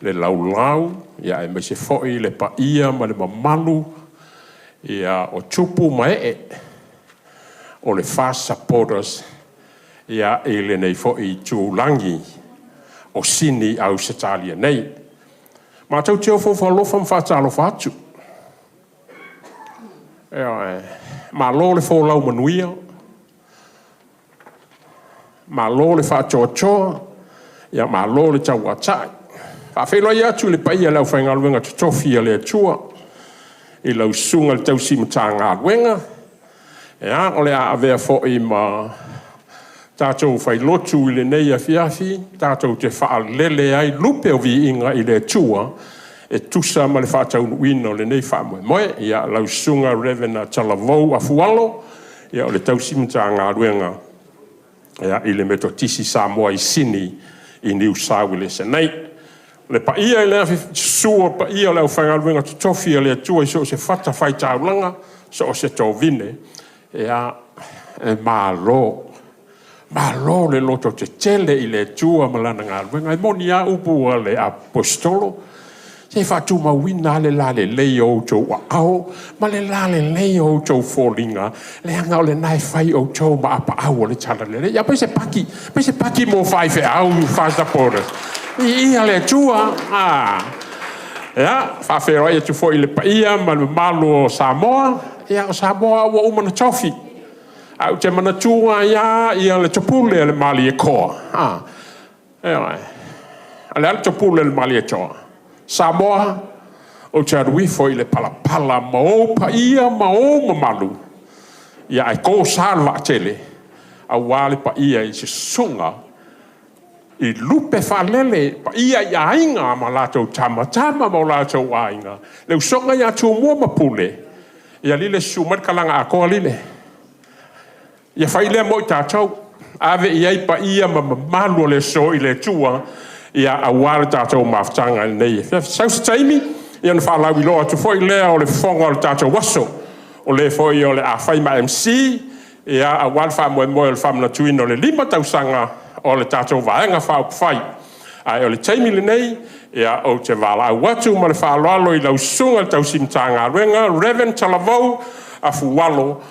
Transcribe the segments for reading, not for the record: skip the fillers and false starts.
Le laulau, aemaise foi le paia ma le mamalu o tupu ma ee o le FAST Supporters i lenei foi itulagi o Sini, Ausetalia nei. Matou te ofoofo alofa ma faatalofa atu, ioe. Malo le folau manuia, malo le faatoatoa, malo le tauatai. E faafeiloai atu i le paia o le aufaigaluega totofi a le Atua i lau Susuga i le tausi Matagaluega o le a avea foi ma tatou failotu i lenei afiafi tatou te faalele ai lupe o viiga i le Atua e tusa ma le faataunuuina o lenei faamoemoe. Ia, lau Susuga Rev. Talavou Afualo, o le tausi Matagaluega i le Metotisi Samoa i Sini i Niu Sa Uelese nei. Le paia i le susu o paia o le aufaigaluega totofi a le Atua i so o se fatafaitaulaga, so o se tovine, ia, e malo, malo le lototetele i le Atua ma Lana galuega. E moni lava upu a le Aposetolo, se e faatumauina lava le lalelei o outou aao ma le lalelei o outou foliga, leaga o lena e fai outou ma apaau o le talalelei. Ia aumai se paki, aumai se paki mo faifeau FAST Supporters. Viia le Atua. Ia, e faafeiloai atu foi i le paia ma le mamalu o Samoa, ia o Samoa lava ua uma ona tofi. Ae ou te manatua ai lava le topule a le Malietoa, ioe. O le a le topule a le Malietoa? Samoa, ou te alu ifo i le palapala ma ou paia ma ou mamalu, ae to sa le vaatele aua le paia i susuga i lupe faalele, paia i aiga ma latou Tama, Tama ma o latou Aiga, le usoga ia Tumua ma Pule, ia lile susu mai le kalaga atoa lile. Ia fai lea mo i tatou, ave i ai paia ma mamalu o le aso i le Atua aua le tatou mafutaga i lenei afiafi. Sau se taimi ona faalauiloa atu foi lea o le fofoga o le tatou aso, o le foi o le a fai ma MC aua le faamoemoe o le faamanatuina o le 5 tausaga o le tatou Vaega Faaupufai. Ae o le taimi lenei, ou te valaau atu ma le faaaloalo i lau Susuga i le tausi Matagaluega Rev. Talavou Afualo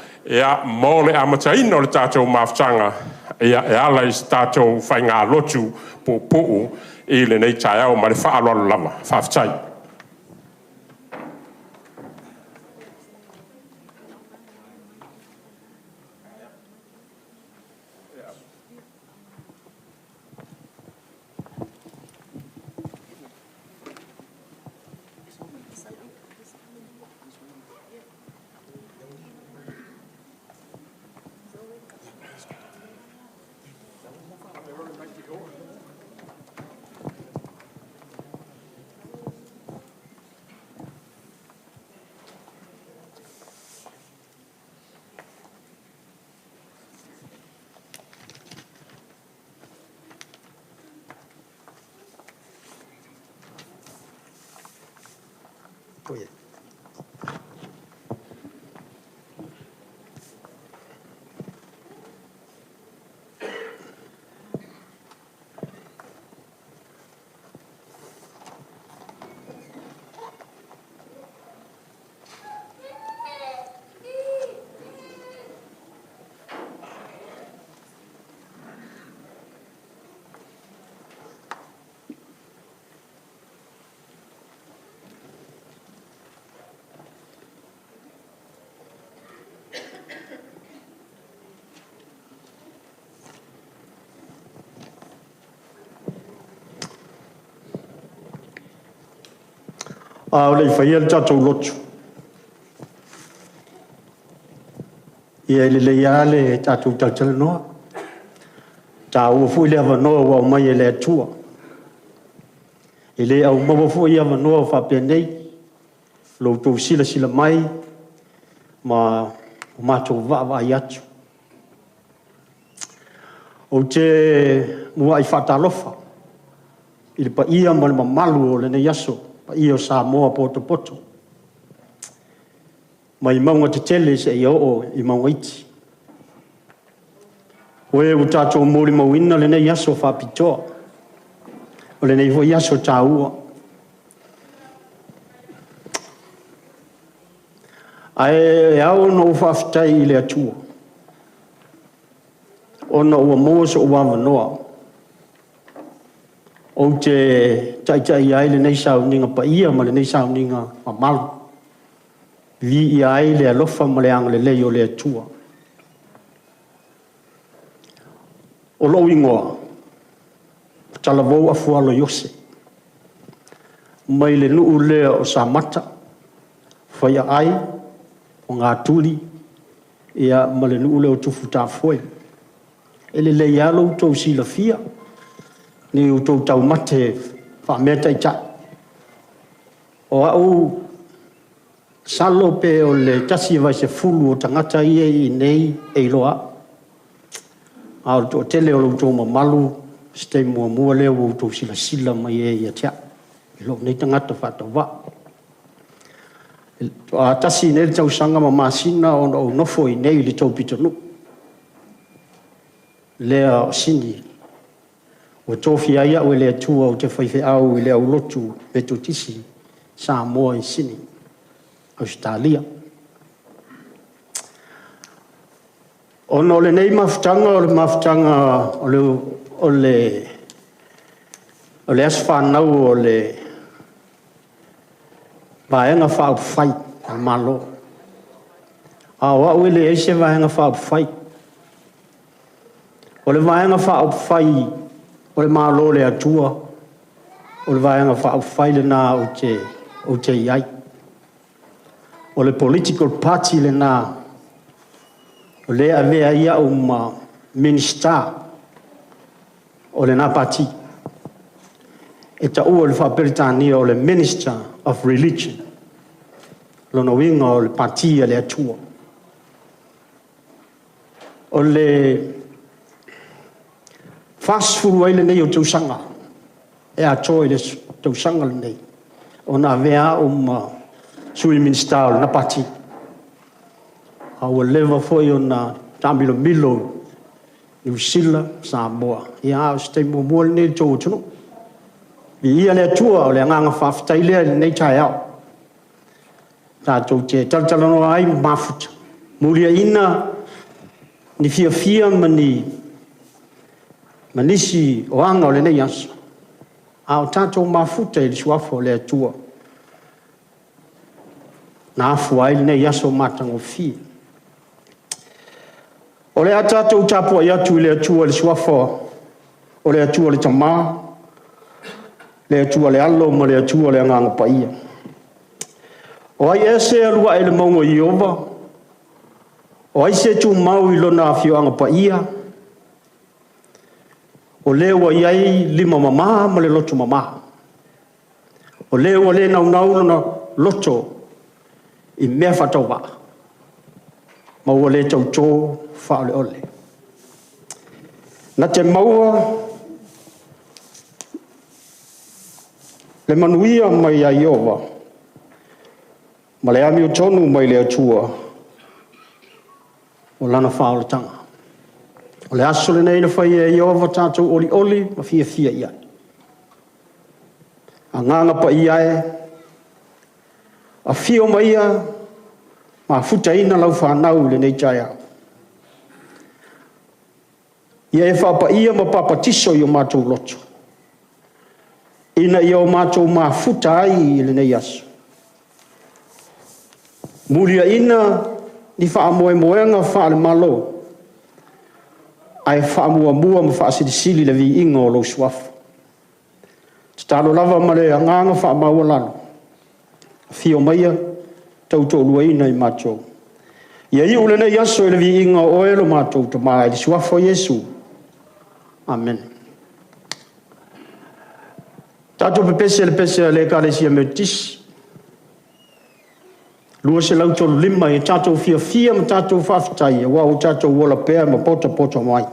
mo le amataina o le tatou mafutaga e ala i se tatou faigalotu puupuu i lenei taeao. Ma le faaaloalo lava. Faafetai. A o le i faia le tatou lotu, ia e lelei lava le tatou talatalanoa, e taua foi le avanoa ua aumai e le Atua. E le aumaua foi avanoa faapenei, lo outou silasila mai ma matou vaavaai atu. Ou te muai faatalofa i le paia ma le mamalu o lenei aso, le paia o Samoa potopoto, mai mauga tetele seia oo i mauga iti. O e ua tatou molimauina lenei aso faapitoa, o lenei foi aso taua. Ae ao ona ou faafetai i le Atua ona ua maua so'u avanoa ou te taitaia ai lenei sauniga paia ma lenei sauniga mamalu, viia ai le alofa ma le agalelei o le Atua. O lou igoa, o Talavou Afualo Iose, mai le nuu lea o Samata, Faiaai, Fogatuli ma le nuu lea o Tufutafoe. E lelei lava lo outou silafia, ne i outou taumate faa-mea taitai. O au, masalo pe o le 1/10 o tagata ia e i inei e iloa au, a o le toatele o lo outou mamalu, o se taimi muamua lea ua outou silasila mai ai ia te au, lou nei tagata faatauvaa. Faatoa tasi nei le tausaga ma masina o ou nofo i inei i le tou pitonuu lea o Sini, ua tofia ai au e le Atua ou te faifeau i le aulotu Metotisi i Samoa i Sini, Ausetalia. Ona o lenei mafutaga o le mafutaga o le aso fanau o le Vaega Faaupufai a le Malo, a o au e leai se Vaega Faaupufai. O le Vaega Faaupufai o le Malo o le Atua, o le Vaega Faaupufai lena ou te i ai. O le political party lena o lea e avea ai au ma Minisita o lena Pati, e taua i le faa-Peretania o le Minister of Religion. O lona uiga o le Pati a le Atua. O le 40 ai lenei o tausaga e atoa i le tausaga lenei ona avea au ma Sui Minisita o lena Pati, a ua leva foi ona taamilomilo Niu Sila, Samoa, a o se taimi muamua lenei i le tou atunuu. Viia le Atua, o le agaga faafetai lea i lenei taeao, tatou te talatalanoa ai ma mafuta, muliaina ni fiafia ma nisi o aga o lenei aso, a o tatou mafuta i le Suafa o le Atua na afua ai lenei aso matagofie. O le a tatou tapuai atu i le Atua i le Suafa o le Atua le Tama, le Atua le Alo ma le Atua le Agaga Paia. O ai ea se alu ae i le mauga o Ieova? O ai se tumau i lona afioaga paia? O le ua i ai lima mama ma le loto mama, o le ua le naunau lona loto i mea faatauvaa, ma ua le tauto faaoleole. Na te maua le manuia mai ia Ieova ma le amiotonu mai le Atua o lana faaolataga. O le aso lenei na faia e Ieova, tatou olioli ma fiafia i ai. Agaga Paia e, afio maia mafutaina lau fanau i lenei taeao. Ia e faapaia ma papatiso i o matou loto, ina ia o matou mafuta ai i lenei aso, muliaina ni faamoemoega faale-Malo, ae faamuamua ma faasilisili le viiga o lou Suafa. Tatalo lava ma le agaga faamaualalo, afio maia tautoaluaina i matou. Ia iu lenei aso i le viiga o Oe lo matou Tama, i le Suafa o Iesu. Amene. Tatou pepese i le pese a le Ekalesia Metotisi, 235, ia tatou fiafia ma tatou faafetai aua ua tatou ola pea ma potopoto mai.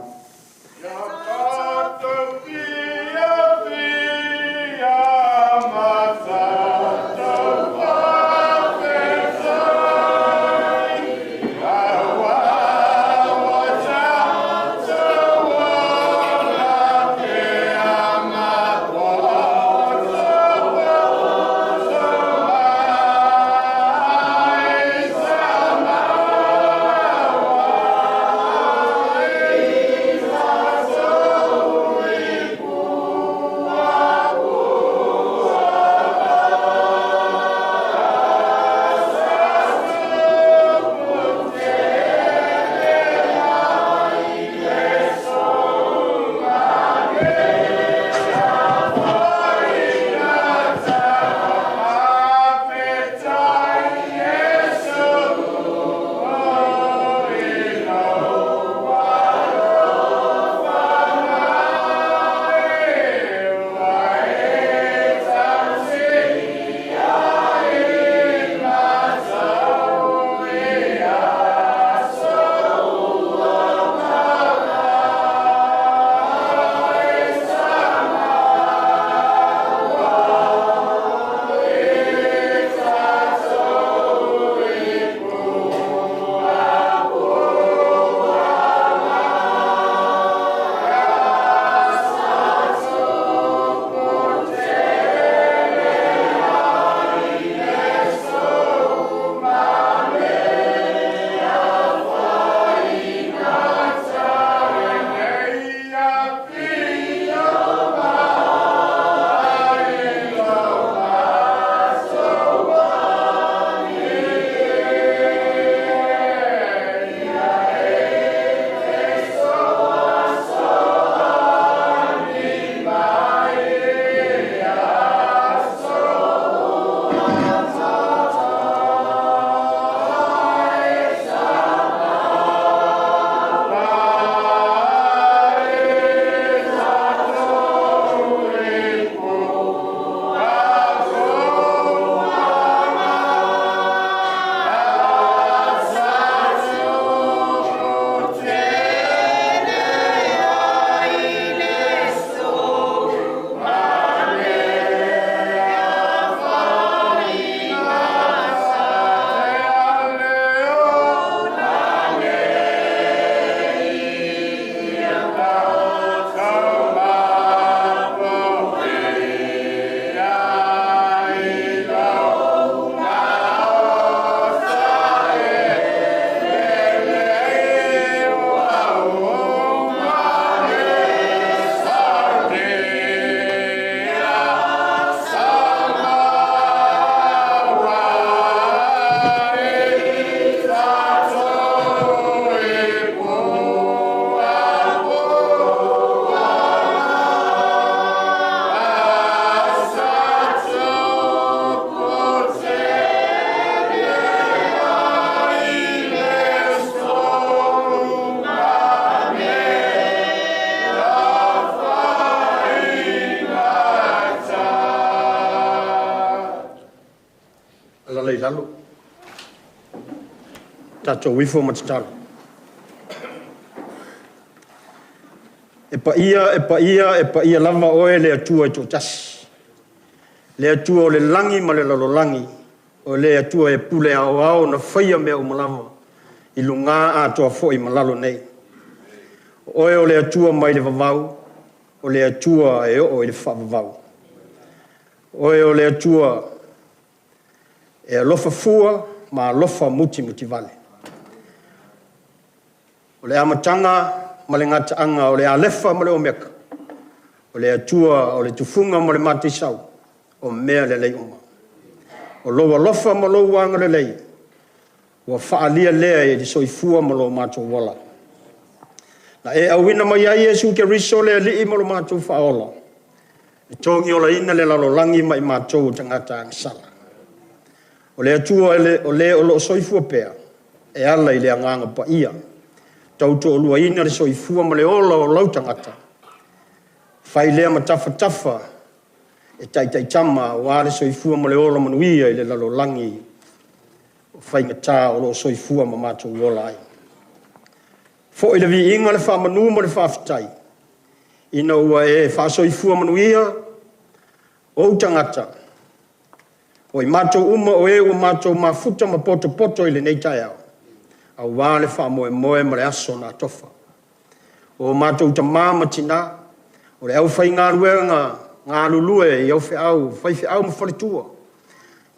alaala i lalo, tatou ifo ma tatalo. E paia, e paia, e paia lava Oe le Atua e toatasi, le Atua o le lagi ma le lalolagi, o le Atua e pule aoao na faia mea uma lava i luga atoa foi ma lalo nei. O Oe o le Atua mai le vavau, o le Atua e oo i le faavavau. O Oe o le Atua e alofa fua ma alofa mutimutivale. O le amataga ma le gataaga, o le Alefa ma le Omeka, o le Atua o le tufuga ma le mataisau, o mea lelei uma. O lou alofa ma lou agalelei ua faaalia lea i le soifua ma lo matou ola. Na e auina mai ai Iesu Keriso o le Alii ma lo matou Faaola, e togiolaina le lalolagi ma i matou o tagata agasala. O le Atua o le o lo o soifua pea e ala i le Agaga Paia, tautoaluaina le soifua ma le ola o lau tagata, fai lea ma tafatafa e taitaitama aua le soifua ma le ola manuia i le lalolagi faigata o lo o soifua ma matou ola ai. Foi le viiga, le faamanu ma le faafetai ina ua e faasoifua manuia ou tagata, o i matou uma o e ua matou mafuta ma potopoto i lenei taeao, aua le faamoemoe ma le aso na tofa. O matou tama ma tina, o le aufaigaluega galulue i faifeau ma faletua,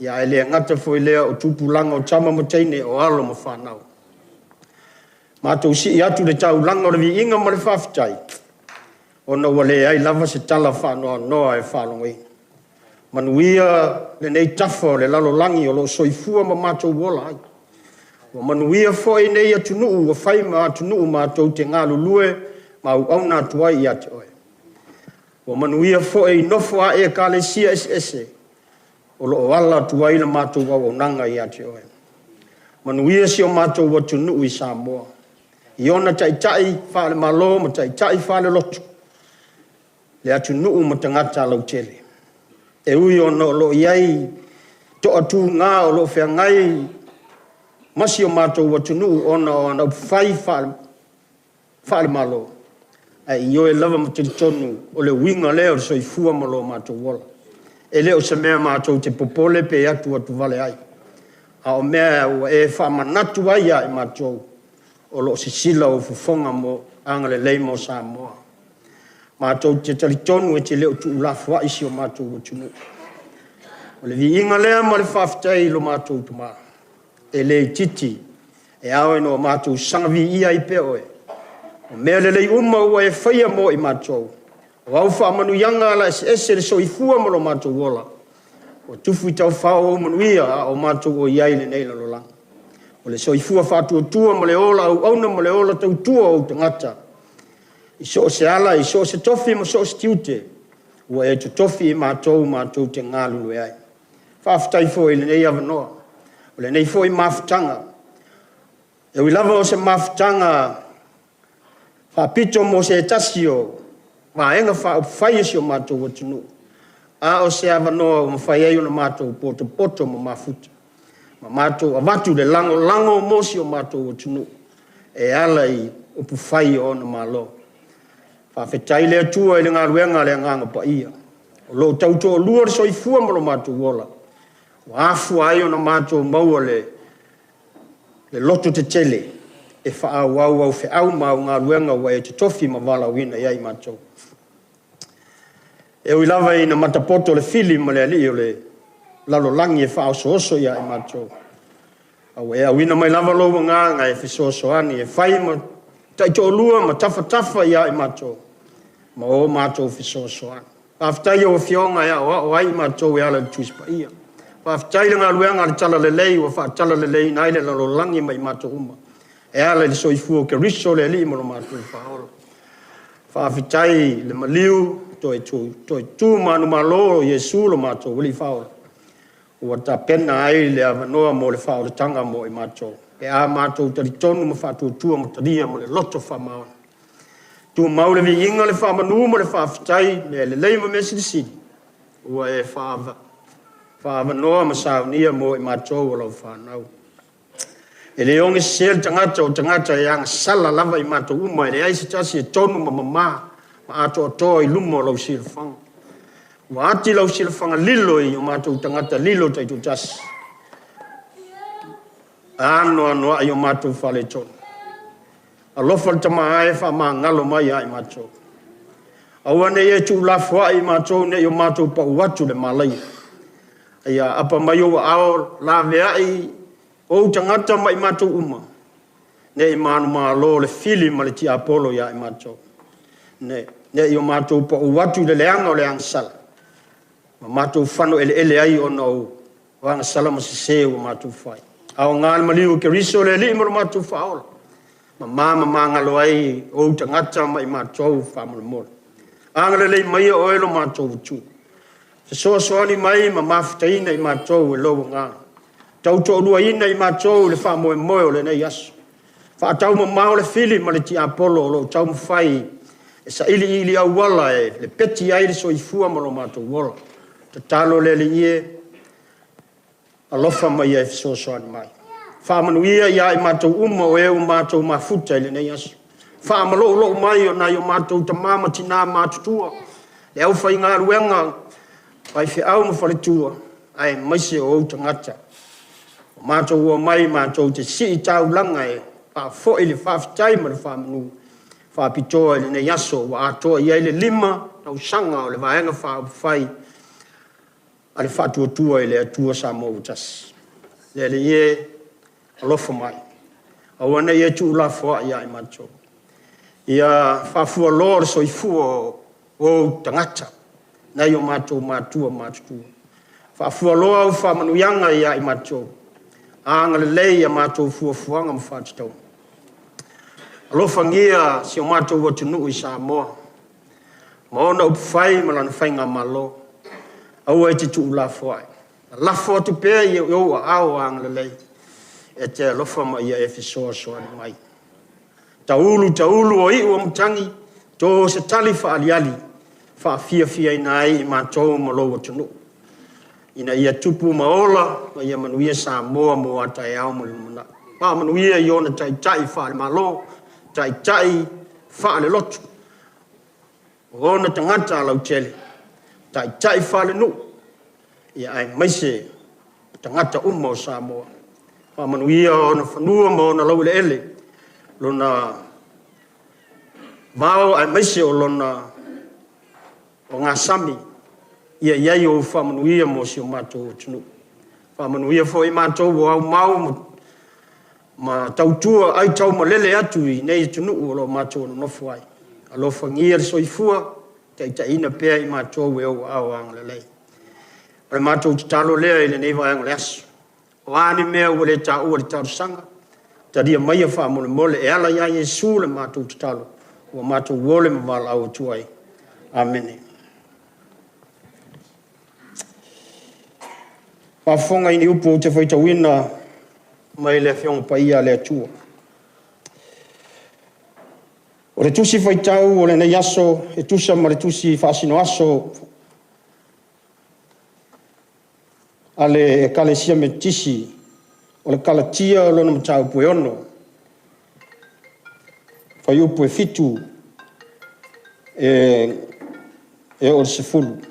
ae le gata foi i lea o tupulaga o tama ma teine, o alo ma fanau. Matou sii atu le taulaga o le viiga ma le faafetai, ona ua leai lava se tala faanoanoa e faalogoina. Manuia lenei tafa o le lalolagi o lo o soifua ma matou ola ai. Ua manuia foi nei atunuu ua fai ma atunuu matou te galulue ma auauna atu ai ia te Oe. Ua manuia foi nofo a Ekalesia eseese o lo o ala atu ai le matou auaunaga ia te Oe. Manuia si o matou atunuu i Samoa i ona taitai faale-Malo ma taitai faale-lotu, le atunuu ma tagata lautele. E ui ona o lo o i ai toatuga o lo o feagai ma si o matou atunuu ona o ana upufai faale-Malo, ae ioe lava ma talitonu o le uiga lea o le soifua ma lo matou ola. E le o se mea matou te popole pe atuatuvale ai, a o mea ua e faamanatu ai ia i matou, o lo o sisila ou fofoga agalelei mo Samoa. Matou te talitonu e te le o tuulafoai si o matou atunuu. O le viiga lea ma le faafetai i lo matou Tama, e le itiiti, e ao ona matou saga viia ai pea Oe, o mea lelei uma ua e faia mo i matou, o au faamanuiaga alaeseese i le soifua ma lo matou ola, ua tufu i taufao ou manuia a o matou i ai i lenei lalolagi. O le soifua faatuatua ma le ola auauna ma le ola tautua o ou tagata i so o se ala, i so o se tofi ma so o se tiute ua e totofi i matou matou te galulue ai. Faafetai foi i lenei avanoa, o lenei foi mafutaga, e ui lava o se mafutaga faapito mo se tasi o Vaega Faaupufai a si o matou atunuu, a o se avanoa ua mafai ai ona matou potopoto ma mafuta ma matou avatu le lagolago mo si o matou atunuu e ala i upufai o ona Malo. Faafetai i le Atua i le galuega a le Agaga Paia o lo o tautoalua le soifua ma lo matou ola, ua afua ai ona matou maua le lototetele e faaauau au feau ma au galuega ua e totofi ma valaauina i ai i matou. E ui lava ina matapoto le fili ma le alii o le lalolagi e faaosooso ia i matou, a ua e auina mai lava lou Agaga e fesoasoani e fai ma taitoalua ma tafatafa ia i matou ma o matou fesoasoani. Faafetai i lau Afioga e aoao ai i matou e ala i le Tusi Paia. Faafetai i le galuega a le Talalelei ua faatalaleleiina ai le lalolagi ma i matou uma e ala i le soifua o Keriso o le Alii ma lo matou Faaola. Faafetai i le maliu toe tu manumalo o Iesu lo matou Alii Faaola ua tapena ai le avanoa mo le faaolataga mo i matou, pe a matou talitonu ma faatuatua ma talia ma le loto faamaoni. Tumau le viiga, le faamanu ma le faafetai, mea lelei ma mea silisili ua e Faaavanoa ma saunia mo i matou o lau fanau. E le ogesese le tagata, o tagata e agasala lava i matou uma, e leai se tasi e tonu ma mama ma atoatoa i luma o lau silafaga. Ua ati lau silafaga lilo i o matou tagata lilo taitoatasi, anoanoai o matou faaletonu. Alofa le Tama e faamagalo mai ia i matou. Aua ne i e tuulafoai i matou ne i o matou pau atu i le malaia. Ia aapa mai ou aao laveai ou tagata ma i matou uma, ne i manumalo le fili ma le tiapolo ia i matou. Ne i o matou pau atu i le leaga o le agasala, ma matou fanueleele ai ona o agasala ma sese ua matou fai. Aoga le maliu o Keriso le Alii ma lo matou Faaola, mama ma magalo ai ou tagata ma i matou faamolemole. Agalelei maia oe lo matou Atua. Fesoasoani mai ma mafutaina i matou e lou agaga. Tautoaluaina i matou i le faamoemoe o lenei aso. Faataumamao le fili ma le tiapolo o lo o taumafai e sailiili auala e lepeti ai le soifua ma lo matou ola. Tatalo le Alii e, alofa ma ia e fesoasoani mai. Faamanuia ia i matou uma o e ua matou mafuta i lenei aso. Faamaloulou mai o nai o matou tama ma tina matutua, le aufaigaluega, faifeau ma faletua, aemaise o ou tagata. Ua matou omai matou te sii taulaga e faafoi le faafetai ma le faamanu faapitoa i lenei aso ua atoa i ai le 5 tausaga o le Vaega Faaupufai a le Faatuatua i le Atua Samoa ua Tasi. Le Alii e, alofa mai, aua ne i e tuulafoai ia i matou. Ia faafualoa le soifua o ou tagata, nai o matou matua matutua. Faafualoa au faamanuiaga ia i matou, agalelei i a matou fuafuaga ma faatatauga. Alofagia si o matou atunuu i Samoa ma ona upufai ma lana faigamalo. Aua e te tuulafoai, lalafo atu pea i ou aao agalelei e te alofa ma ia e fesoasoani mai. Taulu taulu o iu o matagi, to se tali faaaliali e faafiafiaina ai i matou ma lou atunuu, ina ia tupu ma ola ma ia manuia Samoa mo a taeao ma le lumanai. Faamanuia i ona taitai faale-Malo, taitai faale-lotu, o ona tagata lautele, taitai faale-nuu, aemaise tagata uma o Samoa. Faamanuia ona fanua ma ona laueleele, lona vao aemaise o lona ogasami, ia i ai ou faamanuia mo si o matou atunuu. Faamanuia foi i matou o aumau ma tautua aitaumalele atu i nei atunuu o lo o matou nonofo ai. Alofagia le soifua, taitaiina pea i matou e ou aao agalelei. O le matou tatalo lea i lenei vaega o le aso. O a ni mea ua le taua i le talosaga, talia maia faamolemole e ala ia Iesu le matou tatalo, ua matou ole ma valaau atu ai. Amene. Faafofoga i ni upu ou te faitauina mai le Afioga Paia a le Atua. O le tusi faitau o lenei aso e tusa ma le tusi faasinoaso a le Ekalesia Metotisi o le Kalatia o lona mataupu e 6, fuaiupu e 7 e oo i le 10.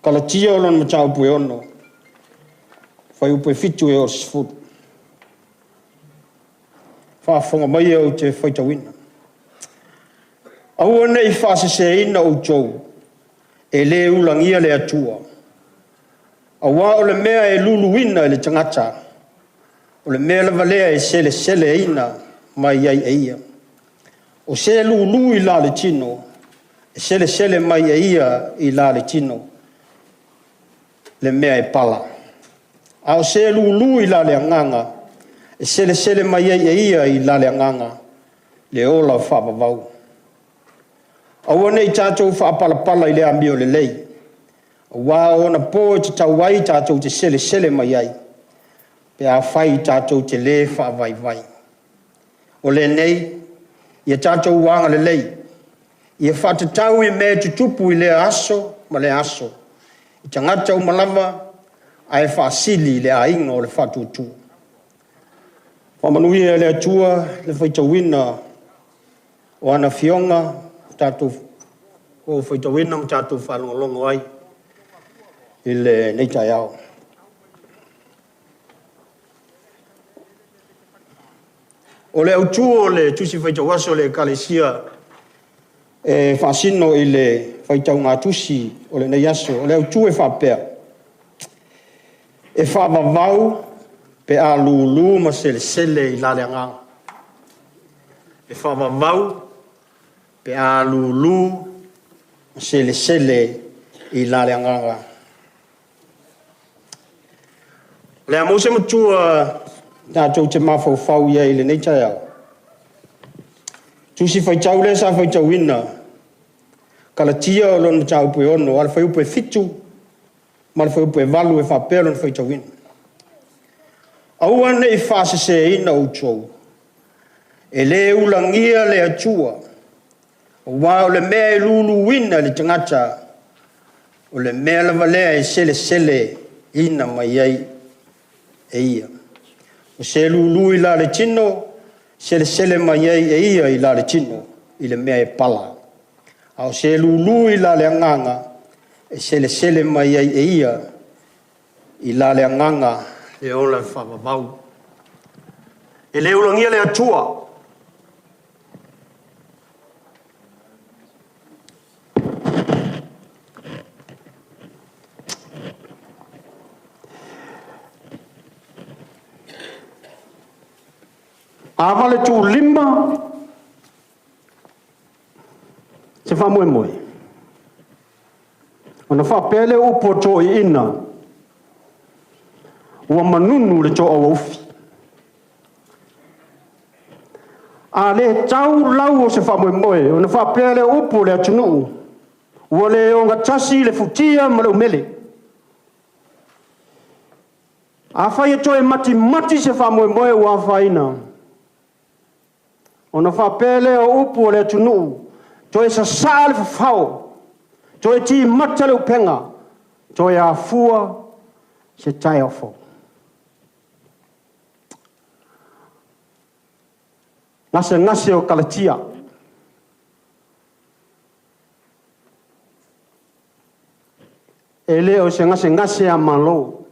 Kalatia o lona mataupu e 6, fuaiupu e 7 e oo i le 10. Faafofoga maia ou te faitauina. Aua ne i faaseseina outou, e le ulagia le Atua. Aua o le mea e luluina i le tagata, o le mea lava lea e seleseleina mai ai e ia. O se lulu i la le tino, e selesele mai e ia i la le tino le mea e pala. A o se lulu i la le agaga, e selesele mai ai e ia i la le agaga le ola faavavau. Aua ne i tatou faapalapala i le amiolelei, aua o ona po e tatau ai tatou te selesele mai ai, pe afai tatou te le faavaivai. O lenei, ia tatou agalelei, ia faatatau i mea e tutupu i lea aso ma lea aso, i tagata uma lava, ae faasili i le aiga o le faatuatua. Faamanuia e le Atua le faitauina o ana Afioga ua faitauina ma tatou faalogologo ai i lenei taeao. O le autu o le Tusi Faitau Aso a le Ekalesia e faasino i le faitauga tusi o lenei aso, o le autu e faapea; e faavavau pe a lulu ma selesele i la le agaga. E faavavau pe a lulu ma selesele i la le agaga. O le a maua se matua tatou te mafaufau i ai i lenei taeao? Tusi Faitau lea sa faitauina, Kalatia o lona mataupu e 6 a o le fuaiupu 7 ma le fuaiupu 8 e faapea lona faitauina, “Aua ne i faaseseina outou, e le ulagia le Atua, aua o le mea e luluina i le tagata, o le mea lava lea e seleseleina mai ai e ia. O se lulu i la le tino, selesele mai ai e ia i la le tino i le mea e pala. A o se lulu i la le agaga, e selesele mai ai e ia i la le agaga le ola faavavau.” E le ulagia le Atua. A valetuulima se faamoemoe, ona faapea lea o upu a toeaiina, ua manunu le toauaaufi. A le tau lau o se faamoemoe, ona faapea lea o upu o le atunuu, ua le ogatasi le futia ma le umele. Afai e toe matimati se faamoemoe ua afaina, ona faapea lea o upu o le atunuu, toe sasaa le fafao, toe timata le upega, toe afua se taeao fou. Gasegase o Kalatia. E le o se gasegase a Malo,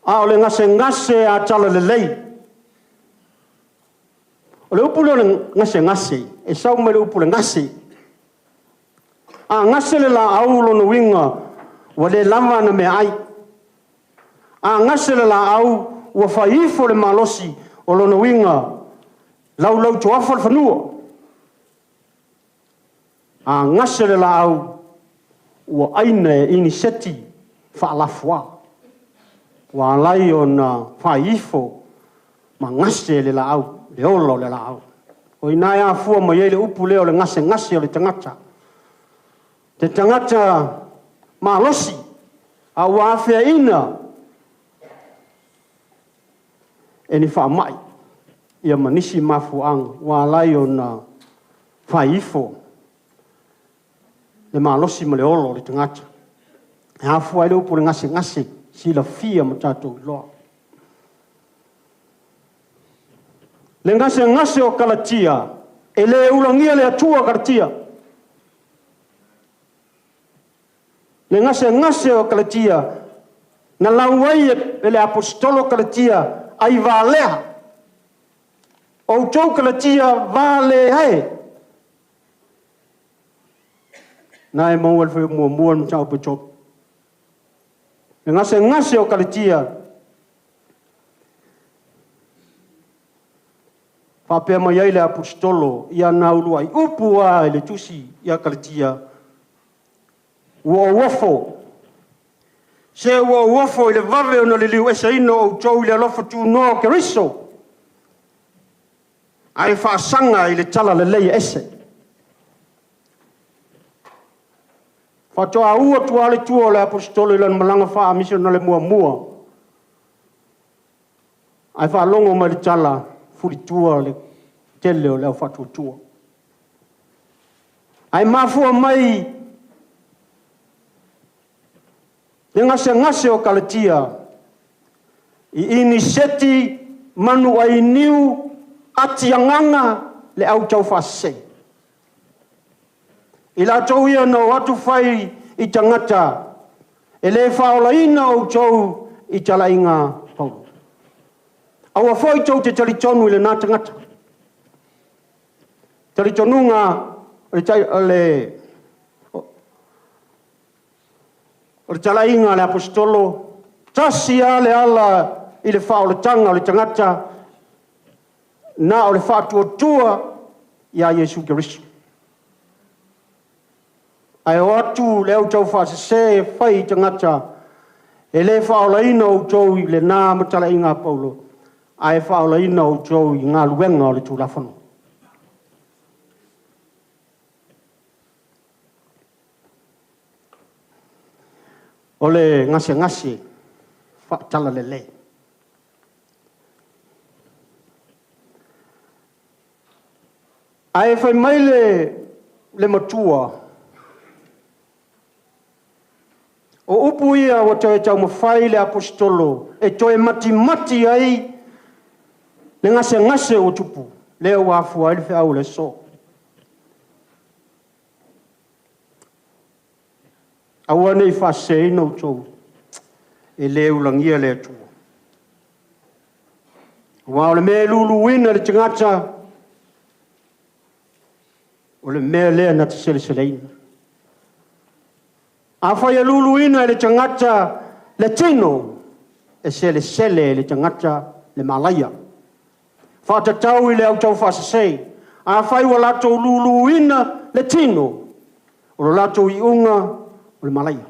a o le gasegase a Talalelei. O le upu lea o le gasegase, e sau mai le upu o le gase. A gase le laau, o lona uiga ua le lava ana meaai. A gase le laau ua fai ifo le malosi, o lona uiga, laulau toafa le fanua. A gase le laau, ua aina e iniseti faalafua, ua ala ai ona fai ifo ma gase le laau, le ola o le laau. O i ina e afua mai ai le upu lea o le gasegase o le tagata. Le tagata malosi, a ua afeaina e ni faamai ia ma nisi mafuaaga ua ala ai ona fai ifo le malosi ma le ola o le tagata. E afua ai le upu o le gasegase, silafia ma tatou iloa. Le gasegase o Kalatia, e le ulagia le Atua Kalatia. Le gasegase o Kalatia, na lau ai e le aposetolo Kalatia, ai valea. Outou Kalatia valea e. Na e maua le fuaiupu muamua le mataupu e 3. Le gasegase o Kalatia, faapea mai ai le aposetolo i ana uluai upu lava i le tusi ia Kalatia, ua ou ofo, se ua ou ofo i le vave ona liliu eseina o outou i le alofa tunoa o Keriso, ae faasaga i le talalelei e ese. Faatoa u atu lava le tua o le aposetolo i lana malaga faamisionale muamua, ae faalogo mai le tala, fulitua le tele o le au faatuatua. Ae mafua mai le gasegase o Kalatia i iniseti manuainiu atiagaga le au taufaasese. I latou ia na o atu fai i tagata e le faaolaina outou i talaiga Paulo. Aua foi tou te talitonu i lena tagata. Talitonuga o le talaiga a le Aposetolo, tasi lava le ala i le faaolataga o le tagata, na o le faatuatua ia Iesu Keriso. Ae o atu le au taufaasese e fai i tagata, e le faaolaina outou i lena talaiga a Paulo, ae faaolaina outou i galuega o le Tulafono. O le gasegase faatalalelei. Ae fai mai le matua, o upu ia ua toe taumafai le Aposetolo e toe matimati ai le gasegase ua tupu, lea ua afua ai le feau o le aso. Aua ne i faaseseina outou, e le ulagia le Atua. Aua o le mea e luluina i le tagata, o le mea lea na te seleseleina. Afai e luluina e le tagata le tino, e selesele e le tagata le malaia. Faatatau i le au taufaasese, afai ua latou luluina le tino, o le latou iuga o le malaia.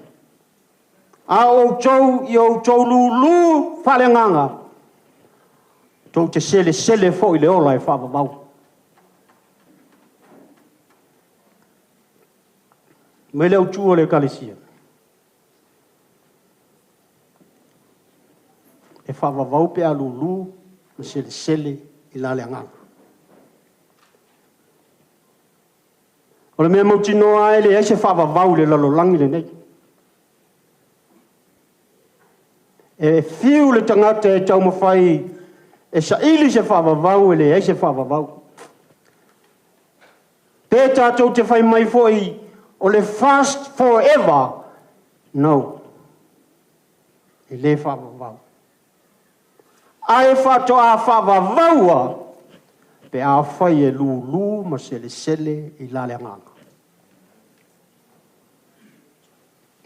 A o outou ia outou lulu faaleagaga, tou te selesele foi i le ola e faavavau. Mai le autu o le Ekalesia, e faavavau pe a lulu ma selesele i la le agaga. O le mea mautinoa e leai se faavavau i le lalolagi lenei. E fiu le tagata e taumafai e saili se faavavau, e leai se faavavau. Pe tatou te fai mai foi o le fast forever, no, e le faavavau. Ae faatoa faavavaua pe afai e lulu ma selesele i la le agaga.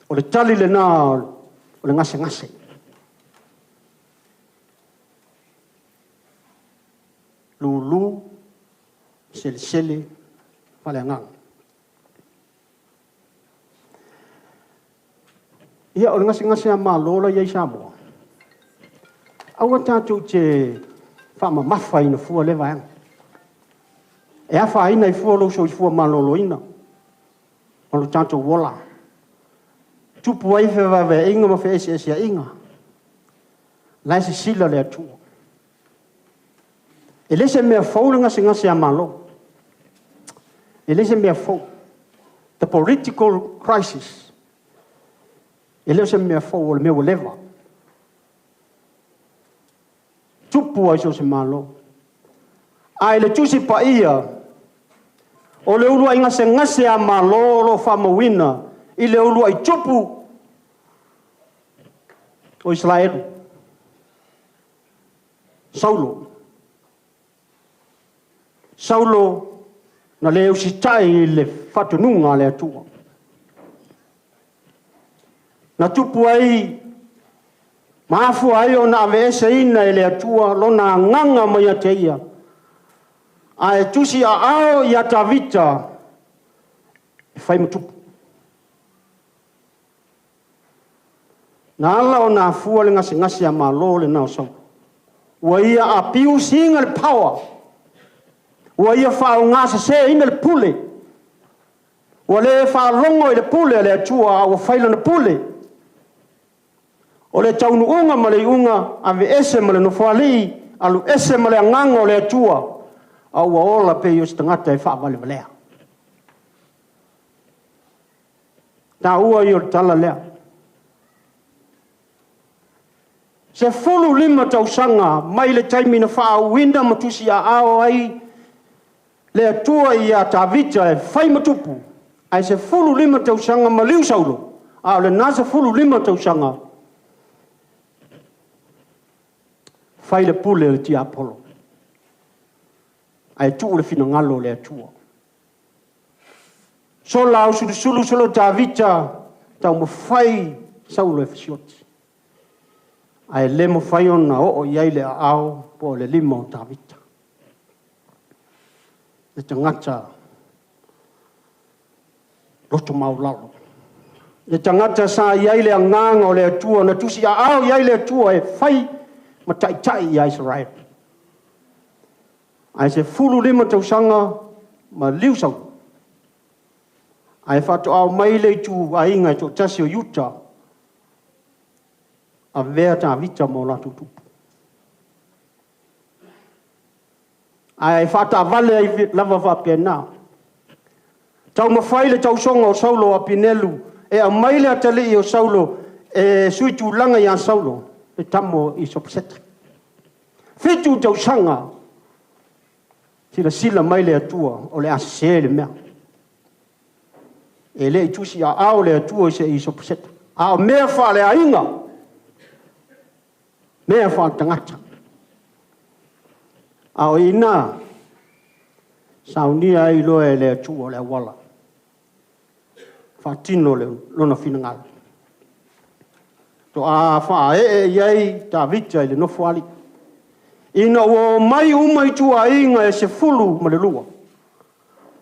O le tali lena o le gasegase. Lulu, selesele, faaleagaga. Ia, o le gasegase a Malo la e i ai i Samoa, aua tatou te faamamafa fua lea vaega. E afaina ai fua lou soifua maloloina ma lo tatou ola. Tupu ai fevaevaeaiga ma feeseeseaiga. La e sisila le Atua. E le se mea fou le gasegase a Malo. E le se mea fou. The political crisis. E le o se mea fou, o le mea ua leva. Tupu ai so o se Malo. Ae le Tusi Paia, o le uluai gasegase a Malo o lo o faamauina i le uluai tupu o Isaraelu, Saulo. Saulo na le usitai i le faatonuga a le Atua. Na tupu ai ma afua ai ona aveeseina e le Atua lona agaga mai ia te ia, ae tusi aao ia Tavita e fai ma tupu. Na ala ona afua le gasegase a Malo lena o Saulo. Ua ia abuse ina le power. Ua ia faaaogaseseina le pule. Ua le faalogo i le pule a le Atua, a ua fai lana pule. O le taunuuga ma le iuga, aveese ma le nofoalii, Alu ese ma le agaga o le Atua, a ua ola pei o se tagata e faavalevalea. Taua ia o le tala lea. 15 tausaga mai le taimi na faauuina ma tusiaao ai le Atua ia Tavita e fai ma tupu, ae 15 tausaga maliu Saulo, a o lena 15 tausaga, fai le pule a le tiapolo, ae tuu le finagalo o le Atua. Sola ausulusulu solo Tavita, taumafai Saulo e fasioti, ae le mafai ona oo i ai le aao po o le lima o Tavita. Le tagata loto maualalo, le tagata sa i ai le agaga o le Atua, na tusiaao i ai le Atua e fai ma taitai ia Isaraelu. Ae 15 tausaga maliu Saulo, ae faatoa omai le ituaiga e toatasi o Iuta, avea Tavita ma o latou tupu. Ae faataavale ai lava faapena. Taumafai le tausoga o Saulo o Apinelu e aumai le atalii o Saulo e sui tulaga ia Saulo, le tama o Isoposeta. 7 tausaga, silasila mai le Atua o le a sese le mea. E le i tusiaao le Atua i se Isoposeta, a o mea faaleaiga, mea faaletagata. A o i ina, saunia ai loa e le Atua le auala, faatino lona finagalo. Toa faaee i ai Tavita i le nofoalii. Ina ua omai uma ituaiga e 12,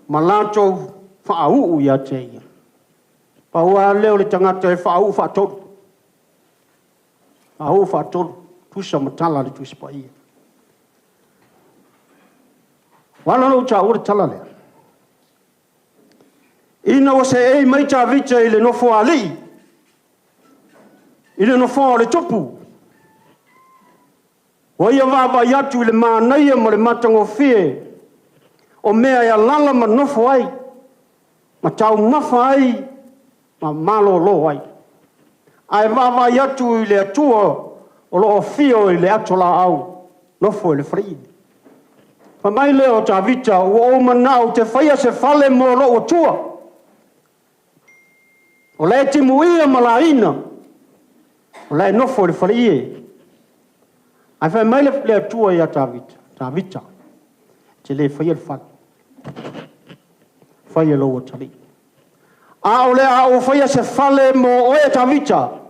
ma latou faauu ia te ia. Pau lava lea o le tagata e faauu faatolu. Faauu faatolu, tusa ma tala a le Tusi Paia. Ua ala ona ou taua le tala lea, ina ua seei mai Tavita i le nofoalii, i le nofoa o le tupu, ua ia vaavaai atu i le manaia ma le matagofie o mea e alaala ma nofo ai, ma taumafa ai, ma malolo ai. Ae vaavaai atu i le Atua o lo o afio i le atolaau, nofo i le faleie. Fai mai lea o Tavita, ua ou manao ou te faia se fale mo lou Atua, o la e timuia ma laina, o la e nofo i le faleie. Ae fai mai le Atua ia Tavita, Tavita, e te le faia le fale, fai e lou atalii. A o le a ou faia se fale mo oe Tavita.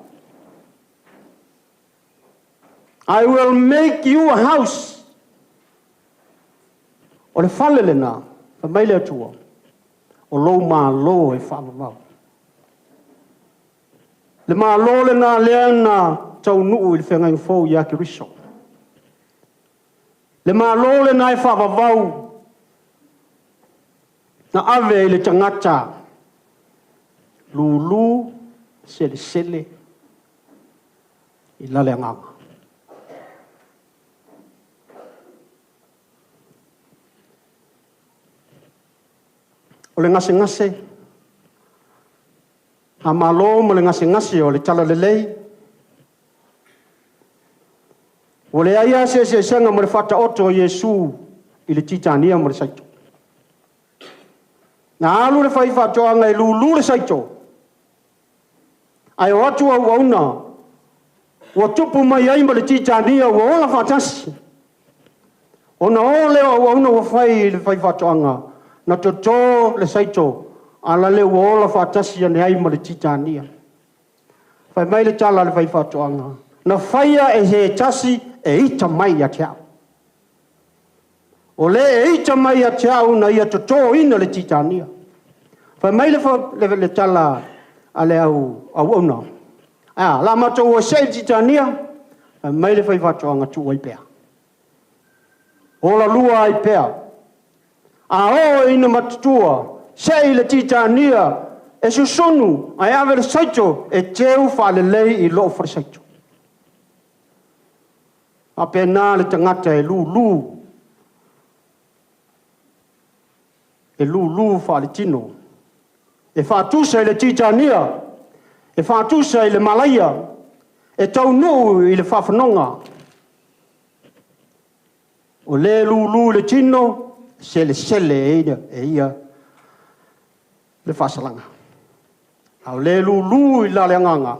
I will make you a house. O le fale lena, fai mai le Atua, o lou malo e faavavau. Le malo lena lea na taunuu i le feagaiga fou ia Keriso. Le malo lena e faavavau na ave i le tagata lulu selesele i la le agaga. O le gasegase, a malo ma le gasegase o le talalelei, ua leai lava se eseesega ma le faataoto o Iesu i le titania ma le saito. Na alu le faifaatoaga e lulu le saito, ae o atu auauna, ua tupu mai ai ma le titania ua ola faatasi. Ona o lea o auauna ua fai i le faifaatoaga, na toto le saito, a la le ua ola faatasi ane ai ma le titania. Fai mai le tala a le faifaatoaga, na faia e se tasi e ita mai ia te au. O le e ita mai ia te au na ia totoina le titania. Fai mai le tala a le auauna, a la matou o e sei le titania, fai mai le faifaatoaga tuu ai pea. Ola lua ai pea. A oo ina matutua, sei le titania e susunu, ae ave le saito e teu faalelei i lou falesaito. Faapena le tagata e lulu, e lulu faaletino, e faatusa i le Titania, e faatusa i le Malaia, e taunuu i le faafanoga. O le lulu i le tino, e selesele e ia le faasalaga. A o le lulu i la le agaga,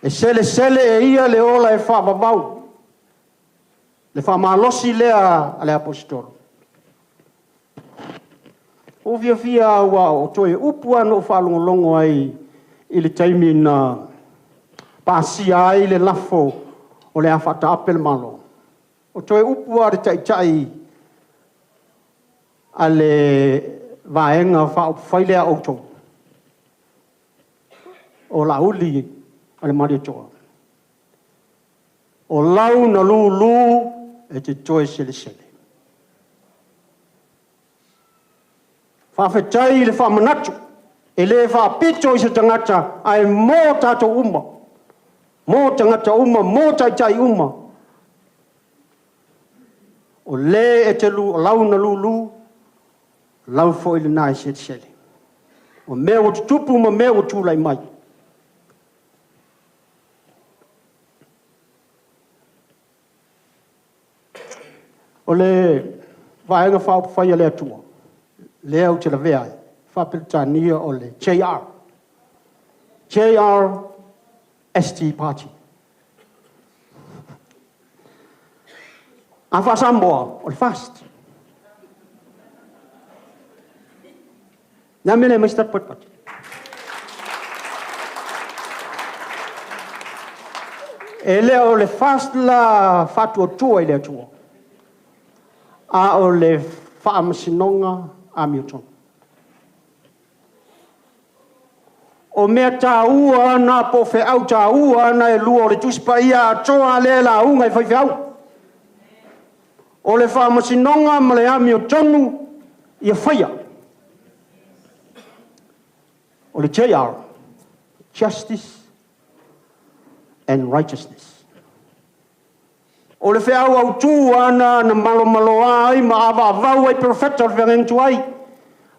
e selesele e ia le ola e faavavau. Le faamalosi lea a le Aposetolo. Ua ou fiafia lava aua o toe upu lava na ou faalogologo ai i le taimi na pasia ai le lafo o le a faataape le Malo. O toe upu lava a le taitai a le Vaega Faaupufai lea a outou, o Laauli o le Malietoa, o lau na lulu e te toe selesele. Faafetai i le faamanatu, e le faapito i se tagata, ae mo tatou uma, mo tagata uma, mo taitai uma. O le e te o lau na lulu, o lau foi lena e selesele. O mea ua tutupu ma mea ua tulai mai. O le Vaega Faaupufai a le Atua, lea ou te lavea ai, faa-Peretania o le JR, JRST Party. A faa-Samoa, o le FAST. O le a le mea e le aumai ai se tatou patipati? E le o le FAST la faatuatua i le Atua, a o le faamasinoga amiotonu. O mea taua lava na po o feau taua lava na e lua o le Tusi Paia atoa lava lea e lauga ai faifeau. O le faamasinoga ma le amiotonu ia faia. O le JR, Justice and Righteousness. O le feau autu lava lena na malomaloa ai ma avaavau ai perofeta o le feagaiga tuai.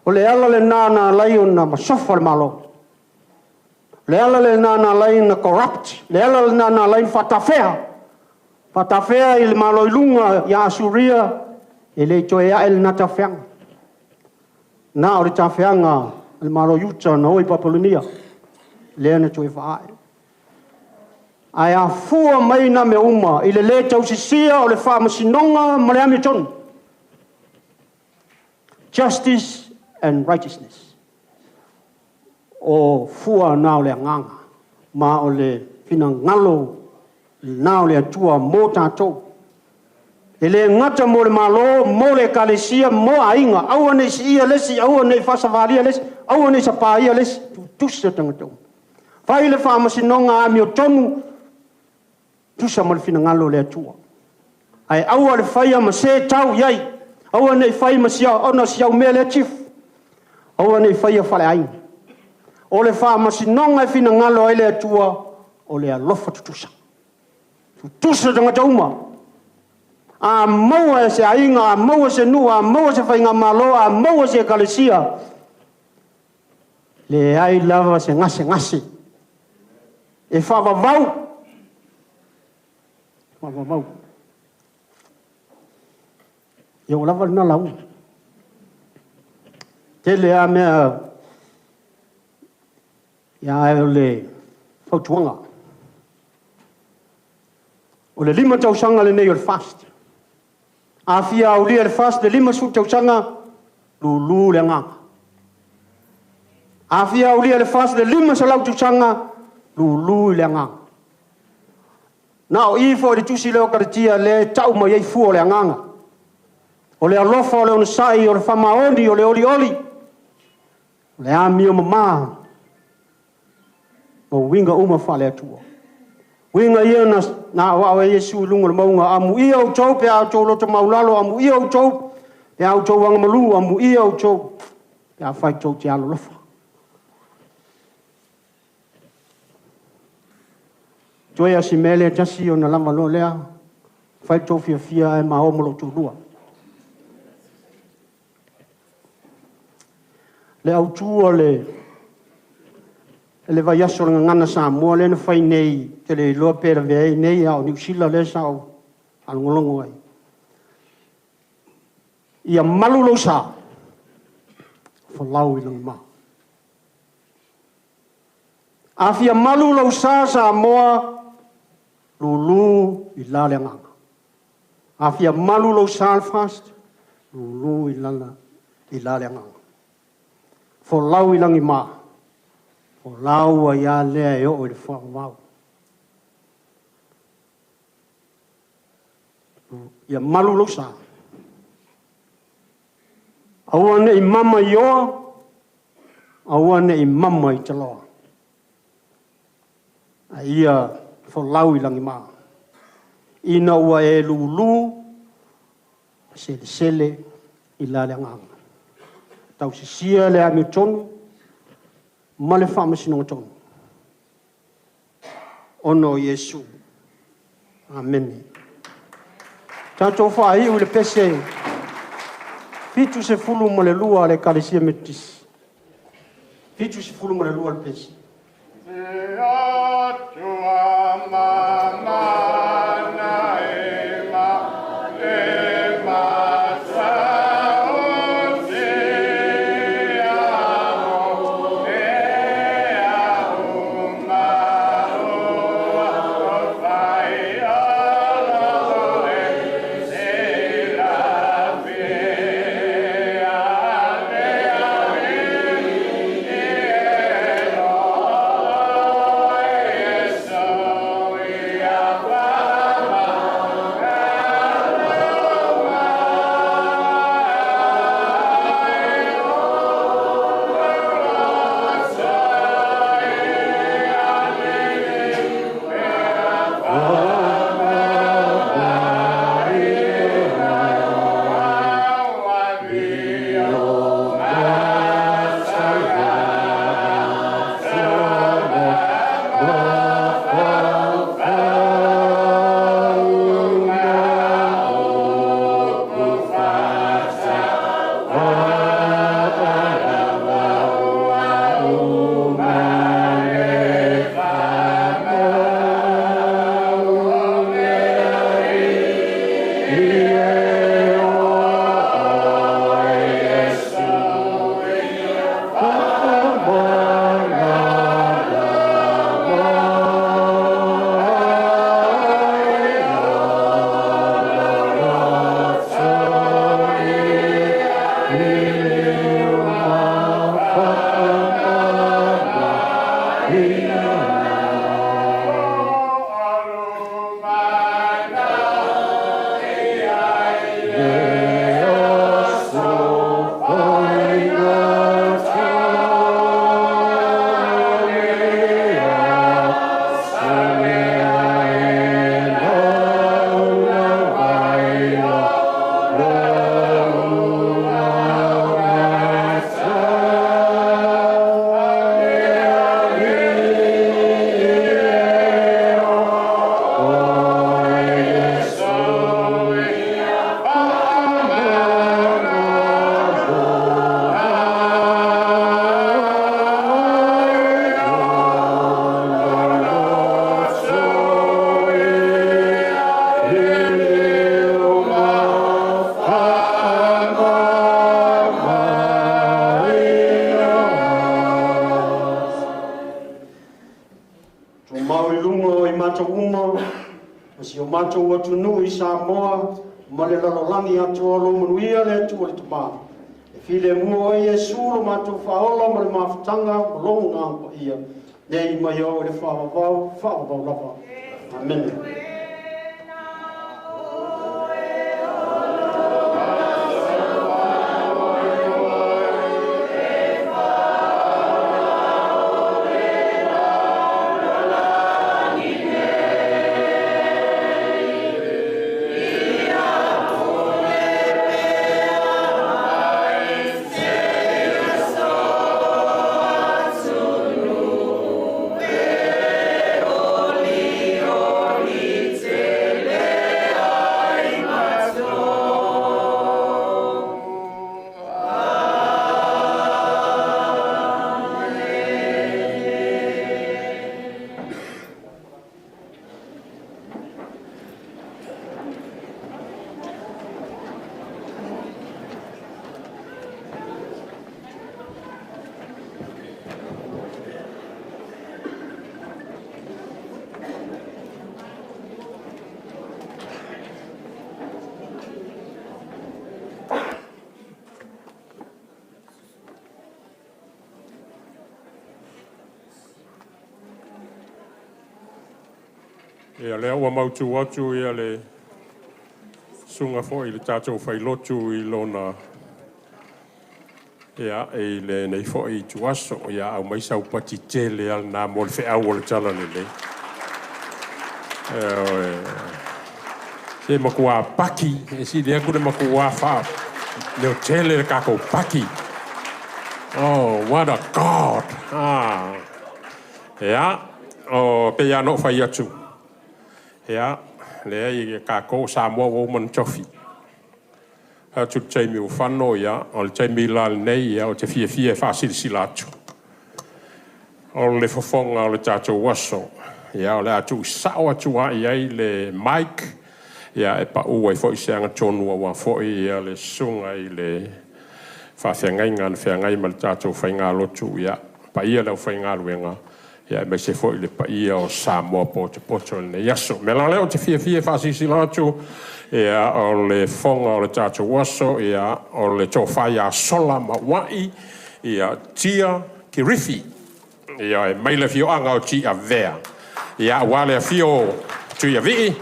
O le ala lena na ala ai ona masofa le Malo. O le ala lena na ala ai ona corrupt. O le ala lena na ala ai ona faatafea. Faatafea i le Malo i luga ia Asuria, e le i toe ae lena tafeaga. Na o le tafeaga a le Malo o Iuta na o i Papelonia, lea na toe faaae. Ae afua mai na mea uma i le lē tausisia o le faamasinoga ma le amiotonu. Justice and righteousness. O fua na o le agaga, ma o le finagalo lena o le Atua mo tatou. E le gata mo le Malo, mo le Ekalesia, mo aiga, aua ne i siia le isi, aua ne i faasavalia le isi, aua ne i sapaia le isi, tutusa tagata uma. Fai le faamasinoga amiotonu, tusa ma le finagalo o le Atua. Ae aua le faia ma se tau i ai, aua ne i fai ma sia, ona o si au mea lea chief, aua ne i faia faaleaiga. O le faamasinoga e finagalo ai le Atua, o le alofa tutusa. Tutusa tagata uma. A maua e se aiga, a maua e se nuu, a maua e se faigamalo, a maua e se ekalesia, leai lava se gasegase e faavavau, faavavau. Ia ua lava lena lauga. Tele lava mea, ia ae o le fautuaga, o le 5 tausaga lenei o le FAST. A fia aulia e le FAST le 50 tausaga, lulu le agaga. A fia aulia e le FAST le 500 tausaga, lulu i le agaga. Na o i foi i le tusi lea o Kalatia lea e tau mai ai fua o le agaga. O le alofa, o le onosai, o le faamaoni, o le olioli, o le amio mama, o uiga uma faale-Atua. Uiga ia na aoao ai Iesu i luga o le mauga, amuia outou pe a outou loto maualalo, amuia outou pe a outou agamalu, amuia outou pe afai tou te alolofa. Toe lava o si mea lea e tasi ona lava loa lea. Fai le tou fiafia ae ma o ma lou toalua. Le autu o le vaiaso o le Gagana Samoa lea na fai nei, ou te le iloa pe lavea ai nei, a o Niu Sila lea sa ou faalogologo ai. Ia malu lou sa, folau i lagima. A fia malu lou sa Samoa, lulu i la le agaga. A fia malu lou sa le FAST, lulu i la le agaga. Folau i lagima, folau ai lava lea e oo i le faavavau. Ia malu lou sa, aua ne i mama i oa, aua ne i mama i taloa, a ia folau i lagima, ina ua e lulu, selesele i la le agaga. Tausisia le amiotonu ma le faamasinoga tonu, ona o Iesu. Amene. Tatou faaiu i le pese 72 a le Ekalesia Metotisi. 72 le pese. Te Atua mamana e ma e mata o te aho e ahu maua o whai ala o e te lawe ane ane i e loa e so i a wama. Tumau i luga o i matou uma, ma si o matou atunuu i Samoa, ma le lalolagi atoa lo manuia le Atua le Tama. E filemu oe Iesu lo matou faaola ma le mafutaga ma lou agaga paia, nei mai oo i le faavavau, faavavau lava. Amene. Oli, oli. Ia, lea ua mautu atu ia le susuga foi i le tatou Failotu i lona ia i lenei foi ituaso. Ia aumai sau pati tele lava lena mo le feau o le Talalelei. Ioe. Se matua paki, e sili atu le matua faaleotele le tatou paki. Oh, what a God! Ah. Ia, o pei lava ona ou fai atu, ia, leai, tatou o Samoa ua uma ona tofi. Atu le taimi ua fano, ia, o le taimi la lenei, ia, ou te fiafia e faasilasila atu, o le fofoga o le tatou aso, ia, o le a tuusao atu lava i ai le mic, ia, e pau ai foi se agatonu aua foi ia le susuga i le faafeagaiga na feagai ma le tatou faigalotu, ia, paia le aufaigaluega, ia aemaise foi le paia o Samoa potopoto i lenei aso. O le mea la lea ou te fiafia e faasilasila atu, ia, o le fofoga o le tatou aso, ia, o le tofa ia Sola Maoa'i ia Tia Kirifi. Ia, e mai le afioaga o Tiavea, ia, aua le afio o Tuiavii,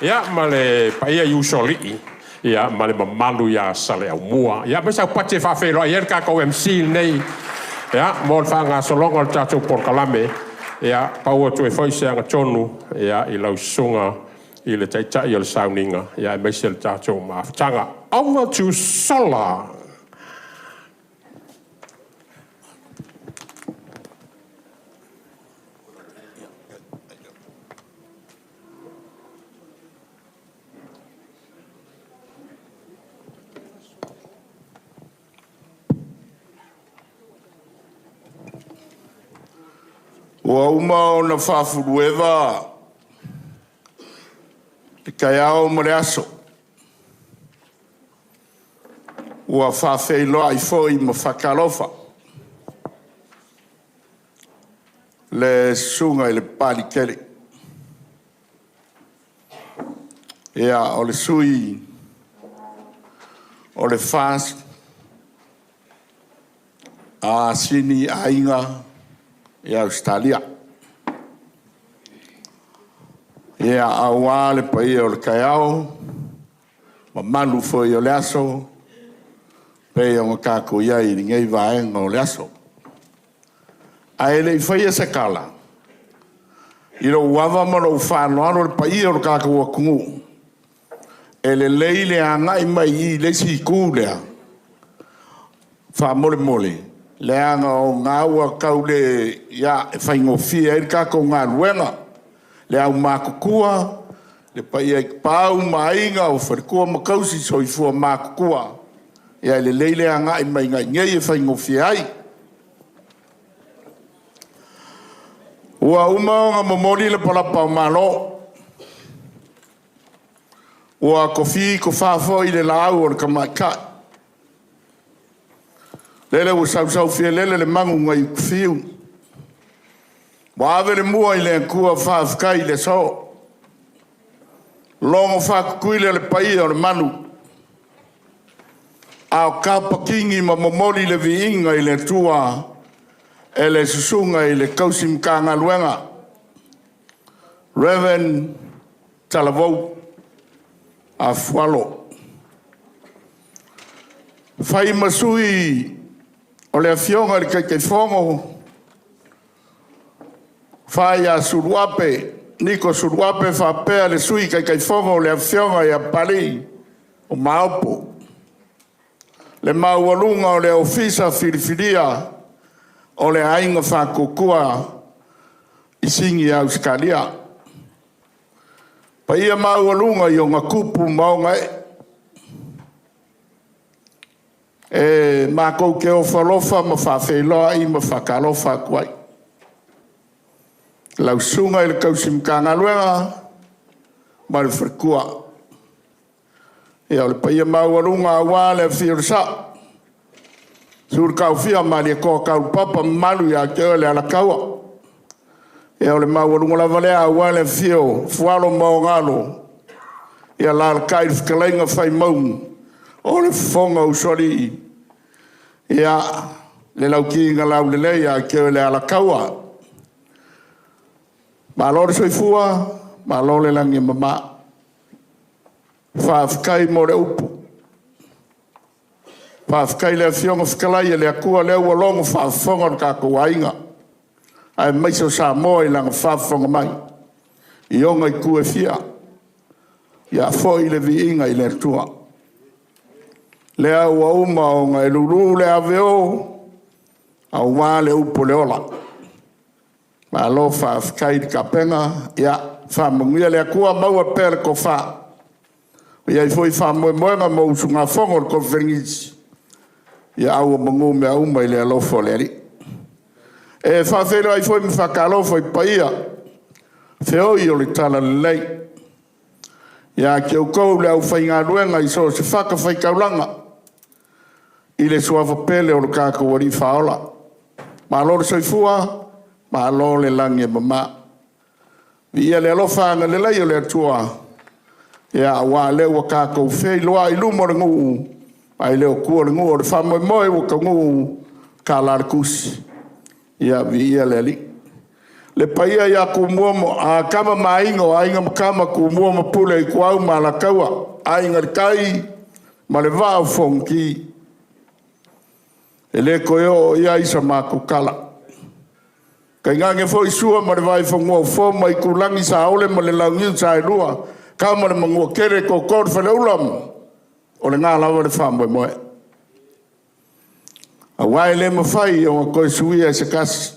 ia, ma le paia i Usoalii, ia, ma le mamalu ia Saleaumua. Ia, aumai sau pati e faafeiloai ai le tatou MC lenei, ia, mo le faagasologa o le tatou polokalame. Ia, pau atu ai foi se agatonu, ia, i lau susuga i le taitai o le sauniga, ia, aemaise le tatou mafutaga. Over to Sola. Ua uma ona faafulueva le taeao ma le aso, ua faafeiloai foi ma faatalofa le susuga i le Papaliitele, ia, o le sui o le FAST a Sini Aiga i Ausetalia. Ia, aua le paia o le taeao, mamalu foi o le aso pei ona tatou i ai i lenei vaega o le aso. Ae le i faia se tala, i lou ava ma lou faaaloalo i le paia o le tatou atunuu, e lelei le agai mai i le isi itu lea, faamolemole, leaga o lena ua tau le… ia, e faigofie ai le tatou galuega. Le aumatutua, le paia i Tapaau ma Aiga, o faletua ma tausi, soifua matutua. Ia e lelei le agai mai i inei e faigofie ai. Ua uma ona momoli le palapao malo, ua tofi tofa foi le laau o le tamaitai, lele ua sausaufialele le manu nai Utufiu, ua ave le mua i le Atua, faafetai i le aso. Logo faatutuila le paia o le malu, a o tapatini ma momoli le viiga i le Atua e le susuga i le tausi Matagaluega, Reverend Talavou Afualo. Fai ma sui o le Afioga i le Taitaifono, le Tofa ia Suluape Niko Suluape faapea le Sui Taitaifono le Afioga ia Papalii Maopu. Le maualuga o le Ofisa Filifilia o le Aiga Faatuatua i Sini Ausetalia. Paia maualuga i ona tupu ma ona ee, e matou te ofo alofa ma faafeiloai ma faatalofa atu ai. Lau Susuga i le Tausi Matagaluega ma le faletua. Ia, o le paia maualuga aua le afio o le Sao, susu le Taofia a Malietoa Taulupapa, mamalu ia te oe le Alataua. Ia, o le maualuga lava lea aua le afio o Fualo ma ona alo, ia alaalatai le fetalaiga Faimauga o le Fofoga o Usoalii, ia, le Lauti na Laulelei ia te oe le Alataua. Malo le soifua, Malo le lagi e mama. Faafetai mo le upu. Faafetai i le Afioga Fetalai a le Atua lea ua logo faafofoga lo tatou aiga, aemaise o Samoa i lana faafofoga mai i ona itu e fia. Ia foi le viiga i le Atua. Lea ua uma ona e lulu le aveo aua le upu o le ola. Malo faafetai i le tapena, ia faamanuia le Atua, maua pea le tofa. E i ai foi faamoemoega mo usugafono a le Koneferenisi, a ua manu mea uma i le alofa o le Alii. E faafeiloai foi ma faatalofa i paia feoi o le Talalelei ia te outou le aufaigaluega i so o se fatafaitaulaga i le suafa pele o le tatou Alii Faaola. Malo le soifua, malo le lagi e mama. Viia le alofa agalelei o le Atua, aua o lea ua tatou feiloai i luma o le nuu, ae le o tua o le nuu. O le faamoemoe ua taunuu, tala le tusi. Ia viia le Alii. Le paia ia Tumua ma Tama ma Aiga, o Aiga ma Tama, Tumua ma Pule, Ituau ma Alataua, Aiga i le Tai ma le Vaa o Fonoti. E le toe oo i ai sa matou tala, tainane foi Sua ma le Vaifanua, o Fofo ma Aitulagi, Saole ma le Launiu Saelua, Tama a le Manuatele, Tootoo o le Faleula. O lena lava le faamoemoe, aua e le mafai ona toe suia e se tasi,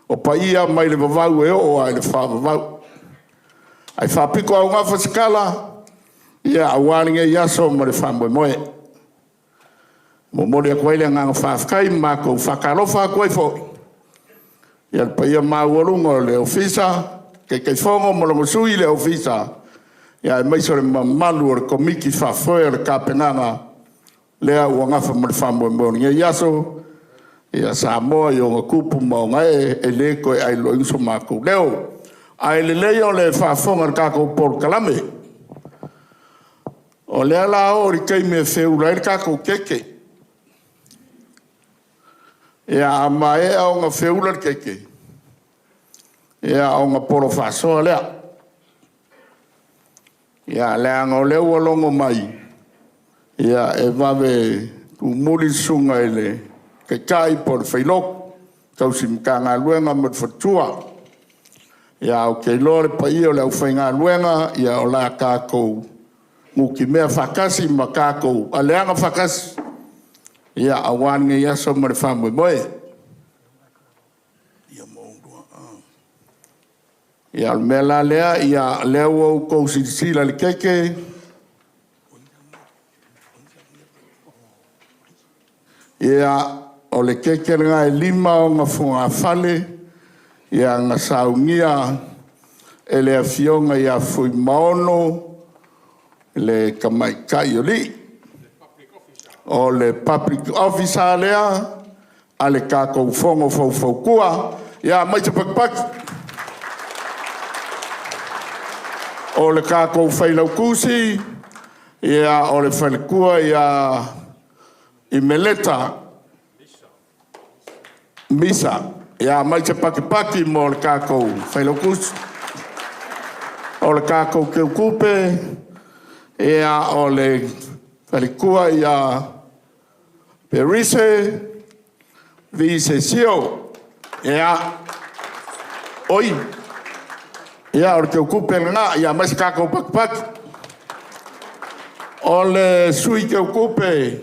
o paia mai le vavau e oo lava i le faavavau. Ae faapitoaugafa se tala aua lenei aso ma le faamoemoe. E momoli atu ai le agaga faafetai ma matou faatalofa atu ai foi i le paia maualuga o le Ofisa, Taitaifono ma lona Sui, le Ofisa, aemaise o le mamalu o le Komiti Faafoe o le tapenaga lea ua nafa ma le faamoemoe o lenei aso, Samoa i ona tupu ma ona ee, e le toe ailoina so matou leo. Ae lelei o le faafofoga i le tatou polokalame. O lea o le a oo i le taimi e feula ai le tatou keke. Ia, a maea ona feula le keke, ia ona polo faasoa lea. Ia, leaga o lea ua logo mai, e vave tumuli le susuga i le Taitai po o le Failotu tausi Matagaluega ma le faletua. Ae ou te iloa le paia o le aufaigaluega, ia o le a tatou nutimea faatasi ma tatou aleaga faatasi aua lenei aso ma le faamoemoe. Ia, o le mea la lea, o lea ua outou silasila i le keke, ia, o le keke lena e 5 ona fogafale na saunia e le Afioga ia Fuimaono le Tamaitai Alii. O le public officer lea a le tatou Fono Faufautua. Ia, aumai se patupatu. O le tatou Failautusi, ia, o le faletua ia Imeleta Misa. Ia aumai se patipati mo le tatou Failautusi. O le tatou Teutupe, ia, o le faletua ia Perise Visesio. Ia, oi, ia o le teutupe lena. Ia aumai se tatou patipati. O le sui teutupe,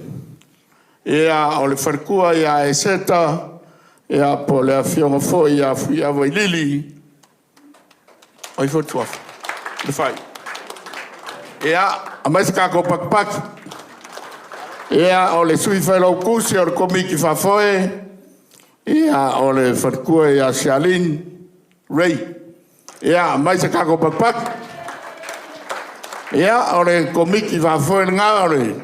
ia, o le faletua ia Eseta, ia po o le afioga foi ia Fuiava Lili. O ai foi le tuafa? Lefai. Ia, aumai se tatou patipati. Ia, o le sui failautusi o le Komiti Faafoe, ia, o le faletua ia Charlene Ray. Ia, aumai se tatou patipati. Ia, o le Komiti Faafoe lena o le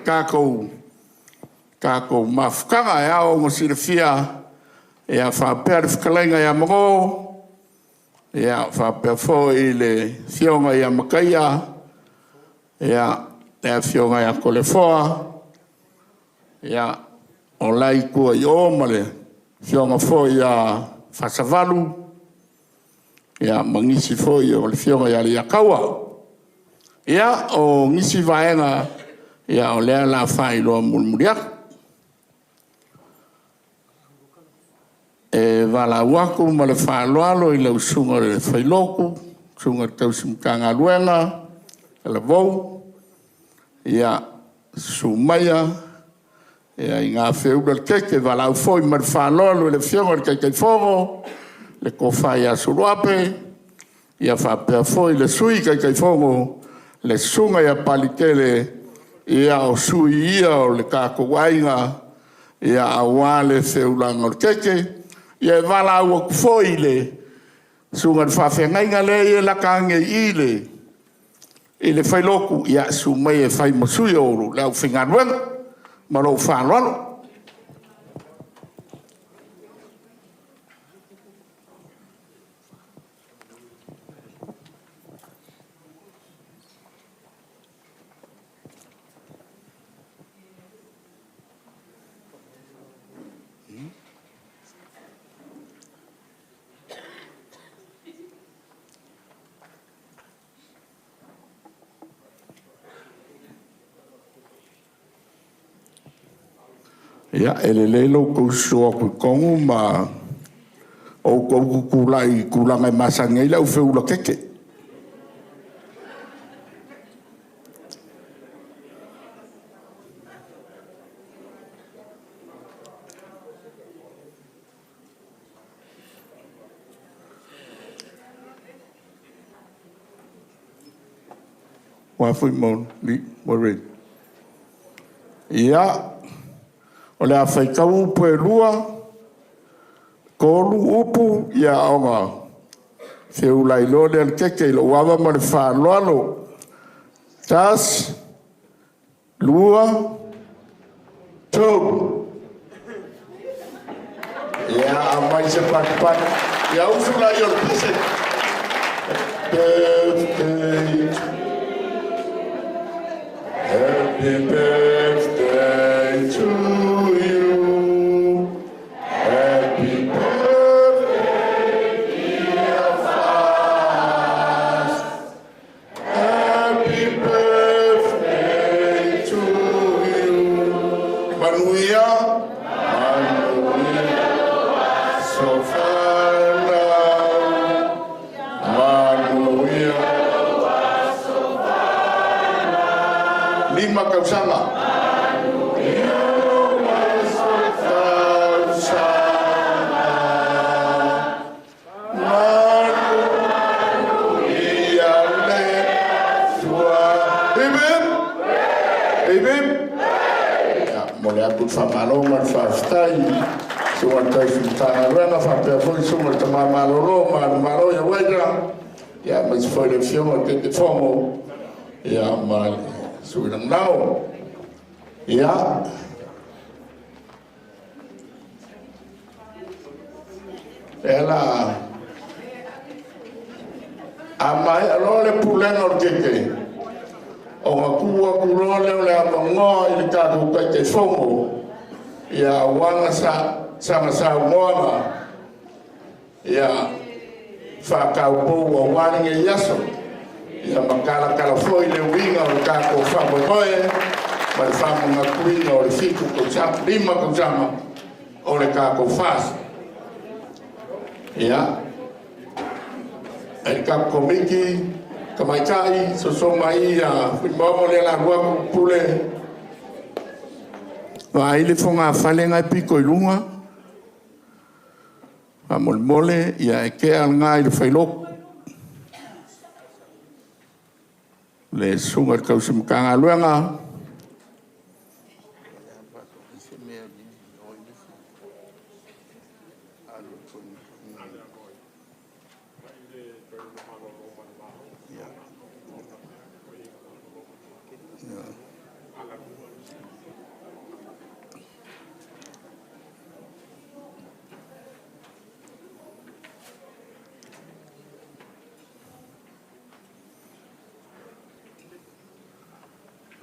tatou mafutaga e ao ona silafia. Ia faapea le fetalaiga ia Mago, ia faapea foi le afioga ia Mataia, ia, le afioga ia Toleafoa, ia, o la e i tua i o ma le afioga foi ia Fasavalu. Ia, ma nisi foi o le Afioga ia Leiataua. Ia, o nisi vaega, ia o lea o le a faailoa mulimuli atu. E valaau atu ma le faaaloalo i lau Susuga i le Failotu, susuga i le tausi Matagaluega Talavou, ia, susu maia ina feula le keke. E valaau foi ma le faaaloalo i le Afioga i le Taitaifono, le Tofa ia Suluape, faapea foi le Sui Taitaifono, le Susuga ia Papalitele, o sui ia o le tatou aiga aua le feulaga o le keke. Ia, e valaau atu foi i le susuga i le faafeagaiga lea e lata ane i i i le failotu, ia susu mai e fai ma sui o le aufaigaluega. Ma lou faaaloalo. Ia, e lelei lo outou susu atu i totonu ma outou tutulai i tulaga e masani ai le au feula keke. Ia, o le a faitau upu e lua, tolu upu, ona feula ai loa lea o le keke i lou ava ma le faaaloalo. Tasi, lua, tolu. Ia, aumai se patupatu. Ia usu laia o le pese. Happy birthday, happy birthday to you. Happy birthday, dear Faz. Happy birthday to you. Manuia, manuia, sofanau. Manuia. 5 tausaga. Tausaga. Manuia le Atua. Hip hip. Hip hip. Ia, mo le atu le faamalo ma le faafetai susuga i le tausi Matagaluega faapea foi susuga i le Tama Malolo ma le Malo ia Uaina, ia aemaise foi le Afioga i le Taitaifono, ia ma le sui lagolago. Ia, e la a maea loa le pulega o le keke, ona tuu atu loa lea o le avanoa i le tatou Taitaifono, ia aua na saga saunoaga ia faataupou aua lenei aso, ia ma talatala foi le uiga o le tatou faamoemoe ma le faamanatuina o le 7 tausaga, 5 tausaga o le tatou FAST. Ia, e le tatou Komiti Tamaitai, soso mai ia Fuimaono lea la lua pule. Vaai le fogafale na e pito i luga, faamolemole, ia e tea lena i le failotu. Le susuga i le tausi Matagaluega.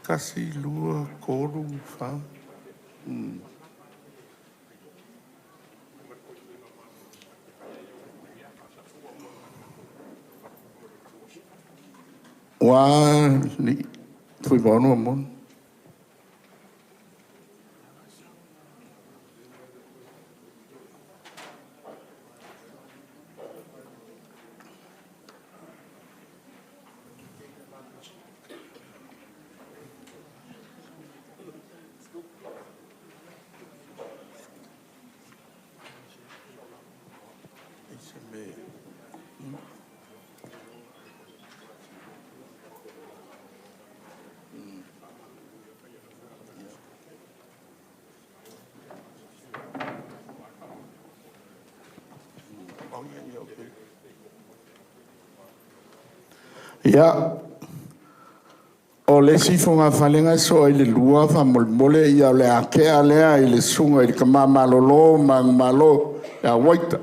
Tasi, lua, tolu, fa. Ua Fuimaono Amona. Ia, o le isi fogafale e soa i le 2 faamolemole, ia o le a tea lea i le susuga i le tama malolo manumalo ia Uaita.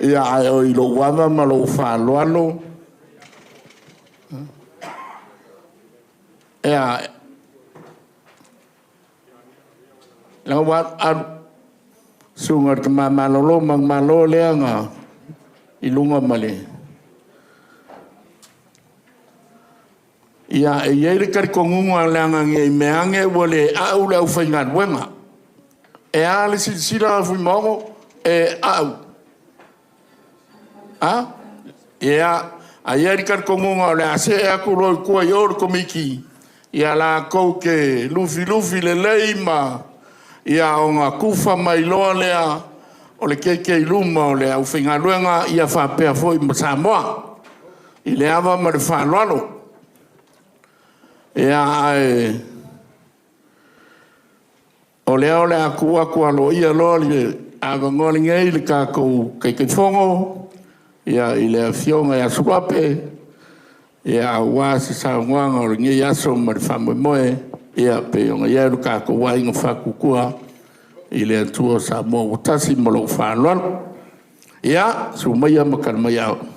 Ia, ae i lou ava ma lou faaaloalo, e a, leaga ua alu, susuga i le tama malolo manumalo lea na i luga ma le... Ia, e i ai le talitonuga leaga ne i meaane ua le au le aufaigaluega. E a le silasila Fuimaono? E au. A? Ia, ae i ai le talitonuga o le a see atu loa i tua i o le Komiti latou te lufilufi lelei ma ona tufa mai loa lea o le kekeiluma o le aufaigaluega faapea foi ma Samoa. I le ava ma le faaaloalo. Ia, ae o lea o le a tuu atu aloaia loa le avanoa lenei i le tatou Taitaifono i le Afioga ia Suluape aua se saunoaga o lenei aso ma le faamoemoe e pei ona i ai lo tatou Aiga Faatuatua i le Atua Samoa ua Tasi. Ma lou faaaloalo. Ia, susu maia ma tali mai ao.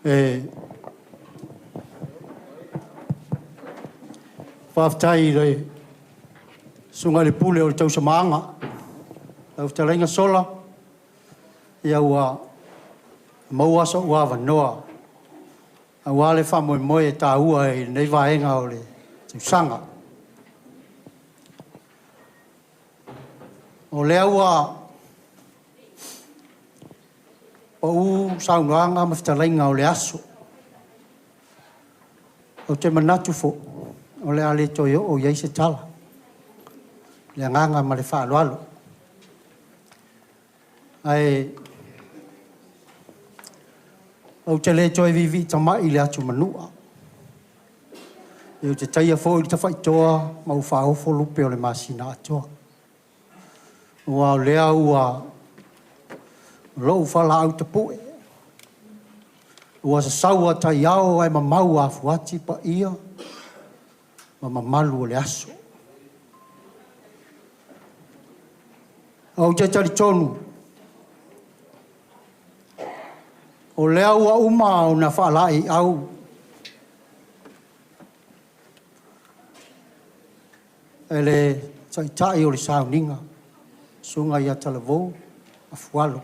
E faafetai i le susuga i le Pule o le Tausamaaga, lau fetalaiga Sola, ia ua maua sou avanoa aua le faamoemoe taua i lenei vaega o le tausaga. O lea ua pau saunoaga ma fetalaiga o le aso, ou te manatu foi, o le a le toe oo i ai se tala. Ma le agaga ma le faaaloalo. Ae ou te le toe viivii tamai i le atu manua, ou te taia foi le tafaitoa ma ou faaofo lupe o le masina atoa, aua o lea ua lou faalaau tapue, ua sasau ataiao ae mamau afuati paia ma mamalu o le aso. Ou te talitonu, o lea ua uma ona faalaeiau e le Taitai o le sauniga, le Susuga ia Talavou Afualo,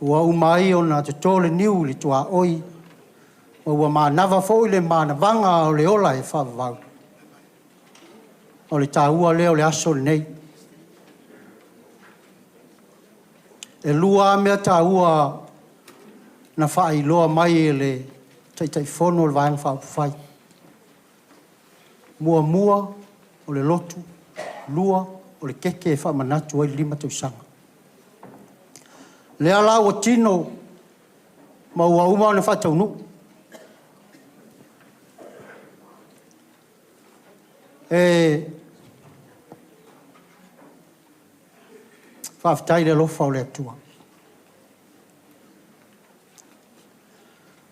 ua uma ai ona toto le niu i le tuaoi ma ua manava foi le manavaga o le ola e faavavau, o le taua lea o le aso lenei. E lua lava mea taua na faailoa mai e le Taitaifono o le Vaega Faaupufai. Muamua, o le lotu. Lua, o le keke e faamanatu ai le 5 tausaga. O lea la ua tino ma ua uma ona faataunuu. E faafetai i le alofa o le Atua.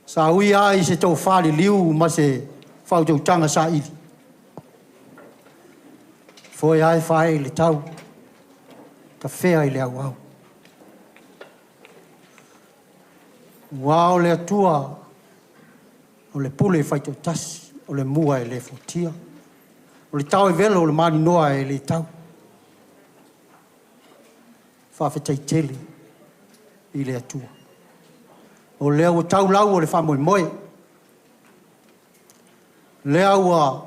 Sa ui lava i se tofa liliu ma se faautautaga saili, foe lava e faaee i le tau, tafea i le auau. Aua o le Atua o le pule faitoatasi, o le mua e le fuatia, o le tao e velo o le maninoa e le tau. Faafetai tele i le Atua. O lea ua tau lau o le faamoemoe, lea ua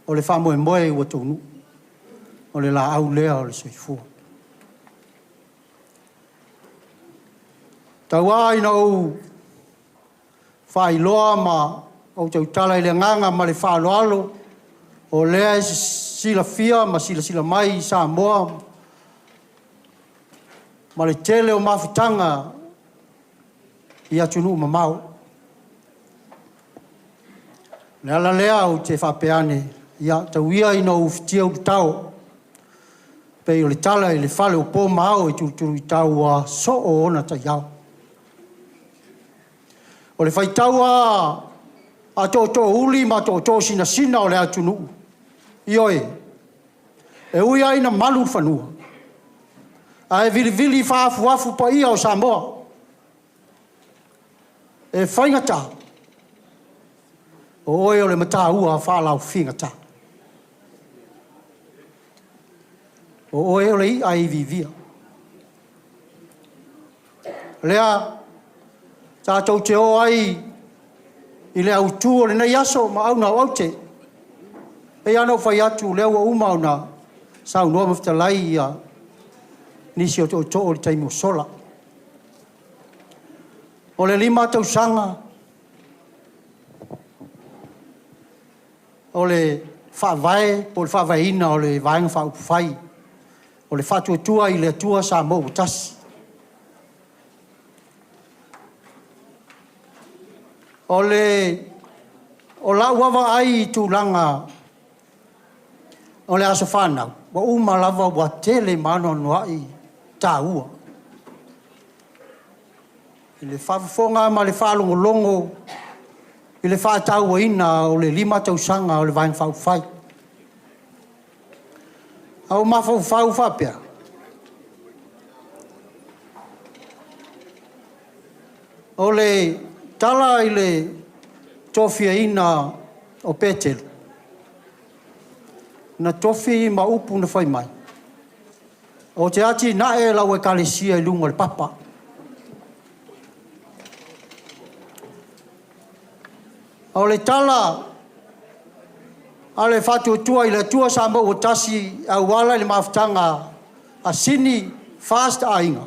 o le faamoemoe ua taunuu, o le laau lea o le soifua. Tau lava ina ou faailoa ma ou tautala i le agaga ma le faaaloalo, o lea e silafia ma silasila mai i Samoa ma le tele o mafutaga i atunuu mamao. O le ala lea ou te faapea ane, ia tau ia ina ou ufitia ulutao, pei o le tala i le fale o po ma ao e tulutuluitao ua soo ona taiao. O le faitau lava a tootoouli ma tootoo sinasina o le atunuu, ioe, e ui lava ina malu le fanua, ae vilivili faaafuafu paia o Samoa. E faigata, o oe o le mataua faalaofigata. O oe o le i'a e iviivia. O lea tatou te o ai i le autu o lenei aso ma auga o aute. E pei lava ona ou fai atu, o lea ua uma ona saunoa ma fetalai nisi o tootoo i le taimi ua sola. O le 5 tausaga o le faavae po o le faavaeina o le Vaega Faaupufai o le Faatuatua i le Atua Samoa ua Tasi. O lau lava vaai i tulaga o le aso fanau, ua uma lava ua tele ma anoanoai taua. I le faafofoga ma le faalogologo i le faatauaina o le 5 tausaga o le Vaega Faaupufai. Ae ua ou mafaufau faapea, o le tala i le tofiaina o Petelo, na tofi ma upu na fai mai, ou te atinae lau ekalesia i luga o le papa. O le tala a le Faatuatua i le Atua Samoa ua Tasi e auala i le mafutaga a Sini Fast Aiga,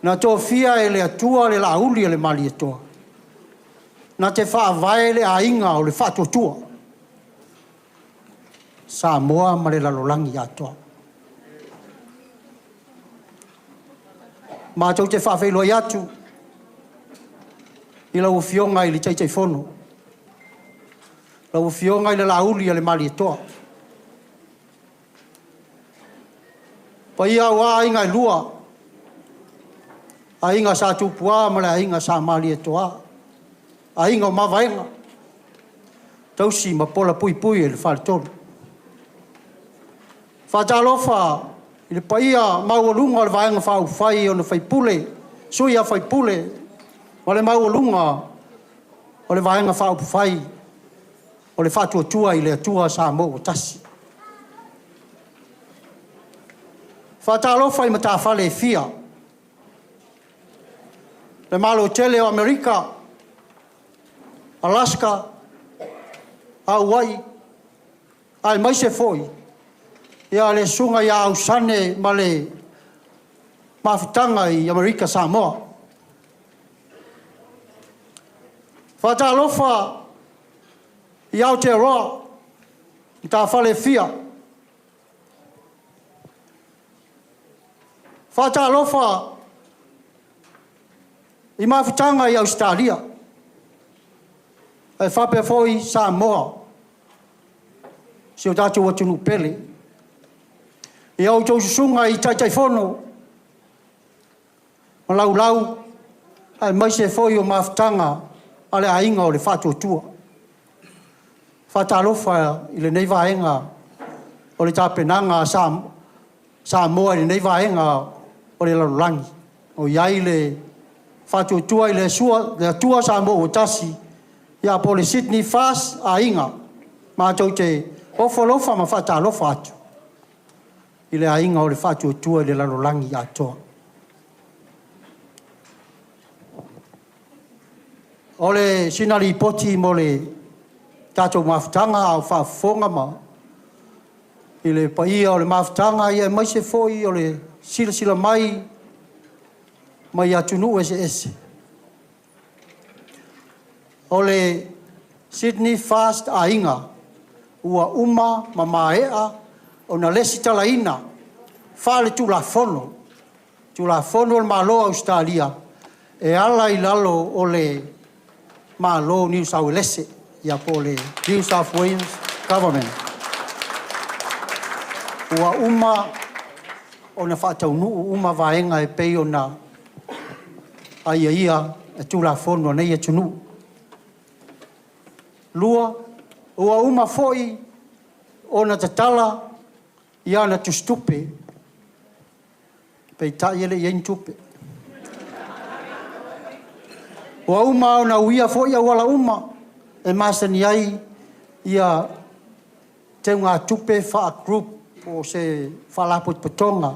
na tofia e le Atua le Laauli a le Malietoa, na te faavae le aiga o le Faatuatua, Samoa ma le lalolagi atoa. Matou te faafeiloai atu i lau Afioga i le Taitaifono, lau Afioga i le Laauli a le Malietoa, paia aua Aiga e lua, Aiga Sa Tupua ma le Aiga Sa Malietoa, Aiga o Mavaega, tausi ma polapuipui e le Faletolu. Faatalofa i le paia maualuga o le Vaega Faaupufai i ona sui usufono, sui usufono ma le maualuga o le Vaega Faaupufai o le Faatuatua i le Atua Samoa ua Tasi. Faatalofa i matafale e fia, le Malo tele o Amerika, Alaska, Auai, aemaise foi le susuga ia Ausane ma le mafutaga i Amerika Samoa. Faatalofa i Aotearoa, matafale e fia. Faatalofa i mafutaga i Ausetalia, ae faapea foi Samoa, si o tatou atunuu pele. I a outou susuga i Taitaifono ma Laulau, aemaise foi o mafutaga a le Aiga o le Faatuatua. Faatalofa i lenei vaega o le tapenaga a Samoa i lenei vaega o le lalolagi o i ai le Faatuatua i le Atua Samoa ua Tasi, ia po o le Sydney FAST aiga, matou te ofo alofa ma faatalofa atu i le aiga o le Faatuatua i le lalolagi atoa. O le sina lipoti mo le tatou mafutaga a o faafofoga ma i le paia o le mafutaga aemaise foi o le silasila mai mai atunuu eseese. O le Sydney FAST Aiga ua uma ma maea ona lesitalaina faale-Tulafono, Tulafono a le Malo o Ausetalia e ala i lalo o le Malo o Niu Sauelese, ia po o le New South Wales Government. Ua uma ona faataunuu uma vaega e pei ona aiaia e Tulafono a nei atunuu. 2, ua uma foi ona tatala ana tusitupe, peitai e le i i ai ni tupe. Ua uma ona uia foi auala uma e masani ai teugatupe faa-group po o se faalapotopotoga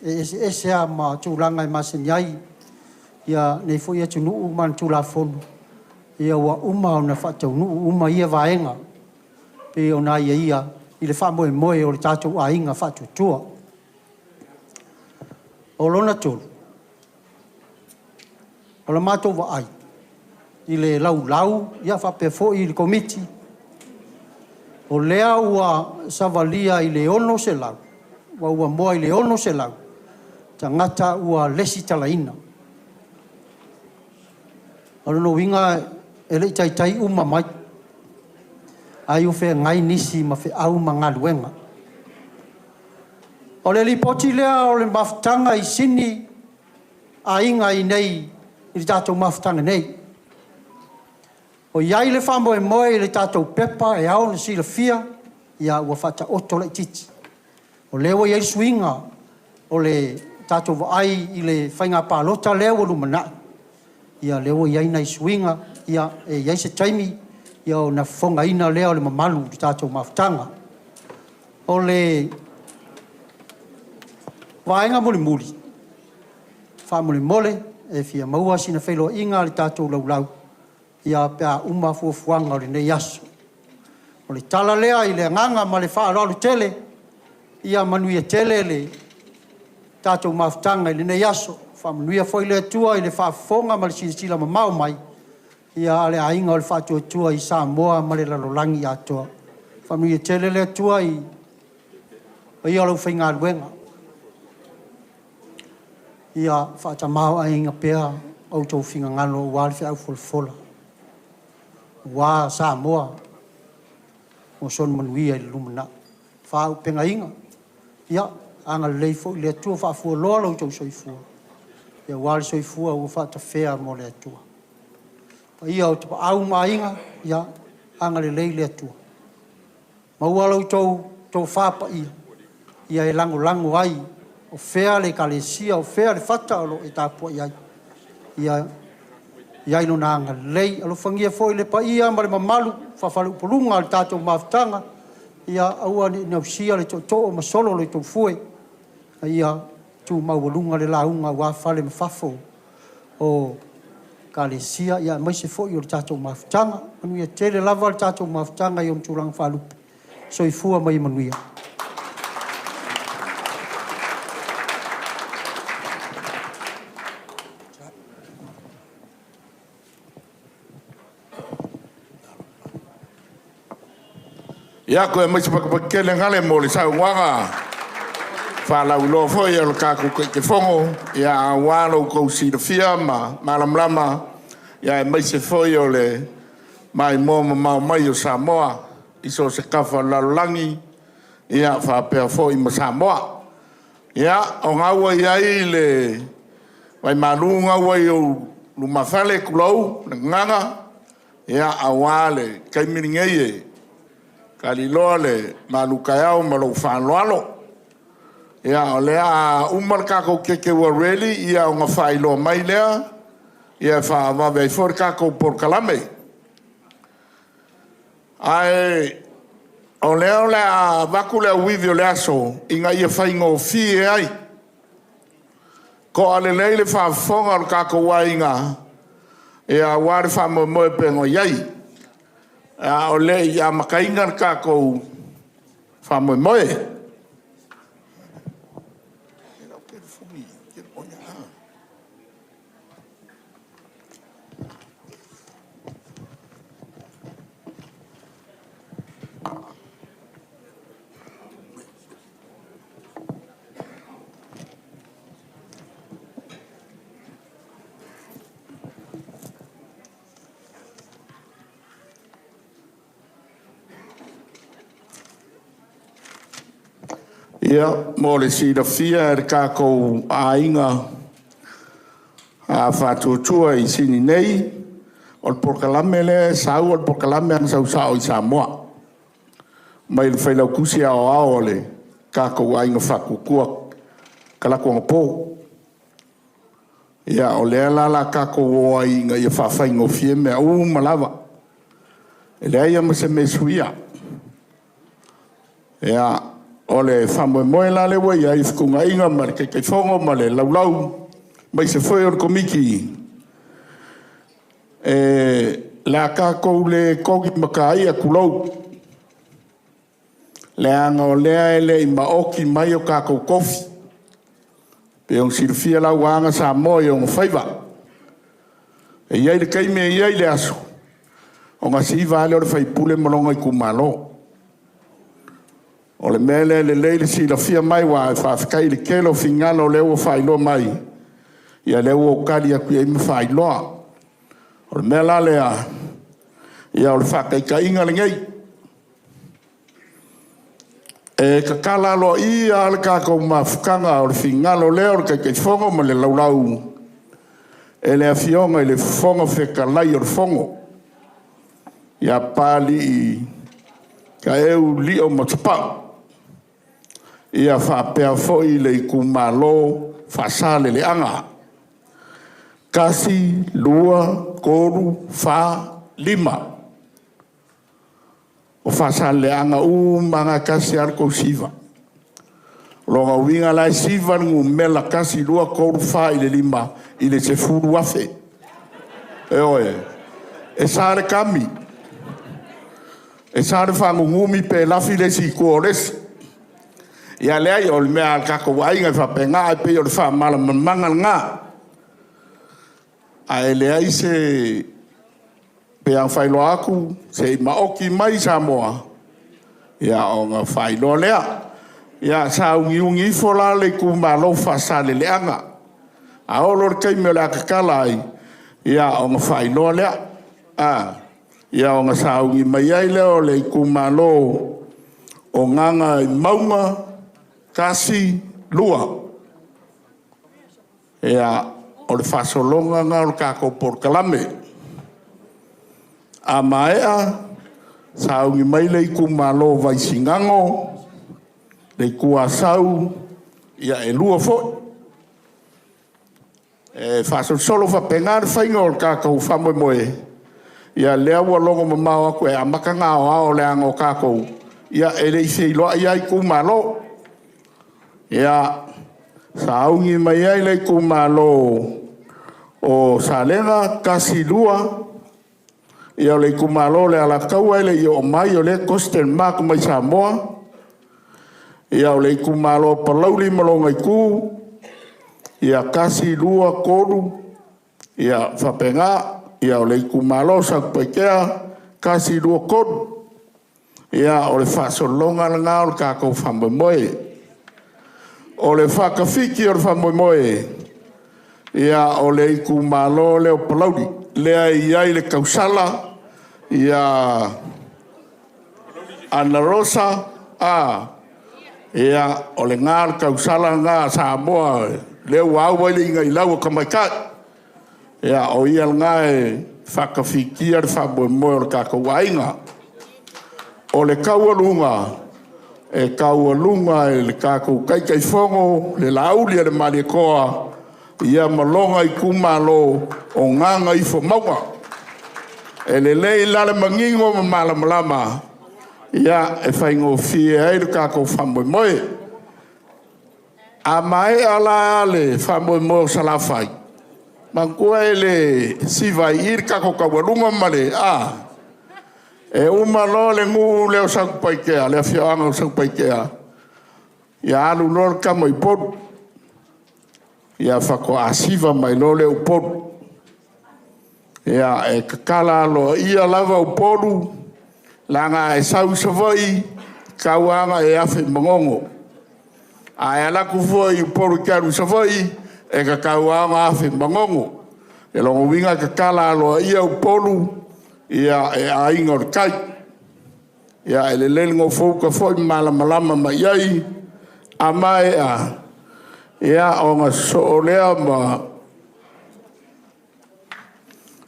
e eseese lava ma tulaga e masani ai nei foi atunuu ma ana Tulafono, ia ua uma ona faataunuu uma ia vaega e pei ona aiaia i le faamoemoe o le tatou Aiga Faatuatua. O lona tolu, o le matou vaai i le laulau faapea foi le Komiti, o lea ua savalia i le 600, ma ua moa i le 600 tagata ua lesitalaina. O lona uiga e le i taitai uma mai, ai o feagai nisi ma feau ma galuega. O le lipoti lea o le mafutaga i Sini aiga i inei i le tatou mafutaga nei. O i ai le faamoemoe i le tatou pepa e ao ona silafia, ia ua faataoto laitiiti. O lea ua i ai le suiga o le tatou vaai i le faiga palota lea ua lumanai, ia lea ua i ai nai suiga, e i ai se taimi ona fofogaina lea o le mamalu i le tatou mafutaga. O le vaega mulimuli, faamolemole e fia maua sina feiloaiga a le tatou laulau pe a uma fuafuaga o lenei aso. O le tala lea i le agaga ma le faaaloalo tele, ia manuia tele le tatou mafutaga i lenei aso. Faamanuia foi le Atua i le faafofoga ma le silasila mamao mai a le Aiga o le Faatuatua i Samoa ma le lalolagi atoa. Faamanuia tele le Atua i le paia o le aufaigaluega, ia faatamaoaigaina pea outou finagalo aua le feau folafola, aua Samoa mo sona manuia i le lumanai. Faaauupegaina, ia agalelei foi le Atua, faafualoa lo outou soifua aua le soifua ua faatafea mo le Atua. Le paia o Tapaau ma Aiga, ia agalelei le Atua, maua la outou tofa paia e lagolago ai, o fea le Ekalesia o fea le fata o lo o e tapuai ai, ia i ai Lona agalelei. Alofagia foi le paia ma le mamalu faa-faleupoluga o le tatou mafutaga, ia aua ne i gausia le tootoo ma solo lo outou fue, a ia tu maualuga le lauga aua fale ma fafo o Ekalesia aemaise foi o le tatou mafutaga. Manuia tele lava le tatou mafutaga i ona tulaga faalupe. Soifua ma ia manuia. Ia, toe aumai se patupatu tele gale mo le saunoaga faalauiloa foi a le tatou Taitaifono, aua lo outou silafia ma malamalama, aemaise foi o le maimoa mamao mai o Samoa i so o se tafa o le lalolagi faapea foi ma Samoa. Ia, o lena ua i ai le vaimalu lena ua i ou lumafale, tulou le gagana, aua le taimi lenei e kaliloa le malutaeao ma lou faaaloalo. Ia, o lea a uma le tatou keke ua ready ona faailoa mai lea. Ia e faavave ai foi le tatou polokalame. Ae o lea o le a avatu le auivi o le aso ina ia faigofie ai. Toa lelei le faafofoga a lo tatou aiga aua le faamoemoe e pei ona i ai, a o le i amataina le tatou faamoemoe. Ia, mo le silafia e le tatou aiga Faatuatua i Sini nei, o le polokalame lea e sau o le polokalame lava na sau sao i Samoa, mai le Failautusi Aoao a le tatou Aiga Faatuatua talaatu anapo. Ia, o lea la o le a tatou o ai ina ia faafaigofie mea uma lava, e leai lava ma se mea e suia. Ia, o le faamoemoe la lea ua i ai i fetuunaiga ma le Taitaifono ma le Laulau, aemaise foi o le Komiti, o le a tatou le togi mataia, tulou, leaga o lea e le i maoti mai o tatou tofi. E pei ona silafia o la e ua aga Samoa i ona faiva. E i ai le taimi e i ai le aso, ona siva lava lea o le sui usufono ma lona itumalo. O le mea lea e lelei le silafia mai, aua faafetai i le tele o finagalo o lea ua faailoa mai, ia o lea ua ou tali atu i ai ma faailoa. O le mea la lea, ia o le faataitaiga lenei, e tatala aloaia lava le tatou mafutaga, o le finagalo lea o le Taitaifono ma le Laulau e le Afioga i le Fofoga Fetalai o le Fono ia Papalii Taeu Lio Matafaa. Ia faapea foi le itumalo Faasaleleaga. 1, 2, 3, 4, 5. O Faasaleleaga uma lava e tasi lava le tou siva. O lona uiga la e siva le numera 1, 2, 3, 4 i le 5 i le 10,000. Ioe. E sa le kami, e sa le faanunumi pe lafi le isi i tua o le isi. Ia leai, o le mea lava a le tatou aiga e faapena, ae pei o le faamalamalamaga lena. Ae leai se… pei lava ona faailoa atu, se i maoti mai Samoa ona faailoa lea. Ia sauniuni ifo la le itumalo o Faasaleleaga, a oo loa i le taimi o le a tatala ai, ia ona faailoa lea, ona sauni mai ai lea o le itumalo o Gagaemauga 1, 2. Ia, o le faasologa lena o le tatou polokalame. A maea sauni mai le itumalo o Vaisigano, le Itu Asau, ia e 2 foi. E faasolosolo faapena le faiga o le tatou faamoemoe. Ia lea ua logo mamao atu e amata ona aoao leaga o tatou e le i feiloai lava itumalo. Ia, sauni mai ai le itumalo o Salega 1, 2, ia o le itumalo o le Alataua e le i oo mai o lea e question mark mai Samoa. Ia o le itumalo o Palauli ma lona Itu, ia 1, 2, 3, ia faapena. Ia o le itumalo o Satupaitea, 1, 2, 3. Ia, o le faasologa lena o le tatou faamoemoe. O le faatafiti o le faamoemoe, ia o le itumalo lea o Palauli, lea e i ai le tausala ia Anarosa, ia, o lena le tausala lena a Samoa lea ua au ai le inailau a tamaitai. Ia, o ia lena e faatafitia le faamoemoe o le tatou aiga. O le taualuga e taualuga e le tatou Taitaifono le Laauli a le Malietoa ia ma lona itumalo o Gagaifomauga. E lelei la le manino ma malamalama, ia, e faigofie ai le tatou faamoemoe. A maea la le faamoemoe o Salafai, manatua e le siva ai i i le tatou taualuga ma le… a? E uma loa le nuu lea o Satupaitea, le afioaga o Satupaitea, ia alu loa le tama i Upolu, ia faatoa siva mai loa lea i Upolu. Ia, e tatala aloaia lava Upolu, leaga a e sau i Savaii, e tatau lava ona e afe i Manono. A e alu atu foi i Upolu e te alu i Savaii, e tatau lava ona afe i Manono. O lona uiga e tatala aloaia Upolu e Aiga o le Tai. Ia, e lelei le nofouta foi ma malamalama mai i ai. A maea ona sosoo lea ma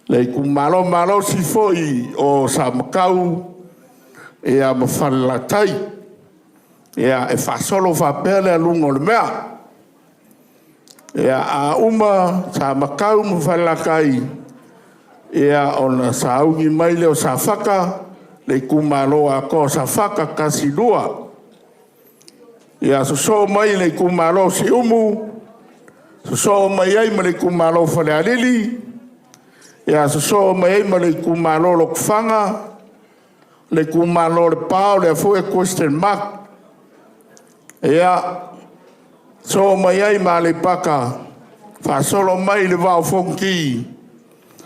le itumalo malosi foi o Samatau ma Falelatai. Ia, e faasolo faapea le aluga o le mea. Ia, a uma Samatau ma Falelatai, ia ona sauni mai lea o Safata, le itumalo atoa o Safata 1, 2. Ia sosoo mai le itumalo o Siumu, sosoo mai ai ma le itumalo o Falealili, sosoo mai ai ma le itumalo o Lotofaga, le itumalo o Lepa o lea foi e question mark, ia, sosoo mai ai ma Aleipata, faasolo mai i le Vaa o Fonoti,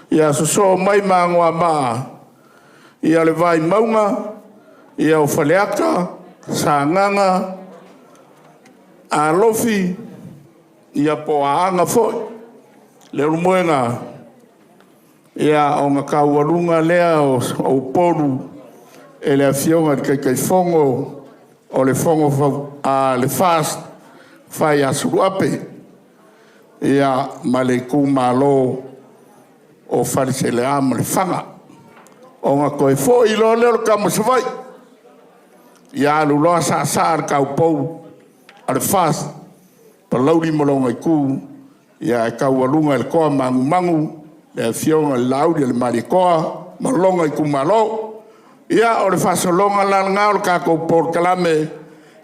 sosoo mai ma Anoamaa, le Vaimauga, o Faleata, Sagaga, Alofi po o Aana foi. Leulumoega, ona taualuga lea o Upolu e le Afioga i le Taitaifono o le Fono a le FAST, Fai Suluape ma le itumalo o Faleselea ma Lefaga. Ona toe foi loa lea o le tama i Savaii, ia alu loa saasaa le taupou a le FAST, Palauli ma lona Itu, ae taualuga e le toa manumanu le Afioga i le Laaulialemalietoa ma lona itumalo. Ia, o le faasologa la lena o le tatou polokalame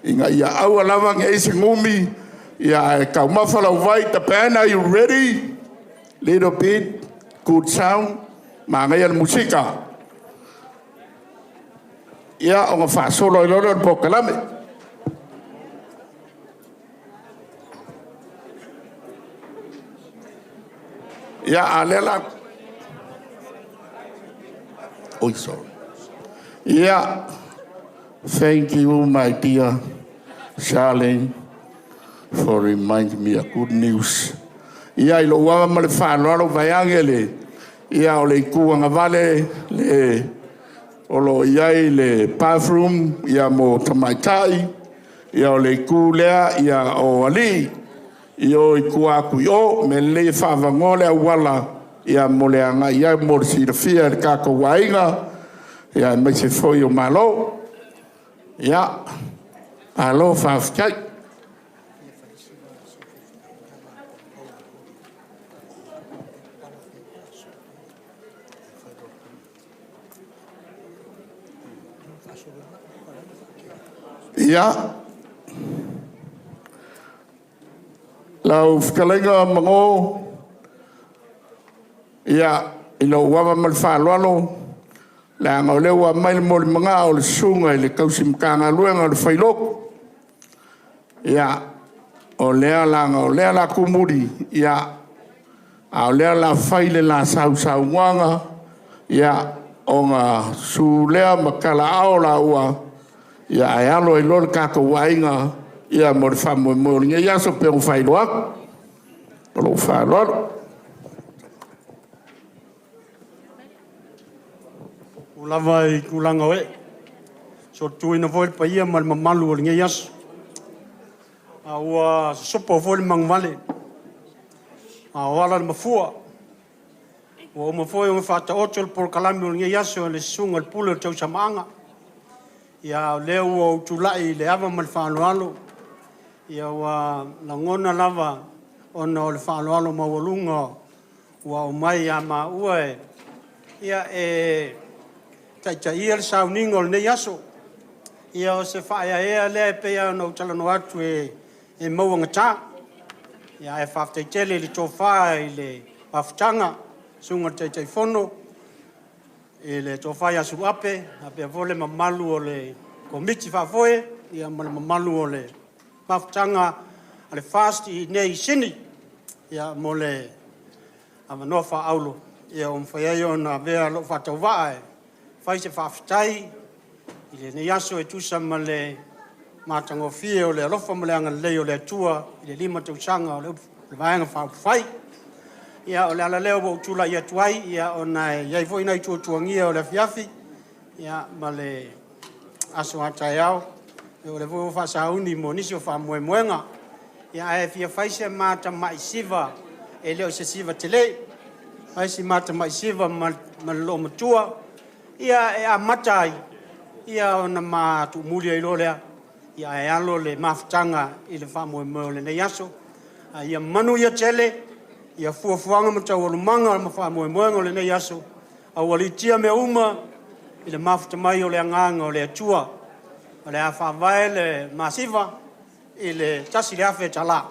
ina ia aua lava ne i i ai se gumi, ae taumafa lau vai. The band, are you ready? Little bit, good sound, manaia le musika. Ia, ona faasolo ai loa lea o le polokalame. Ia, a o lea o le a... Oi sorry. Ia, thank you my dear Charlene for reminding me a good news. Ia, i lou ava ma le faaaloalo vaeane le... Ia, o le itu agavale le o lo o i ai le bathroom mo tamaitai, o le itu lea o alii i o i tua atu i o. O le mea lelei e faaavanoa le auala mo le agai i ai mo le silafia e le tatou aiga, aemaise foi o Malo. Ia, malo faafetai. Ia, lau fetalaiga Mago, ia, i lou ava ma le faaaloalo, leaga o lea ua aumai le molimagao a le Susuga i le tausi Matagaluega o le fai lotu, ia, o lea leaga o lea o le a tumuli, a o lea o le a fai le la sausaunoaga, ona susu lea ma talaaao laua ae alo ai loa le tatou aiga mo le faamoemoe o lenei aso e pei ona faailoa atu. Ma lou faaaloalo. Ua lava i tulaga o ee, solituina foi le paia ma le mamalu o lenei aso, a ua sosopo foi le manuvale, a o ala le mafua. Ua uma foi ona faataoto le polokalame o lenei aso e le susuga i le pule o le tausamaaga, a o lea ua ou tulai i le ava ma le faaaloalo, ua lagona lava ona o le faaaloalo maualuga ua aumai ia maua e, ia, e taitaia le sauniga o lenei aso. Ia, o se faaeaea lea e pei ona ou talanoa atu e mauagata. Ia, ae faafetai tele i le tofa i le mafutaga, susuga i le Taitaifono, i le tofa ia Suluape, faapea foi le mamalu o le Komiti Faafoe, ia ma le mamalu o le mafutaga a le FAST i inei i Sini, ia, mo le avanoa faaauro ua mafai ai ona avea lou faatauvaa e fai se faafetai i lenei aso e tusa ma le matagofie o le alofa ma le agalelei o le Atua i le 5 tausaga o le Vaega Faaupufai. Ia, o le ala lea ua ou tulai atu ai, ia, ona e i ai foi nai tuatuagia o le afiafi, ia, ma le aso a taeao, o lea foi ua faasauni mo nisi o faamoemoega. Ia, ae fia fai se ma tamai siva, e le o se siva tele, fai si ma tamai siva ma le loomatua, ia, e amata ai, ia, ona ma tuumuli ai loa lea, ia, ae alo le mafutaga i le faamoemoe o lenei aso. A ia manuia tele ia fuafuaga ma taualumaga ma faamoemoega o lenei aso, aualiitia mea uma i le mafuta mai o le agaga o le Atua. O le a faavae le masiva i le $1,000.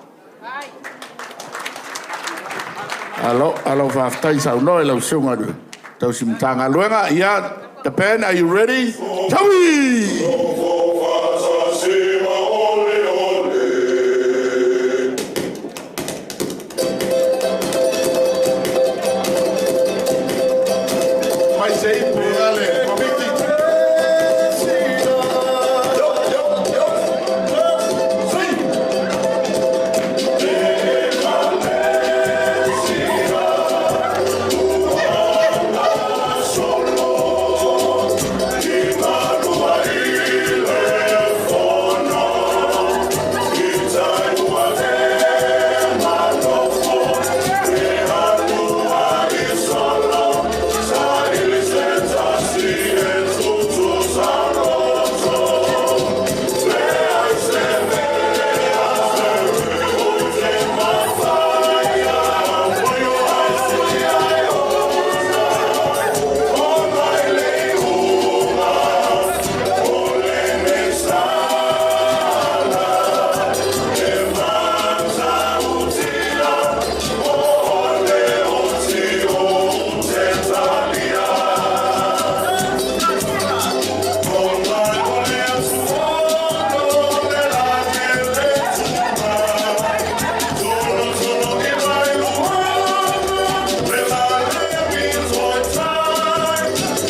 Malo, malo faafetai saunoa i lau Susuga i le Tausi Matagaluega. Ia, the band, are you ready? Taui! Mai se ipu ale Komiti. Yo, yo, yo. Si.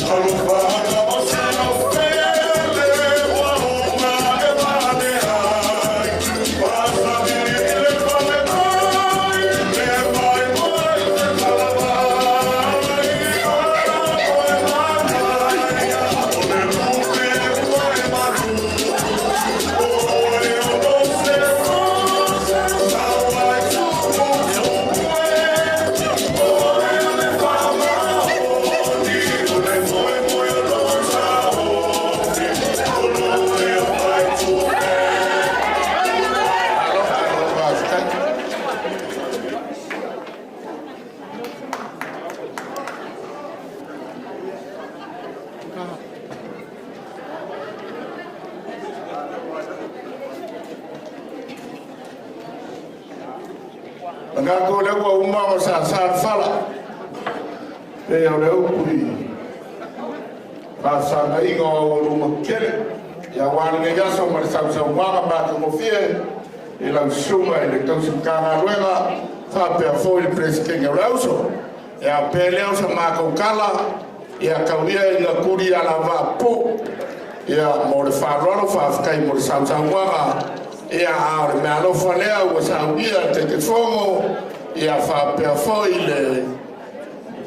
Malo, malo faafetai. Manatu o lea ua uma ona sasa le fala, pei o le upu i faafesagaiga o aualuma tetele. Ia, aua lenei aso ma le sausaunoaga matagofie i lau Susuga i le Tausi Matagaluega faapea foi le Peresetene o le Auso. Ia, pe lea o sa matou tala, ia tauia ina tuli alavaa po. Ia, mo le faaaloalo, faafetai mo le sausaunoaga. Ia, a o le meaalofa lea ua saunia e le Taitaifono, ia faapea foi le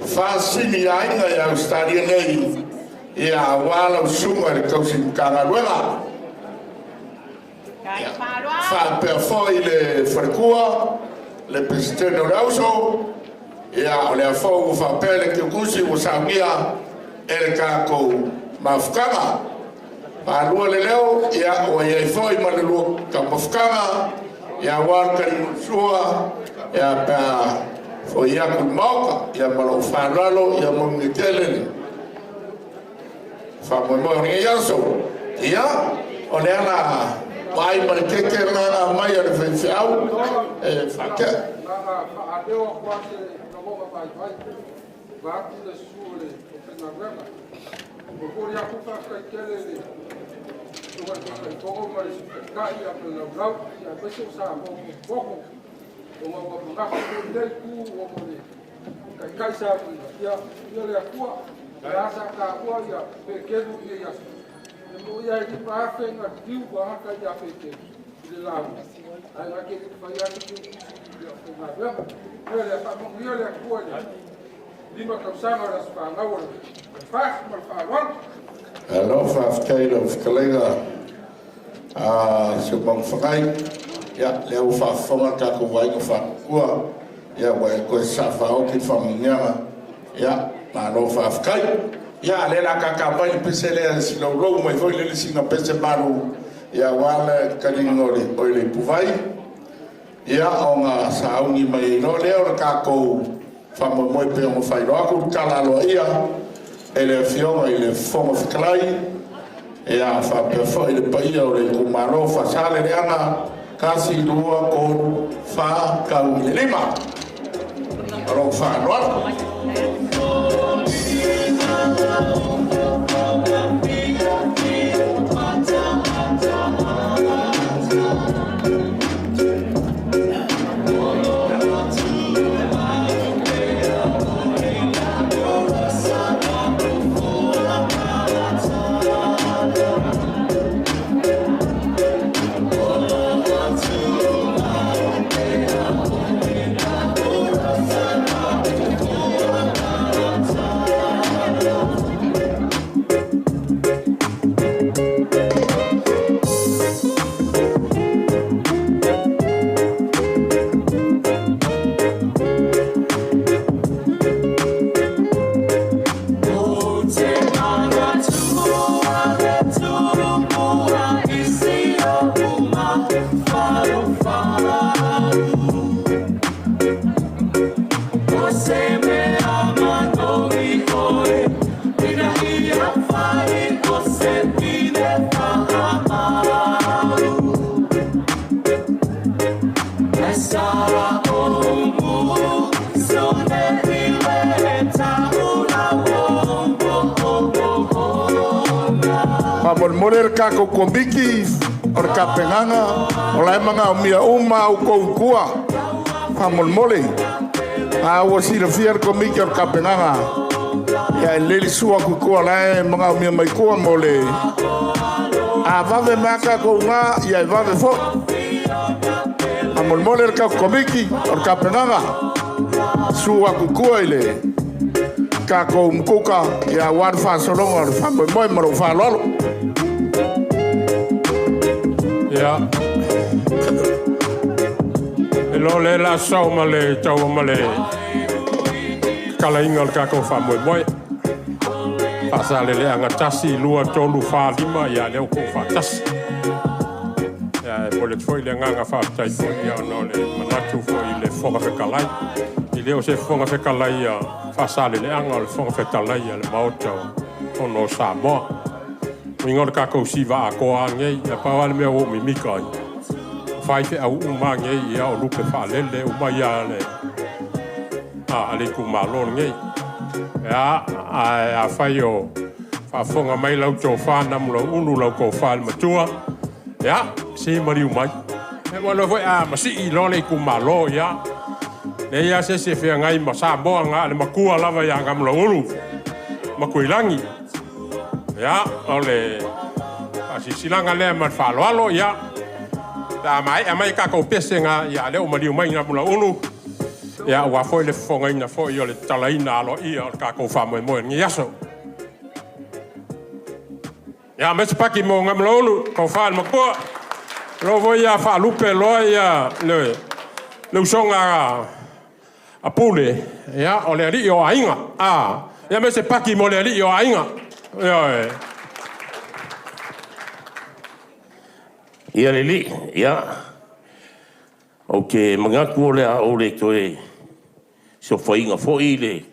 Fasini aiga i Ausetalia nei, ia aua lau Susuga i le Tausi Matagaluega. Ia, faapea foi le faletua, le Peresetene o le Auso, ia o lea foi ua faapea le tiutusi ua saunia e le tatou mafutaga. Faalua le leo, ia ua i ai foi ma le lua taumafutaga, ia aua le talimasua, Ia, pe a fo'i atu i le Maota. Ia, ma lou faaaloalo, ia manuia tele le faamoemoe o lenei aso. Ia, o lea o le a vaai ma le keke lena na aumai a le faifeau e faatea. Na ona faaleo atu lava se lagona vaivai vaeatu le susu o le aufaigaluega. E momoli atu le faafetai tele i le Susuga i le Taitaifono ma le Sui Taitai ma le Laulau, aemaise o Samoa potopoto, ona ua manatu foi lenei Itu ona o le Taitai sa viia, ia viia le Atua. O lea sa taua Peteru i lenei aso, e moni lava e 5,000 na liliu tagata ia Peteru i le lauga, ae na te le i faia lava se tusi i le aufaigaluega. O le mea lea, faamanuia le Atua i le 5 tausaga o le aso fanau o le FAST ma le faaaloalo. Malo faafetai i lau fetalaiga Seumanufagai. Ia, lea ua faafofoga le tatou aiga Faatuatua, ia ua e toe sasaa faaoti le faamanuiaga. Ia, malo faafetai. Ia, a o lea o le a tata mai le pese lea e silaulou mai foi lele sina pese malu aua le taliga o le, oi le ipuvai, ia ona sauni mai ai loa lea o le tatou faamoemoe pei ona faailoa atu le tala aloaia e le Afioga i le Fofoga Fetalai, ia faapea foi le paia o le itumalo o Faasaleleaga 1, 2, 3, 4, tau i le 5. Ma lou faaaloalo. Faamolemole le tatou Komiti o le tapenaga, o la e manaomia uma a outou i tua. Faamolemole, a ua silafia le Komiti o le tapenaga, ia e lelei le susu atu i tua, o la e manaomia mai tua mo le a vave mai lava tatou na, ia e vave foi. Faamolemole le tatou Komiti o le tapenaga, susu atu i tua i le tatou umukuka, ia aua le faasologa o le faamoemoe ma lou faaaloalo. Ia. E loa le la sau ma le taua ma le tatalaina o le tatou faamoemoe. Faasaleleaga 1, 2, 3, 4, 5, ia lea ua tuufaatasi. Ia, e momoli atu foi le agaga faafetai foi ia ona o le manatu foi i le Fofoga Fetalai. E le o se Fofoga Fetalai a Faasaleleaga, o le Fofoga Fetalai a le Maota o Fono o Samoa. Uiga o le tatou siva atoa nei, ia pau lava le mea ua ou mimika ai, faifeau uma nei, ia o lupe faalele uma ia le a le itumalo lenei. Ia, ae afai o faafofoga mai lau tofa Namulauulu, lau tofa i le matua, ia, se maliu mai. E ua foi a masii loa le itumalo, ia. Leai lava se isi e feagai ma Samoa na o le matua lava ia Namulauulu, Matuilagi. Ia, o le faasilasilaga lea ma le faaaloalo, ia. Pe a maea mai tatou pese na, ia lea ua maliu mai Namulauulu, ia aua foi le fofogaina foi o le tatalaina aloaia o le tatou faamoemoe i lenei aso. Ia, aumai se paki mo Namulauulu, tofa i le matua. O lo foi ia faalupe loa ia le usoga a Pule, ia, o le alii o aiga. Ia, aumai se paki mo le alii o aiga. Ioe. Ia le alii, ia, Ou te manatu o le a ou le toe sofaina foi le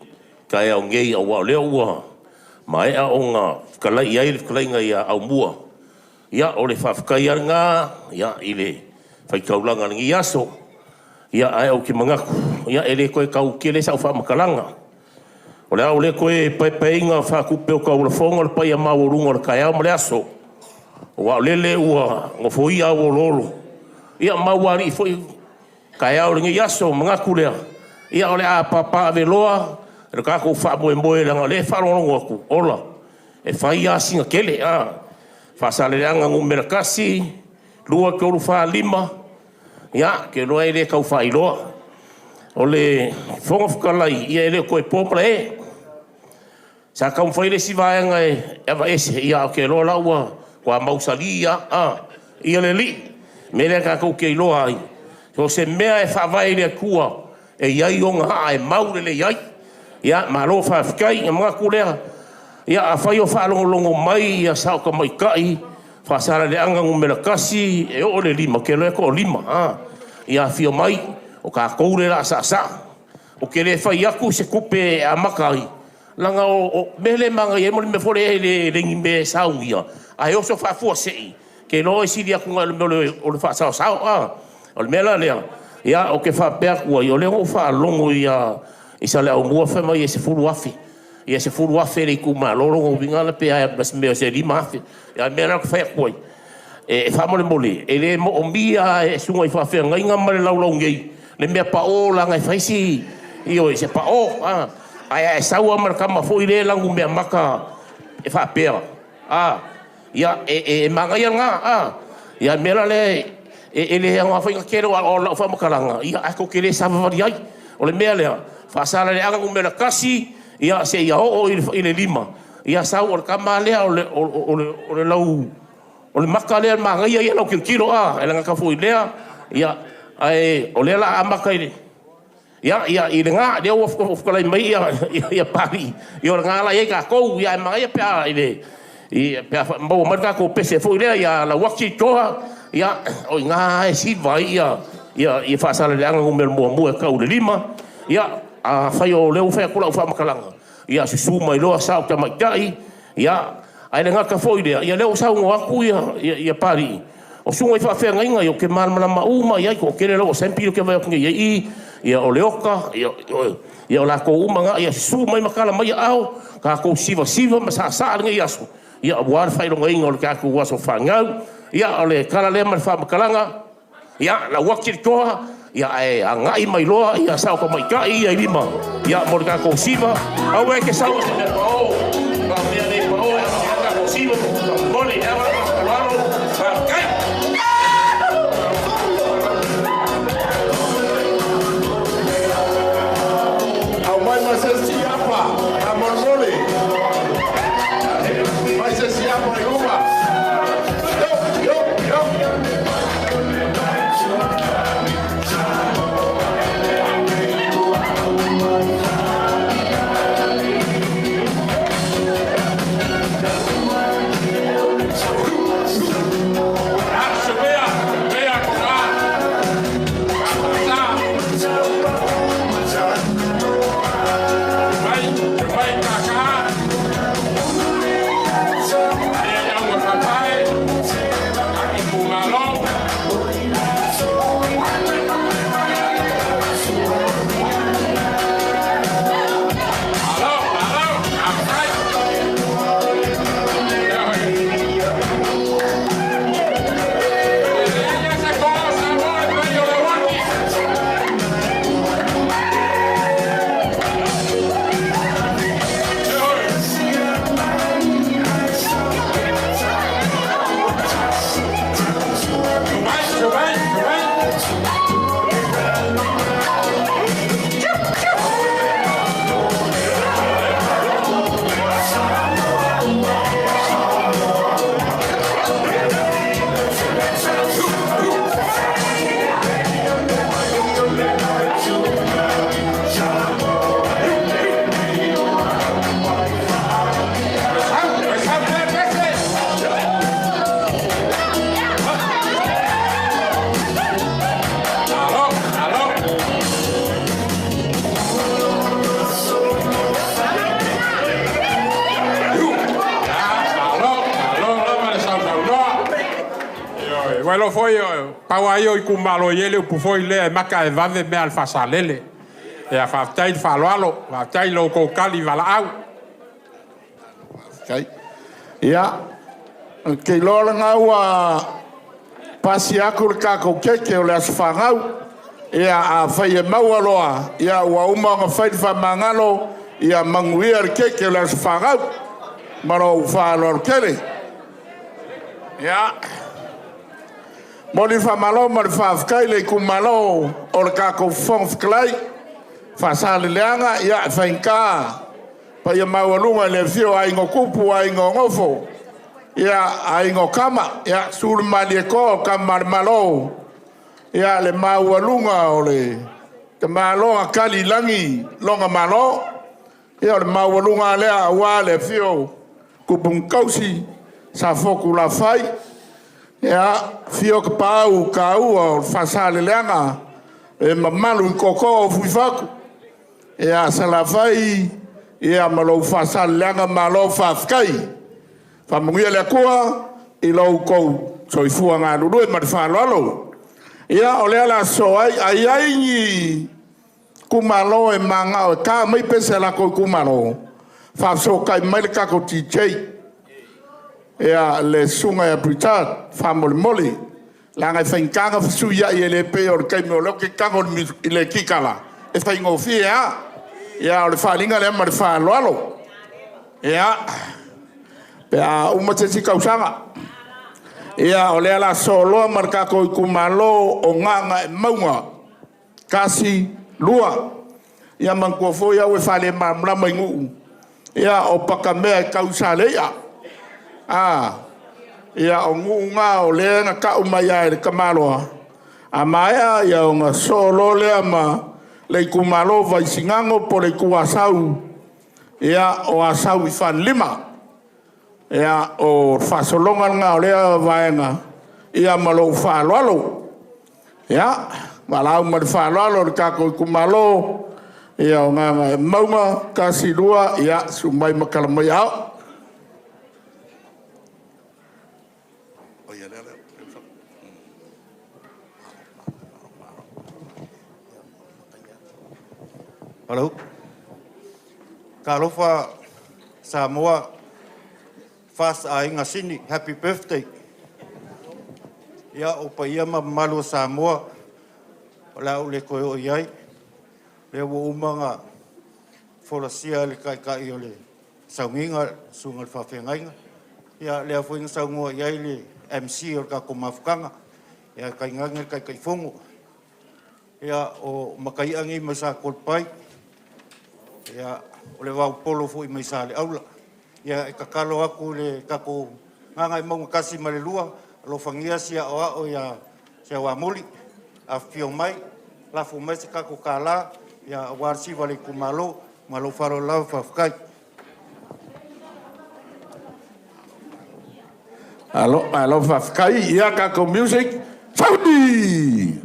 taeao nei aua o lea ua maea ona fetalai i ai le fetalaiga ia Aumua. Ia, o le faafetai lava lena i le faitaulaga i lenei aso. Ae ou te manatu, e le toe tau tele sau faamatalaga. O le a ou le toe paepaeina faatupe o taulafoga le paia maualuga o le taeao ma le aso, aua o lele ua nofoia auoloolo ma ua alii foi taeao o lenei aso. Ona manatu lea, ia o le a papaaveloa le tatou faamoemoe leaga o lea e faalogologo atu, ola, e fai lava sina tele a. Faasaleleaga 1, 2, 3, 4, 5, ia, ou te iloa e le tau faailoa. O le Fofoga Fetalai, ia e le o toe po malae. Sa taumafai le isi vaega e aveese, ae ou te iloa o la e ua matua mausali lava le alii. O le mea lea tatou te iloa ai, so o se mea lava e faavae i le Atua, e i ai ona aa e mau lelei ai. Ia malo faafetai. Ona manatu lea, ia afai o faalogologo mai sao tamaitai o Faasaleleaga 1 e oo i le 5, ou te iloa e toa-5, ia afifio mai, o tatou lea o le a saasaa. Ou te le fai atu se tupe e amata ai, leaga o le mea lea e manaia ai le mea foi lea e le o ni mea e saunia, ae oso faafuasei, ou te iloa e sili atu nai lo le mea o le faasaosao. O le mea la lea, ou te faapea atu ai, o lea na ou faalogo i Saleaaumua fai mai e $10,000. Ia $10,000 le itumalo, o lona uiga la pe a ma se mea o se $5,000. A o le mea la ou te fai atu ai, faamolemole, e le moomia lava e susuga i faafeagaiga ma le laulau nei le mea pao leaga e fai si… ioe, se pao. Ae a e sau lava ma le tama foi lea e lanumeamata e faapea, ia, e manaia lena. A o le mea la lea, e le aoga foi ona tele o lau faamatalaga, ae tou te le savavali ai. O le mea lea, Faasaleleaga 1 seia oo i le 5, ia sau o le tama lava lea o le lau... O le mata lea o le manaia ia o lau tilotilo, e le gata foi i lea, ae o lea o le a amata i le... Ia, i lena, lea ua fetalai mai Papalii, ia o lena o le a i ai tatou, ae manaia pe a maua mai le tatou pese foi lea ia Lauaki Toa, ia o i ina lava e siva ai Faasaleleaga 1 e tau i le 5. Ia, afai o lea ua fai atu lau faamatalaga, ia susue mai loa sao tamaitai, ae le gata foi i lea, o lea ua saunoa atu Papalii, o susuga i faafeagaiga, ia ou te malamalama uma lava i ai, e toatele lau assembly lea ou te vaai atu nei i ai i i, o Leota, ia o latou uma na, ia susu mai ma tala mai aao, tatou sivasiva ma saasaa lenei aso aua le faailogaina o le tatou aso fanau. Ia, o le tala lea ma le faamatalaga, ia, Lauaki le toa, ae agai mai loa sao tamaitai ia i lima mo le tatou siva. Aua e te sau i se mea pao, a mea le pao e amata ai le tatou siva. Faamolemole, ma le faaaloalo, faafetai. Aumai ma se isi apa, faamolemole. Mai se isi apa i luma. Yo, yo, yo. Ua iloa foi, pau lava ia o itumalo e i ai le upu foi lea, e mata lava e vave mea a le faasalele. Ia faafetai le faaaloalo, faafetai i la outou tali valaau. Ia, ou te iloa lena ua pasi atu le tatou keke o le aso fanau. Ia, afai e maua loa, ia ua uma ona fai le faamagalo, ia manuia le keke o le aso fanau. Ma lou faaaloalo tele. Ia, momoli le faamalo ma le faafetai i le itumalo o le tatou Fofoga Fetalai, Faasaleleaga, ia e faigata paia maualuga i le afio o Aiga o Tupu, Aiga o Nofo, Aiga o Tama, susu le Malietoa o Tama a le Malo, le maualuga o le tamaloa na tali i lagi lona Malo. Ia o le maualuga lava lea aua le afio o Tupu na tausi, Safotulafai, afio Tapaau taua o le Faasaleleaga, le mamalu i tootoo o Fuifatu, Salafai ma lou Faasaleleaga, malo faafetai. Faamanuia le Atua i lo outou soifua galulue. Ma le faaaloalo. Ia, o lea o le a sosoo ai. A i ai ni itumalo e mananao e ta mai pese a latou itumalo, faafesootai mai le tatou DJ, le susuga ia Pritchard, faamolemole, leaga e faigata ona fesuiai, e le pei o le taimi o lea ou te tago i le kikala, e faigofie lava. Ia, o le faaaliga lea ma le faaaloalo. Ia, pe a uma se isi tausaga. Ia, o lea o le a sosoo loa ma le tatou itumalo o Gagaemauga 2. Ia manatua foi au e faalemalamalama i nuu, ia o Patamea e tau i Saleia. Ia, o nuu na o lea na tau mai lava e le tamaloa, a maea ona sosoo loa lea ma le itumalo o Vaisigano po o le Itu Asau, ia, o Asau i Falelima. Ia, o le faasologa lena o lea vaega, ia ma lou faaaloalo. Ia, valaau ma le faaaloalo i le tatou itumalo o Gagaemauga 2, ia susu mai ma tala mai aao. Alo. Talofa Samoa, first Aiga Sini, happy birthday. Ia, o paia ma mamalu o Samoa, o le a ou le toe oo i ai. Lea ua uma ona folasia e le taitai o le sauniga, le susuga i le faafeagaiga. Ia, lea foi na saunoa i ai le MC o le tatou mafutaga, ia tainane le Taitaifono. Ia, o mataia nei mai Satoalepai, ia, o le vaopopolo foi mai Saleaula. Ia, e tatalo atu i le tatou Gagaemauga 1 ma le 2, alofagia si aoao ia Amuli, afifio mai, lafo mai se tatou $1 aua le siva a le itumalo. Ma lou faaaloalo lava, faafetai. Malo faafetai. Ia, tatou music, sauni!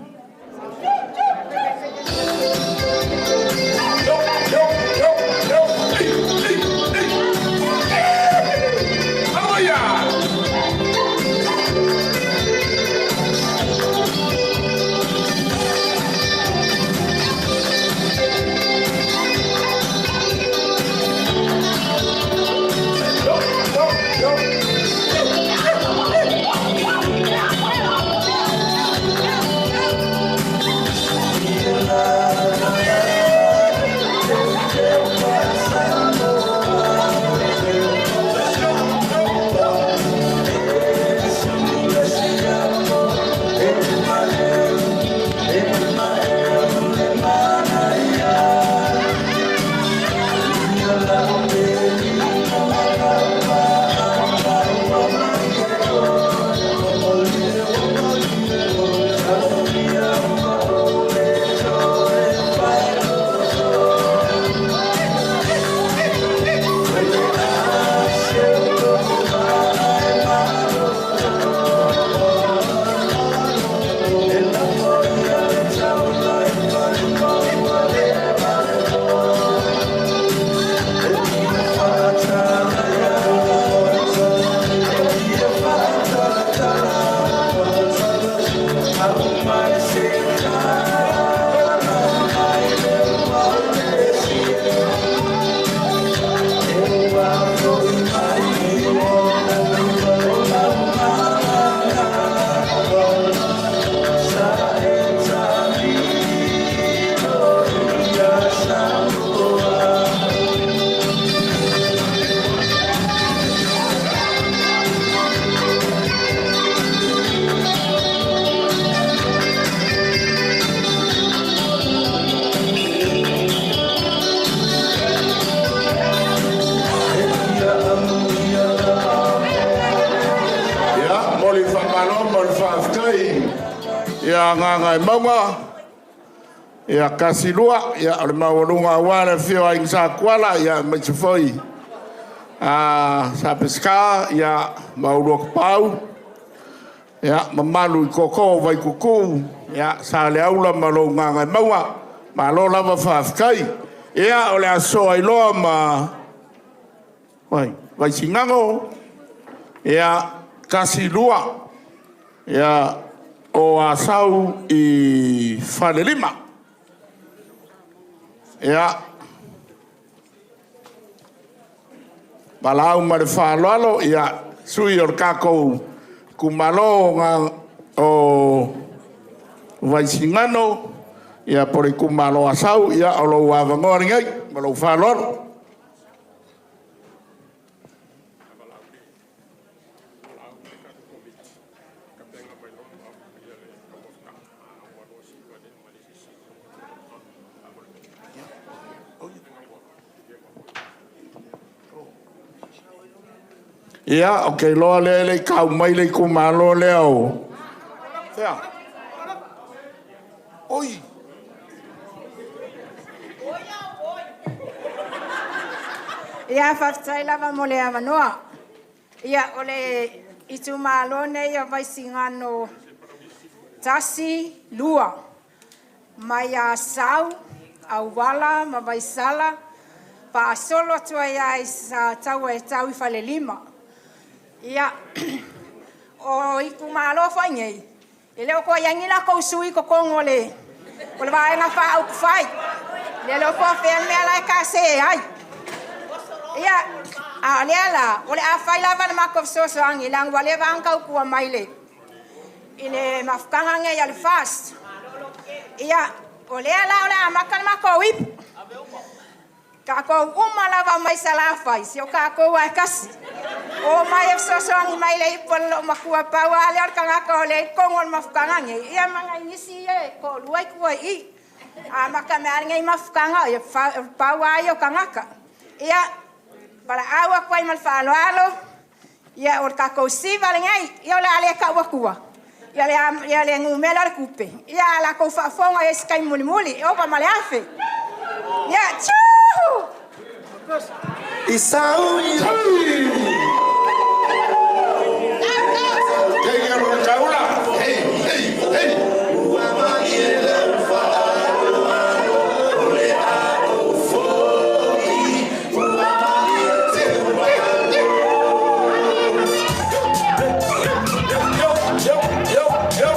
Momoli le faamalo ma le faafetai ia Gagaemauga 1, 2, o le maualuga aua le afio o Aiga Sa Tuala, aemaise foi Sa Peseta ma oulua Tapaau, mamalu i tootoo o Vaituutuu, Saleaula ma lou Gagaemauga, malo lava faafetai. Ia, o le a sosoo ai loa ma Vaisigano 1, 2, o Asau i Falelima. Ia, valaau ma le faaaloalo, sui o le tatou itumalo o Vaisigano po o le itumalo o Asau, ia o lou avanoa lenei. Ma lou faaaloalo. Ia, ou te iloa o lea e le i tau mai le itumalo lea o... Fea? Oi! Ia, faafetai lava mo le avanoa. Ia, o le itumalo lenei o Vaisigano 1, 2, mai Asau, Auala ma Vaisala, faasolo atu ai lava i Sataua e tau i Falelima. Ia, o itumalo foi nei, e le o toe i ai ni latou sui i totonu o le Vaega Faaupufai. Le iloa po o fea le mea la e tase ai. Ia, a o lea la, o le a fai lava le matou fesoasoani, leaga ua leva ona tautua mai i le mafutaga lenei a le FAST. Ia, o lea la o le a amata le matou ipu. Tatou uma lava mai Salafai, se o tatou lava e tasi. Omai e fesoasoani mai i le ipu a le loomatua. Pau lava lea o le tagata o lea e i totonu o le mafutaga nei, ia ma nai nisi ia e toalua e i tua i i. Amata mai lava lenei mafutaga, ia pau lava ia o tagata. Ia, valaau atu ai ma le faaaloalo, ia o le tatou siva lenei. Ia o le a le tau atua ia le numera o le tupe, ia a latou faafofoga i ai i se taimi mulimuli, e ova ma le 1,000. Ia, tchuu! Hey, hey, hey! Yo, yo, yo, yo!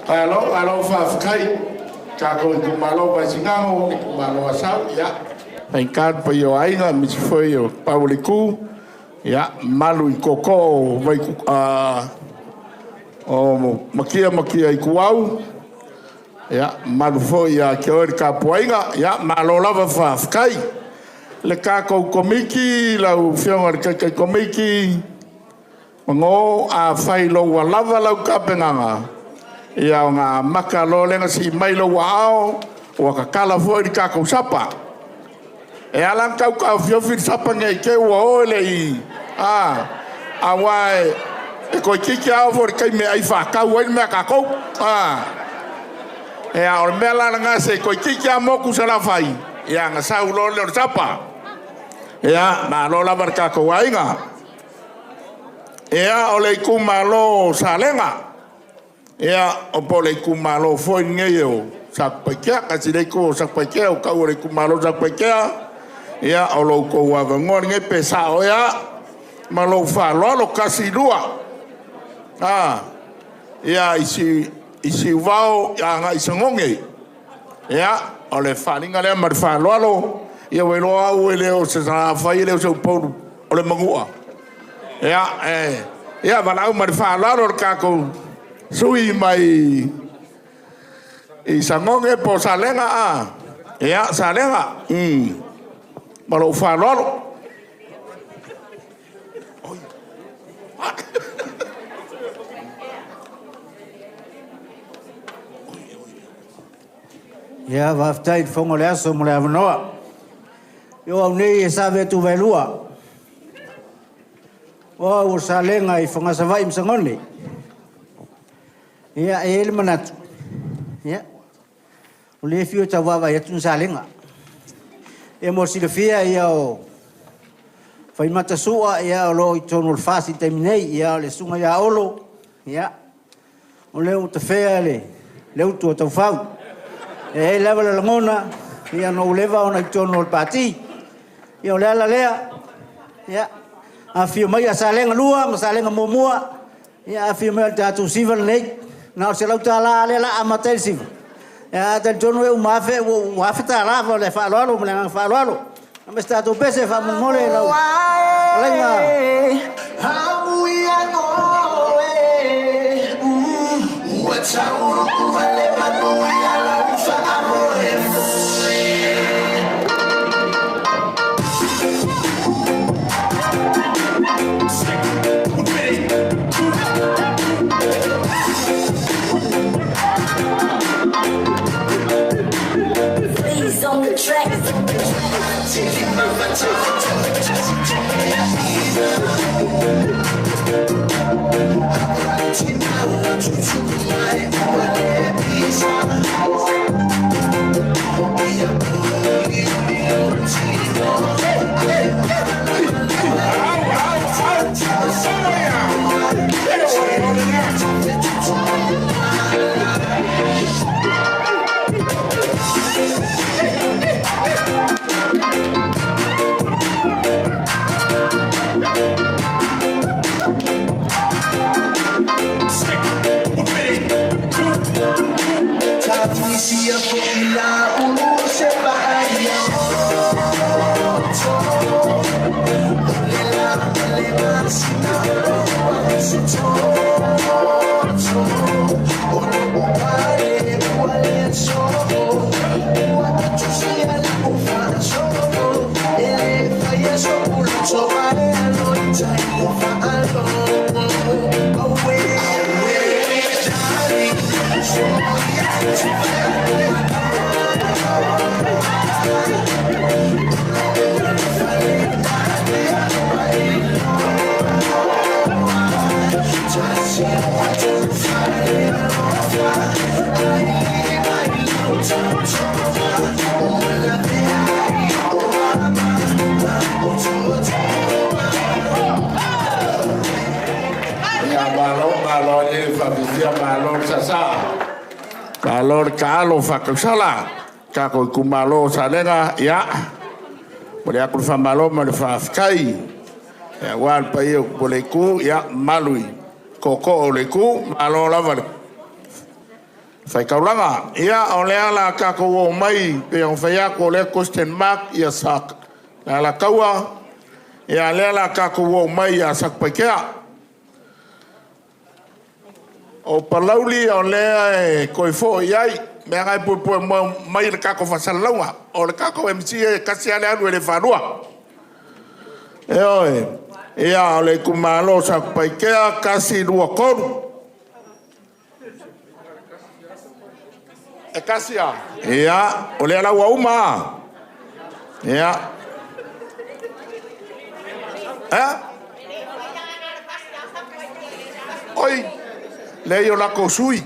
Malo, malo faafetai. Tatou itumalo Vaisigano, itumalo Asau, ia. Faigata le paia o aiga, aemaise foi o Pau o le Itu, ia, mamalu i tootoo o Matia ma Matia Ituau, ia, mamalu foi ia te oe le tapuaiga, ia, malo lava faafetai. Le tatou Komiti, lau Afioga i le Taitai Komiti, Mago, afai ua lava lau tapenaga, ia ona amata loa lea ona sii mai lou aao, ua tatala foi le tatou sapa. E ala ona tau taofiofi le sapa ne i te i ua o e le i... a, aua E toeitiiti lava oo foi i le taimi e ai faatau ai le mea a tatou. Ia, o le mea la lena, se toeitiiti lava motu Salafai, ia ona sau loa lea o le tapa. Ia, malo lava le tatou aiga. Ia, o le itumalo o Salega, ia, po o le itumalo foi lenei o Satupaitea. Tasi lea itu o Satupaitea, ua taua o le itumalo o Satupaitea. Ia, o lo outou avanoa lenei, pe sao ea ma lou faaaloalo. Tasi, lua, ia, i Siuvao agai i Sagoge. Ia, o le faaaliga lea ma le faaaloalo. Ia ua iloa au e le o se Salafai, e le o se Upolu, o le Manua. Ia, valaau ma le faaaloalo le tatou sui usufono mai Sagoge po o Salega a? Ia, Salega. Ma lou faaaloalo. Ia, faafetai i le fofoga o le aso mo le avanoa. Ia, o au nei e Save atu Vaelua. O au o Salega i Fogaa, Savaii ma Sagone. Ia, e i ai le manatu, ia, o lea e fiu e tau vaavaai atu ni Salega. Ia mo le silafia, ia, o Faimata Sua, ia, o lo o i totonu o le FAST i le taimi nei. Ia, o le susuga ia Olo, ia, o lea ua tafea le utu a taufau. E i ai lava le lagona, ia na ua leva ona i totonu o le Pati. Ia o le ala lea, ia, afifio maia Salega 2 ma Salega 1, ia afifio mai o le tatou siva lenei. Na o le $100 lava lea o le a amata ai le siva, ae talitonu e uma afe ua $1000 ma le faaaloalo ma le agaga faaaloalo. Aumai se tatou pese faamolemole lau fetalaiga. Ia, malo, malo le faafiafia, malo le saasaa, malo le taalo faatausala. Tatou itumalo o Salega, ia, momoli atu le faamalo ma le faafetai aua le paia o Puleitu, ia, mamalu i tootoo o le itu, malo lava le faitaulaga. Ia, o lea o le a tatou oo mai, pei ona fai atu o lea e question mark Alataua, ia, lea o le a tatou oo mai ia Satupaitea. O Palauli o lea e toe foi i ai, leaga e puepue mai i le tatou faasalalauga. O le tatou MC e tasi lava le alu e le faalua. Ioe. Ia, o le itumalo o Satupaitea, 1, 2, 3. E tasi lava? Ia, o lea la ua uma a? Ia. foi, leai o latou sui.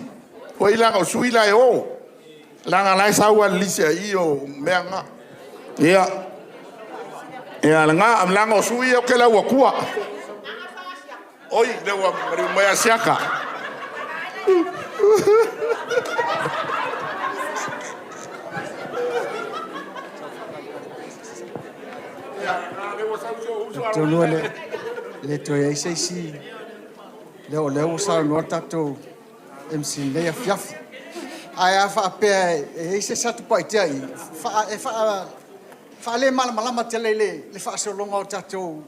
Foi leaga o sui la e o. Leaga la e sau lava i le lisi a i i o mea na. Ia, ia lena, leaga o sui ia ou te lau atua. Oi, lea ua maliu mai Asiata. Atonu e le toe i ai se isi leo, o lea ua saunoa le tatou MC i lenei afiafi. Ae a faapea e i ai se Satupaitea i i, e faale-malamalama tele i le faasologa o tatou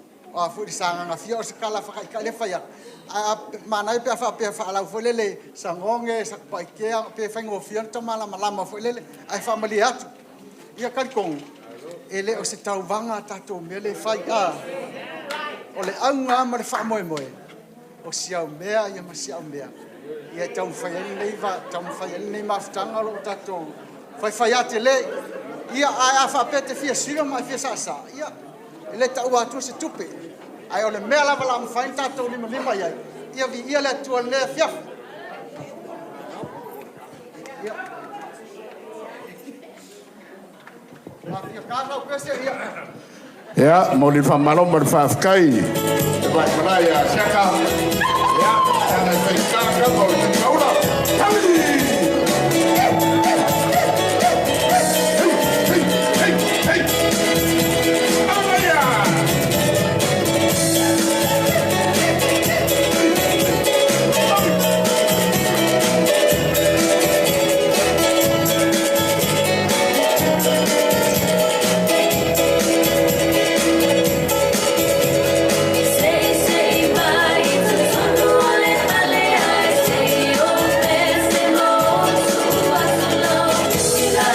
le Sagaga fia, o se tala faataitai lea e fai atu, ae manaia pe a faapea e faalau foi lele, Sagoge, Satupaitea, pe faigofie ona ta malamalama foi lele. Ae faamalie atu, ia talitonu, e le o se tauvaga a tatou mea lea e fai, a. O le auga lava ma le faamoemoe, o si au mea ma si au mea, ia taumafai ai lenei mafutaga o lo o tatou faifai lava tele. Ia, ae a faapea e te fia sio ma e fia saasaa, ia, e le taua atua se tupe, ae o le mea lava o le a mafai ona tatou limalima i ai, ia viia le Atua i lenei afiafi. Ia, momoli le faamalo ma le faafetai i le Vaimalae ia Asiata. Ia, leaga e faigata tama o le taula. Taui! Hei, hei, hei, hei! Aumaia! Sei mai totonu o le hale ae sei o pese mo suasolo ila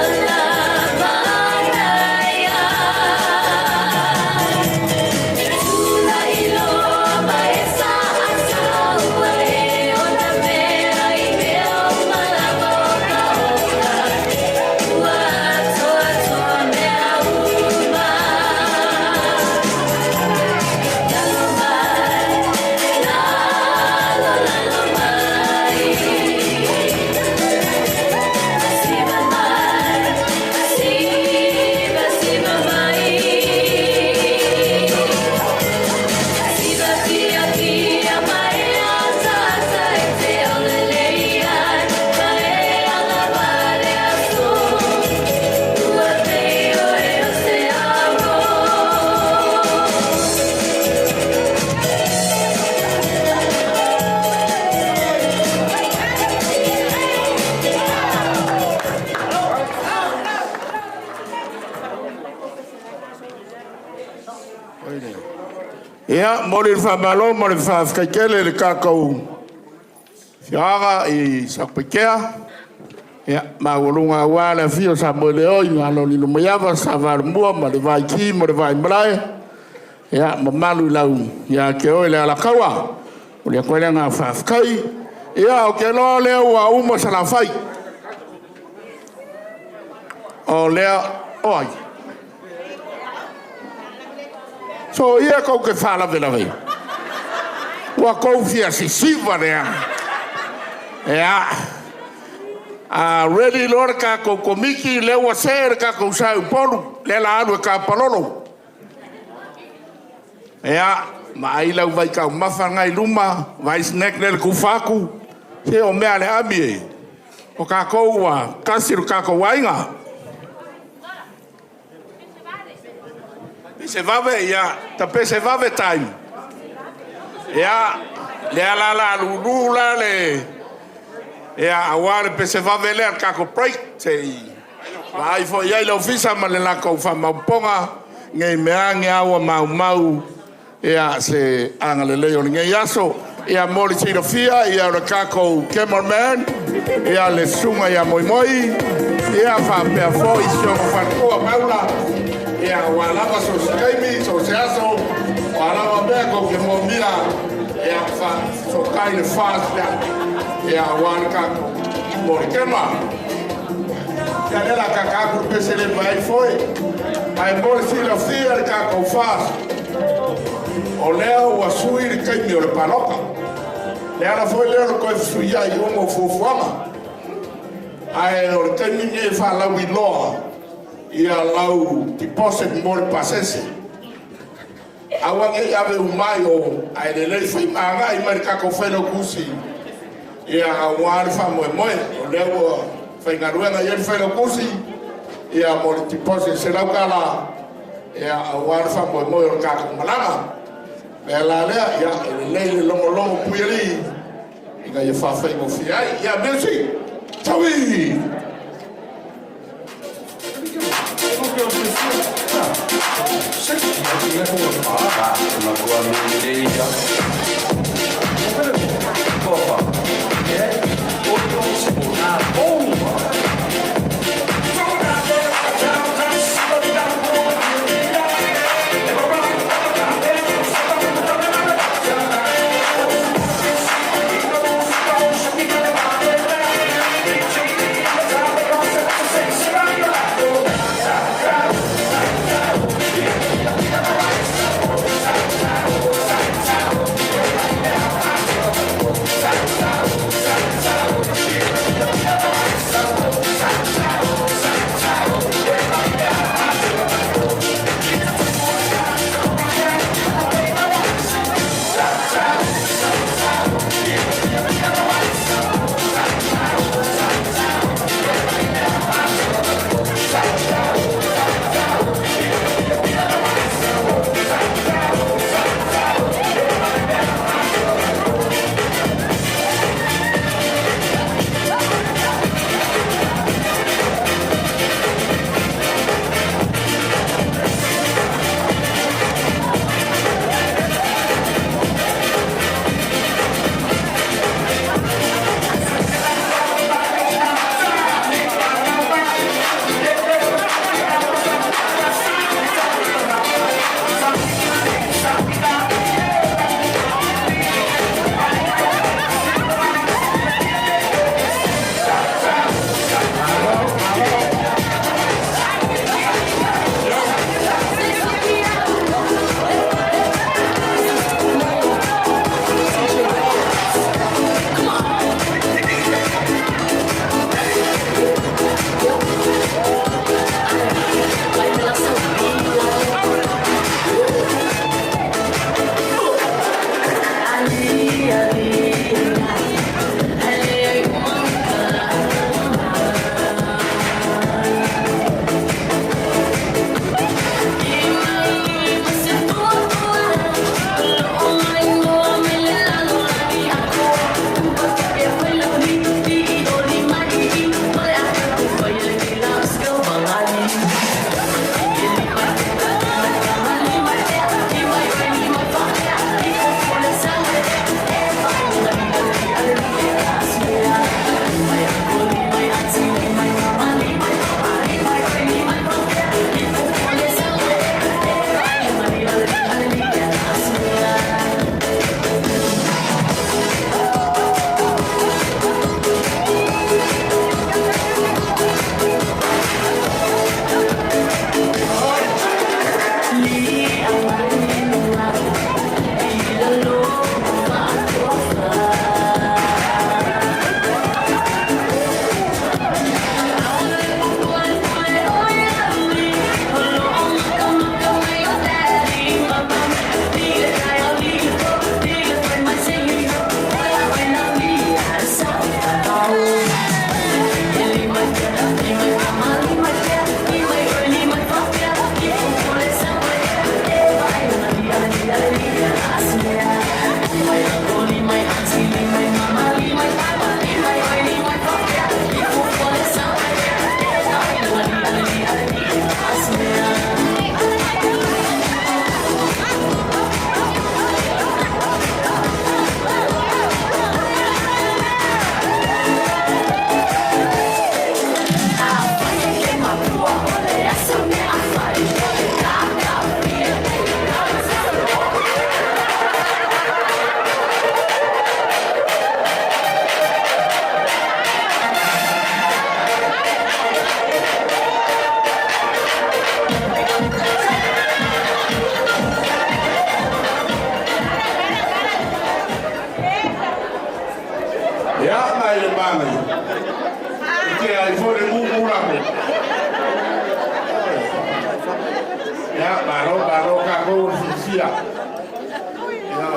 mala manaia. Tula iloa ma e sa asa ua e ona mea i mea o malama o ka ola ua atoatoa mea uma. Lalo mai, lalo, lalo mai. Siva mai, siva, siva mai. Siva pia pia mai ata e te olelei ai mai anga vare aso. Ua pei o e o se aro. Ia, momoli le faamalo ma le faafetai tele i le tatou afioaga i Satupaitea. Ia, maualuga aua le afio o Samoeleoi, Alo o Lilomaiava, Savalomua ma le Vaiti ma le Vaimalae, ia, mamalu i lau ia te oe le Alataua. Momoli atu ai le agaga faafetai. Ia, ou te iloa o lea ua uma Salafai. O lea, o ai? Soia tou te faalavelave. Ua tou fia sisiva leaga. Ia, a ready loa le tatou Komiti, lea ua see le tatou sa i Upolu, lea o le a alu e tapalolo. Ia, vaai lau vaitaumafa lena i luma, vaai snack lea e tufa atu. Se o mea a le ami e, o tatou ua tasi lo tatou aiga. Pese vave, ia, tapese vave time. Ia, lea la o le a lulu la le... Ia, aua le pese vave lea le tatou break, se i vaai foi i ai le Ofisa ma le latou faamaopoopoga, ne i meaane lava ua maumau se agalelei o lenei aso. Ia mo le silafia, o le tatou cameraman, le susuga ia Moimoi, ia faapea foi si ona faletua Maula, aua lava so o se taimi, so o se aso, o a lava mea tou te moomia, ia faafesootai le FAST lea, aua le tatou molikema. Ia lea o le a tata atu le pese le vaai foe. Ae mo le silafia le tatou FAST. O lea ua sui le taimi o le palota. Le ala foi lea o le toe fesuiai ona o fuafuaga. Ae o le taimi lenei e faalauiloa ia lau deposit mo le pasese. Aua ne i ave uma i o, ae lelei foi ma agai mai le tatou Failautusi ia aua le faamoemoe. O lea ua faigaluega i ai le Failautusi ia mo le deposit $100 ia aua le faamoemoe o le tatou malaga. Le la lea, ia, e lelei le logologo puialii ina ia faafaigofie ai. Ia, music, taui! Ia, ma i le manaia, e tea ai foi le mumu lamo. Ia, malo, malo tatou o le fiafia. Ia,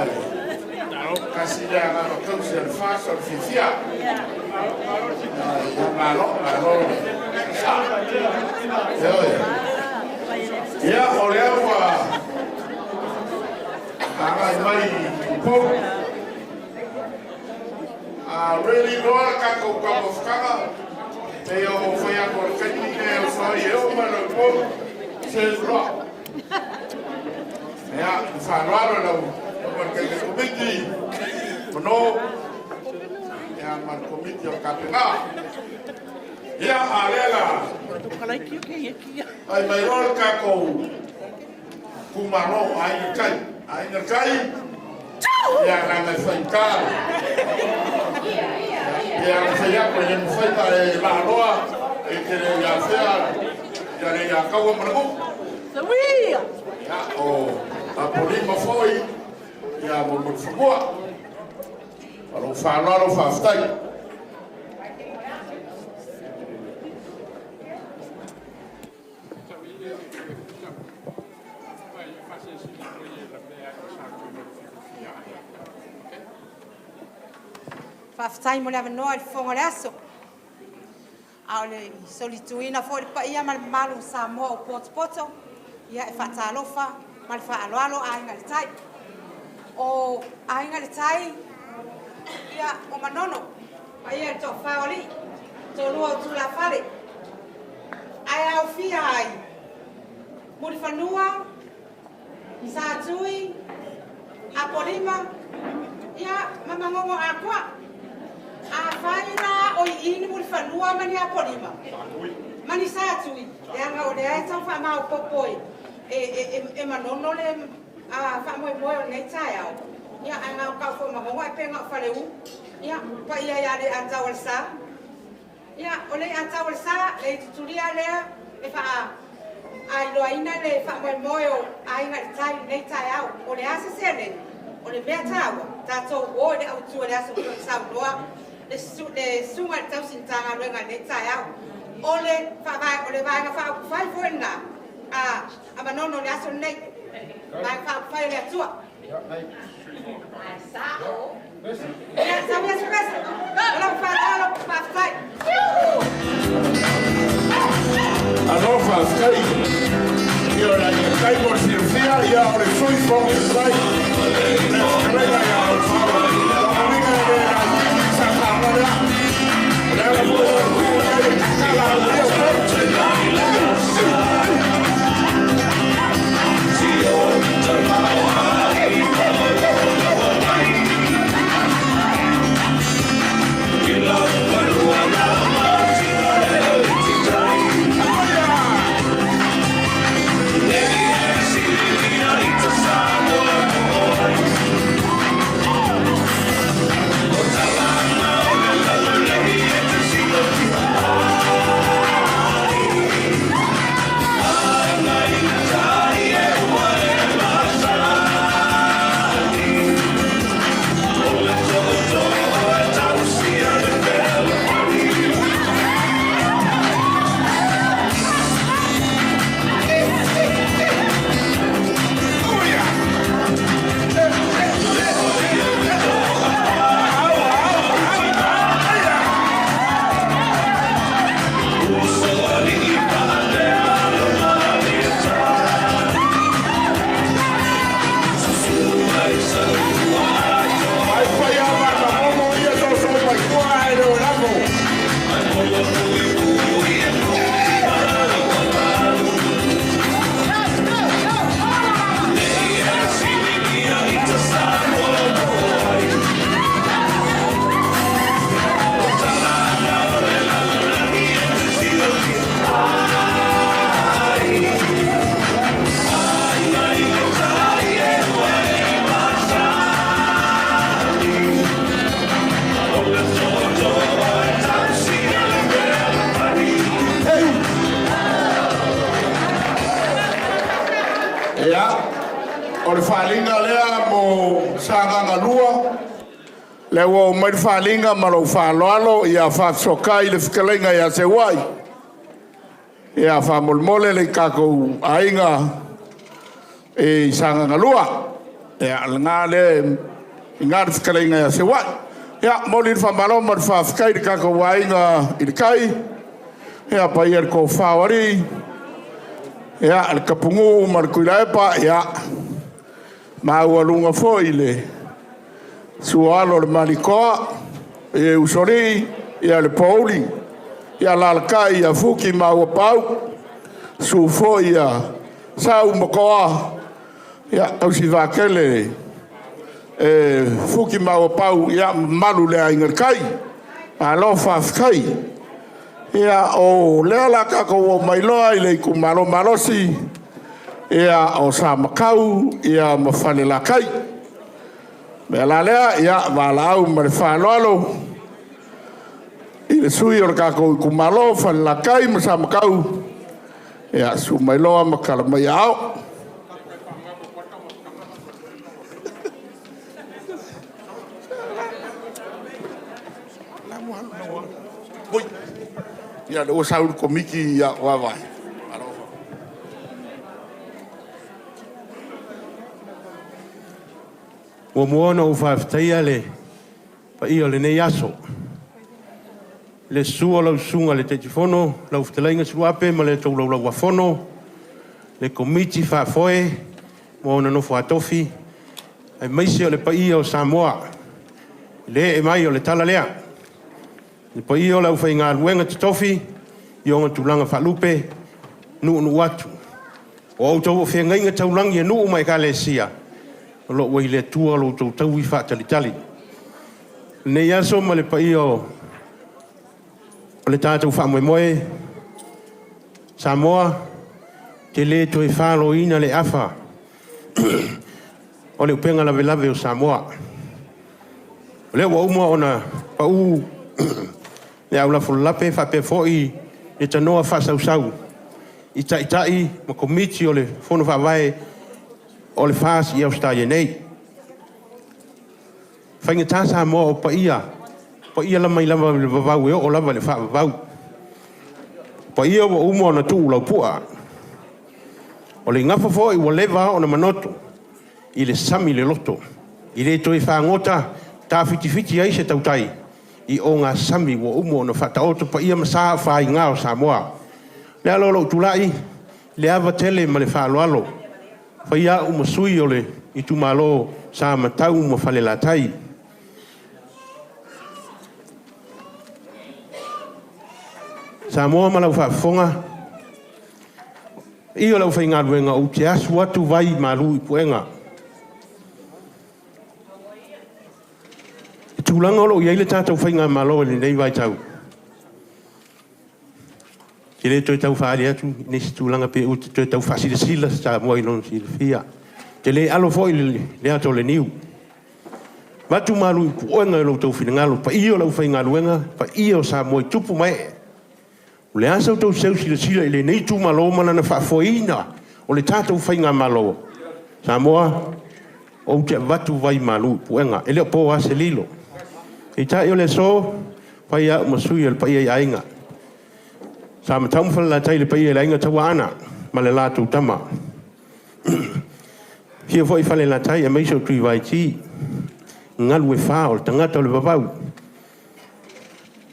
tasi le agaga tausi a le FAST o le fiafia. Ia, malo, malo. Ioe. Ia, o lea ua agai mai i Upolu. A really loa le tatou taumafataga, pei o fai atu o le taimi lenei o soai e oo mai loa i Upolu, se loa. Ia, i faaaloalo lau afioga i le Taitai Komiti, Mano, ia ma le Komiti o le Kapena. Ia, a o lea la, fai mai loa le tatou itumalo o Aiga i le Tai. Aiga i le Tai, ia leaga e faigata. Ia, ona fai atu e le mafai ona e laaloa, e te le i afea ia le ia taua ma le nuu. Ia, o Apolima foi, ia ma Mulifanua. Ma lou faaaloalo faafetai. Faafetai mo le avanoa i le fofoga o le aso. A o le solituina foi le paia ma le mamalu o Samoa o potopoto, ia e faatalofa ma le faaaloalo Aiga i le Tai. O Aiga i le Tai, ia o Manono, paia i le toafa o alii, toalua o tulafale, ae aofia ai Mulifanua, Satui, Apolima, ia ma Magogo atoa. Afai la o i i ni Mulifanua ma ni Apolima, ma ni Satui, leaga o lea e tau faamaopoopo e Manono le faamoemoe o lenei taeao, ia ae na o tau foi o Magogo ae pe na o Faleu, ia paia ia Leiataualesa. Ia, o Leiataualesa, le itutulia lea e faa ailoaina le faamoemoe o Aiga i le Tai i lenei taeao. O le a se seleni, o le mea taua, tatou o i le autu o le aso pei ona saunoa le susuga i le tausi Matagaluega i lenei taeao. O le faavae, o le vaega faaupufai foi lena a Manono i le aso lenei, vaega faaupufai a le Atua. Ia, sau ia Sopesa. O lau faaaloalo, faafetai. Alo faafetai. Ia o le Aiga i le Tai mo le silafia, ia o le Sui Fofoga Fetalai, le fetalaiga ia Lotofaga. O lona uiga e le laitiiti le sasaga lea. O le ala foi o le tu nei e tatala aulia Upolu. Ai paia ma Magogo ia soso mai tua ae le o lafo. Ia, o le faaaliga lea mo Sagaga 2. Lea ua oo mai le faaaliga ma lou faaaloalo, ia faafesoatai le fetalaiga ia Seuai. Ia faamolemole le tatou aiga i Sagaga 2. Ia, o lena lea e i ina le fetalaiga ia Seuai. Ia, momoli le faamalo ma le faafetai i le tatou Aiga i le Tai, le paia i le Toafa o Alii, ia, le Tapunuu ma le Tuilaepa, ia, maualuga foi le susu o alo o le Malietoa, le Usoalii, le Pouli, alaalatai ia Futi ma Auuapaau, susu foi Sau ma Toa, ia, tausi vaatele e Futi ma Auuapaau, ma le mamalu i le Aiga i le Tai. Malo faafetai. Ia, o lea o le a tatou oo mai loa i le itumalo malosi o Samatau ma Falelatai. O le mea la lea, ia, valaau ma le faaaloalo i le sui usufono o le tatou itumalo o Falelatai ma Samatau, ia susu mai loa ma tala mai aao. Ia, o lea ua sau le Komiti, ia vaavaai. Muamua ona ou faafetaia le paia o lenei aso, i le susu o lau Susuga i le Taitaifono lau Fetalaiga Suluape ma le tou Laulau-a-Fono, le Komiti Faafoe ma ona nofo a tofi, aemaise o le paia o Samoa i le ee mai o le tala lea, le paia o le aufaigaluega totofi i ona tulaga faalupe, nuunuu atu. O a outou feagaiga taulagi a nuu ma ekalesia, o lo o ua i le Atua lo outou taui faatalitali. I lenei aso ma le paia o le tatou faamoemoe, Samoa, ou te le toe faloina le afa o le upega lavelave o Samoa. O lea ua uma ona pau le aulafo lalape faapea foi le tanoa faasausau i Taitai ma Komiti o le Fono Faavae o le FAST i Ausetalia nei. E faigata Samoa o paia, o paia mai lava i le vavau e oo lava i le faavavau. O paia ua uma ona tuu laupua. O le igafo foi ua leva ona manoto i le sami loloto, e le toe fagota tafitifiti ai se tautai i ogasami ua uma ona faataoto paia ma sa faiga o Samoa. O le ala o lou tulai, i le ava tele ma le faaaloalo, e fai au ma sui o le itumalo o Samatau ma Falelatai. Samoa ma lau faafofoga, le paia o le aufaigaluega, ou te asu atu vai malu i puega. I le tulaga o lo o i ai le tatou faigamalo i lenei vaitau, ou te le toe tau faaali atu nisi tulaga pe ou te toe tau faasilasila Samoa i lona silafia. Ou te le alo foi i le ata o le niu. E avatu malu i puega i lo outou finagalo, le paia o le aufaigaluega, le paia o Samoa i tupu ma ee. O le a sa outou seu silasila i lenei itumalo ma lana faafoeina o le tatou faigamalo? Samoa, ou te avatu vai malu i puega, e le o po lava se lilo. Peitai o le aso, e fai au ma sui o le paia i Aiga Sa Matau ma Falelatai, le paia i le Aiga Tauaana ma le latou Tama. Afio foi Falelatai aemaise o Tuivaiti, Galuefa o le tagata o le vavau,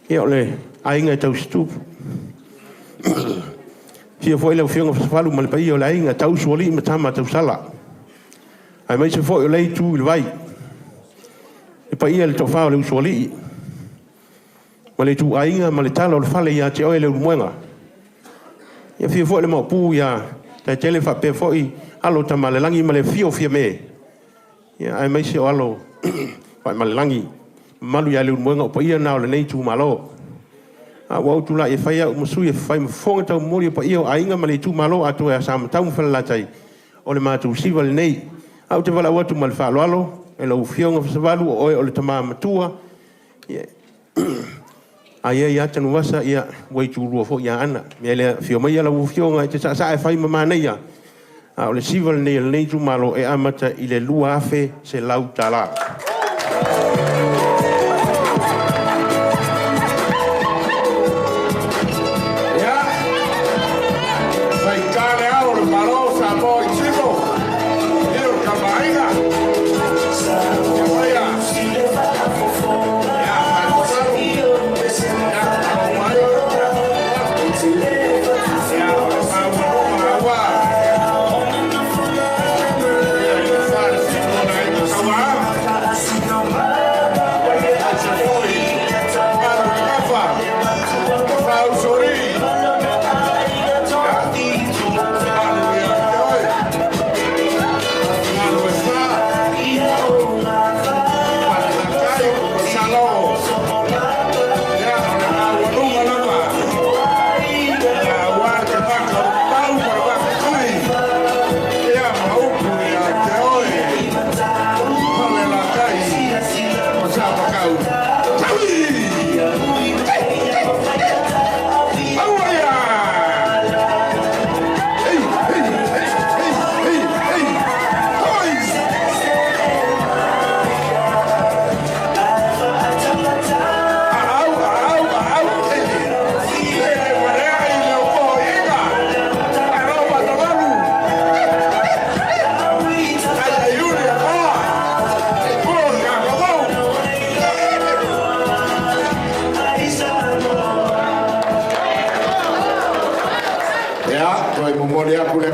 ia o le aiga e tausitupu. Afio foi lau Afioga Fasavalu ma le paia o le aiga Tausualii ma Tama a Tausala, aemaise foi o lea itu i le vai, le paia i le toafa o le Usoalii ma le ituaiga ma le tala o le fale ia te oe Leulumoega. Ia afio foi le Maopu ia Taitele faapea foi alo o Tamaalelagi ma le afio o Fiame, ia aemaise o alo o Faaimalelagi, mamalu ia Leulumoega, o paia na o lenei itumalo. A ua ou tulai e fai au ma sui e fai ma fofoga taumoli o paia o aiga ma le itumalo atoa ia Samatau ma Falelatai, o le matou siva lenei. Ae ou te valaau atu ma le faaaloalo i lau Afioga Fasavalu, o oe o le tama matua, ia, a i ai lava Tanuvasa, ia ua itulua foi Aana. O le mea lea, afio maia lau Afioga e te saasaa e fai ma manaia, a o le siva lenei a lenei itumalo e amata i le $2,100.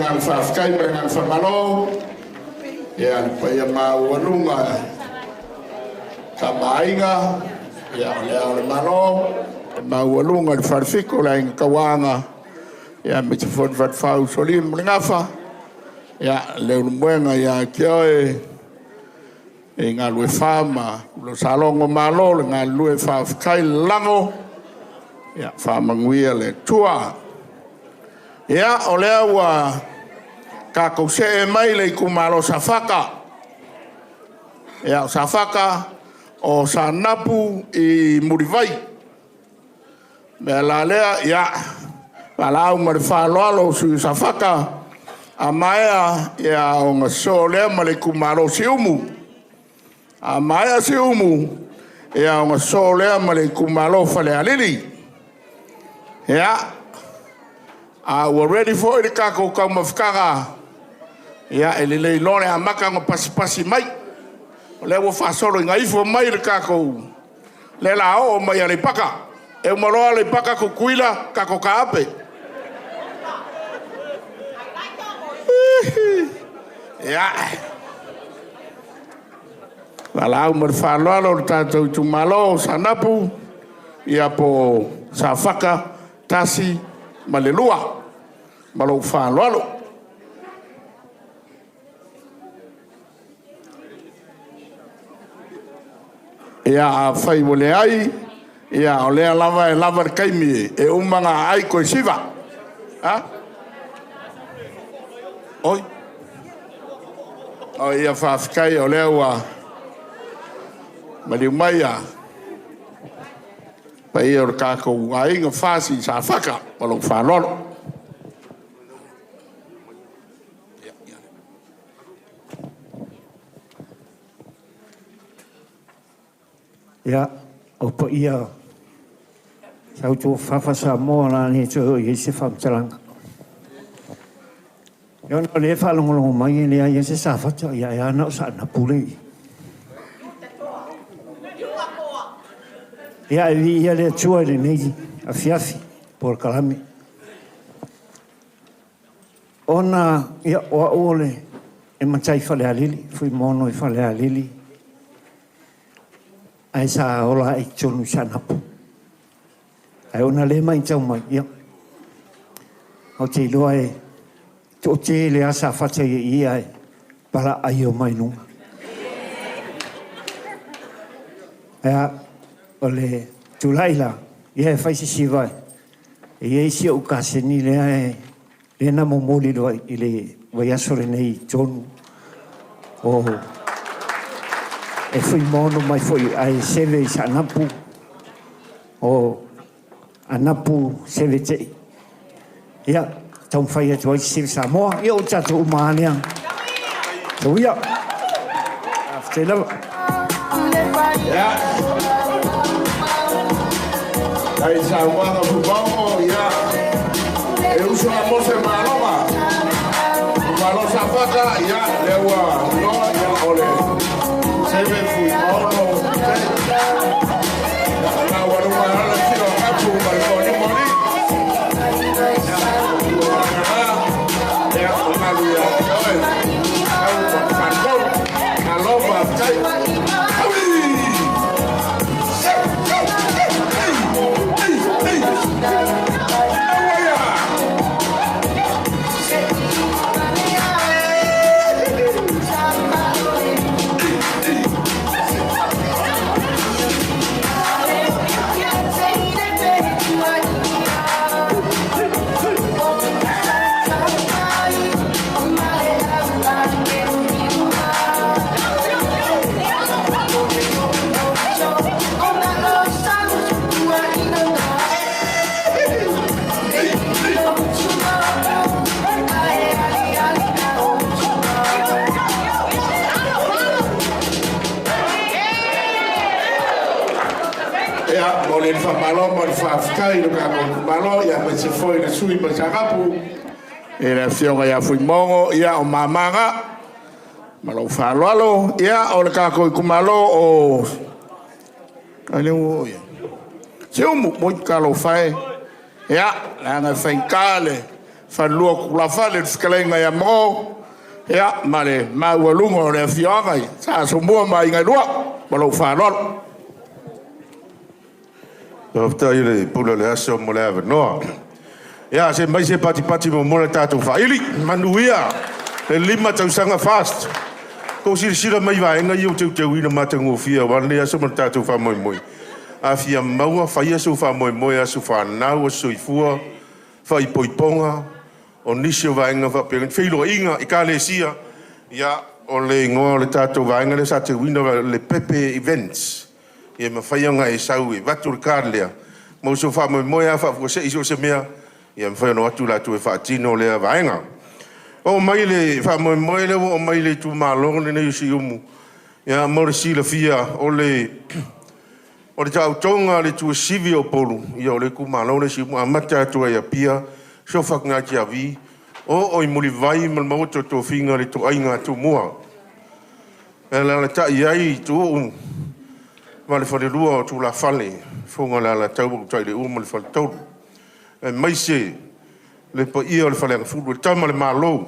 agaga faafetai ma le agaga faamalo ia le paia maualuga Tamaaiga, ia o le Ao o le Malo, le maualuga i le Falefitu o le Aiga Tauaana, ia aemaise foi le Falefa o Usoalii ma le Gafa, ia Leulumoega ia te oe e Galuefa ma lou Salogo. Malo le galulue, faafetai le lagolago, ia faamanuia le Atua. Ia, o lea ua tatou see mai le itumalo o Safata. Ia, o Safata, o Saanapu i Mulivai. O le mea la lea, ia, valaau ma le faaaloalo i le sui usufono o Safata, a maea ona sosoo lea ma le itumalo o Siumu. A maea Siumu, ona sosoo lea ma le itumalo o Falealili. Ia, a ua ready foi le tatou taumafataga, ia e lelei loa le amata ona pasipasi mai. O lea ua faasolo ina ifo mai le tatou... lea o le a oo mai Aleipata. E uma loa Aleipata, Tutuila, tatou taape. Ia, valaau ma le faaaloalo le tatou itumalo o Saanapu, ia po o Safata 1 ma le 2. Ma lou faaaloalo. Ia, afai ua leai, ia o lea lava e lava le taimi, e uma ona aai toe siva. A? Oi, ia faafetai o lea ua maliu mai le paia o le tatou Aiga Fasi i Safata. Ma lou faaaloalo. Ia, o paia sautuafafafa Samoa o le a le toe oo i ai se faamatalaga. Ia ona o lea e faalogologo mai e leai lava se Safata, ia ae a na o Saanapu lea e i i. Ia ae viia le Atua i lenei afiafi i polokalame. Ona, ia, o au o le e matai Falealili, Fuimaono i Falealili, ae sa ola ae i totonu i Saanapu. Ae ona o lea e matau mai, ia, ou te iloa e toatele lava Safata i i ae palaaai omai i luga. Ia, o le tulai la, ia e fai se siva, e i ai si ou kaseni lea e lea na momoli i le, i le vaiaso lenei i totonu o e Fuimaono mai foi ae seve i Saanapu o Anapu seve tei. Ia, taumafai atu ai se siva Samoa. Ia o tatou uma lava lea. Tauia. Faafetai lava. Ia, ai saunoaga Fuimaono, ia, e uso a Mose Maloga. Malo Safata, ia, lea ua iloa, ia, o le seve Fuimaono, te. Ia, ua luma ala tino kapu ma le foni moni. Ia, ua ia, o malu ia te oe. Au ma whanau. Malo faafetai. Aui! Ei, ei, ei. Auaia! Ia, mo le faamalo ma le faafetai i le tatou itumalo, ia aemaise foi le sui mai Saanapu, i le afioga ia Fuimaono, ia o mamaga, ma lou faaaloalo, ia o le tatou itumalo o... Ai lea ua oo i ai. Siumu, moi talofa e. Ia, leaga e faigata le Falelua o Tulafale, le fetalaiga ia Mago, ia, ma le maualuga o le afioaga i Sa Asomua ma Aiga e Lua. Ma lou faaaloalo. Faafetai i le pule o le aso mo le avanoa. Ia, se mai se patipati muamua le tatou faili. Manuia le 5 tausaga FAST. Tou silasila mai i vaega ia ua teuteuina matagofie aua lenei aso ma le tatou faamoemoe. A fia maua, faia sou faamoemoe, aso fanau, aso soifua, faaipoipoga, o nisi o vaega faapena, feiloaiga, ekalesia, ia, o le igoa o le tatou vaega lea sa teuina o le Pepe Events. Ia mafai ona e sau e avatu le card lea mo sou faamoemoe lava faafuasei so o se mea, ia mafai ona o atu latou e faatino lea vaega. Oo mai le faamoemoe lea ua oo mai le itumalo lenei o Siumu, ia mo le silafia o le taotoga a le tuasivi o Upolu, ia o le itumalo lea o Siumu, amata atu lava i Apia, sofa atu i ina i Tiavi, oo i Mulivai ma le maua totofiga o le itoaiga Tumua. E alaalatai ai Tuuu ma le falelua o tulafale, Fofoga o le Alataua, Utaileuo ma le Faletolu, aemaise le paia o le Faleagafulu, le Tama a le Malo.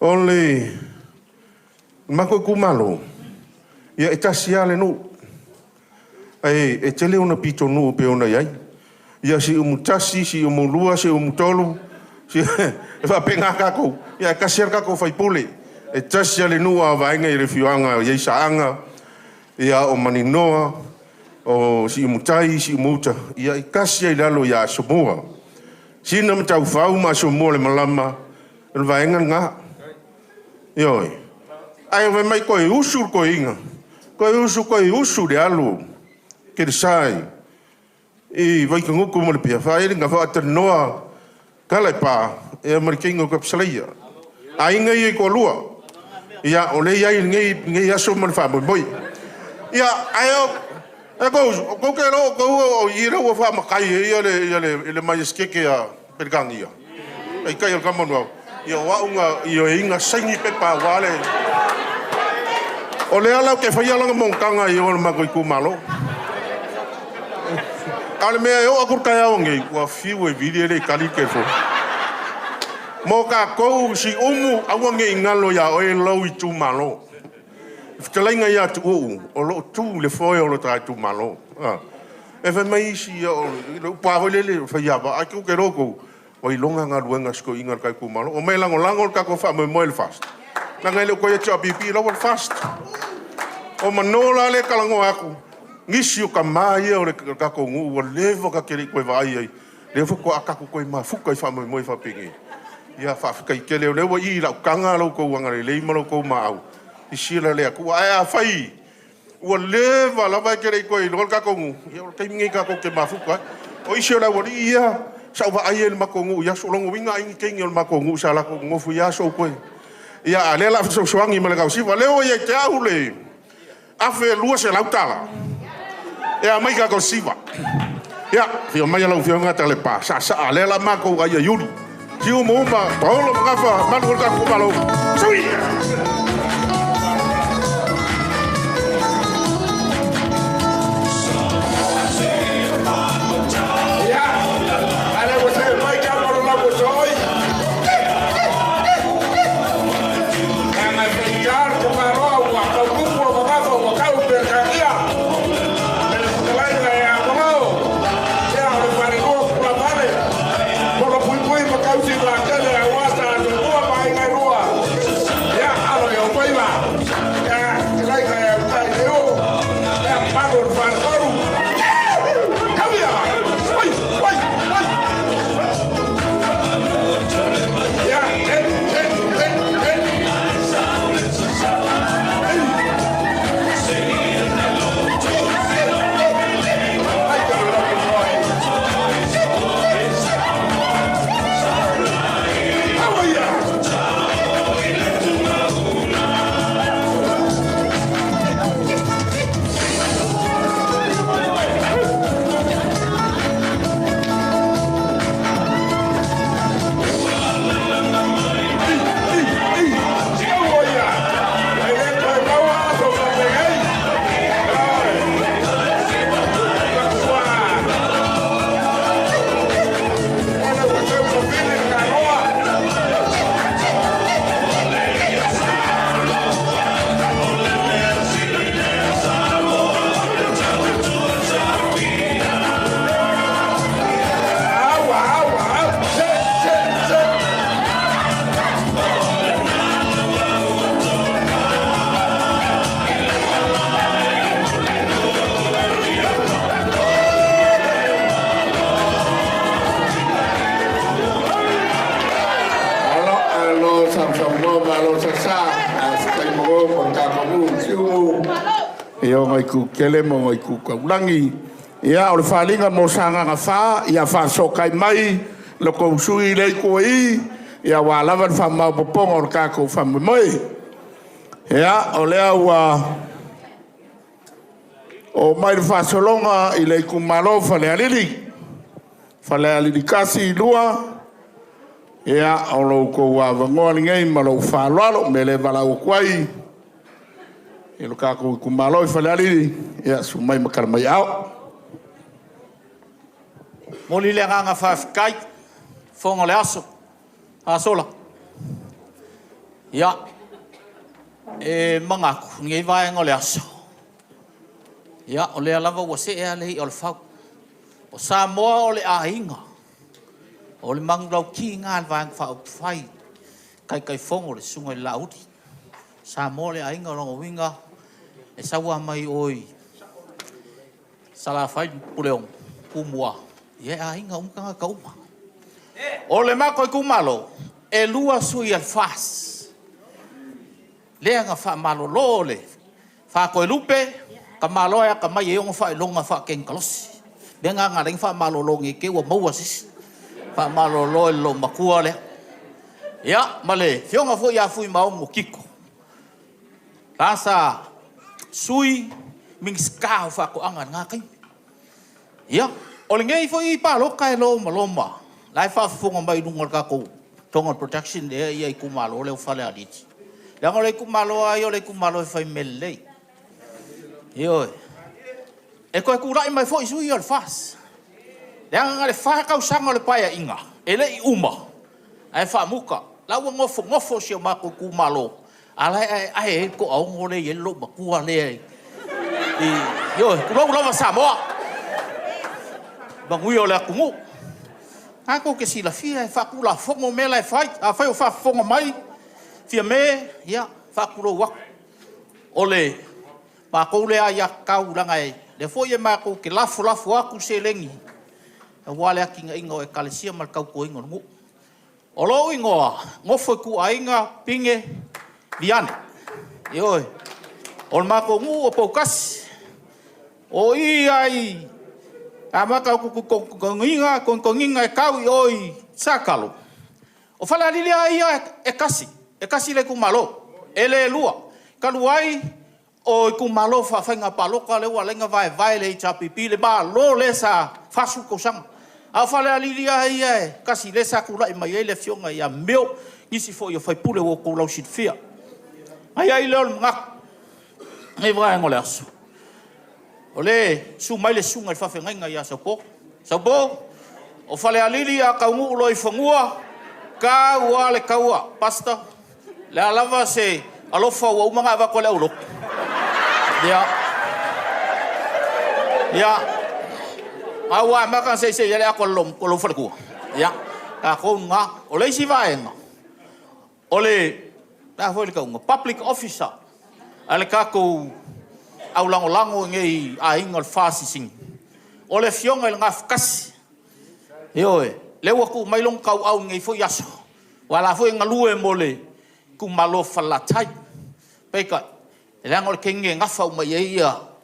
O le matou itumalo, ia e tasi lava le nuu, ae e tele ona pitonuu pei ona i ai. Ia Siumu 1, Siumu 2, Siumu 3, e faapena tatou, ae tasi lava le tatou sui usufono. E tasi lava le nuu a o vaega i le afioaga e i ai Saaga, ia o Maninoa, o Siumu-tai, Siumu-uta, ia e tasi lava i lalo ia Asomua. Sina Mataufau ma Asomua le malama, o le vaega lena. Ioe. Ae fai mai toe usu le toeaina, toe usu, toe usu i le alu telesa i Vaitagutu ma Lepea, faaili na faatalanoa Tala e Pa ia ma le teine o Tapusalaia. Aiga ia e toalua. Ia, o lea e i ai i lenei aso ma le faamoemoe. Ia, ae o tou uso, tou te iloa o outou o i lea ua faamatai ai le Maiesitete a Peretania, taitai o le Tama a le Anuanu. Ia o au na ioeina saini pepa aua le... O lea la ou te faia lana monotaga i o i le matou itumalo. A o le mea e oo atu le taeao nei, ua fiu e vili e le tali le telefoni. Mo tatou Siumu, aua ne i galo ia oe lou itumalo. Le fetalaiga ia Tuuu, o lo o tu i le foe o lo ta itumalo. E fai mai isi, o le upu lava foi lele, faiava, ae tou te iloa outou, ua iloga galuega a si toeaina o le ta itumalo. Omai e lagolago le tatou faamoemoe i le FAST, leaga e le o toe HRPP, o la ua i le FAST. O Mano la lea e talanoa atu, nisi o tama ia o le tatou nuu ua leva ta te le i toe vaai i ai, lea faatoa tatou toe mafuta i faamoemoe faapenei. Ia faafetai tele, o lea ua i i lau taga lo outou agalelei ma lo outou maau, silasila le Atua. Ae afai ua leva lava e te le i toe iloa le tatou nuu, ia o le taimi lenei tatou te mafuta ai. O isi o le aualii ia sa ou vaai ai i le matou nuu i aso, o lona uiga ai ni teine o le matou nuu sa latou nonofo i ia aso ou toe... Ia, a o lea o le a fesoasoani ma le gaosiga. O lea ua ia te au le $1,200 e aumai gaosiga. Ia, afio maia lau Afioga Talepa, saasaa, lea o le a matou ai ia Iuli. Siumu uma, paolo ma gafa, malu o le tatou itumalo. Sui! Ia, a lea ua see mai tama o le lauosooi. Leaga e faigata le tamaloa ua tautupu le mamafa ua tau i Peretania. I le fetalaiga ia Malo, ia o le falelua o Tulafale, Polo Puipui ma Tausi Vaatele aua Sa Asomua ma Aiga e Lua. Ia, I ona itu tele ma ona itu taulagi. Ia, o le faaaliga mo Sagaga 4, ia faafesootai mai lo outou sui usufono i lea itu e i, aua lava le faamaopoopoga o le tatou faamoemoe. Ia, o lea ua oo mai le faasologa i le itumalo o Falealili, Falealili 1, 2, ia, o lo outou avanoa lenei ma lou faaaloalo. O le mea lea e valaau atu ai i lo tatou itumalo i Falealili, ia susu mai ma tala mai aao. E momoli le agaga faafetai i le fofoga o le Aso Asola. Ia, e manatu i lenei vaega o le aso, ia o lea lava ua see lava le i'a o le fau. O Samoa o le aiga, o le manulauti lena a le Vaega Faaupufai a le Taitaifono le Susuga i le Laauli. O Samoa o le aiga, o lona uiga e sau lava mai o i Salafai ma Puleono, Tumua, ia e aiga uma tagata uma. O le matou itumalo, e 2 sui a le FAST lea na faamalolo le Faatoelupe, tamaloa e atamai e i ai ona faailoga faatenikalosi. O le mea lena na ala ai ona faamalolo ne i te i ua maua se isi, faamalolo e le loomatua lea. Ia, ma le Afioga foi ia Fuimaono Tito, la sa Sui Minisita o Faatoaga i lena taimi. Ia, o lenei foi palota e lomaloma, la e faafofoga mai i luga o le tatou Tonga Production lea e i le itumalo lea o Falealili, leaga o le itumalo lava ia o le itumalo e fai mea lelei. Ioe. E toe tulai mai foi sui ia o le FAST, leaga na o le 4 tausaga o le Paeaiga, e le i uma ae faamuta. La ua nofonofo si o matou itumalo, a o la e aeae ai le toaono lea e i ai le loomatua lea i... Ioe, tulou lava Samoa, manuia o le atunuu. Lena tou te silafia e faatulafono mea la e fai. Afai o faafofoga mai Fiame, ia, e faatulou atu. O le matou lea aiatatau, leaga o lea foi matou te lafolafo atu seleni aua le atinaeina o Ekalesia ma le tautuaina o le nuu. O lou igoa, Nofoaituaiga Pine Viane. Ioe. O le matou nuu o Poutasi. O i lava i amata atu i Togitogiga e tau i o i Satalo, o Falealili lava ia e tasi, e tasi le itumalo, e le lua. Talu ai o itumalo faafaiga palota lea ua ala ai ona vaevae le HRPP, le Malo lea sa 40 tausaga. A o Falealili lava ia e tasi lea sa tulai mai ai le Afioga ia Mio, nisi foi o faipule ua outou lausilafia. Ona i ai lea o le manatu i lenei vaega o le aso, o lea e susu mai le susuga i le faafeagaiga ia Saupo. Saupo, o Falealili a taunuu loa i fanua, tau lava le taua. Pastor, o le a lava se alofa ua uma ona avatu e le aulotu? Ia, ia, a ua amata ona seisei ai le ato a lou faletua. Ia, tatou na. O le isi vaega, o le a foi le tauga? Public officer a le tatou aulagolago i nei i aiga o le FAST i Sini, o le Afioga i le Gafatasi. Ioe, lea ua tuu mai lona tauau i lenei foi aso, aua o la foi e galue mo le itumalo o Falelatai. Peitai, leaga o le taimi lenei e gafa uma i ai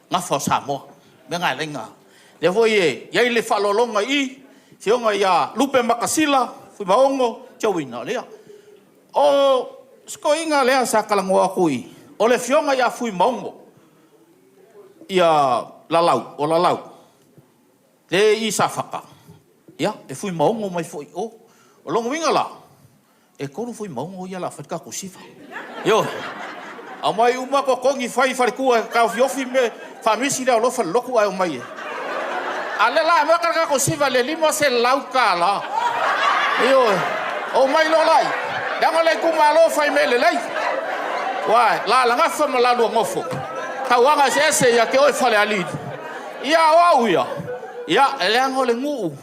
gafa o Samoa. O le mea lena e ala ai ona... O lea foi e i ai le faaaloaloga i i, Afioga ia Lupe Makasila Fuimaono Toeaina. O si toeaina lea sa talanoa atu i, o le Afioga ia Fuimaono Lalau, o Lalau, lea e i Safata, ia, e Fuimaono mai foi i o. O lona uiga la, e 3 Fuimaono ia o le a fai le tatou sifa. Ioe. Aumai uma totogi fai faletua e taofiofi mea, faamisi le alofa i le lotu ae omai e... A o lea o le a amata le tatou sifa i le $500. Ioe. Omai loa laia, leaga o le itumalo fai mea lelei. Aua e lalagafa ma lalua nofo, tauaga eseese ia te oe Falealili. Ia o au ia, ia leaga o le nuu,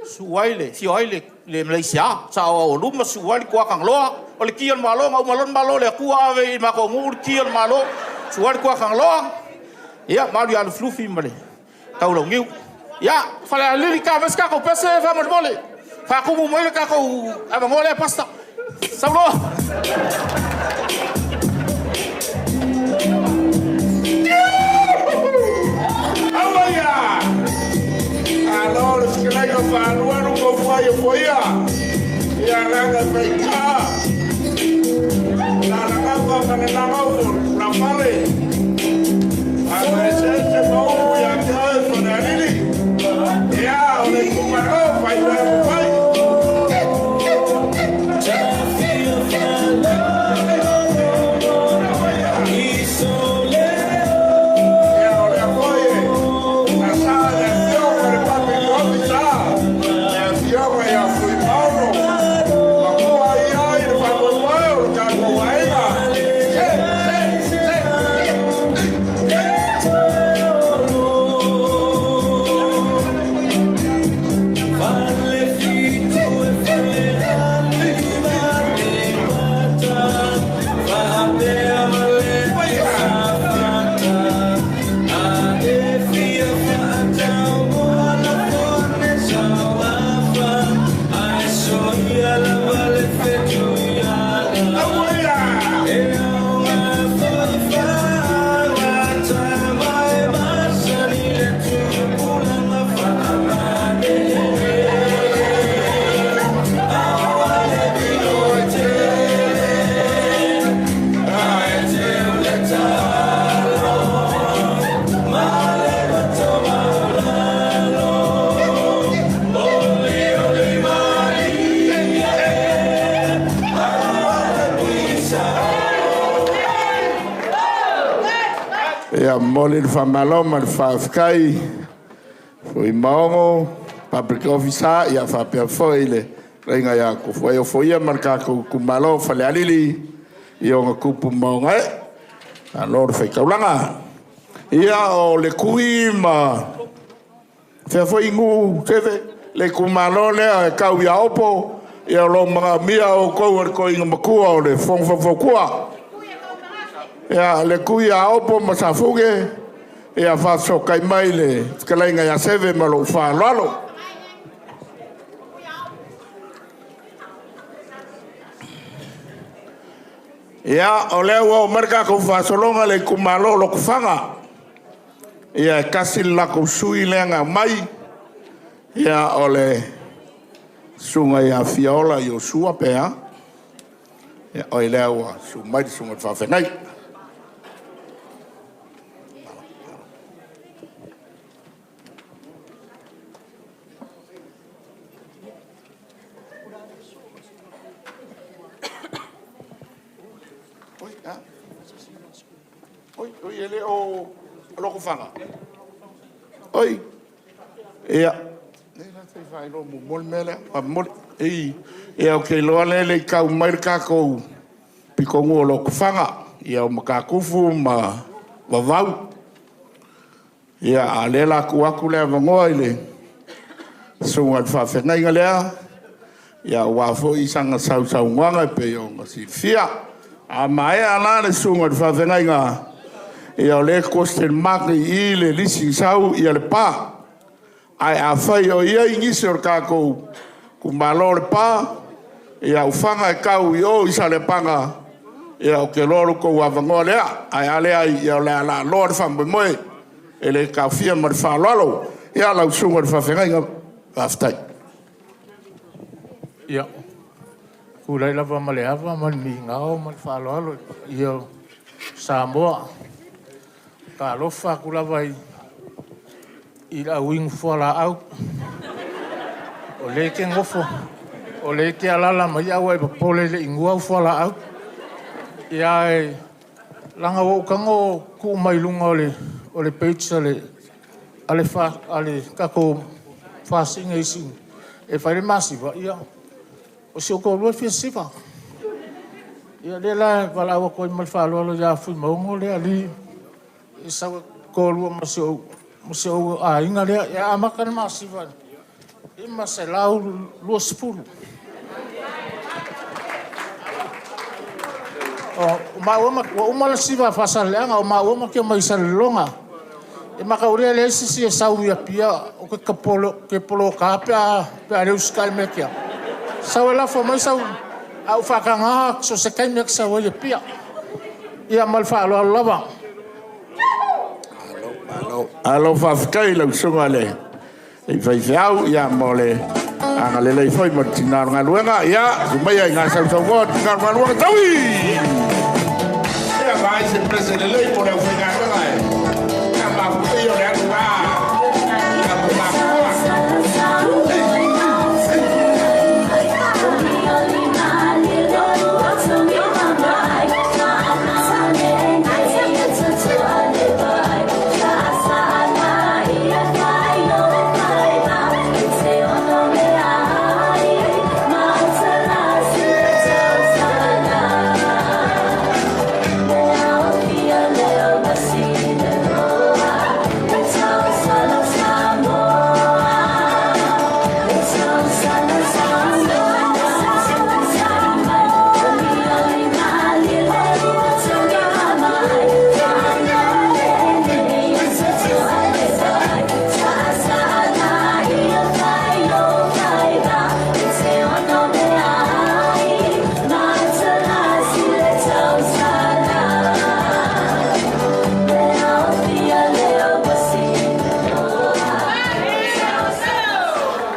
susu ai le, afio ai le Maleisia, saoao o luma, susu ai le Tuatagaloa, o le ki o le Malo, na uma loa le Malo o le Atua ave i le matou nuu le ki o le Malo, susu ai le Tuatagaloa, ia ma alu ia Lufilufi ma le Taulauniu. Ia, Falealili, ta aveese tatou pese faamolemole, faatumu mai le tatou avanoa lea, Pastor. Sau loa. mai ofoia. Ia agaga e faigā. Lalagafa ma le lagaufo tulafale. Faaeseese ma upu ia te oe Falealili. Ia, o le itumalo fai mea ua fai. Ia, o lea foi e sasā le afioga i le Public Officer, le afioga ia Fuimaono, makua i ai le faamoemoe o le tatou aiga. Se, se, se. Ia momoli le faamalo ma le faafetai Fuimaono, Public Officer, ia faapea foi le fetalaiga ia Tofuaia Ofoia ma le tatou itumalo o Falealili i ona tupu ma ona ee. Malo le faitaulaga. Ia, o le Tui ma fea foi nuu Seve, le itumalo lea e tau ia Opo, ia o lo o manaomia outou e le toeaina matua o le Fono Faufautua. Ia, le Tui ia Opo ma Safune, ia faafesootai mai le fetalaiga ia Seve ma lou faaaloalo. Ia, o lea ua oo mai le tatou faasologa i le itumalo o Lotofaga. Ia, e tasi le latou sui usufono lea na aumai, ia, o le susuga ia Fiaola Iosua pe a? Ia, o lea ua susu mai le susuga i le faafeagai. Oi, oi, e le o Lotofaga? Oi, ia, faailoa muamua le mea lea, faamomoli. Ia, ou te iloa lea e le i tau mai le tatou pitonuu o Lotofaga, ia o Matatufu ma Vavau. Ia, a o lea o le a tuu atu le avanoa i le susuga i le faafeagaiga lea, aua foi sana sausaunoaga e pei ona silafia. A maea la le susuga i le faafeagaiga, ia o lea e question mark i i le lisi na sau i Lepa. Ae afai o i ai nisi o le tatou itumalo o Lepa, ia aofaga e tau i o i Saleapaga, ia ou te iloa o lo outou avanoa lea. Ae a leai, ia o le a laaloa le faamoemoe, e le taofia ma le faaaloalo. Ia lau susuga i le faafeagaiga, faafetai. Ia, tulai lava ma le ava ma le migao ma le faaaloalo i le paia o Samoa. Talofa atu lava i le auinu fualaau, o lea e te nofo, o lea e te alaala mai ae ua e popole e le i inua au fualaau. Ia ae leaga ua ou tago tuu mai luga o le page a le tatou FAST e fai le masiva, ia, o si ou toalua e fia siva. Ia lea la e valaau atu ai ma le faaaloalo ia Fuimaono lea alii e sau e toalua ma si ou aiga lea. E amata le masiva i le 520. O maua ma, ua uma le siva a Faasaleleaga, o maua ma te omai i Salelologa. E mataulia e leai se isi e sau i Apia, ou te poloka pe a le usitai mai ia te au. Sau e lafo mai sau, a ou faatagaina so o se taimi lava e te sau ai i Apia. Ia ma le faaaloalo lava. Malo faafetai i lau susuga i le faifeau, ia, mo le Agalelei foi ma le tina o le galuega. Ia, sumaia i gasausaunoa tina o le galuega taui. Ia, vaai se pese lelei mo le aufaigaluega e. Ia, mafuta ia o le alu la. Ia, mafuta.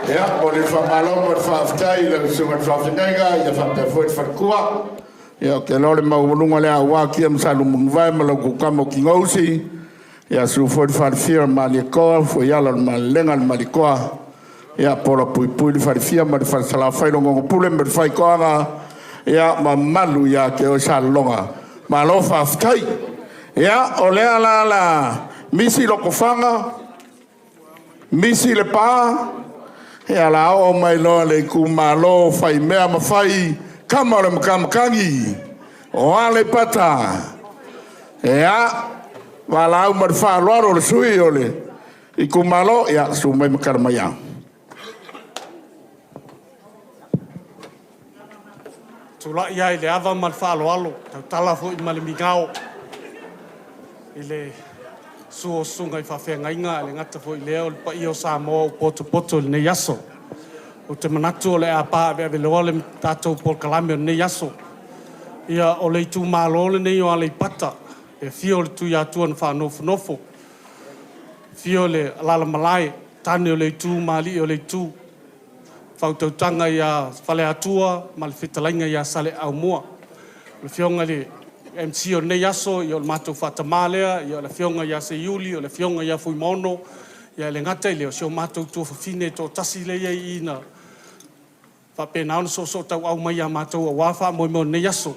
Ia, mo le faamalo ma le faafetai i lau susuga i le faafeagaiga, ia faapea foi le faletua. Ia, ou te iloa o le maualuga lea aua Tia ma Salemuliuvae ma lau kukama o Tinousi, ia susu foi le falefia o le Malietoa, Fuaiala o le Malelega a le Malietoa, ia Pola Puipui le falefia ma le falesalafai o Nonopule ma le Faitoaga, ia mamalu ia te oe Salelologa. Malo faafetai. Ia, o lea la la misi Lotofaga, misi Lepa, ia la oo mai loa le itumalo fai mea ma fai kama o le matamatagi o Aleipata. Ia, valaau ma le faaaloalo le sui o le itumalo, ia susu mai ma tala mai. Tulai lava i le ava ma le faaaloalo, tautala foi ma le migao i le susu o susuga i faafeagaiga, ae le gata foi i lea o le paia o Samoa ua potopoto i lenei aso. Ou te manatu o le a paveaveloa le tatou polokalame o lenei aso. Ia, o le itumalo lenei o Aleipata, e afio le Tuiatua na faanofonofo, afio le Alalamalae, tane o le itu ma alii o le itu, faautautaga ia Faleatua ma le fetalaiga ia Saleaaumua. O le afioga i le MC o lenei aso, ia o le matou faatamā lea, ia o le afioga ia Seiuli, o le afioga ia Fuimaono, ia e le gata i lea, o si o matou tuafafine e toatasi lea e i ai i na faapena ona soosootauau mai ia matou aua faamoemoe o lenei aso.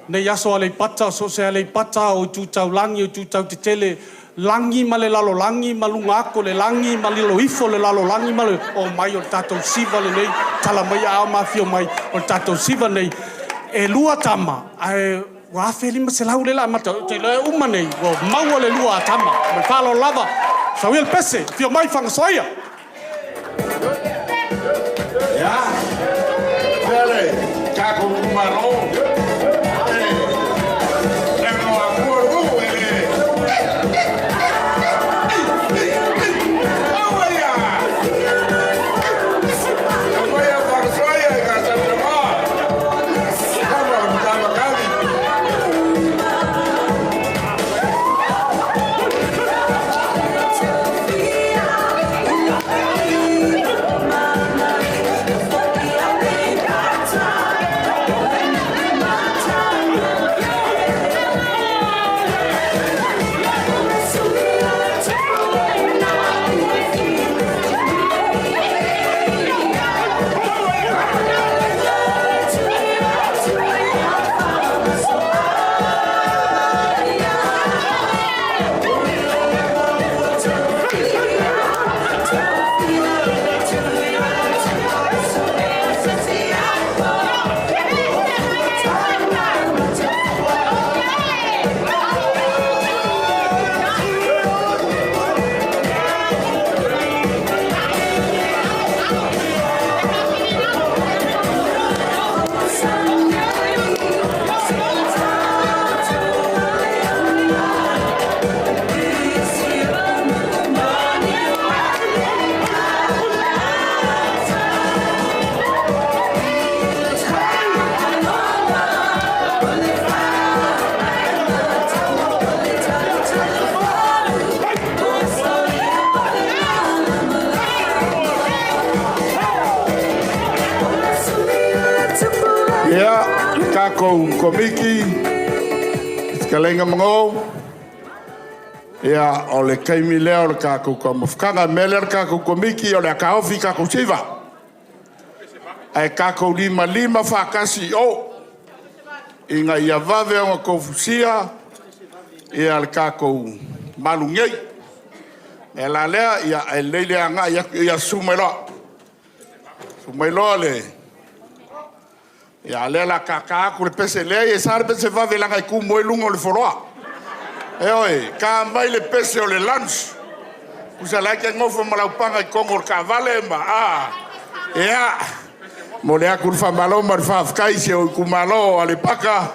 Lenei aso Aleipata, so o se Aleipata o itu taulagi, o itu tautetele, lagi ma le lalolagi ma luga atu o le lagi ma lalo ifo o le lalolagi ma le omai o le tatou siva lenei, tala mai aao ma afio mai o le tatou siva lenei. E lua tama, ae ua 1500 lea la amata, ou te iloa e uma nei, ua maua le lua a tama. Ma le faaaloalo lava, sau ia le pese, afio mai Fagasoia. Ia, fea le tatou itumalo? E no akua lu e le. Auaia! Auaia Fagasoia i ka sausaunoa. Kama o le matamatagi. Kakou komiti, fetalaiga Mago, ia o le taimi lea o le tatou taumafataga. O le mea lea le tatou Komiti o le a taofi i tatou siva, ae tatou limalima faatasi i o ina ia vave ona tofusia le tatou malu nei. O le mea la lea, e lelei le agai atu, ia susu mai loa, susu mai loa le... Ia a o lea o le a tata atu le pese. Leai, e sa le pese vave leaga e tumu ai luga o le floa. Ioe, ta mai le pese o le lunch. Tusa o la e te nofo ma lau paga i totonu o le taavale ma... a? Ia, momoli atu le faamalo ma le faafetai i si ou itumalo o Aleipata,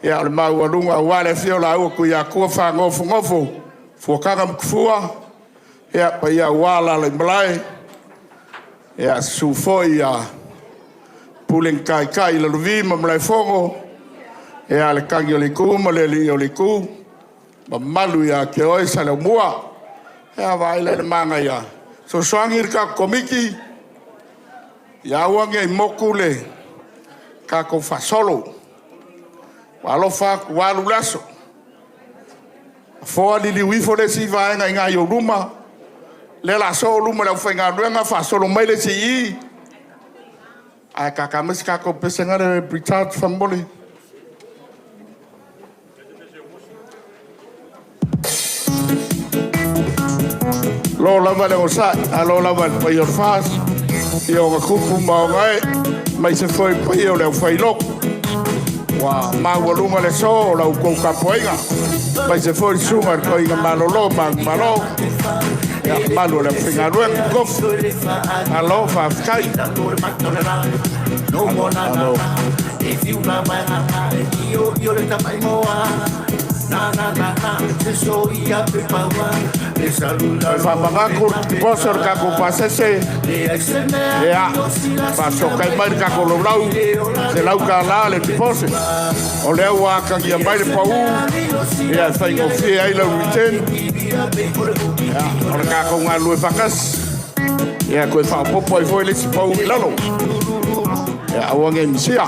o le maualuga aua le afio o laua Tuiatua Faanofonofo Fuataga ma Tafua, ia, paia aua Alaalamalae, susu foi Pule na Taitai i Lalovi ma Malaefono, le Tagi a le Itu ma le Alii o le Itu, mamalu ia te oe Saleaaumua. Ia vaai la i le manaia? Fesoasoani le tatou Komiti ia aua ne i motu le tatou faasolo. Ua alofa atu ua alu le aso. Afoa, liliu ifo le isi vaega i ina i ou luma, lea o le a soo luma o le aufaigaluega, faasolo mai le isi i i, ae tata mai se tatou pese foi lea Pritard faamolemole. Malo lava le onosai, malo lava i le paia o le FAST i ona tupu ma ona ee, aemaise foi le paia o le aufailotu. Ua maualuga le aso o la outou tapuaiga, aemaise foi le susuga i le toeaina malolo manumalo, ia mamalu o le aufaigaluega totofi. Malo faafetai. Malo. Toe faamanatu le deposit o le tatou pasese, ia, faafesootai mai le tatou laulau, $100 le deposit. O lea ua atagia mai le pau, ia, e faigofie ai lau return. Ia, o le tatou galulue faatasi. Ia, toe faaopoopo ai foi le isi pau i lalo. Ia, aua ne i misia.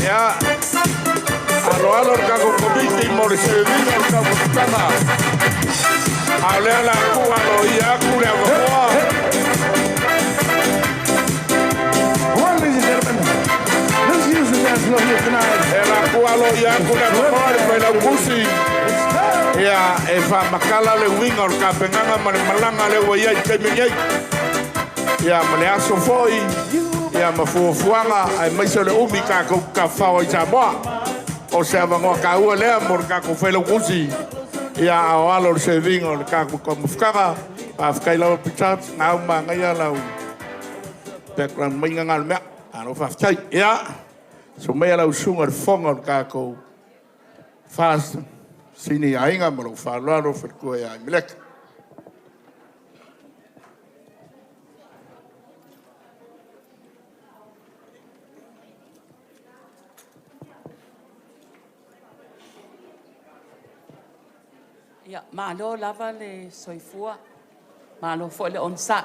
Ia, aloalo le tatou Komiti mo le serve ina o le taumafataga. A o lea o le a tuu aloaia atu le avanoa. Well, ladies and gentlemen, let's use the dance floor here tonight. E la tuu aloaia atu le avanoa i le Failautusi ia e faamatala le uiga o le tapenaga ma le malaga lea ua i ai i le taimi nei. Ia ma le aso foi, ia ma fuafuaga aemaise o le umi tatou te tafafao ai i Samoa. O se avanoa taua lea mo le tatou Failautusi ia a o alo le serving o le tatou taumafataga. Faafetai lava Pritchard, nau manaia lau background mai na le mea. Malo faafetai. Ia, susu maia lau susuga i le fofoga o le tatou FAST, Sini Aiga ma lou faaaloalo le faletua ia Apimeleke. Ia, malo lava le soifua, malo foi le onosai.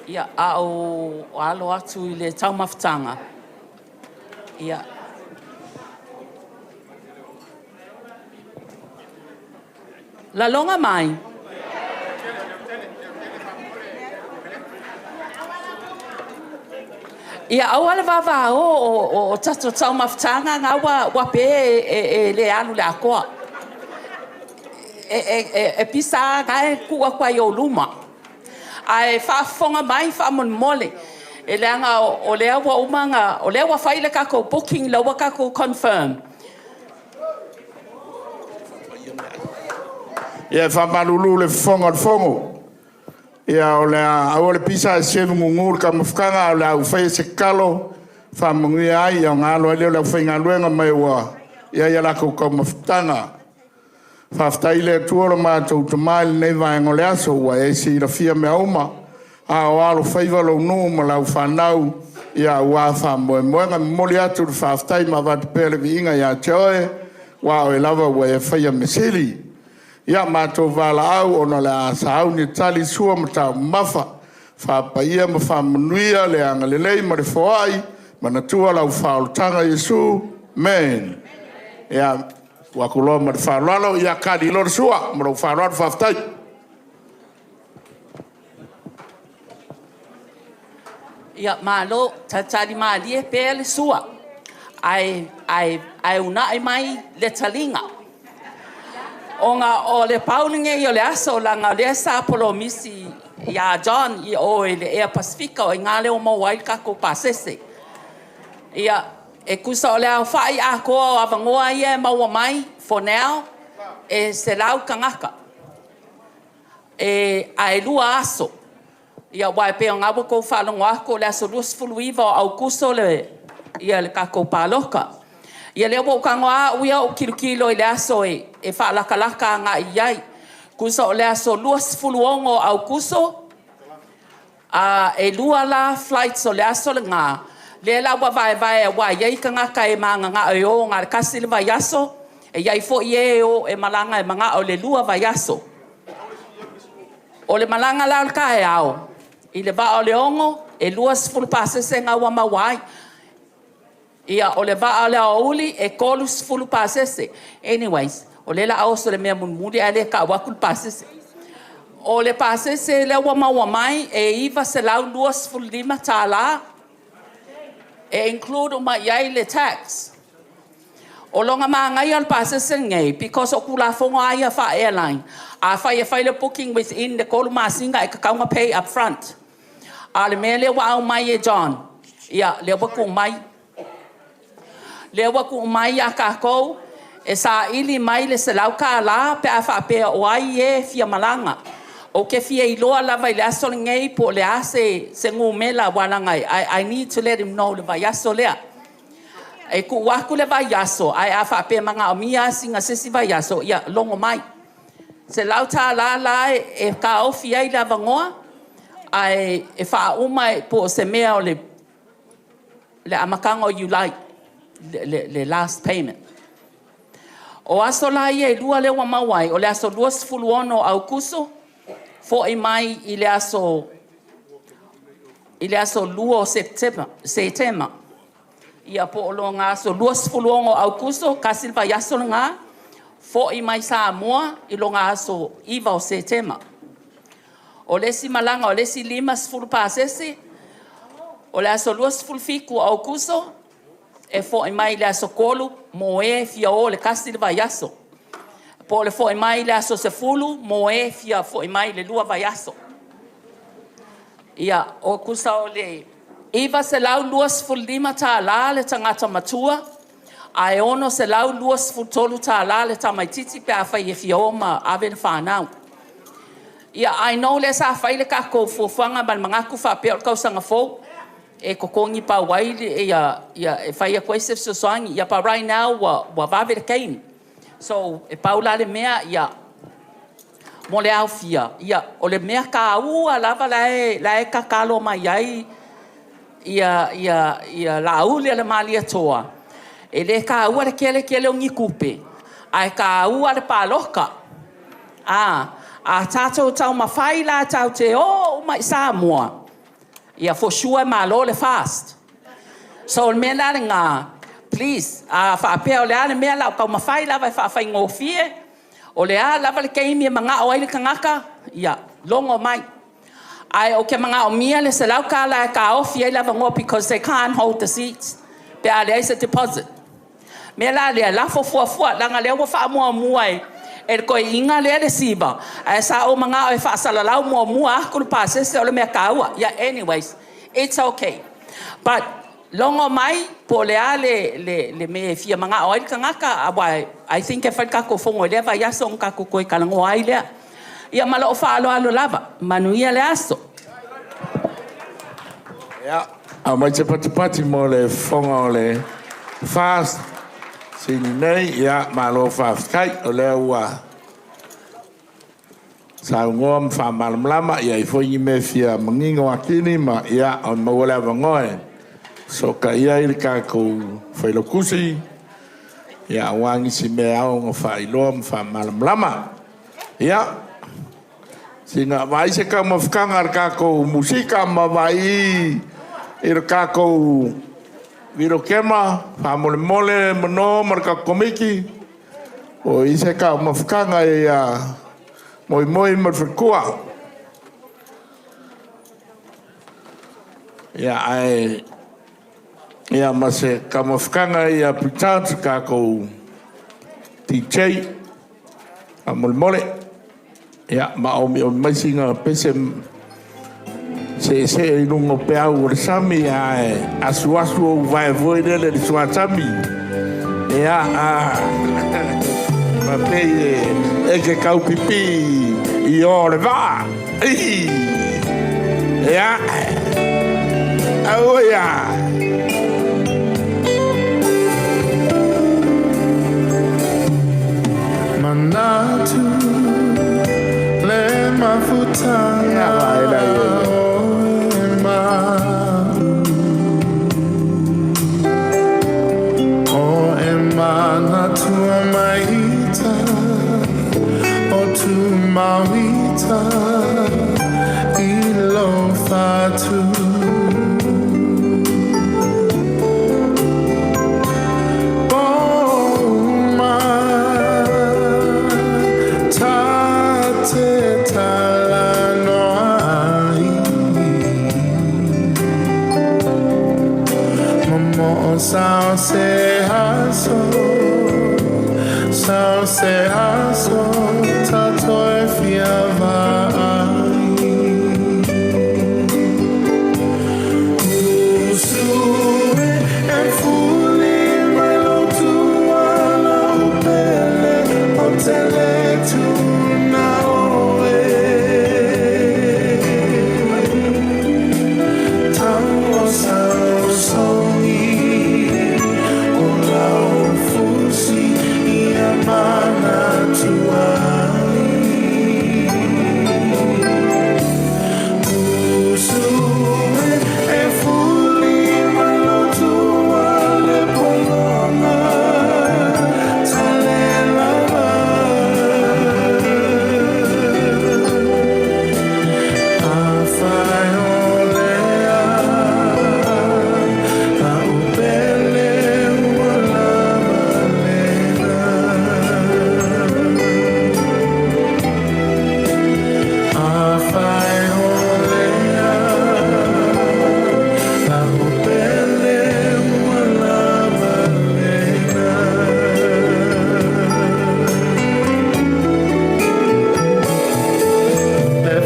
Ia, a o alo atu i le taumafataga, ia, laloga mai, Ia aua le vavao o tatou taumafataga na ua pe e le alu i le atoa. E pisa lava na e tuu atu ai i ou luma. Ae faafofoga mai faamolemole, e leaga o lea ua uma ona, o lea ua fai le tatou booking, o lea ua tatou confirm. Ia, e faamalulu i le Fofoga o le Fono, ia o le a aua le pisa ae serve mumu le taumafataga, ae o le a ou faia se tatalo e faamanuia ai ona alo ai lea o le aufaigaluega ma e ua i ai a latou taumafataga. Faafetai i le Atua lo matou Tama i lenei vaega o le aso ua e silafia mea uma, a o alofaiva lou nuu ma lau fanau aua faamoemoega. E momoli atu le faafetai ma avatu pea le viiga ia te Oe, aua o Oe lava ua e faia mea sili. Ia matou valaau ona o le a sauni e tali le sua ma taumamafa, faapaia ma faamanuia le agalelei ma le foai, manatua lau faaolataga Iesu. Amene. Ia, tuu atu loa ma le faaaloalo, ia kali loa le sua. Ma lou faaaloalo faafetai. Ia, malo, talitalimalie pea le sua, ae uunai mai le taliga. Ona o le pau lenei o le aso, leaga o lea sa polomisi ia John i o i le Ea Pasefika, o i ina lea ua maua ai le tatou pasese. Ia, e tusa o le aofai atoa o avanoa ia e maua mai for now, e 100 tagata. Ae 2 aso. Ia aua e pei o lena ua outou faalogo atu o le aso 29 o Aokuso le tatou palota. Ia lea ua ou tago lava au ia ou tilotilo i le aso e faalatalata agai i ai. Tusa o le aso 26 o Aokuso, e 2 la flights o le aso lena, lea la ua vaevae aua e i ai tagata e mananao e o na o le tasi le vaiaso, e i ai foi e e o e malaga e manao i le 2 vaiaso. O le malaga la o le taeao i le vaa o le 6:00, e 20 pasese lena ua maua ai. Ia, o le vaa o le aoauli e 30 pasese. Anyways, o lea o le a oso i le mea mulimuli ae le tau atu le pasese. O le pasese lea ua maua mai e $925 e include uma i ai le tax. O lona manaia o le pasese lenei, because o Tulafono lava ia faa-airline, afai e fai le booking within le 3 masina e tatau ona pay upfront. A o le mea lea ua aumai e John, ia lea ua tuu mai, lea ua tuu mai ia tatou e saili mai le $100 pe a faapea o ai e fia malaga. Ou te fia iloa lava i le aso lenei po o le a se numera aua leaga I need to let him know i le vaiaso lea. E tuu atu le vaiaso, ae a faapea e manaomia lava sina se isi vaiaso, ia logo mai. $100 la e taofi ai le avanoa, ae e faauma po o se mea o le amataga o Iulai le last payment. O aso la ia e 2 lea ua maua ai, o le aso 26 o Aokuso, foi mai i le aso 2 o Setema. Ia po o le aso 26 o Aokuso, tasi le vaiaso lena, foi mai Samoa i le aso 9 o Setema. O le isi malaga o le isi 50 pasese, o le aso 27 o Aokuso, e foi mai i le aso 3 mo e fia o i le tasi le vaiaso. Po o le foi mai i le aso 10 mo e fia foi mai i le 2 vaiaso. Ia, o tusa o le $925 le tagata matua, ae $623 le tamaitiiti pe afai e fia o ma ave le fanau. Ia, I know lea sa fai le tatou fuafuaga ma le manatu faapea o le tausaga fou e totogi pau ai e fai atu ai se fesoasoani. Ia, but right now ua vave le taimi. So, e pau la le mea, ia, mo le aofia, ia, o le mea taua lava la e tatalo mai ai Laauli a le Malietoa, e le taua le tele tele o ni tupe, ae taua le palota. A tatou taumafai la tatou te o uma i Samoa, ia for sure e malo le FAST. So o le mea la lena, please, a faapea o le a le mea, o le a ou taumafai lava e faafaigofie. O le a lava le taimi e manao ai le tagata, ia logo mai. Ae ou te manaomia le $100 e taofi ai le avanoa because they can't hold the seats pe a leai se deposit. O le mea la lea, lafo fuafua, leaga o lea ua faamuamua e le toeaina lea le SIVA, ae sa ou manao e faasalalau muamua atu le pasese o le mea taua. Ia anyways, it's okay. But logo mai po o le a le mea e fia manao ai le tagata, aua I think e fai le tatou fono i lea vaiaso ona tatou toe talanoa ai lea. Ia ma lou faaaloalo lava. Manuia le aso. Ia, aumai se patipati mo le fofoga o le FAST sini nei. Ia, malo faafetai. O lea ua Saunoa ma faamalamalama ia i foi ni mea e fia manino atili ma ia ona maua le avanoa e fesootai ai le tatou Failautusi ia aua nisi mea e ao ona faailoa ma faamalamalama. Ia, sina vaai se taumafataga a le tatou musika ma vaai i le tatou vilokema faamolemole Mano ma le tatou Komiti po o i ai se taumafataga ia Moimoi ma le faletua. Ia, ae ia ma se taumafataga ia Pritchard, se tatou DJ faamolemole. Ia, ma omiomi mai sina pese seesee i luga o peau o le sami ae asuasu ou vae foi lele i le suasami. Ia, a ma pei e ke kaupipi i o le vaa. Ia, aua ia. Manatu le mafutaga o e ma'u O e manatua maita o tumauita i lo fatu. Po uma ta te talanoa ai Momo'o sao se aso Sao se aso tatou e fia vaai Usu e e fuli mai lou tuala o pele o te le tuna oe Tau o sausoni o lau fusi ia manatua ai Usu e e fuli mai lou tuala pologa talelava Afai o lea lau pele ua lava lena Afai o lea lau pele ua lava lena. Le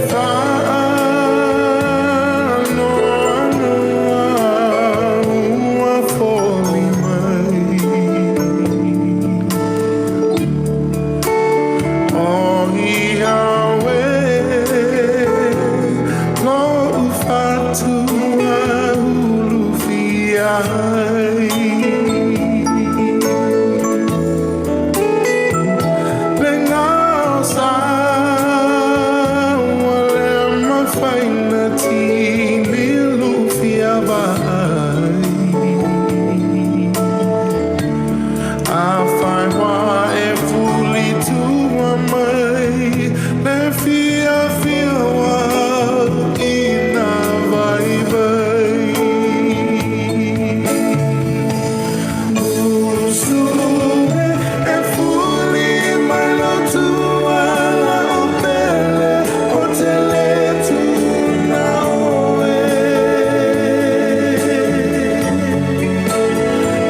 faanoanoa ua foli mai O ia oe lo'u fatu ulufia ai Le gaosa ua le mafai ona tini lufia vaai Afai ua e fulitua mai le fiafia ua ina vaivai Usu e e fuli mai lou tuala o pele o te le tuna oe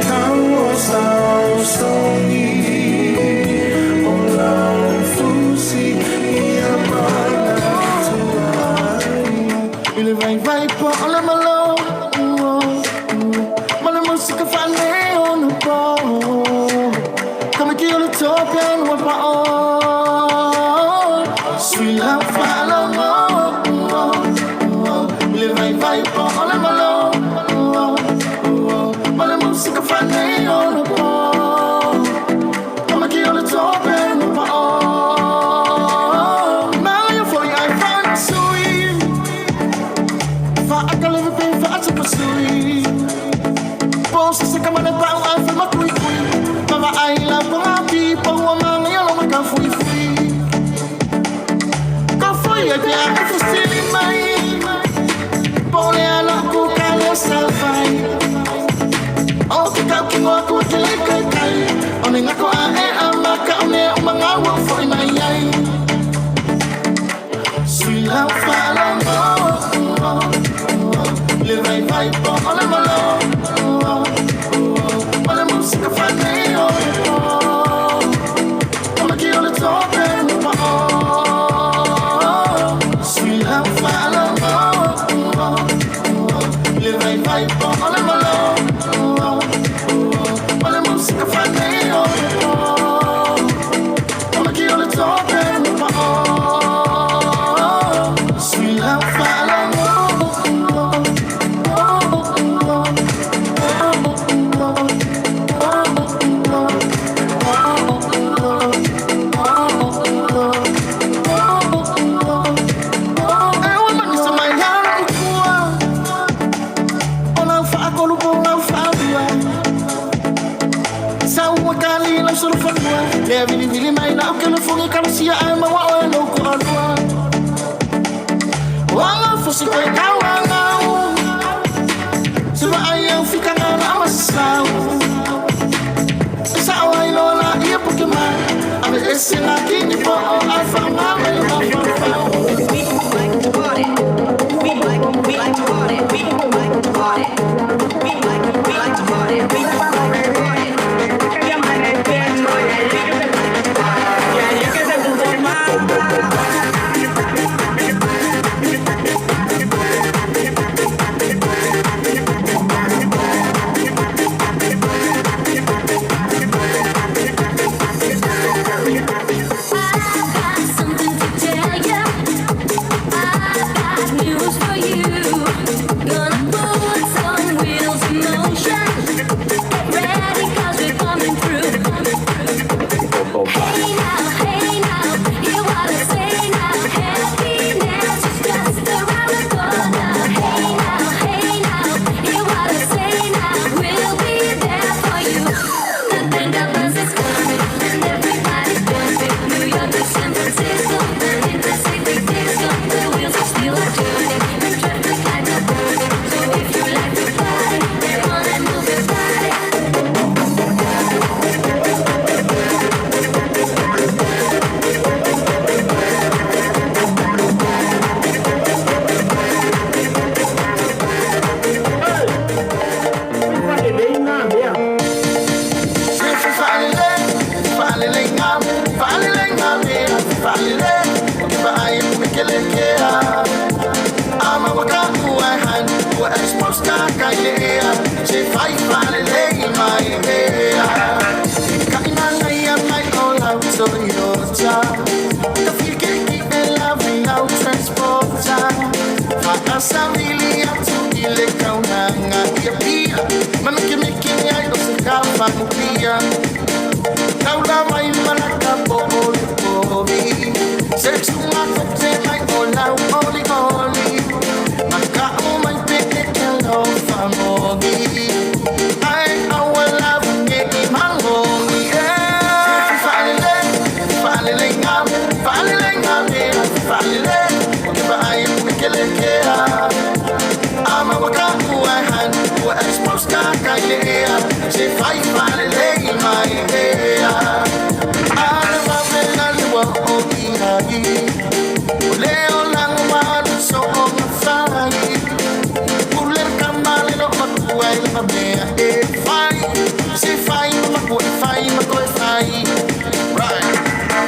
Tau o sausoni o lau fusi ia manatua ai I le vaivai po o le malo Ma le musika faaleonapo Kamiki o le tope ua pa'o Sui lau faalogo I le vaivai po o le malo Ma le musika faaleonapo Kamiki o le tope ua pa'o. Se se ka male pau ai fai makuikui. Mava ai la ponga pipo ua manga lo maka fui fui. Ka fui e pia e fusili mai. Pole ala ku ka le sa fai. O te kau ki ngoa ku te le kai kai. O ne ngako a e a maka o ne o manga ua foi mai ai. Sui lau whalongo, le vai vai po o le malo. O le musika whanei o le po. O maki o le tope no pa o. Sui lau whalongo, le vai vai po o le malo. O le musika whanei o le po. O maki o le tope no pa o. Sui lau whalongo. E ua manisa mai ana ukua. O lau whaakolu po lau whaalua. Sa ua kali lau solo whanua. Lea vili vili mai lau ke le fungi kalusia ai mawa o e lau ko alua. Wanga fusi koe kau angau. Sua ai au fika ngana amasau. Sa o ai lola ia puke mai. Ave ese ngā kini po o ai wha ngā mai o ngā wha wha. We like to party. We like to party. We like to party. We like to party. Something to tell ya. I've got news for you. Gonna put some wheels in motion. Get ready, 'cause we're coming through. Hey now, hear what I say now. Happiness is just around the corner. Hey now, hear what I say now. We'll be there for you. The Panda Bus is coming, and everybody's jumping. New York to San Francisco, the Intercity Disco. The wheels of steel are turning, and traffic lights are burning. So if you like to party, get on and move your body. Se fa'alele, fa'alele ngā, fa'alele ngā mea, fa'alele, o ke vaai e ke le kea. Ama waka ua e han, ua expose ka kai le ea. Se fai fa'alele i mai ea. Ka imanga ia mai o lau Toyota. Ka whike ki e lawe lau transporter. Whakasamili atu i le kaunanga ia pia. Mamiki miki ai o se kawhanupia. Kaula mai manaka po o le povi. Se tunga ko te mai o lau oli oli. Maka o mai pe e ke alofa mogi. Ai aua lavu nge i mangongi. E fa'alele, fa'alele ngā, fa'alele ngā mea, fa'alele. O ke vaai e ke le kea. Ama waka ua e han, ua expose ka kai le ea. Se fai fa'alele i mai ea. Ale wawenga le wa o i ai. O leo lango malu so o nga fai. Pule ka male lo makua i le mea e fai. Se fai ma makua e fai ma koe fai. Right.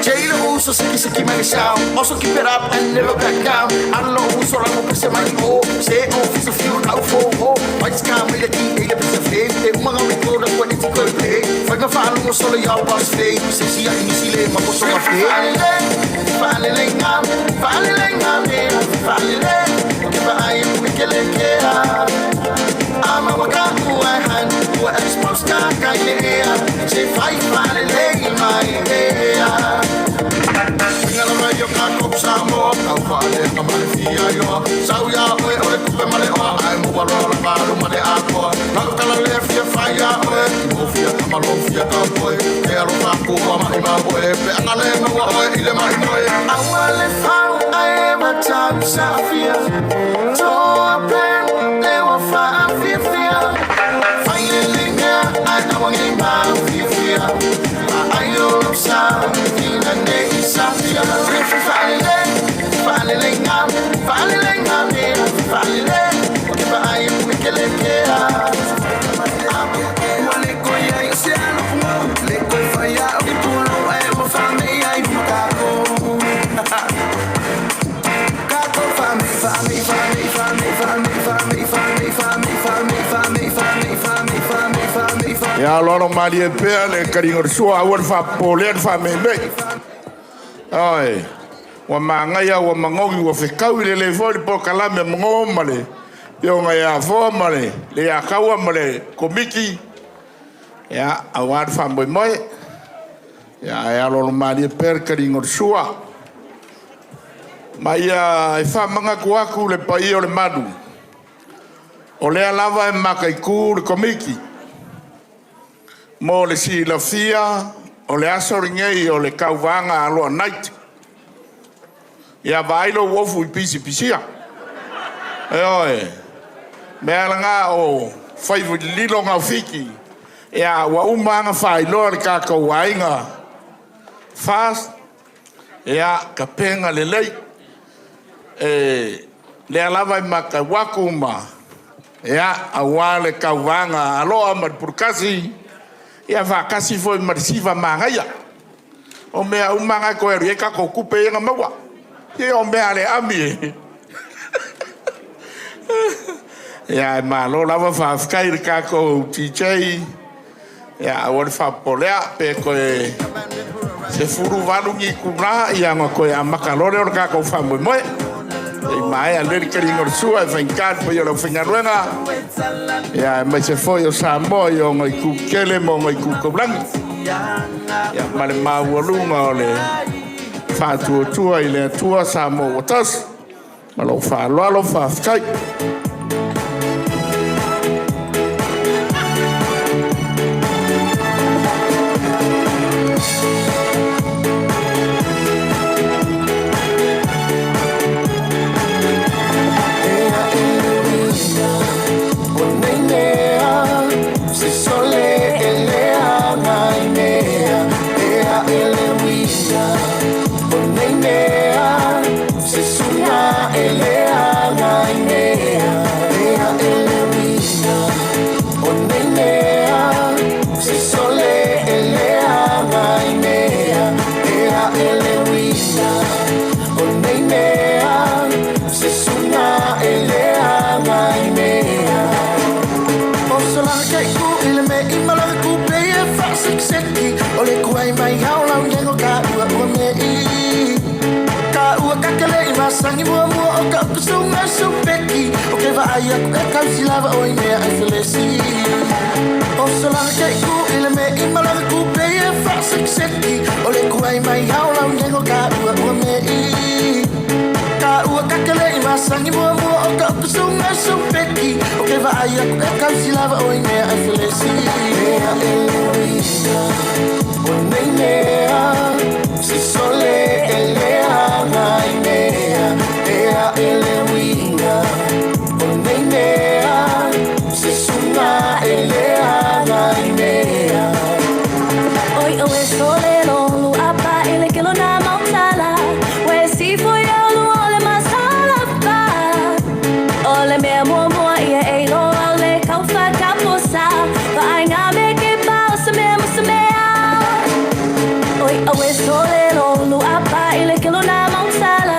Jada uso siki siki mai shout. Also keep it up and never back down. I don't know so lang mo mai o. Se o fi so few ka fo o. White sky me le ki e le pese fe. E uma nga record ko ni ti ko play. Fai ka fa lo solo ya boss fe. Se si ya ni si le ma ko so ma fe. Fa'alele, fa'alele ngā, fa'alele ngā mea, fa'alele. O ke vaai e ke le kea. Ama waka ua e han, ua expose ka kai le ea. Se fai fa'alele i mai ea. Ngala mai o ka kop Samoa, kau fa'ale ka male fia ioa. Sau ia oe o le kupe male oa, ai mua loa la valu male akoa. Lau kala le fia fai fia malo fia ka poe ke alofa ku wa mai ma poe pe anga le maua oe i le mai moe. Aua le fau ae matau safia Toa pen e wa whaafia Whai le linga ai awangi mau fia Ai o sa ina nei safia Whaalele, whaalele ngā, whaalele ngā mea, whaalele O ke paai e pumi ke le kea. Ua le koe ai o se alo le koe whai au i pulo e ua whamei ai numa kākou. Kākou whamei, whamei, whamei, whamei, whamei, whamei, whamei, whamei, whamei, whamei, whamei, whamei, whamei, whamei, whamei. Ia aloalo malie pea le kaliga o le sua, aua le faapopolea le faameimei. Oi, ua magaia ua magogi ua fekau i le lē foi le polokalame a mago ma le ioga iā Afoa ma le le iā Kaua ma le Komiti, ia auā le faamoemoe. Ia ae aloalo malie pea le kaliga o le sua. Ma ia e faamanatu atu le paia o le malu, o lea lava e mataitū le Komiti mo le silafia o le aso lenei o le tauvaga aloa night. Ia vaai lou ofu i pisipisia. Ioe, mea lena o faiva lililo na o Fiti. Ia ua uma ona faailoa le tatou aiga FAST, ia tapena lelei. E lea lava e matau atu ma ia aua le tauvaga aloa ma le pulukasi, ia faatasi foi ma le siva manaia. O mea uma na e toe alu i ai tatou tupe ia na maua. Ia o mea a le ami e. Ia e malo lava faafetai i le tatou DJ. Ia aua le faapopolea pe toe 18 ni itula ia ona toe amata loa lea o le tatou faamoemoe. Se i maea lelei le taliga o le sua e faigata le paia o le aufaigaluega. Ia aemaise foi o Samoa i ona itu tele ma ona itu taulagi. Ia ma le maualuga o le faatuatua i le Atua Samoa ua tasi. Ma lou faaaloalo faafetai. Ea e le uiga o nei mea, se sole e leaga i mea. Ea e le uiga o nei mea, se suga e leaga i mea. Ea e le uiga o nei mea, se sole e leaga i mea. Ea e le uiga o nei mea, se suga e leaga i mea. O sola ke ku i le me i malaga ku pe e whaasekseki. O le kuai mai hao lau ngengo ka ua ua me i. Ka ua kakele i masangi mua mua o ka uku sunga supeki. O ke vaai aku e kausi lava o i mea ai felesi. O sola ke ku i le me i malaga ku pe e whaasekseki. O le kuai mai hao lau ngengo ka ua ua me i. Ka ua kakele i masangi mua mua o ka uku sunga supeki. O ke vaai aku e kausi lava o i mea ai felesi. Ea e le uiga o nei mea, se sole e leaga i mea. Ea e le uiga o nei mea, se suga e leaga i mea. Oi o e sole lo lu apa ile ke lo na mautala. We si fo yo lu ole masala pa. Ole mea mua mua ia e lo le kaufa kaposa. Pa ai ngā me ke pa o se mea mo se mea. Oi o e sole lo lu apa ile ke lo na mautala.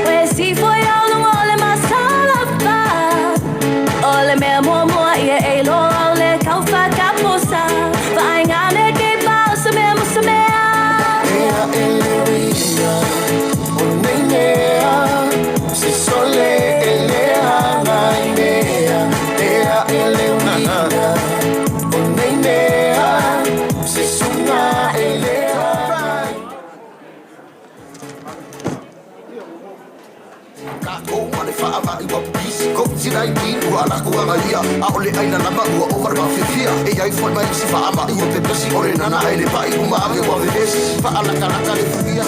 We si fo yo lu ole masala pa. Ole mea mua mua ia e lo le kaufa kaposa. Pa ai ngā me ke pa o se mea mo se mea. Ea e le uiga o nei mea, se sole e leaga i mea. Ea e le uiga o nei mea, se suga e leaga i Kākou ma le whaawai wa pisi COVID-19 ua alaku aga ia a o le aina lama ua ova le mafiafia E iai foi ma isi faama'i o pepesi O le nana ai le pa'i uma ave ua vevesi Faalakalaka le fuia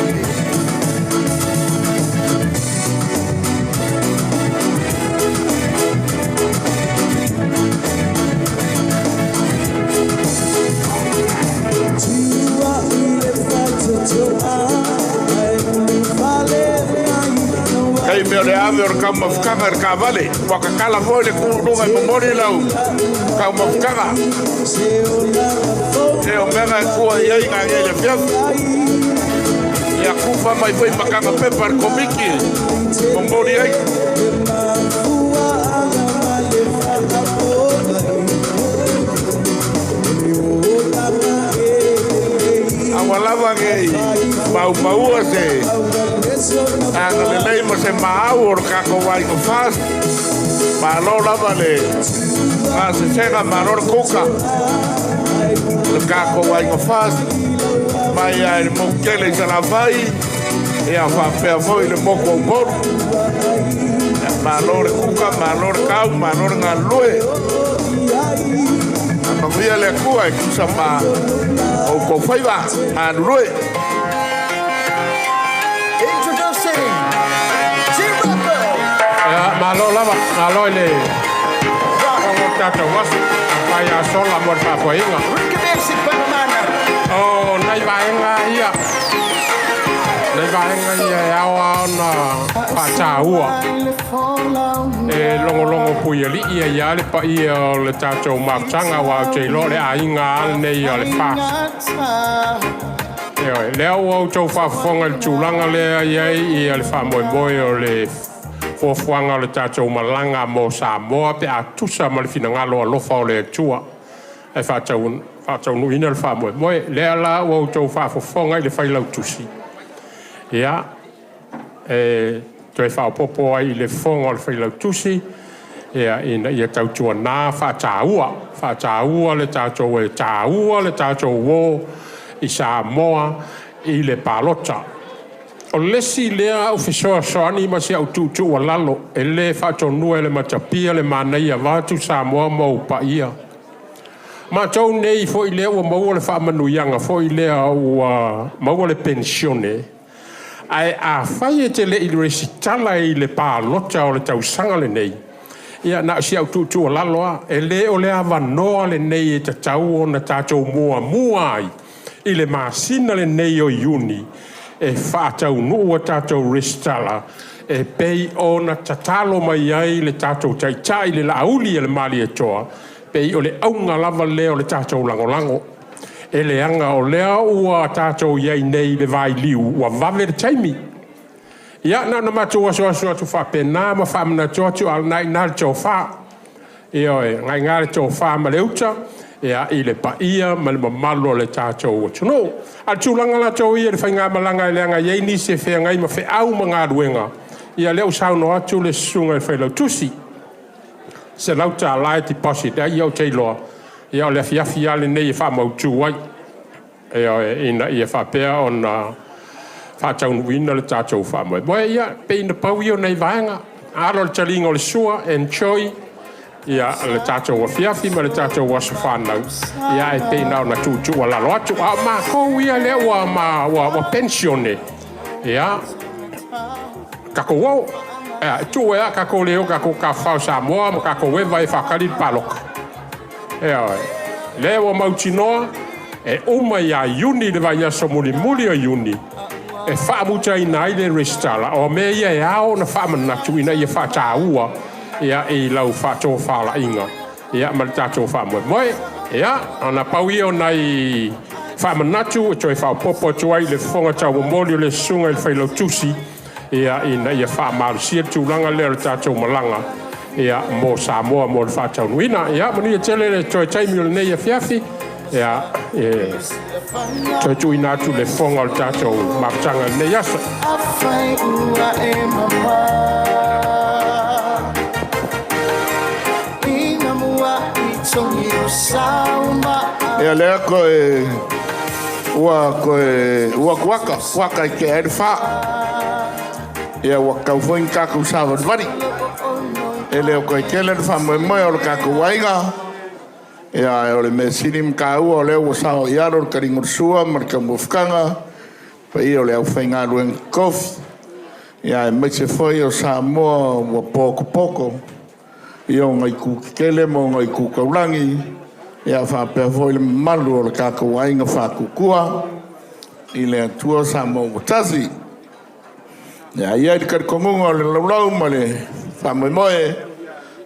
Taimi o le ave o le taumafataga i le taavale, ua tatala foi le kulunuga e momoli lau taumafataga. E o mea e tua i ai nā le afiafi. Ia kufa mai foi makanga pepa le komiti momoli ai. Aua lava nei maumaua se agalelei ma se maau o le tatou aiga FAST. Malo lava le gasesega, malo le kuka. Le tatou aiga FAST mai ai le moku tele i Salafai, ia faapea foi le moku o Upolu. Malo le kuka, malo le kau, malo le galulue. Manuia le Atua e tusa ma outou faiva galulue. Introducing G-Rapper. Ia, malo lava, malo i le fofoga o le tatou aso, afai a sola mo le faafoeina. O nai vaega ia, nai vaega ia e ao lava ona faataua e logologo puialii ai lava le paia o le tatou mafutaga, aua ou te iloa o le aiga lava lenei o le FAST. Ioe, lea ua outou faafofoga i le tulaga lea e i ai le faamoemoe o le fuafuaga o le tatou malaga mo Samoa pe a tusa ma le finagalo alofa o le Atua e faataunuuina le faamoemoe. Lea la ua outou faafofoga i le Failautusi, ia, e toe faaopoopo ai i le fofoga o le Failautusi, ia, ina ia tautuana faataua, faataua le tatou, e taua le tatou o i Samoa i le palota. O le isi lea au fesoasoani ma si au tuutuualalo, e le faatonua e le matapia le manaia vaeatu Samoa ma ou paia. Matou nei foi lea ua maua le faamanuiaga foi lea ua maua le penisione, ae afai e te le i resitala i le palota o le tausaga lenei, ia na o si au tuutuualalo lava, e le o le avanoa lenei e tatau ona tatou muamua ai i le masina lenei o Iuni e faataunuu a tatou resitala e pei ona tatalo mai ai le tatou Taitai le Laauli a le Malietoa, pei o le auga lava lea o le tatou lagolago. E leaga o lea ua tatou i ai nei i le vailiu, ua vave le taimi. Ia, na ona matou asuasu atu faapena ma faamanatu atu, a o lena e i ina le tofa. Ioe, o lena e i ina le tofa ma le uta ia, i le paia ma le mamalu o le tatou atunuu. A o le tulaga latou ia i le faigamalaga e leaga e i ai nisi e feagai ma feau ma galuega, ia lea ua saunoa atu le susuga i le Failautusi, $100 e deposit ai, ia ou te iloa, ia o le afiafi lava lenei e faamautu ai, ioe, ina ia faapea ona faataunuuina le tatou faamoemoe. Ia, pei na pau ia o nai vaega. Alo le taliga o le sua, enjoy ia le tatou afiafi ma le tatou aso fanau, ia ae pei na ona tuutuualalo atu. A o matou ia lea ua, ma, ua, ua pensione, ia, tatou o, ia, e tuu ai lava tatou le o tatou tafafao Samoa ma tatou eva e faatali le paloka. Ioe, lea ua mautinoa e uma ia Iuni le vaiaso mulimuli o Iuni e faamutaina ai le resitala. O mea ia e ao ona faamanatu ina ia faataua ia i lau faatofalaiga ia ma le tatou faamoemoe. Ia, ona pau ia o nai faamanatu e toe faaopoopo atu ai i le fofoga taumomoli o le susuga i le Failautusi ia ina ia faamalosia le tulaga lea o le tatou malaga ia mo Samoa mo le faataunuuina. Ia manuia tele le toe taimi o lenei afiafi. Ia e toe tuuina atu le fofoga o le tatou mafutaga i lenei aso. Afai ua e mama Ina mua i tongi o sauma Ia lea koe ua koe ua kuaka, kuaka i ke ai le wha. Ia ua kau foi ni tatou savalivali. E le o koe tele le faamoemoe o le tatou aiga. Ia, ae o le mea sili ma taua o lea ua saoialo le taliga o le sua ma le taumafataga, le paia o le aufaigaluega totofi, aemaise foi o Samoa ua potopoto i ona itu tetele ma ona itu taulagi, faapea foi le mamalu o le tatou aiga faatuatua i le Atua Samoa ua tasi. Ia, e i ai le talitonuga o le laulau ma le faamoemoe,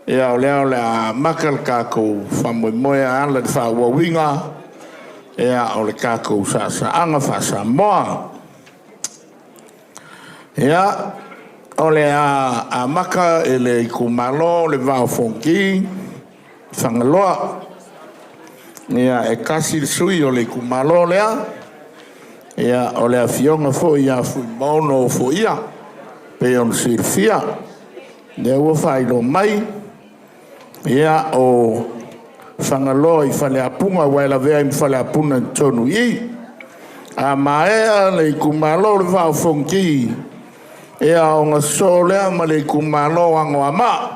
ia o lea o le a amata le tatou faamoemoe e ala i le faaauauina o le tatou saasaaga faa-Samoa. Ia, o le a amata e le itumalo le Vaa o Fonoti Fagaloa. Ia, e tasi le sui usufono o le itumalo lea, o le Afioga foi ia Fuimaono Ofoia e pei ona silafia. O lea ua faailoa mai, ia, o Fagaloa i Faleapuga aua e lavea ai ma Faleapuga i totonu i i. A maea le itumalo o le Vaa o Fonoti, ia ona sosoo lea ma le itumalo o Anoamaa,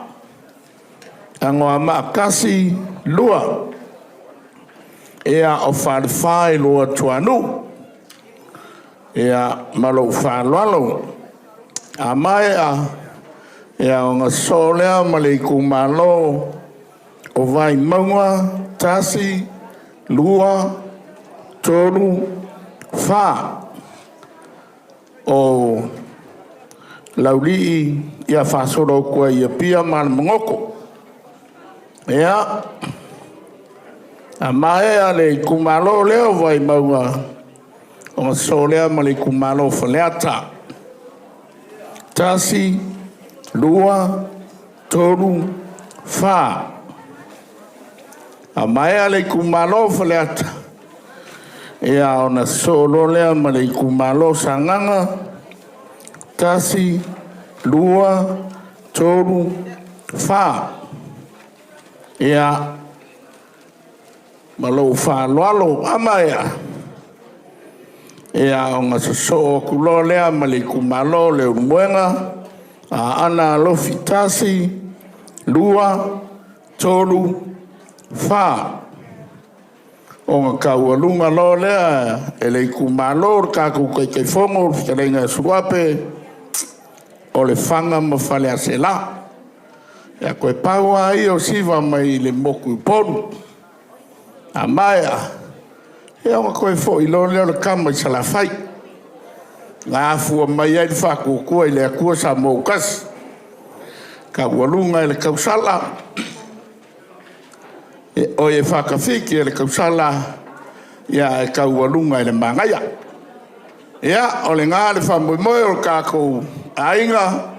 Anoamaa 1, 2, ia, o Falefa i Luatuanuu. Ia, ma lou faaaloalo. A maea ona sosoo lea ma le itumalo o Vaimauga 1, 2, 3, 4, o Laulii ia faasolo atu ai i Apia ma Alamagoto. Ia, a maea le itumalo lea o Vaimauga, ona sosoo lea ma le itumalo o Faleata. 1, 2, 3, 4. A maea le itumalo o Faleata, ia ona sosoo loa lea ma le itumalo o Sagaga 1, 2, 3, 4. Ia, ma lou faaaloalo. A maea, ia ona sosoo atu loa lea ma le itumalo o Leulumoega, Aana Alofi 1, 2, 3, 4. Ona taualuga loa lea e le itumalo o le tatou Taitaifono le fetalaiga ia Suluape o Lefaga ma Faleaseela. Ia, toe pau lava ia o siva mai le motu i Upolu. A maea, ia ona toe foi loa lea o le tama i Salafai, na afua mai ai le Faatuatua i le Atua Samoa ua Tasi, taualuga e le tausala, e faatafiti e le tausala, ae taualuga e le manaia. Ia, o lena le faamoemoe o le tatou aiga,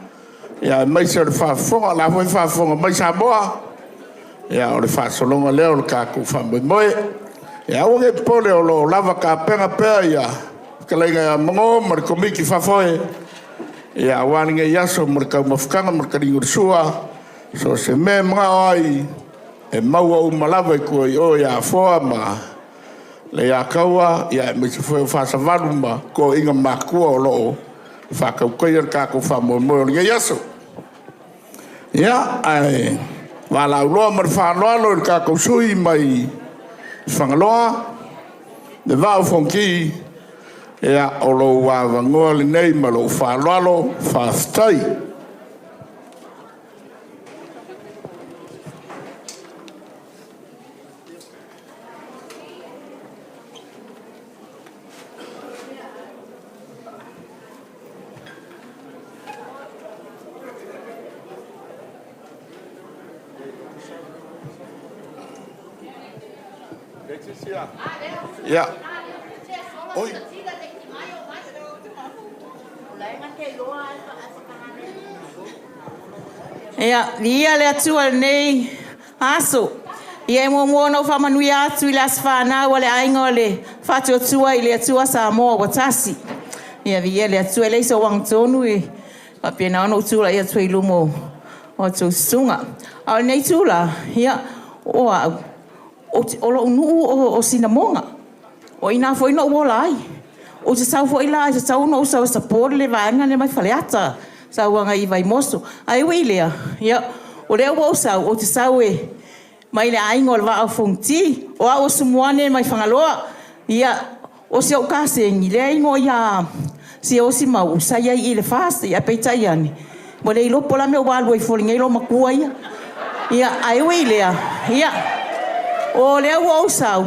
aemaise o le faafofoga. O la foi e faafofoga mai Samoa, ia o le faasologa lea o le tatou faamoemoe. Ia aua ne i popole o lo o lava tapena pea le fetalaiga ia Mago ma le Komiti Faafoe aua lenei aso ma le taumafataga ma le taliga o le sua. So o se mea e manao ai, e maua uma lava i tua i o ia Afoa ma Leiataua, aemaise foi o Fasavalu ma toeaiina matutua o lo o faatautaia le tatou faamoemoe o lenei aso. Ia, ae valaauloa ma le faaaloalo i le tatou sui usufono mai Fagaloa, le Vaa o Fonoti, ia, o lou avanoa lenei ma lou faaaloalo. Faafetai. Ia, oi. Ia, viia le Atua i lenei aso. Ia e muamua ona ou faamanuia atu i le aso fanau a le Aiga o le Faatuatua i le Atua Samoa ua Tasi. Ia viia le Atua. E leai sou agatonu e faapena ona ou tulai atu ai i luma o a outou susuga. A o lenei itula, ia, o au, o lou nuu o Sinamoga. O i ina foi na ou ola ai. Ou te sau foi la e tatau ona ou sau e support le vaega lea mai Faleata, sau agai i Vaimoso. Ae ui i lea, ia, o lea ua ou sau, ou te sau e mai le aiga o le Vaa o Fonoti. O au o Sumuane mai Fagaloa. Ia, o si ou kasegi, lea e igoa ia Siaosi Mauu, sa i ai i le FAST, ae peitai ane, ua le iloa po o le a le mea ua alu ai fua i lenei loomatua ia. Ia, ae ui i lea, ia, o lea ua ou sau,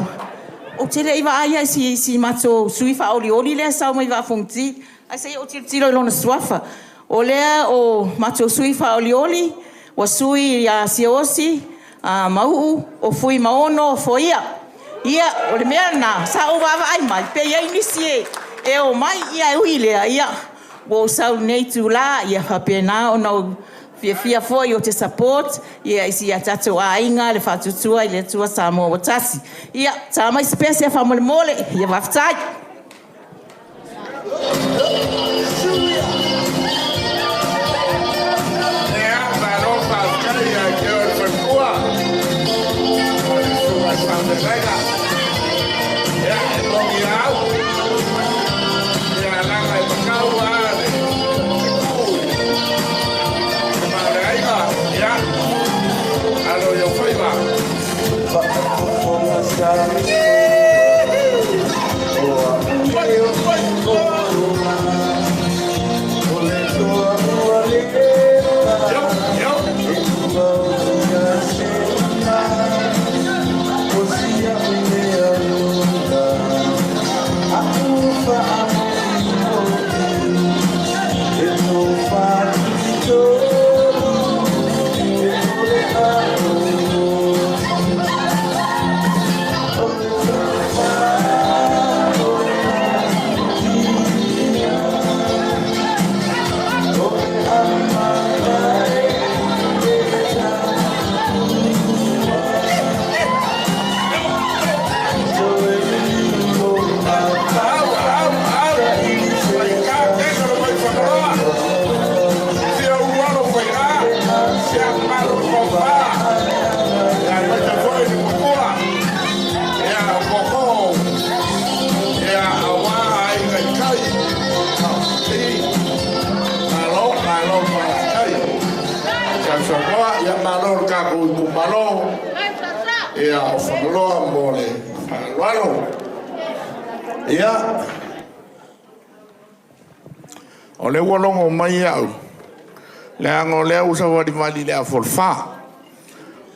ou te le i vaai lava i si matou sui faaolioli lea e sau mai Vaa Fonoti, ae se i ou tilotilo i lona suafa. O lea o matou sui faaolioli, ua sui ia Siaosi Mauu o Fuimaono Foia. Ia, o le mea lena sa ou vaavaai mai pe i ai nisi e omai, ae ui i lea, ia, ua ou sau i lenei itula, ia faapena ona ou fiafia foi ou te support i si a tatou aiga le Faatuatua i le Atua Samoa ua Tasi. Ia, ta mai se pese faamolemole. Ia faafetai. Malo le tatou itumalo ia o Fagaloa mo le faaaloalo. Ia, o lea ua logo mai au, leaga o lea ua savalivali i le afa o le 4.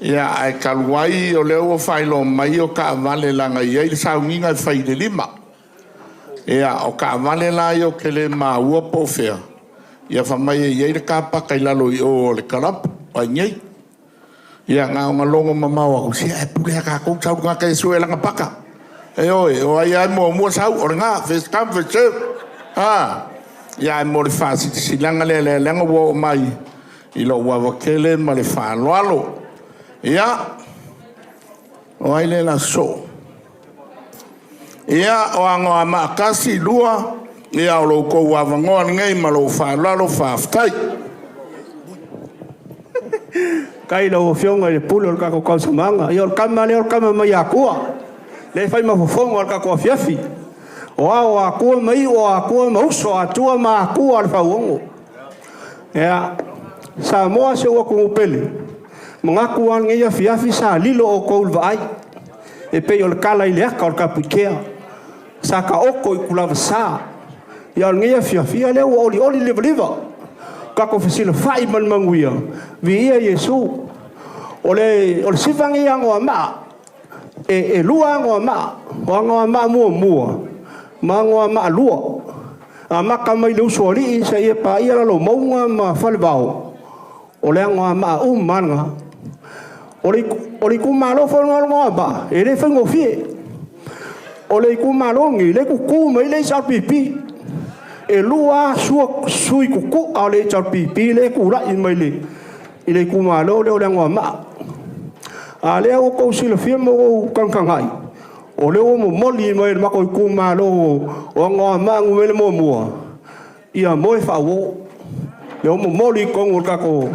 Ia, ae talu ai o lea ua faailoa mai o taavale leaga e i ai le sauniga e fai i le 5. Ia, o taavale la ia ou te le maua po o fea, ia fai mai e i ai le car paka i lalo i o o le kalapu a i inei. Ia na ona logo mamao atu, se ae pule lava tatou, sau le tagata e sue lana paka. Ioe, o ai lava e muamua sau, o lena, first come first serve. A, ia ae mo le faasilasilaga lea, leaga ua oo mai i lou ava tele ma le faaaloalo. Ia, o ai lea o le a sosoo? Ia, o Anoamaa 1, 2, ia o lo outou avanoa lenei ma lou faaaloalo. Faafetai. Faafetai i lau Afioga i le Pule o le tatou tausamaaga. Ia o le tama lea o le tama mai Atua, lea e fai ma fofoga o le tatou afiafi. O ao o Atua ma iu o Atua ma uso o Atua ma Atua o le fauono. Ia, Samoa si ou atunuu pele, manatu lava lenei afiafi sa lilo outou i le vaai, e pei o le tala i le ata o le Tapuikea, sa taoto i tulavasa. Ia o lenei afiafi, ia lea ua olioli le livaliva, tatou fesilafai ma le manuia, viia Iesu. O le siva lenei Anoamaa, e lua Anoamaa, o Anoamaa muamua ma Anoamaa lua. Amata mai le Usoalii seia paia Lalomauga ma Falevao, o le Anoamaa uma lava lena. O le itumalo foi lena o Anoamaa, e le faigofie. O le itumalo lenei, lea e tutu mai ai le HRPP. E lua lava sui tutua o le HRPP lea e tulai mai i le itumalo lea o le Anoamaa. A o lea ua outou silafia ma ua ou tagatagai, o lea ua momoli mai e le matou itumalo o Anoamaa 1 ia Moefaauo. Lea ua momoli i totonu o le tatou...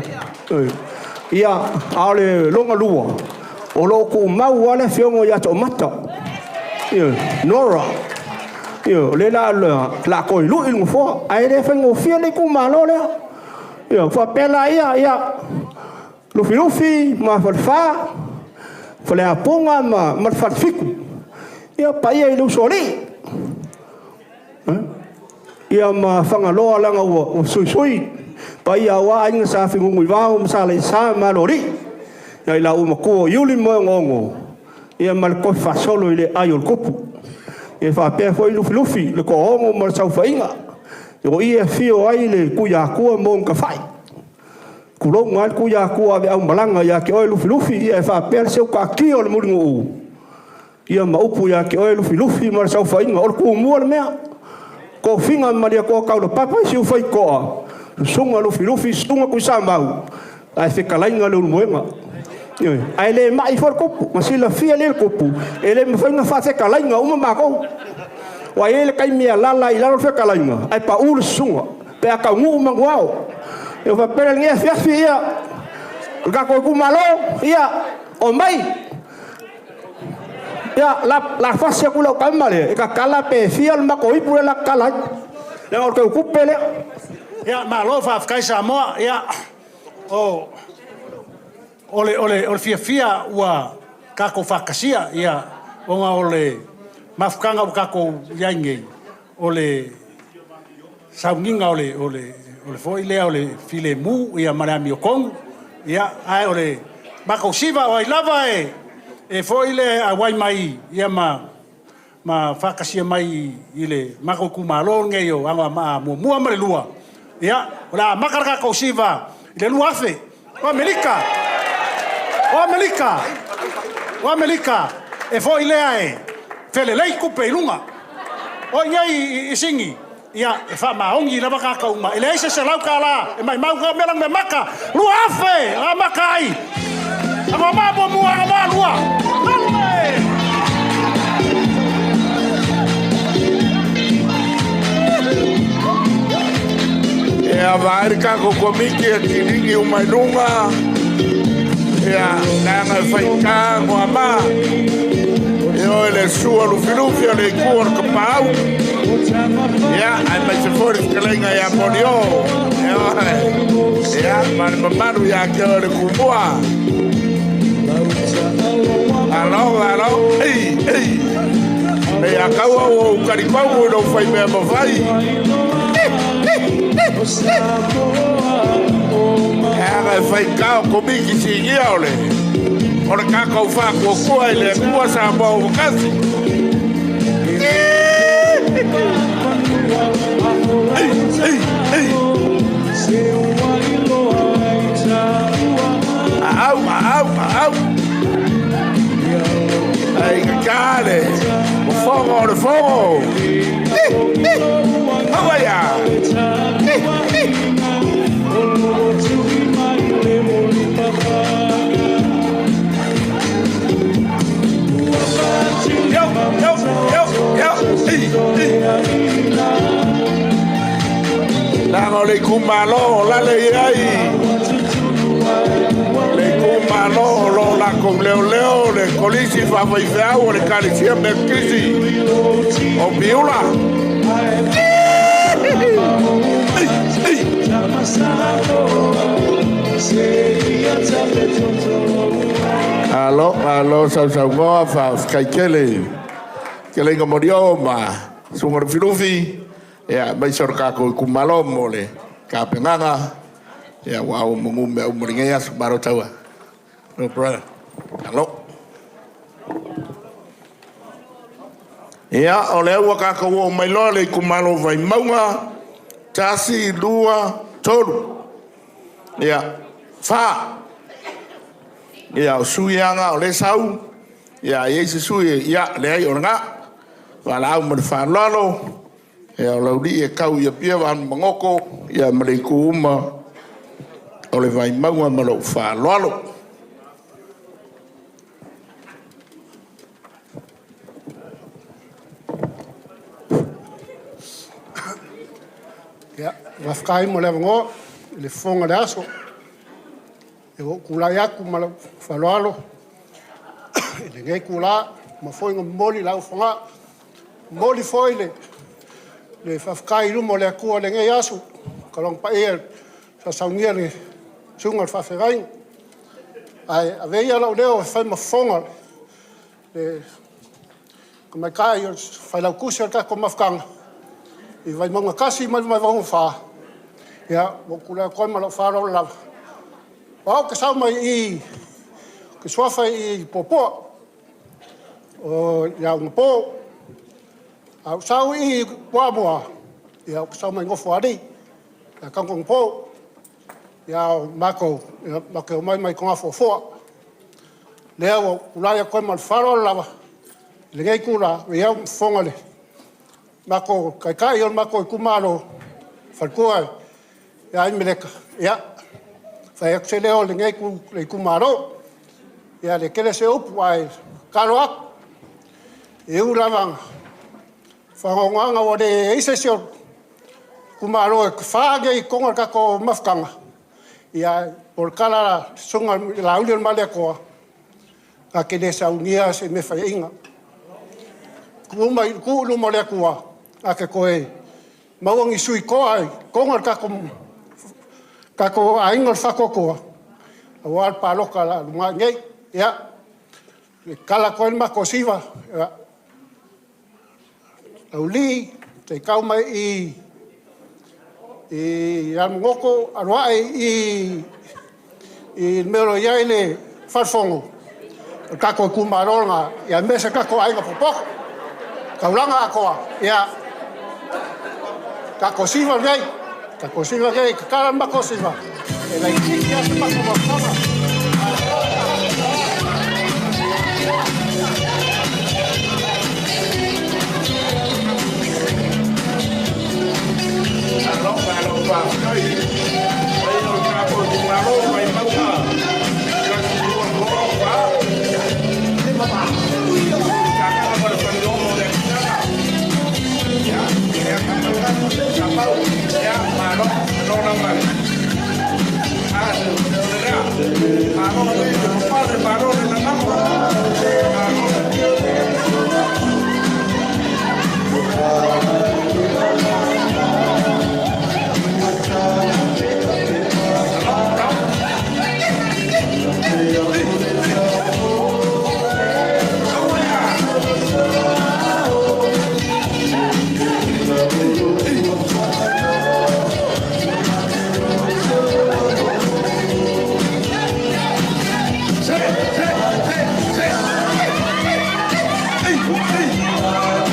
Ia, a o le lona lua, o lo o tumau lava le afioga ia Toomata, ioe, Nora. Ioe, o lea o le a toe lui le nofoa, ae le faigofie le itumalo lea. Ia, faapea laia, ia, Lufilufi ma Falefa, Faleapuga ma le Falefitu. Ia, paia i le Usoalii, ia ma Fagaloa leaga ua suisui, paia aua Aiga Sa Fenunuivao ma Sa Alaiasa ma Aloalii, nai la ua matua o Iuli ma Oeogoogo, ia ma le tofi faasolo i le aai o le tupu. Ia faapea foi Lufilufi, le Toaono ma le Saofaiga, o i e afio ai le Tuiatua ma ona tafai. Tulouna lava le Tuiatua aveaumalaga ia te oe Lufilufi, ia e faapea le seutaatia o le Mulinuu, ia ma upu ia te oe Lufilufi ma le saofaiga, o le Tumua le mea. Tofiga Malietoa Taulapapa i Siufai Toa, Susuga Lufilufi, Susuga Tuisamau, ae fetalaiga Leulumoega. Ioe, ae le mai foi le tupu, na silafia lelei e le tupu, e le mafai ona faafetalaiga uma matou. Aua e i ai le taimi e alaala ai i lalo le fetalaiga, ae pau le susuga, pe a taunuu manuvao. Ia ona faapea lea i lenei afiafi, ia, le tatou itumalo, ia, omai, ia, la fasi atu lau tama lea e tatala pe fia le matou ipu lea o le a tatala ai, leaga o le teutupe lea. Ia, malo faafetai Samoa. Ia, o, o, le, o, le, o le fiafia ua tatou faatasia, ia, ona o le mafutaga ua tatou i ai nei, o le sauniga o le, o le, o le foi lea o le filemu ia, ma le amiotonu. Ia, ae o le matou siva o ai lava e foi le auai mai ia ma faatasia mai i le matou itumalo lenei o Anoamaa 1 ma le 2, ia, o le a amata le tatou siva i le 2,000. O Amerika! O Amerika! O Amerika! E foi lea e felelei tupe i luga. O i nei i Sini, ia, e faamaoni lava tatou uma. E leai se $100 e maumau ka mea mea maka. 2,000! Amata ai! Anoamaa 1, Anoamaa 2. Lale! Ia vaai le tatou komiti e tiligi uma i luga. Ia, leaga e faigata Anoamaa. E o i le sua Lufilufi o le itu o le Tapaau. Ia, aemaise foi le fetalaiga ia Molio. E oe. Ia, ma le mamalu ia te oe le Tumua. Alo, alo, ei, ei. Nei a kaua ua ukalipau i lou faimea mafai. E aga e faigata o komiti sinia o le tatou faatuatua i le Atua Samoa ua tasi. Ei, ei, ei. Aau, aau, aau. Ai kakale. O fogo o le fogo. Hawa ia. Yo, yo, yo, yo. Ei, ei. Leaga o le itumalo o lale i ai. Le itumalo o lo latou leoleo le kolisi faafaifeau o le Ekalesia Metotisi o Piula. Ei, ei. Alo, alo, sausaunoa, faafetai tele. Fetalaiga Molio ma Susuga Lufilufi, ia, aemaise o le tatou itumalo mo le tapenaga. Ia, ua au manu mea uma i lenei aso. Malo taua. No brother. Alo. Ia, o lea ua tatou oo mai loa le itumalo o Vaimauga, 1, 2, 3, ia, 4. Ia, o sui aga o lea sau, ia, a i ai se sui, ia, leai o lena. Valaau ma le faaaloalo, ia, o Laulii e tau i Apia vaanu magoto, ia, ma le itu uma o le Vaimauga ma lou faaaloalo. Ia, faafetai mo le avanoa i le fofoga o le aso. E ua ou tulai atu ma lou faaaloalo i lenei itula, ma foi na momoli lau Fogaa. Momoli foi le faafetai i luma o le Atua i lenei aso, ka Lona Paia sa saunia le susuga i le Faafeagaiga. Ae avea ia lou leo e fai ma fofoga le tamaitai o le failautusi o le tatou Mafutaga i Vaimauga 1 ma le Vaimauga 4, ia, ua ou tulai atu ai ma lou faaaloalo lava. O au ou te sau mai i, ou te suafa i Puapua, o Leaunapo. A ou sau i Toamua, ia ou te sau mai Nofoalii, ia Tanutonapo. Ia o matou, ia matou te omai mai Togafuafua. Lea ua ou tulai atu ai ma le faaaloalo lava i lenei itula, ia ma fofoga o le matou taitai o le matou itumalo, le faletua ia Aimeleta, ia fai atu se leo o lenei itumalo. Ia e le tele se upu ae tatalo atu, e ui lava ina faanoanoaga ua leai se isi o le itumalo e fa nei i totonu o le tatou mafutaga, ia ae o le tala a le Susuga ia Laaulialemalietoa, na te le saunia se mea faiaina. Tuu i luma o le Atua, na te toe maua ni sui toa i totonu o le tatou aiga o le Faatuatua, aua le palota o le a lumanai nei. Ia, e tatala atu ai le matou siva, ia, Laulii se i tau mai i Alamagoto alu ae i le mea o lo o i ai le Fale Fono, o le tatou itumalo lena, aemaise le tatou aiga potopoto, taulaga atoa, ia, tatou siva lenei, tatou siva lenei, tatala le matou siva, e laitiiti lava se matou mafutaga. Malo, malo faafetai. Paia o le tatou itumalo o Vaimauga 1, 2, 3, 4. Sagaga ma le Faleono o le Atisala. Ia, ia, Sapau, ia, malo, malo lava. A, o le lea. Malo le papale, malo le lalago. Malo.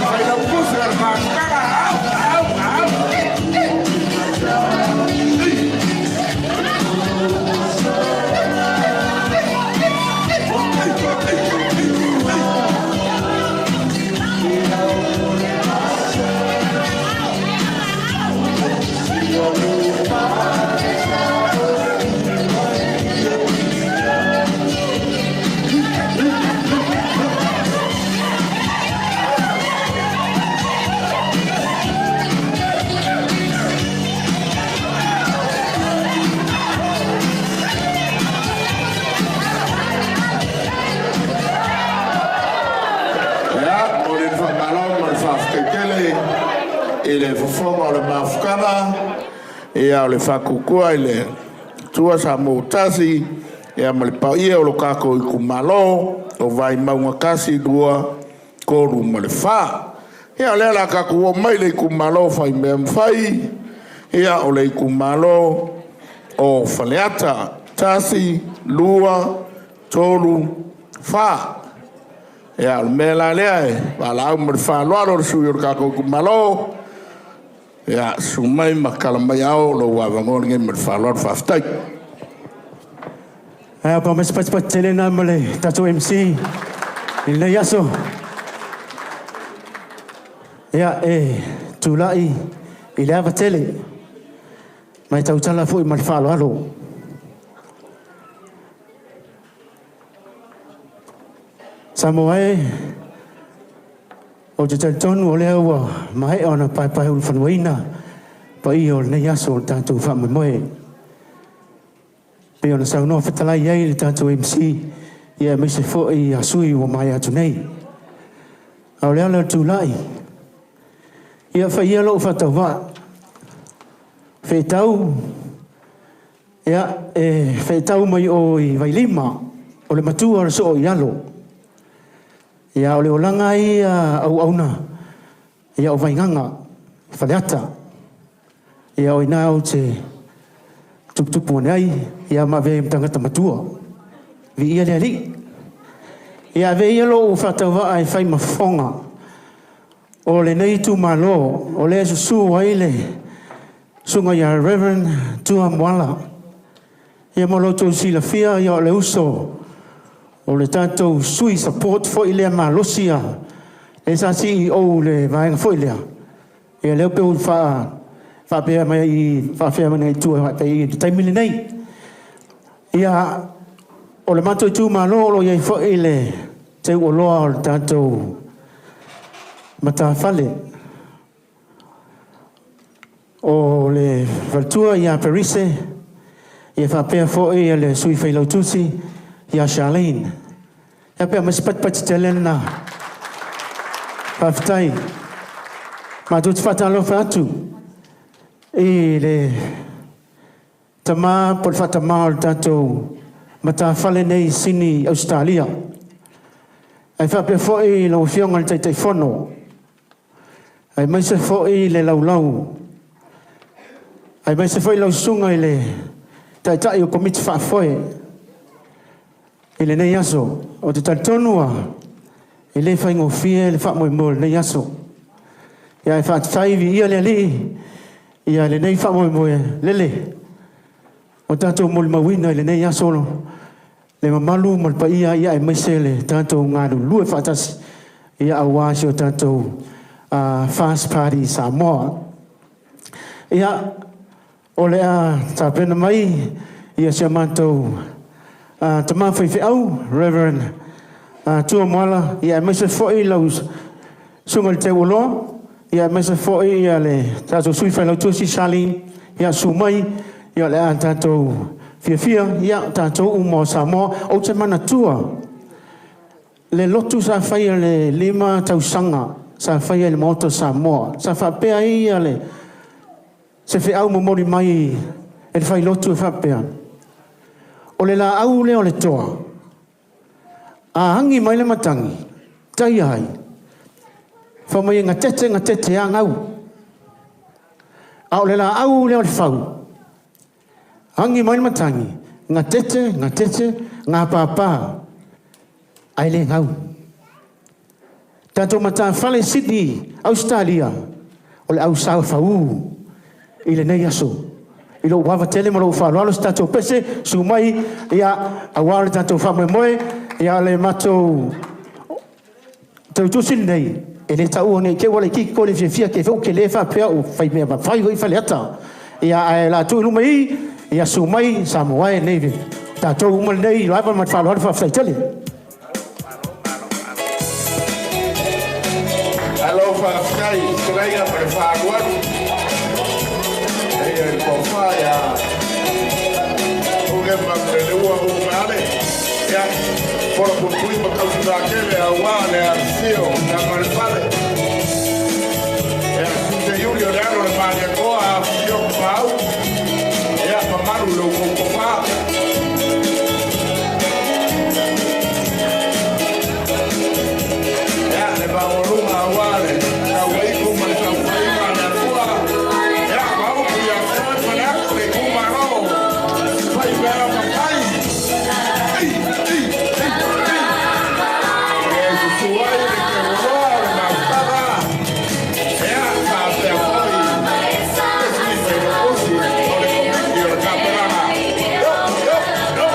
Failautusi o le Mafutaga, au, au, au. Ia, momoli le faamalo ma le faafetai tele i le fofoga o le mafutaga, ia o le faatuatua i le Atua Samoa ua tasi, ia ma le paia o lo tatou itumalo o Vaimauga 1, 2, 3 ma le 4. Ia o lea o le a tatou oo mai i le itumalo faimea mafai, ia o le itumalo o Faleata 1, 2, 3, 4. Ia, o le mea la lea e valaau ma le faaaloalo le sui usufono o le tatou itumalo, ia, susu mai ma tala mai ao lou avanoa lenei ma le faaaloalo. Faafetai. Ae pa mai se patipati tele na ma le tatou MC i lenei aso. Ia, e tulai i le ava tele, ma e tautala foi ma le faaaloalo. Samoa e, ou te talitonu o lea ua maea ona paepaeulufanuaina paia o lenei aso o le tatou faamoemoe. Pei ona saunoa fetalai ai le tatou MC, ia aemaise foi a sui ua maea atu nei. A o le ala o le tulai, ia fai ia lou faatauvaa, feetau, ia, e feetau mai o i Vailima. O le matua o le soo i alo. Ia o le olaga ia auauna, ia o Vaigaga, Faleata. Ia o ina ou te tuputupu ane ai, ia ma avea ai ma tagata matua. Viia le Alii. Ia avea ia lou faatauvaa e fai ma fofoga o lenei itumalo, o lea e susu ai le susuga ia Reverend Tua Moala. Ia mo lo outou silafia, ia o le uso o le tatou sui support foi lea malosi a le sa CEO le vaega foi lea. Ia lea pe ua faapea mai faafea mai i tua i le taimi lenei. Ia o le matou itumalo o lo o i ai foi le teuoloa o le tatou matafale. O le faletua ia Parise, ia faapea foi le sui failautusi ia Charlene. Ia pea ma se patipati tele lena. Faafetai. Matou te faatalofa atu i le tama po o le faatamā o le tatou matafale nei i Sini, Ausetalia. Ae faapea foi lau Afioga i le Taitaifono, aemaise foi le laulau, aemaise foi lau susuga i le Taitai o Komiti Faafoe i lenei aso. Ou te talitonu lava, e le faigofie le faamoemoe o lenei aso. Ia ae faafetai, viia le Alii ia lenei faamoemoe lele o tatou molimauina i lenei aso le mamalu ma le paia, ia aemaise le tatou galulue faatasi ia aua si o tatou Fast Party Samoa. Ia, o le a tapena mai ia si a matou tama faifeau, Reverend Tua Moala, ia aemaise foi lau susuga i le Teuoloa, ia aemaise foi ia le tatou sui failautusi Charlene, ia susu mai, ia o le a tatou fiafia, ia tatou uma o Samoa. Ou te manatua le lotu sa faia le 5 tausaga sa faia i le Maota o Samoa, sa faapea ai ia le se feau momoli mai e le failotu e faapea, o le laau lea o le toa, a agi mai le matagi, tai ai, fa mai e gatete gatete a gau. A o le laau lea o le fau, agi mai le matagi, gatete gatete, gapapa, ae le gau. Tatou matafale Sydney, Australia, o le au faú i lenei aso. I lou ava tele ma lou faaaloalo se tatou pese, susu mai, ia, aua le tatou faamoemoe, ia le matou tautusi lenei, e le taua nei te ua le kiki ko le fiafia ke feu ke le faapea o fai mea fai foi Faleata. Ia ae la tu i luma i, ia susu mai Samoa e nei tatou uma lenei, lava ma le faaaloalo, faafetai tele. Alo faafetai fetalaiga ma le faalualu. Eia le tofa ia Uge ma le ua u maale. Ia fola pupui ma kausi vakele aua le afifio na malefale. Ia Sute Iuli o le alo le Malietoa afifio Maau. Ia mamalu le outou tofa. Ia le maualuga aua le tauaiku ma le taufaiga a le Atua. Ia maaupu ia te oe Faleata le itumalo. Fai mea ma fai. Ei, ei, ei, ei. E susu ai le teuoloa o le mafutaga. Ia faapea foi le sui failautusi o le Komiti o le Tapenaga. Yo, yo, yo.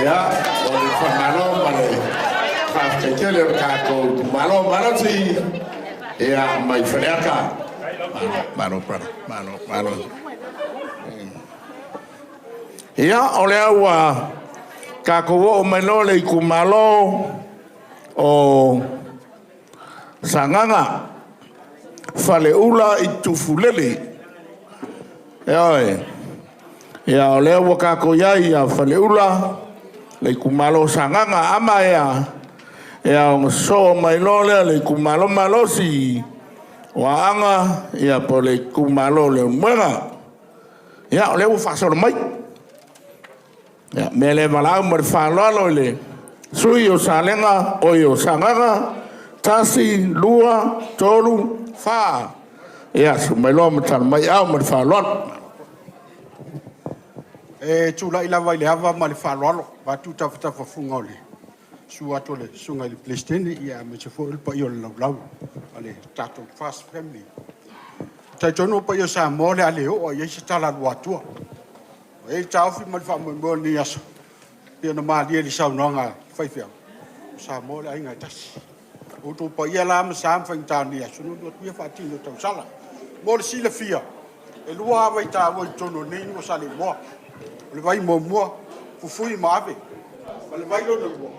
Ia, o le faamalo ma le faafetai tele o le tatou itumalo. Malo si Ia, mai Faleata. Malo, brother. Malo, malo. Ia, o lea ua tatou oo mai loa le itumalo o Sagaga, Faleula i Tufulele. Ioe. Ia, o lea ua tatou i ai ia Faleula, le itumalo o Sagaga. A maea, ia ona sosoo mai loa lea o le itumalo malosi o Aana, ia po o le itumalo o Leulumoega. Ia, o lea ua faasolo mai. Ia, o le mea lea e valaau ma le faaaloalo i le sui usufono o Sagaga 1, 2, 3, 4. Ia, susu mai loa ma tala mai aao ma le faaaloalo. E tulai lava i le ava ma le faaaloalo, vaeatu tafatafafuga o le susu atu o le Susuga i le Peresetene aemaise foi o le paia o le laulau a le tatou First Family. E talitonu o paia o Samoa o le a le oo lava i ai se tala a Luatua. E i ai le taofi ma le faamoemoe o lenei aso, e pei ona malie i le saunoaga a faifeau, o Samoa o le aiga e tasi. O outou paia la ma sa ma faigata o lenei aso, nuunuu atu ia faatini o tausala. Mo le silafia, e lua lava vai taua i totonu o lenei nuu o Saleimoa. O le vai muamua, Fufui ma Ave, ma le vai lona lua,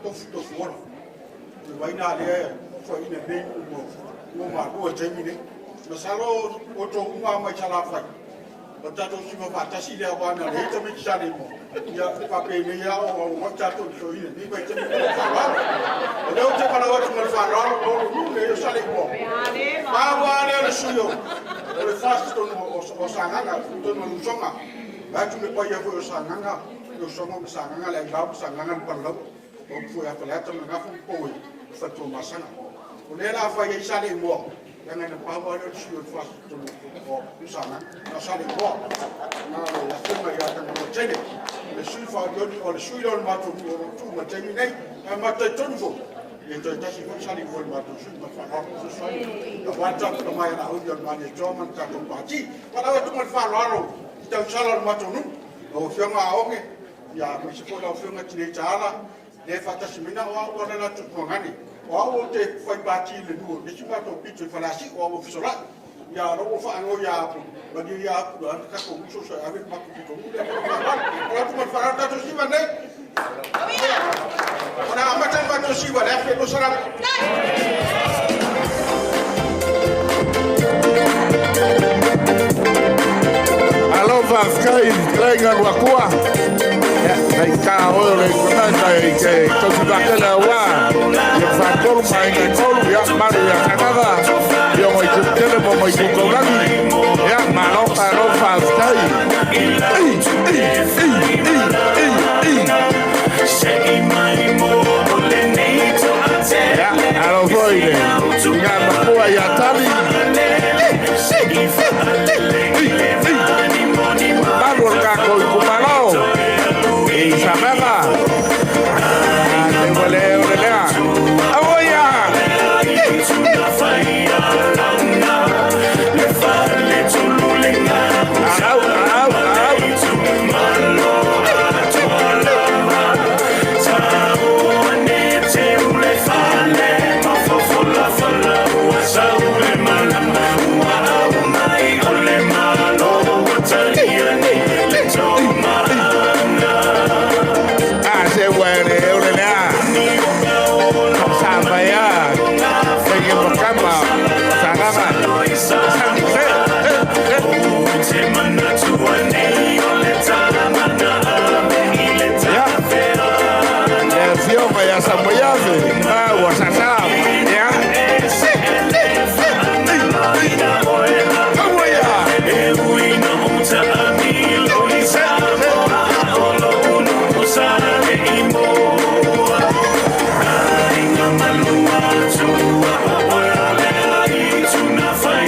Tofu Tofuola. O le vai lena lea e tufuaina e lenei nuu mo malua i le taimi lenei. Masalo o outou uma lava mai Salafai, o le tatou siva faatasi lea aua na leai tamaiti Saleimoa, ia faapenei lava o auauai tatou i le toeaina i lenei vaitaimi ma le faaaloalo. O lea ou te valaau atu ma le faaaloalo o le nuu lenei o Saleimoa, pau lava lea o le sui o le FAST i totonu o Sagaga, i totonu o le Usoga, vaeatu le paia foi o Sagaga, le Usoga ma Sagaga le Ailao ma Sagaga le Palalaua, o upu foi ia Faleata ma Nafo ma Poe, le faletua ma Asaga. O lea o le a fai ai Saleimoa, leaga na pau lava lea o le sui o le FAST i totonu o Sagaga, na o Saleimoa, na o le afioga ia Tagaloatele, o le sui faaolioli, o le sui lea o le matou nuu o lo o tu mai i le taimi lenei. Ae matou te talitonu foi, e toe tasi foi Saleimoa i le matou sui usufono ma le faaaloalo fesoasoani aua le tatou tama ia Laauli o le Malietoa ma le tatou Pati. Valaau atu ma le faaaloalo i tausala o le matou nuu, lau Afioga Aoge, aemaise foi lau Afioga Tinei Taala, lea e faatasi mai, na o au lava le alu atu i Tuagane. O au ou te fai pati i le nuu o le isi matou pito i Faleasiu, o au o Fesolai. Ia o lea ua ou faanoi ia Apu, malie ia Apu le tatou uso e ave le matou pitonuu lea ma le faaaloalo. Valaau atu ma le faaaloalo, tatou siva nei. O le a amata le matou siva i le 1200. Malo faafetai i le fetalaiga Luatua. Ia, faigata o oe o le tagata e te tausi vaatele aua ia Faatolu ma Aiga e Tolu, ia mamalu ia Sagaga, ia o itu tele ma o itu taulagi. Ia, malo, malo faafetai. Ei, ei, ei, ei, ei, ei. Ia, malo foi le tina matua ia Tali. Mamalu o le tatou itumalo i Sagaga. A te ua le o le lea. Aua ia! Au, au, au. A se ua le o le lea. Sa mai a. Fai ma kama. Sagaga. Sagi, se, se, se. Ia, le afioga ia Samoiave, ma ua sasa. Ia. Se, se, se, ei, ei. Aua ia. Se, se.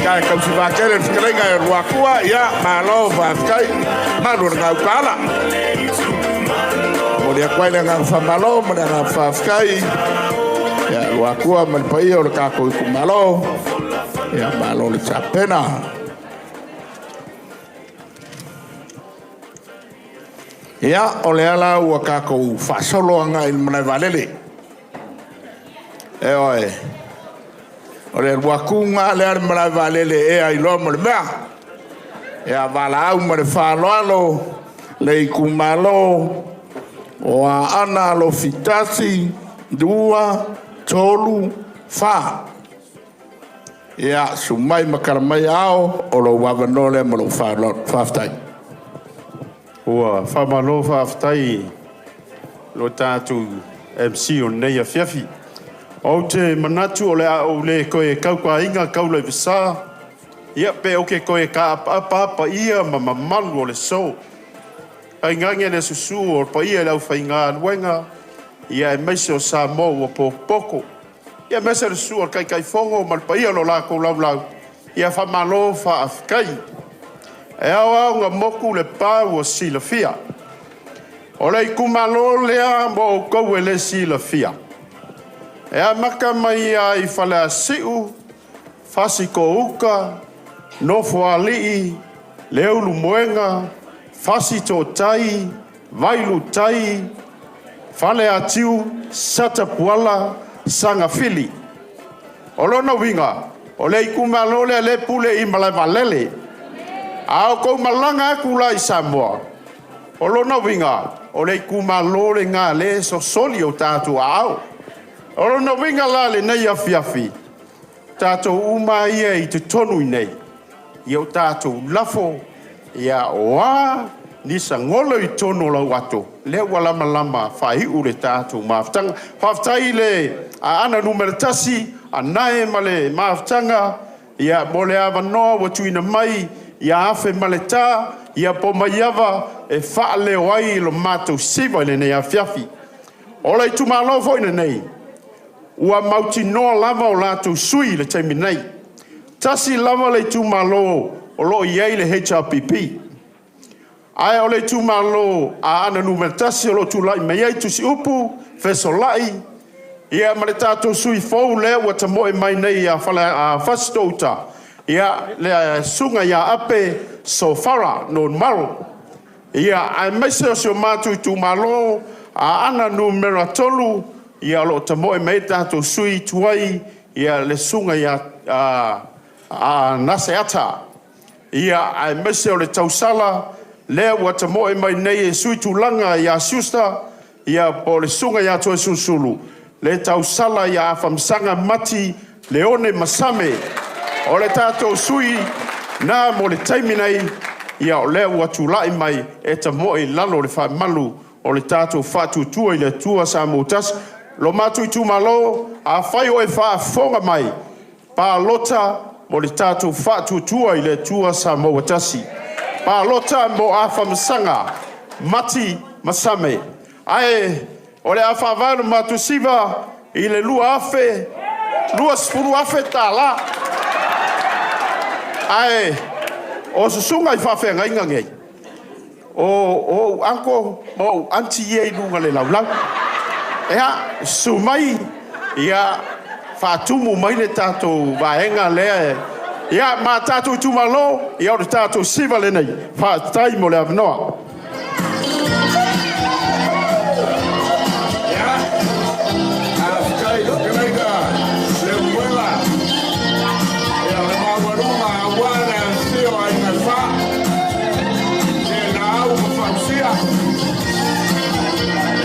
Kai kausi vaatele le fetalaiga e Luatua, ia, malo faafetai, malu o le gautaala. Momoli atu ai le agaga faamalo ma le agaga faafetai ia Luatua ma le paia o le tatou itumalo, ia malo le tapena. Ia, o lea la ua tatou faasolo agai i le malae vaalele. Ioe. O le alu atu lea le malae vaalele e ea ai loa ma le mea. Ia valaau ma le faaaloalo le itumalo o Aana Alofi 1, 2, 3, 4. Ia, susu mai ma tala mai ao o lou avanoa lea ma lou faaaloalo. Faafetai. Ua faamalo faafetai lo tatou MC o lenei afiafi. Ou te manatu o le a ou le toe tautuaina taula i vesa, ia pe ou te toe taapaapa paia ma mamalu o le aso. Tainane le susu o le paia i le aufaigaluega, ia aemaise o Samoa ua potopoto. Ia aemaise le susu o le Taitaifono ma le paia o lo latou laulau, ia faamalo faafetai. E ao lava ona motu le pa ua silafia. O le itumalo lea mo outou e le silafia. E amata mai ai Faleasiu, Fasitoo-uta, Nofoalii, Leulumoega, Fasitootai, Vailuutai, Faleatiu, Satapuala, Sagafili. O lona uiga, o le itumalo lea le pule i malae vaalele. A outou malaga atu la i Samoa, o lona uiga, o le itumalo lena le sosoli o tatou aao. O lona uiga la lenei afiafi, tatou uma ia i totonu i nei, ia o tatou lafo, ia o a ni sagolo i totonu o lau ato, lea ua lamalama faaiu le tatou mafutaga. Faafetai le Aana Nu.1, Anae ma le mafutaga, ia mo le avanoa ua tuuina mai, ia afe ma le ta, ia po mai ava e faaleo ai lo matou siva i lenei afiafi. O le itumalo foi lenei, ua mautinoa lava o latou sui i le taimi nei. Tasi lava le itumalo o lo o i ai le HRPP. Ae o le itumalo Aana Nu.1 o lo o tulai mai ai Tusiupu, Fesolai, ia ma le tatou sui fou lea ua tamoe mai nei ia Fasitoo-uta, ia le susuga ia Ape Sofara Normaro. Ia, aemaise o si o matou itumalo Aana Nu.3, ia o lo o tamoe mai ai tatou sui tuai, ia le susuga ia Gaseata. Ia, aemaise o le tausala lea ua tamoe mai nei e sui tulaga ia Schuster, ia po o le susuga ia Toesulusulu, le tausala ia Afamasaga Mati Leone Masame. O le tatou sui na mo le taimi nei, ia o lea ua tulai mai e tamoe i lalo o le faamalu o le tatou Faatuatua i le Atua Samoa ua Tasi. Lo matou itumalo, afai o e faafofoga mai, palota mo le tatou Faatuatua i le Atua Samoa ua Tasi. Palota mo Afamasaga Mati Masame. Ae o le a faavae le matou siva i le 2000 20,000 tala. Ae o susuga i faafeagaiga nei, o ou uncle ma ou aunty ia i luga le laulau. Ia, susu mai, ia faatumu mai le tatou vaega lea. Ia, ma tatou itumalo, ia o le tatou siva lenei. Faafetai mo le avanoa. Faafetai fetalaiga Leulumoega. Ia o le maualuga aua le afifio o Aiga e Fa, le Laau ma Fausia,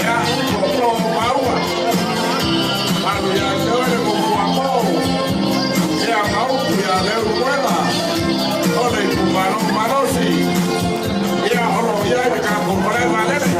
ia Tootoo ma Maua, malu ia te oe le Gofuamo, ia ma upu ia Leulumoega, o le itumalo malosi. Ia o lo o i ai le tatou malae vaalele.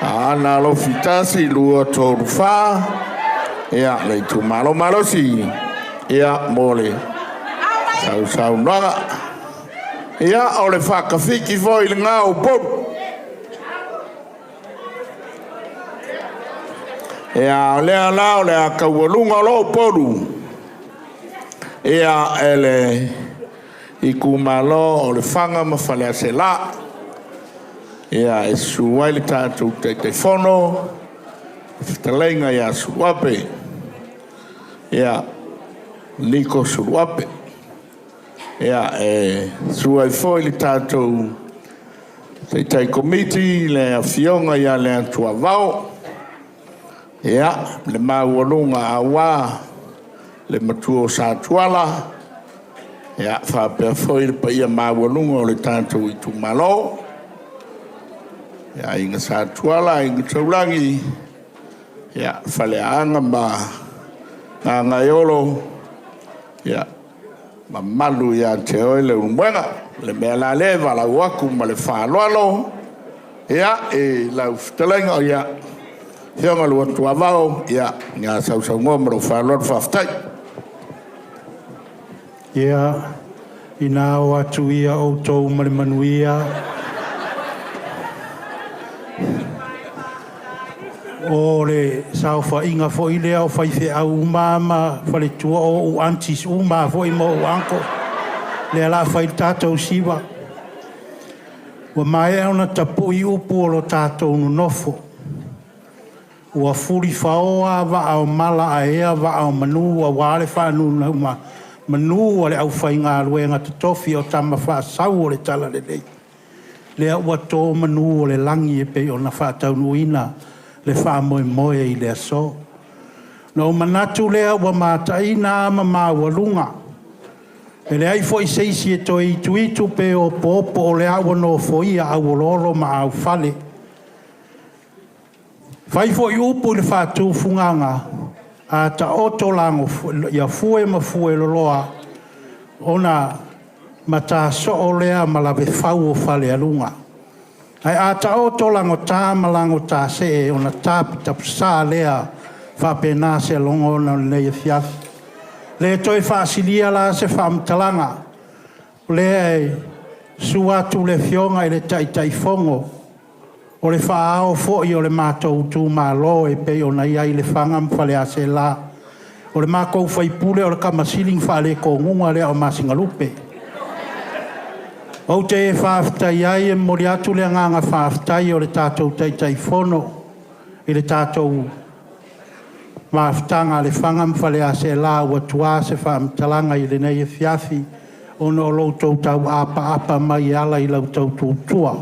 Aana Alofi 1, 2, 3, 4. Ia, le itumalo malosi. Ia, mo le sausaunoaga. Ia, o le faakafiki foi i lena o Upolu. Ia, o lea la o le a taualuga o loo Upolu. Ia, e le itumalo o Lefaga ma Faleaseela. Ia, e susu ai le tatou Taitaifono, fetalaiga ia Suluape. Ia, Niko Suluape. Ia, e susu ai foi le tatou Taitai Komiti, le Afioga ia Leatuavao, ia, le maualuga aua le matua o Satuala, ia, faapea foi le paia maualuga o le tatou itumalo, le Aiga Satuala, Aiga Taulagi, ia, Faleaana ma Gagaeolo, ia, mamalu ia te oe le Ulumuega. O le mea la lea e valaau atu ma le faaaloalo, ia, i lau fetalaiga, ia, Afioga Luatuavao, ia, ia sausaunoa ma lou faaaloalo. Faafetai. Ia, ina o atu ia outou ma le manuia, o le saofaiga foi lea o faifeau uma ma faletua o ou aunties uma foi ma ou uncle, lea o le a fai le tatou siva. Ua maea ona tapui upu o lo tatou nonofo, ua fulifaoa vaa o mala ae ea vaa o manu aua le faanonomanu a le aufaigaluega totofi o Tama Faasau o le Talalelei. Lea ua to manu o le lagi e pei ona faataunuuina le faamoemoe i le aso. Na ou manatu lea ua mataina ama maualuga, e leai foi se isi e toe ituitu pe opoopo, o lea ua nofoia auoloolo ma aufale. Fai foi upu i le faatufugaga, a taoto lago ia fue ma fueloloa, ona matasoo lea ma lavefau o falealuga. Ae a taoto lagota ma lagotasee, ona taputapusa lea. Faapena se lagona o lenei afiafi. Le toe faasilia la se faamatalaga, o lea e susu atu le Afioga i le Taitaifono, o le faa-ao foi o le matou itumalo e pei ona i ai Lefaga ma Faleaseela. O le matou sui usufono o le tama sili ona faaletonuga lea o Masinalupe. Ou te faafetai ai e momoli atu le agaga faafetai o le tatou Taitaifono i le tatou mafutaga a Lefaga ma Faleaseela ua tuā se faamatalaga i lenei afiafi ona o lo outou tauapaapa mai e ala i la outou tutua.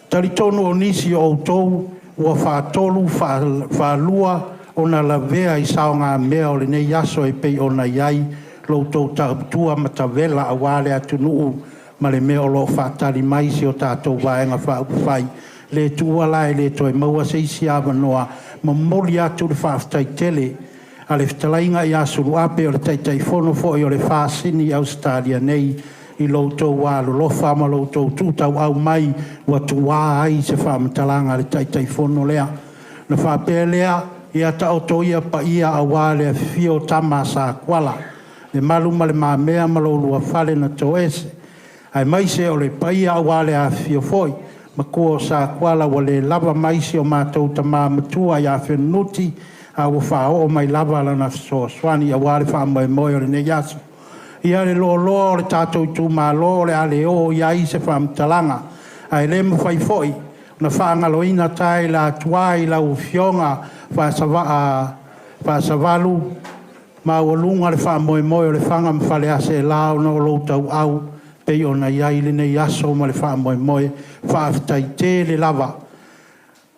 Talitonu o nisi o outou ua faatolu faalua ona lavea i saogamea o lenei aso e pei ona i ai lo outou tautua matavela aua le atunuu ma le mea o lo o faatali mai si o tatou Vaega Faaupufai. Le tuua la e le toe maua se isi avanoa, momoli atu le faafetai tele a le fetalaiga ia Suluape o le Taitaifono foi o le FAST i Ausetalia nei i lo outou alolofa ma lo outou tutauau mai ua tuā ai se faamatalaga a le Taitaifono lea. Ona faapea lea, ia taoto ia paia aua le afifio o Tama a Satuala, Lemalu ma Le Mamea ma lo oulua fale na toese, aemaise o le paia aua le afifio foi matua o Satuala, ua le lava mai si o matou tama matua ia Fenunuti, a ua faaoo mai lava lana fesoasoani aua le faamoemoe o lenei aso. Ia le loaloa o le tatou itumalo o le a le oo i ai se faamatalaga, ae le mafai foi ona faagaloina tae la tua i lau Afioga Faasavalu maualuga le faamoemoe o Lefaga ma Faleaseela ona o lou tauau pei ona i ai lenei aso ma le faamoemoe. Faafetai tele lava.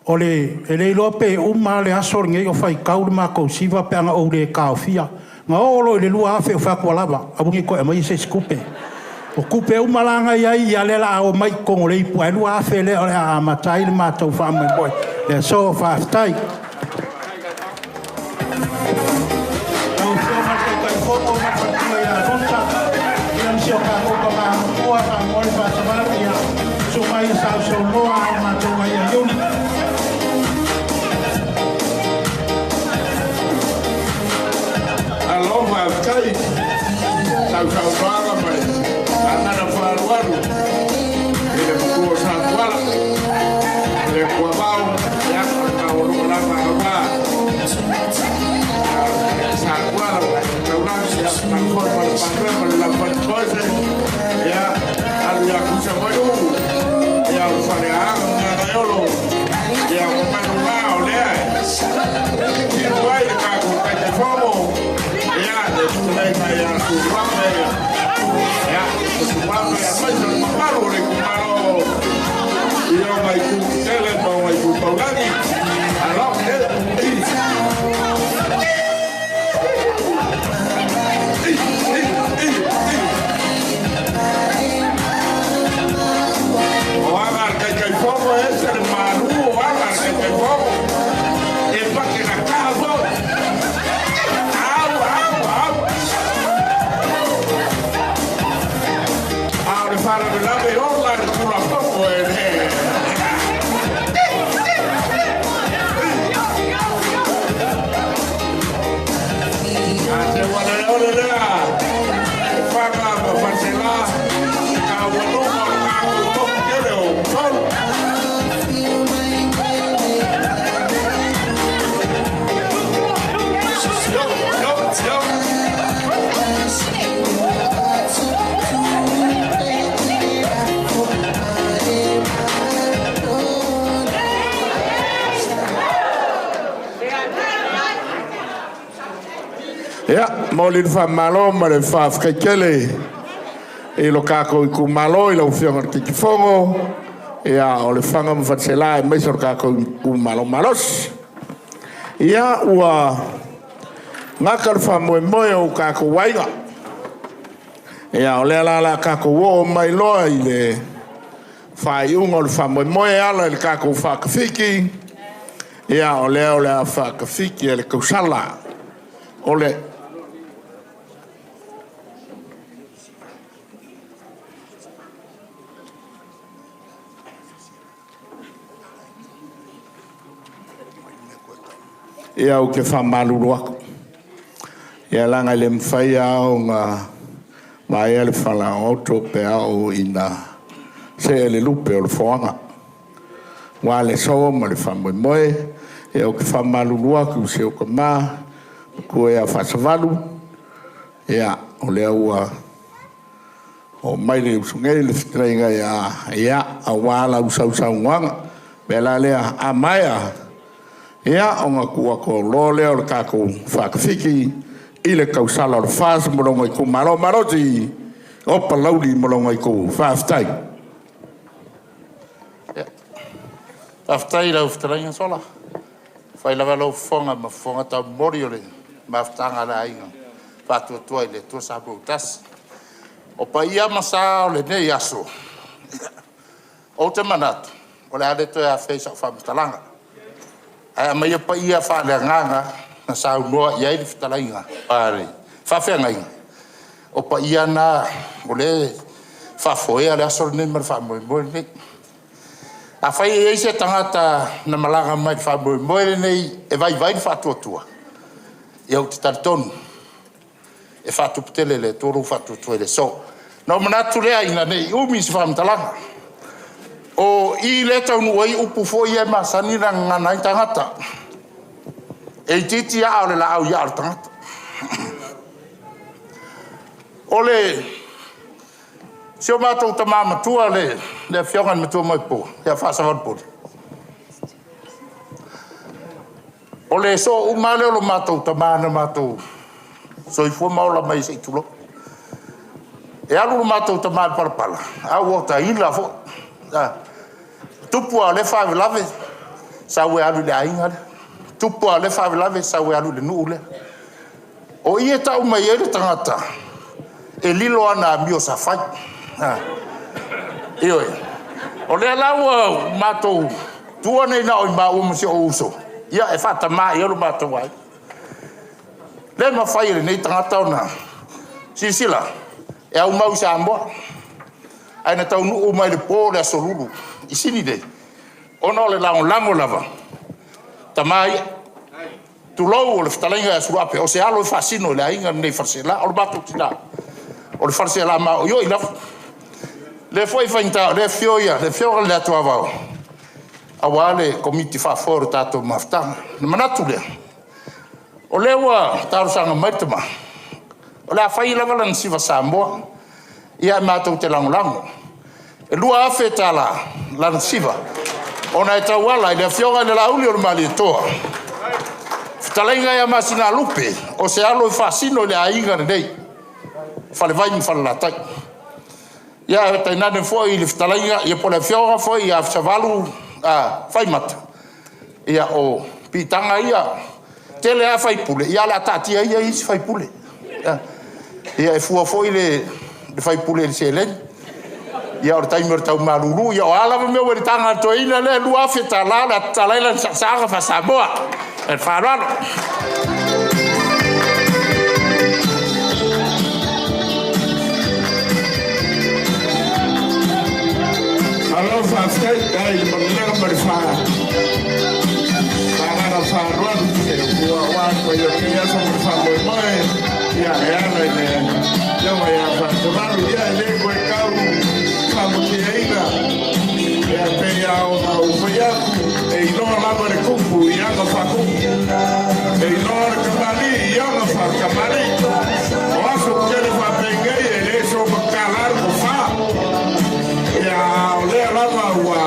O le e le iloa pe uma le aso lenei o faitau le matou siva pe a na ou le taofia. Na oo loa i le $2,000 ou fai atu, ua lava, aua ne i toe aumaia se isi tupe. O tupe uma la na i ai, ia lea o le a omai i totonu o le ipu ae $2,000 lea o le a amata ai le matou faamoemoe i le aso. Faafetai. Lau Afioga i le Taitaifono ma le faletua ia Ruta, ia ma si o tatou tama matua Faumole Faasavalu, ia, susu mai ia Sausaunoa Galuega ma le Laufaletuaise, ia, alu ia Tuisavaiuu, ia, o le Faleaana Gagaeolo, ia, o Manuga o lea e tino ai le tatou Taitaifono, ia, le fetalaiga ia Suluape, ia, Suluape, aemaise o le mamalu o le itumalo i ona itu tetele ma ona itu taulagi. Alo, O aga a le Taitaifono e ese le malu, o aga a le Taitaifono e pake na taha foi. Au, au, au. A o le faalavelave ola le Tulafono e le. A se ua le ole lea, e Faga ma Faleaseela, le taualuga o le tatou motu tele o Upolu. Yo, yo, yo. Ia, momoli le faamalo ma le faafetai tele i lo tatou itumalo i lau Afioga i le Taitaifono, ia, o Lefaga ma Faleaseela aemaise o le tatou itumalo malosi. Ia, ua gata le faamoemoe o tatou aiga. Ia, o lea la o le a tatou oo mai loa i le faaiuga o le faamoemoe e ala i le tatou faatafiti. Ia, o lea o le a faatafiti e le tausala o le Ia, ou te faamalulu atu. Ia, leaga e le mafai lava ona vaea le falaoaoto pe a oo ina see le lupe o le foaga. Aua le aso ma le faamoemoe, ia ou te faamalulu atu i si ou tama matua ia Faasavalu, ia, o lea ua oo mai le uso nei le fetalaiga ia, aua lau sausaunoaga. O le mea la lea, a maea, ia, ona tuu atu loa lea o le tatou faatafiti i le tausala o le FAST ma lona itumalo malosi o Palauli ma lona itu. Faafetai. Faafetai i lau fetalaiga Sala. Fai lava lou fofoga ma fofoga taumomoli o le mafutaga a le aiga Faatuatua i le Atua Samoa ua Tasi. O paia ma sa o lenei aso, ou te manatu, o le a le toe afea i sau faamatalaga. Ae aumaia paia faale-agaga na saunoa i ai le fetalaiga a le faafeagaiga, o paia na o lea e faafoea le aso lenei ma le faamoemoe lenei. Afai e i ai se tagata na malaga mai i le faamoemoe lenei e vaivai le faatuatua, ia ou te talitonu e faatupu tele e le Atua lou faatuatua i le aso. Ona ou manatu lea ina ne i umi se faamatalaga, o i lea e taunuu ai upu foi ia e masani ona gagana ai tagata. E itiiti aa o le laau i aa o le tagata. O le si o matou tama matua le afioga i le matua Moepo ia Faasavalupoli, o le soo uma lava lea o lo matou tama na matou soifua ma ola mai se i tulou. E alu lo matou tama i le palapala, a ua taila foi. Tupu lava o lea faalavelave, sau e alu i le aiga lea. Tupu lava o lea faalavelave, sau e alu i le nuu lea. O i e tau mai ai le tagata, e lilo ana amio sa fai. Ioe. O lea la ua matou tuua nei na o i maua ma si ou uso, ia e faatama i ai lo matou aiga. Le mafai e lenei tagata ona silasila, e aumau i Samoa, ae na taunuu mai le po o le Aso Lulu i Sini nei, ona o le lagolago lava, tama ia. Tulou o le fetalaiga ia Suluape, o se alo e faasino i le aiga lenei Faleaseela, o le matou tina, o le Faleaseela maoioi lava. Lea foi e faigata o lea e afio le afioga i le Atuavao, aua le komiti faafoe o le tatou mafutaga. Ona manatu lea, o lea ua talosaga mai le tama, O le a fai lava lana siva Samoa, ia e matou te lagolago. E $2,000 lana siva, ona e tauala i le afioga i le Laauli o le Malietoa, fetalaiga ia Masinalupe, o se alo e faasino i le aiga lenei, Falevai ma Falelatai. Ia ae tainane foi le fetalaiga ia po o le afioga foi ia Savalu Faimata, ia o piitaga ia. E tele lava sui usufono, ia ae o le a taatia ia isi sui usufono. Ia e fua foi le sui usufono i le seleni. Ia o le taimi o le tau malulu, ia o a lava mea ua i le taga a le toeaina lea e $2,000 o le a tatala ai lana saasaaga faa-Samoa. Ma le faaaloalo. Malo faafetai i le manulega ma le faagaga faaaloalo ua paia o lenei aso ma le faamoemoe ia e ala i le afioga ia Faasavalu. Ia e le toe tau faamatieina, ia pei lava ona ou fai atu, e iloa lava le tupu i ana faatupu, e iloa le tamalii i ana faatamalii. O aso tele faapenei e le somatala le tofa, ia a o lea lava ua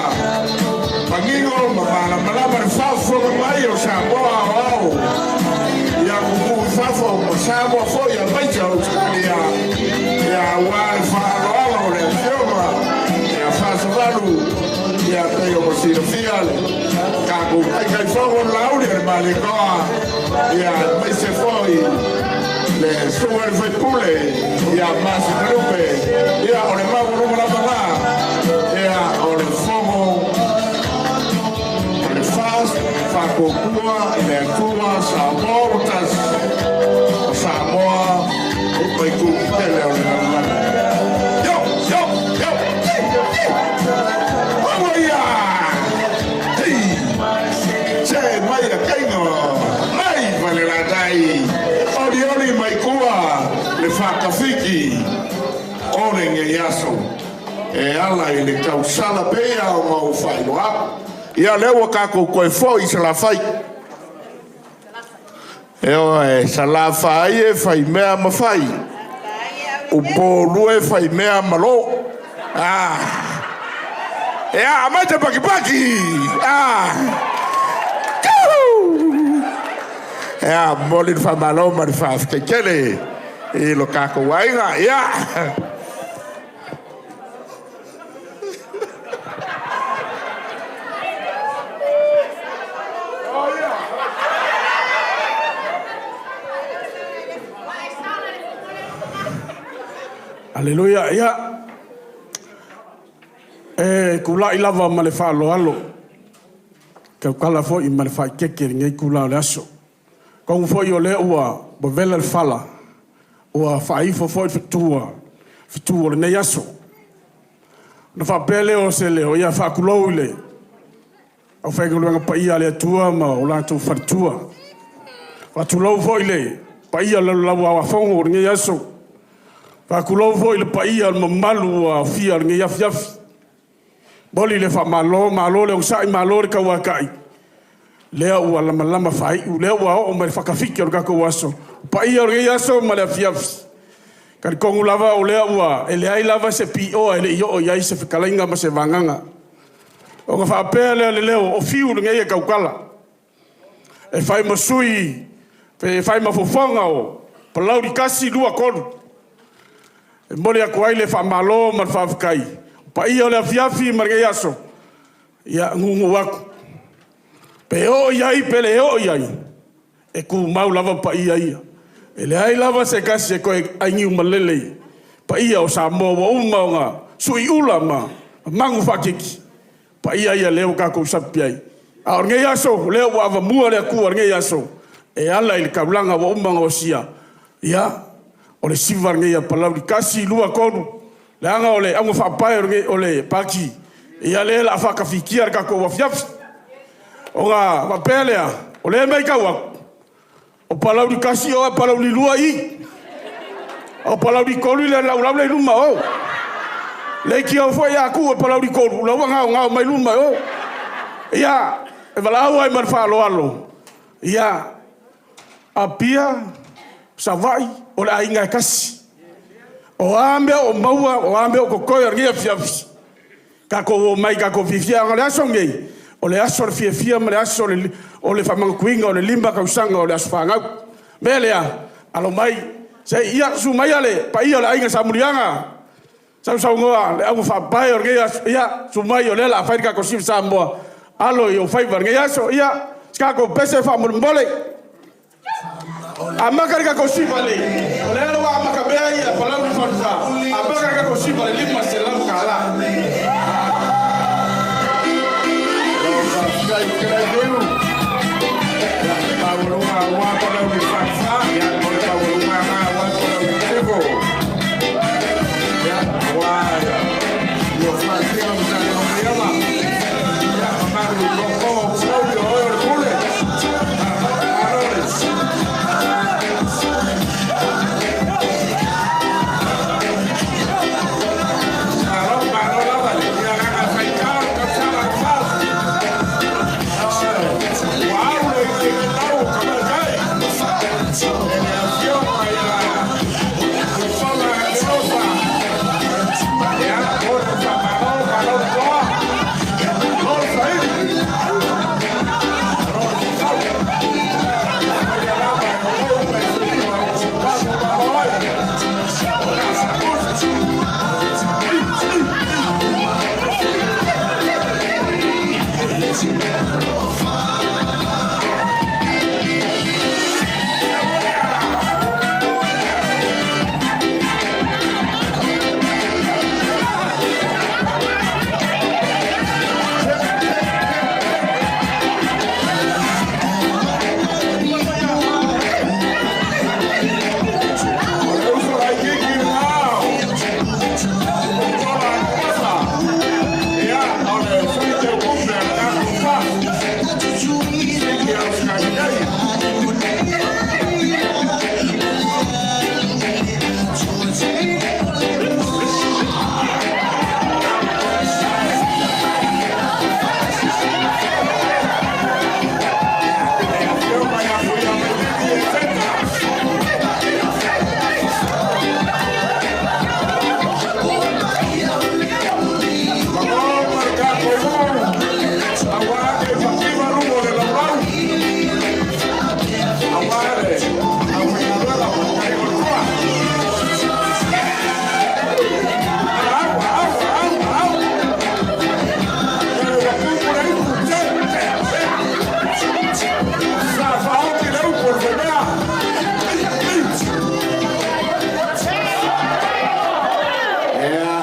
manino ma malamalama le faafofoga mai o Samoa aoao i atunuu i fafo ma Samoa foi aemaise Ausetalia, ia aua le faaaloalo o le afioga ia Faasavalu. Ia pei ona silafia le tatou Taitaifono Laauli o le Malietoa, ia aemaise foi le susuga i le faipule ia Masinalupe. Ia o le maualuga lava la ia o le fono o le FAST, Faatuatua i le Atua Samoa ua tasi, o Samoa ma itu tetele o le lalolagi. Yo, yo, yo, hi, hi. Aua ia! Hi! Se mai a kaino, mai Falelatai, oli oli mai kua le whakawhiki o lenei aso e ala i le tausala pea o mau whailoa. Ia lea ua tatou toe foi i Salafai. E oe, Salafai e fai mea ma fai. Upolu e fai mea ma lo. Ah. E a, mai te pakipaki. Ah. E a, momoli le faamalo ma le faafetai tele i lo tatou aiga. Ia. Aleluia. Ia, e tulai lava ma le faaaloalo, tautala foi ma le faaeteete i lenei itula o le aso. Atonu foi o lea ua vela le fala, ua faaifo foi le fetu o lenei aso. Ona faapea lea o se leo, ia faatulou i le aufaigaluega paia a le Atua ma o latou faletua. Faatulou foi i le paia o le lalolauaoafono o lenei aso. Faatulou foi i le paia o le mamalu ua aofia o lenei afiafi. Momoli le faamalo, malo le onosai, malo le tauatai. Lea ua lamalama faaiu, lea ua oo mai le fakafiki o le tatou aso. O paia o lenei aso ma le afiafi. Talitonu lava o lea ua e leai lava se pioa e le i oo i ai se fetalaiga ma se vagaga. Ona faapea lea o le leo o fiu lenei e tautala. E fai ma sui, e fai ma fofoga o Palauli 1, 2, 3. E momoli atu ai le faamalo ma le faafetai. O paia o le afiafi ma lenei aso, ia nuunuu atu. Pe oo i ai pe le oo i ai, e tumau lava paia ia. E leai lava se tasi e toe ainiu malele i paia o Samoa ua uma ona suiula ma magu faatiti. Paia ia lea ua tatou sapi ai. A o lenei aso, o lea ua avamua le Atua i lenei aso, e ala i le taulaga ua uma ona osia. Ia, o le siva lenei a Palauli 1, 2, 3, leaga o le auga faapae o le pati, ia lea o le a faatafitia le tatou afiafi. Ona faapea lea, o lea e matau atu, o Palauli 1 o, Palauli 2 i. O Palauli 3 le laulau le i luma o. Leitio foi a tuu e Palauli 3, la ua gaogao mai luma o. Ia, e valaau ai ma le faaaloalo, ia, Apia, Savaii, o le aiga e tasi. O a mea o maua, o a mea o totoe o lenei afiafi, tatou omai tatou fiafia. Leaga o le aso lenei, o le aso o le fiafia ma le aso o le faamanatuina o le 5 tausaga o le aso fanau. O le mea lea, alo mai, se i… Ia, susu maia le paia o le Aiga Salemuliaga, sausaunoa le augafaapae o lenei aso. Ia, susu mai o lea o le a fai le tatou Sili Samoa. Alo i ou faiva i lenei aso. Ia, se tatou pese faamolemole. Amata le tatou siva i le… O lea ua amatamea Palauli le Falefa, amata le tatou siva i le $500. Maualuga aua Palauli le Falefa, o le maualuga lena aua Palauli le Sefo. Aua Uluafasiga ma Saleaaumua. Ia, mamalu i tootoo o Palauli, o oe o le Pule. Malo, malo lava le agaga faitao i le tausaga a le FAST. Ioe, ua au le lau o tamaitai e le Afioga ia Tuifola Leofa. Ia, momoli le faamalo, malo le toa, malo le saili, malo le folau. Paia lava e o outou e tuua o tatou malo ai. O le a sapusi. O le uso laitiiti lena o Tupuola Atosa. Ia, o le sui teutupe a le tatou FAST, sigi ausetalia nei. Le afioga ia Fuiamailivi Eseta. Mago ma le tatou nuu, aua le fativa luga o le laulau, aua le aufaigaluega a le Atua. Au, au, au, au! Ua tupu le ipu, se, se, se! Sa faaoti le upu a le faimea. Ia,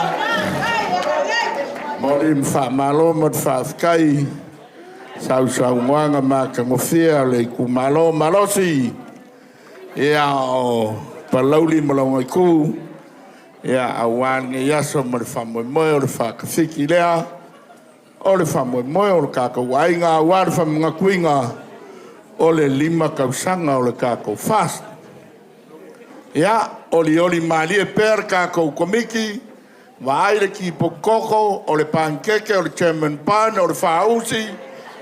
momoli le faamalo ma le faafetai i sausaunoaga matagofie a le itumalo malosi o Palauli ma lona Itu aua lenei aso ma le faamoemoe o le faatafiti lea o le faamoemoe o le tatou aiga aua le faamanatuina o le 5 tausaga o le tatou FAST. Ia, olioli malie pea le tatou Komiti, vaai le tipoti toto, o le panikeke, o le German bun, o le fausi,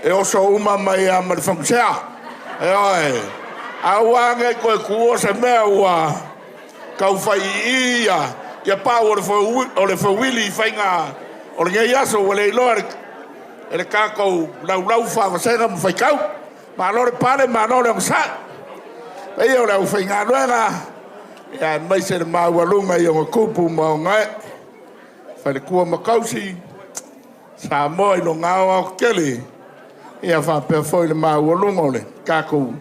e oso uma mai lava ma le famaseaina. Ioe. Aua ne i toe tuua se mea ua tau fai ii ia pau o le feuili i faiga o lenei aso ua le iloa e le tatou laulau faavasega ma faitau. Malo le pale, malo le onosai. Le paia o le aufaigaluega, aemaise le maualuga i ona tupu ma ona ee, faletua ma tausi, Samoa i lona aoaotetele, ia faapea foi le maualuga o le tatou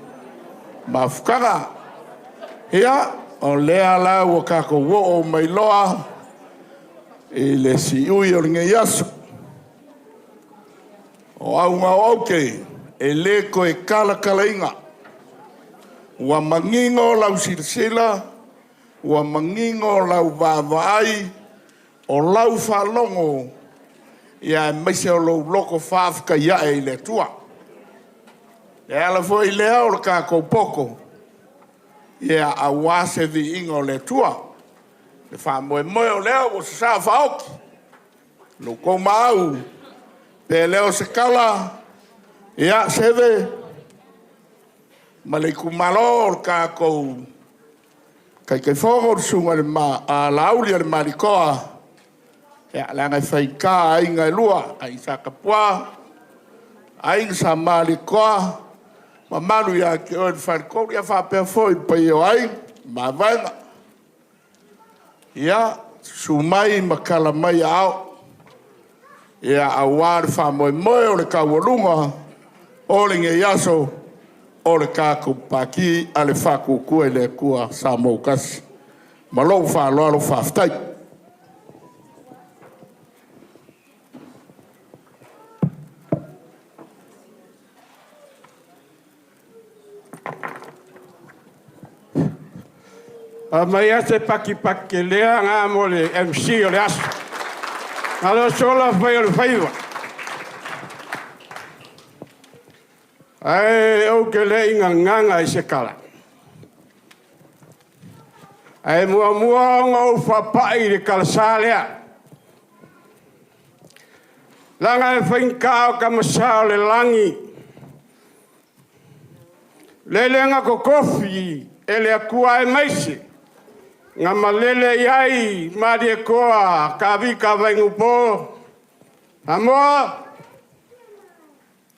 mafutaga. Ia, o lea la ua tatou oo mai loa i le siui o lenei aso. O auga o aute, e le toe talatalaina. Ua manino lau silasila, ua manino lau vaavaai, o lau faalogo, aemaise o lou loto faafetai ae i le Atua. O le ala foi lea o le tatou poto aua se viiga o le Atua. Le faamoemoe o lea ua sasaa faaoti i lo outou maau, pe le o se tala, ia Seve ma le itumalo o le tatou Taitaifono le susuga i le Laauli a le Malietoa, ia, leaga e faigata aiga e lua, Aiga Sa Tupua, Aiga Sa Malietoa, mamalu ia te oe le Faletolu, ia faapea foi le paia o Aiga ma Mavaega. Ia, susu mai ma tala mai aao, aua le faamoemoe o le taualuga o lenei aso, o le tatou Pati a le Faatuatua i le Atua Samoa ua Tasi. Ma lou faaaloalo faafetai. Aumaia se patipati telea lena mo le MC o le aso. Malo solo fai o le faiva. Ae ou te le i gagana i se tala, ae muamua ona ou faapai i le talasa lea, leaga e faigata o tama sa o le lagi, lele na totofi e le Atua aemaise na malele i ai Malietoa Tavita Vainupo. Samoa,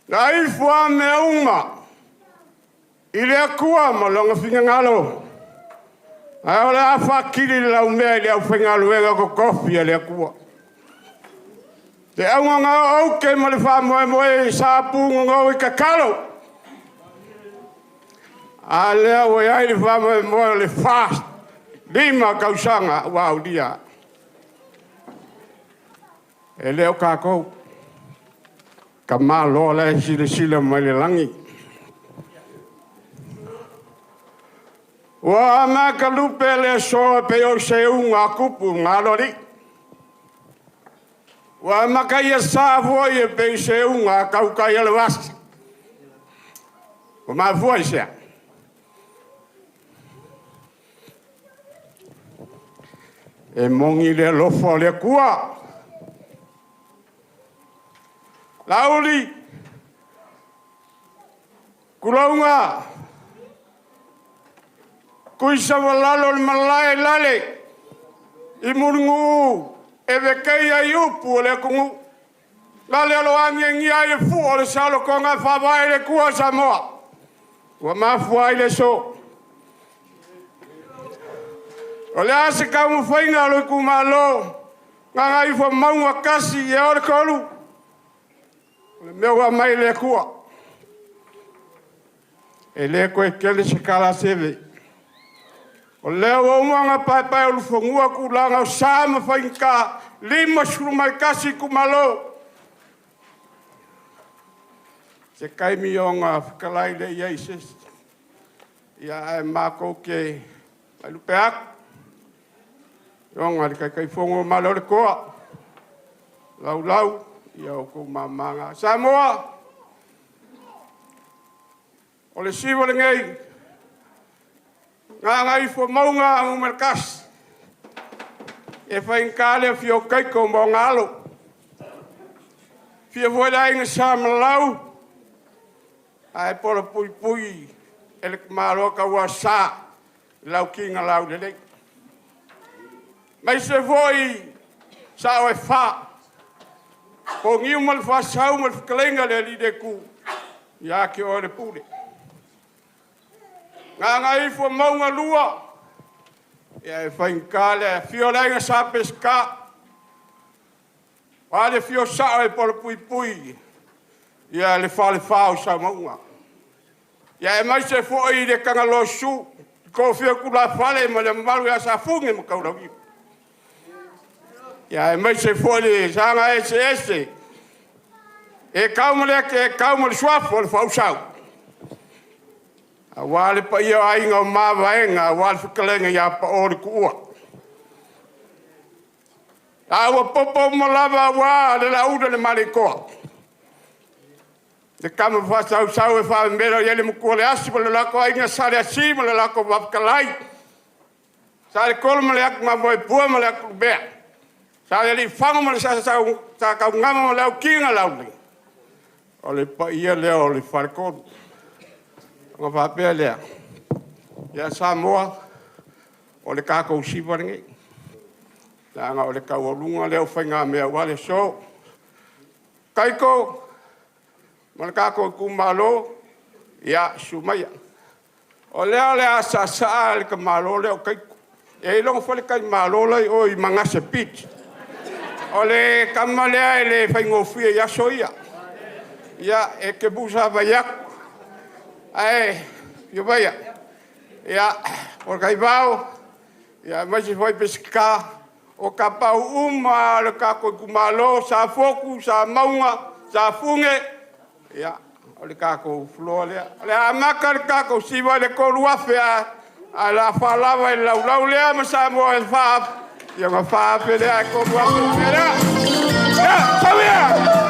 na ifo lava mea uma i le Atua ma Lona finagalo, ae o le a faatili le laumea i le aufaigaluega totofi a le Atua. Le auga na o aute ma le faamoemoe sa punonou i tatalo, a lea ua i ai le faamoemoe o le 45 tausaga ua aulia. E le o tatou, tamaloa la e silasila mai le lagi. Ua matalupe le aso e pei o se seuga a tupu ma aloalii. Ua mataia sa foi e pei o seuga a tautai o le vasa. Ua mafua i se a? E moni le alofa o le Atua. Laauli, tulouna, Tuisavalalou o le malae i Lale, i Mulinuu e vetei ai upu o le atunuu. Lale o lo o agiagia ai le fua o le saolotoga e faavae i le Atua Samoa. Ua mafua ai le aso. O le a se taumafaiga a lou itumalo, Gagaifomauga 1 e oo i le 3, o le mea ua aumai e le Atua. E le toe tele se tala a Seve. O lea ua uma ona paepaeulufanua tulaga o sa ma faigata, 51 itumalo. Se taimi ona fetalai lea i ai o se isi, ae matou te vaelupe atu, le Afioga i le Taitaifono, malo le toa, Laulau, ia o outou mama na. Samoa, o le siva lenei, Gagaifomauga 1, e faigata le afio o Taito ma ona alo, afio foi le Aiga Sa Malau, ae polapuipui e le tamaloa Tauasa le Lauti na Laulelei. Aemaise foi sao e fa, Fogiu ma le Faasau ma le fetalaiga i le Alii le Itu, ia te oe le pule. Gagaifomauga 2, ia e faigata le afio o le Aiga Sa Peseta, aua le afio o Sao e polapuipui ia le Falefa o Samauga. Ia aemaise foi le Tagaloasusu, le toafia o tulafale ma le mamalu ia Safune ma Taulauniu. Ia aemaise foi le saga eseese e tau ma le atiaeakau ma le suafa o le Faaulusau, aua le paia o Aiga o Mavaega, aua le fetalaiga ia Pao le Tuua. A ua popo uma lava aua le Laula le Malietoa, le tama faasausau e faamemelo i ai le matua o le Asi ma le latou aiga Sa Leasi ma le latou Vaifetalai, Saletolo ma le Atugamoepua ma le Atulumea, Salealiifago ma le Sataugama ma le Autigalaulelei. O le paia lea o le Faletolu. Ona faapea lea, ia Samoa, O le tatou siva lenei. Leaga o le taualuga lea o faigamea aua le aso. Taito ma le tatou itumalo, ia, susu maia. O lea o le a saasaa le tamaloa lea o Taito. E i ai lona faletalimalo la e i o i Manase Beach. O le tama lea e le faigofie i aso ia. Ia, e te musa mai atu, ae afio maia. Ia, Polataivao, aemaise foi Peseta, o tapaau uma lava o le tatou itumalo, Safotu, Samauga, Safune, ia, o le tatou floor lea. O le a amata le tatou siva i le 3000 lava, ae o le a faalava i le laulau lea ma Samoa e 4000, ia ona 4000 lea, ae 3000 le mea lea. Ia, sau ia!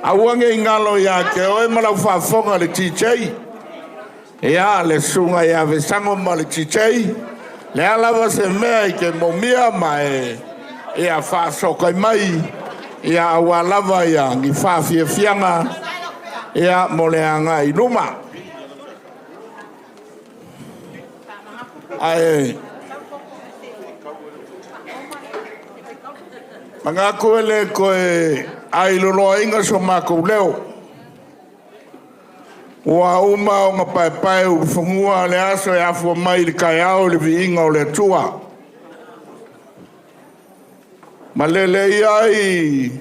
Aua ne i galo ia te oe ma lau faafofoga le DJ. Ia, le susuga ia Vesago ma le DJ, le a lava se mea e te moomia ma e ia faafesootai mai, ia aua lava ia ni faafiafiaga ia mo le agai i luma. Ae manatu e le toe ailoloaina so matou leo. Ua uma ona paepaeulufanua le aso e afua mai i le taeao i le viiga o le Atua. Malele ia ai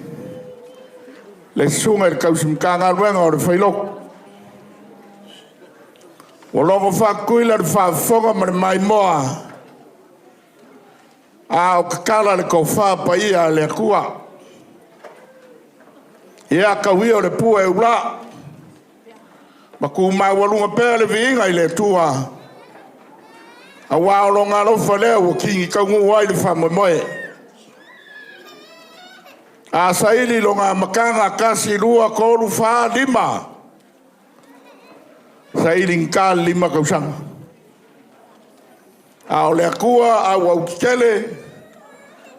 le susuga i le tausi Matagaluega o le Failotu. Ua logo faatuila le faafofoga ma le maimoa a o tatala le tofa paia a le Atua. Ia tau ia o le pua e ula. Ma tumaualuga pea le viiga i le Atua, auā o Lona alofa lea ua kini taunuu ai le faamoemoe. A saili lona amataga, 1, 2, 3, 4, 5, sailigita le 5 tausaga. A o le Atua auautetele,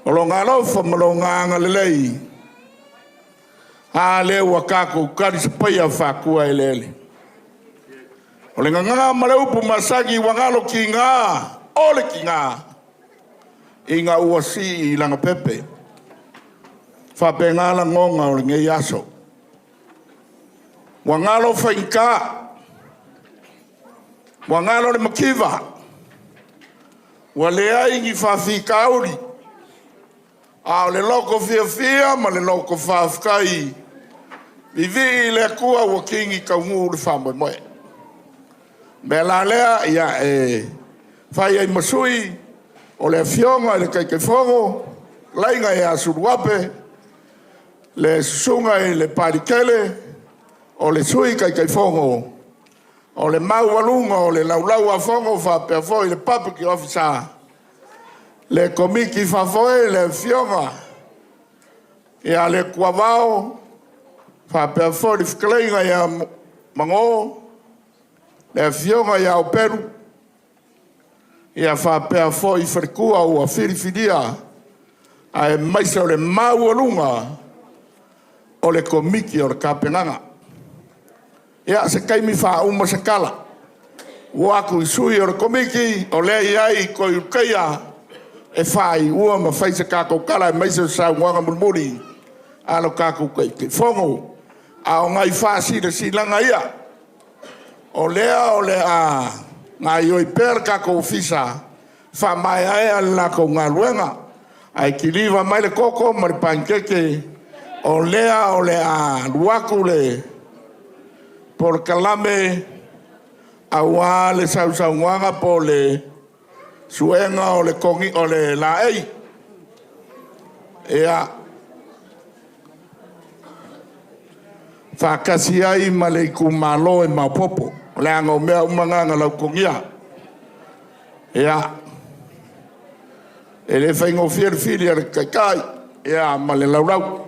o Lona alofa ma Lona agalelei, a lea ua tatou talisapaia fatu-aeleele. O le gagana ma le upu masani ua galo tiga o le tiga ina ua sii i lagapepe. Faapena lagona o lenei aso. Ua galo faigata, ua galo le mativa, ua leai ni faafitauli, a o le loto fiafia ma le loto faafetai, vivii i le Atua ua kini taunuu le faamoemoe. O le mea la lea, ia, e fai ai ma sui o le Afioga i le Taitaifono, fetalaiga ia Suluape, le susuga i le Papalitele, o le Sui Taitaifono, o le maualuga o le Laulau-a-Fono faapea foi le Public Officer, le Komiti Faafoe, le Afioga ia Leatuavao, faapea foi le fetalaiga ia Mago, le Afioga ia Operu, ia faapea foi faletua ua filifilia, aemaise o le maualuga o le Komiti o le Tapenaga. Ia, se taimi faauma se tala, ua atu i sui o le Komiti, o lea e i ai Toeulutaia e faaiua ma fai se tatou tala, aemaise o le saunoaga mulimuli a lo tatou Taitaifono. A o nai faasilasilaga ia, o lea o le a gaoioi pea le tatou Ofisa e faamaeaea le latou galuega, ae kiliva mai le koko ma le panikeke, o lea o le a alu atu le polokalame aua le sausaunoaga po o le suega o le laei. Ia, faatasi ai ma le itumalo e maopoopo, leaga o mea uma na na lautogia. Ia, e le faigofie le fili a le taitai ia ma le laulau.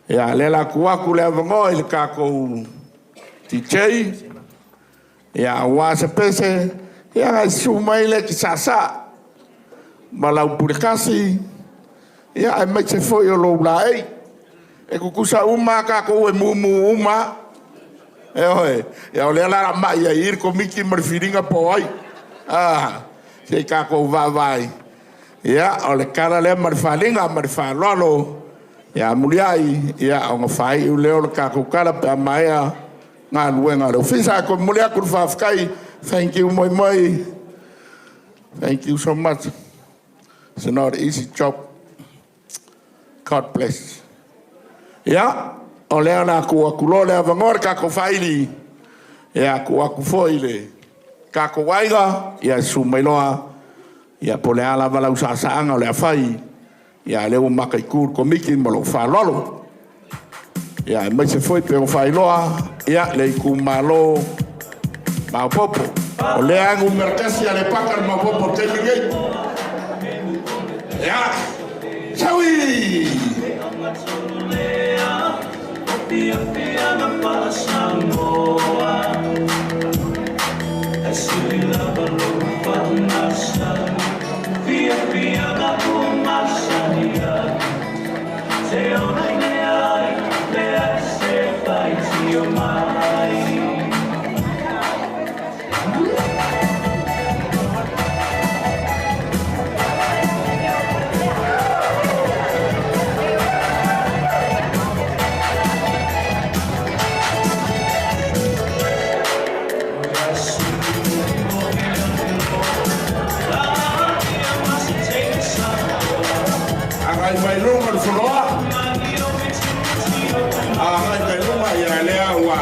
Ia, o lea o le a tuu atu le avanoa i le tatou DJ aua se pese, ia ona e susu mai lea e te saasaa ma lau pulekasi aemaise foi o lou laei. E tutusa uma lava tatou e mumu uma lava. Ioe. Ia o lea o le a mai ai i i le Komiti ma le filiga po o ai. Se i tatou vaavaai. Ia, o le tala lea ma le faaaliga ma le faaaloalo. Ia amuliai ona faaiu lea o le tatou tala pe a maea galuega a le ofisa. Ae toe momoli atu le faafetai. Thank you Moimoi. Thank you so much. It's not an easy job. God bless. Ia, o lea o le a tuu atu loa le avanoa i le tatou faili, ia tuu atu foi i le tatou aiga, ia susu mai loa, ia po o le a lava lau saasaaga o le a fai, ia lea ua mataitu le Komiti ma lou faaaloalo. Ia aemaise foi pei ona faailoa, ia le itumalo maopoopo. O lea numera 1 Aleipata le maopoopo o le taimi lenei. Ia, saui! Agai mai luga le foloa. Agai mai luga ia lea ua.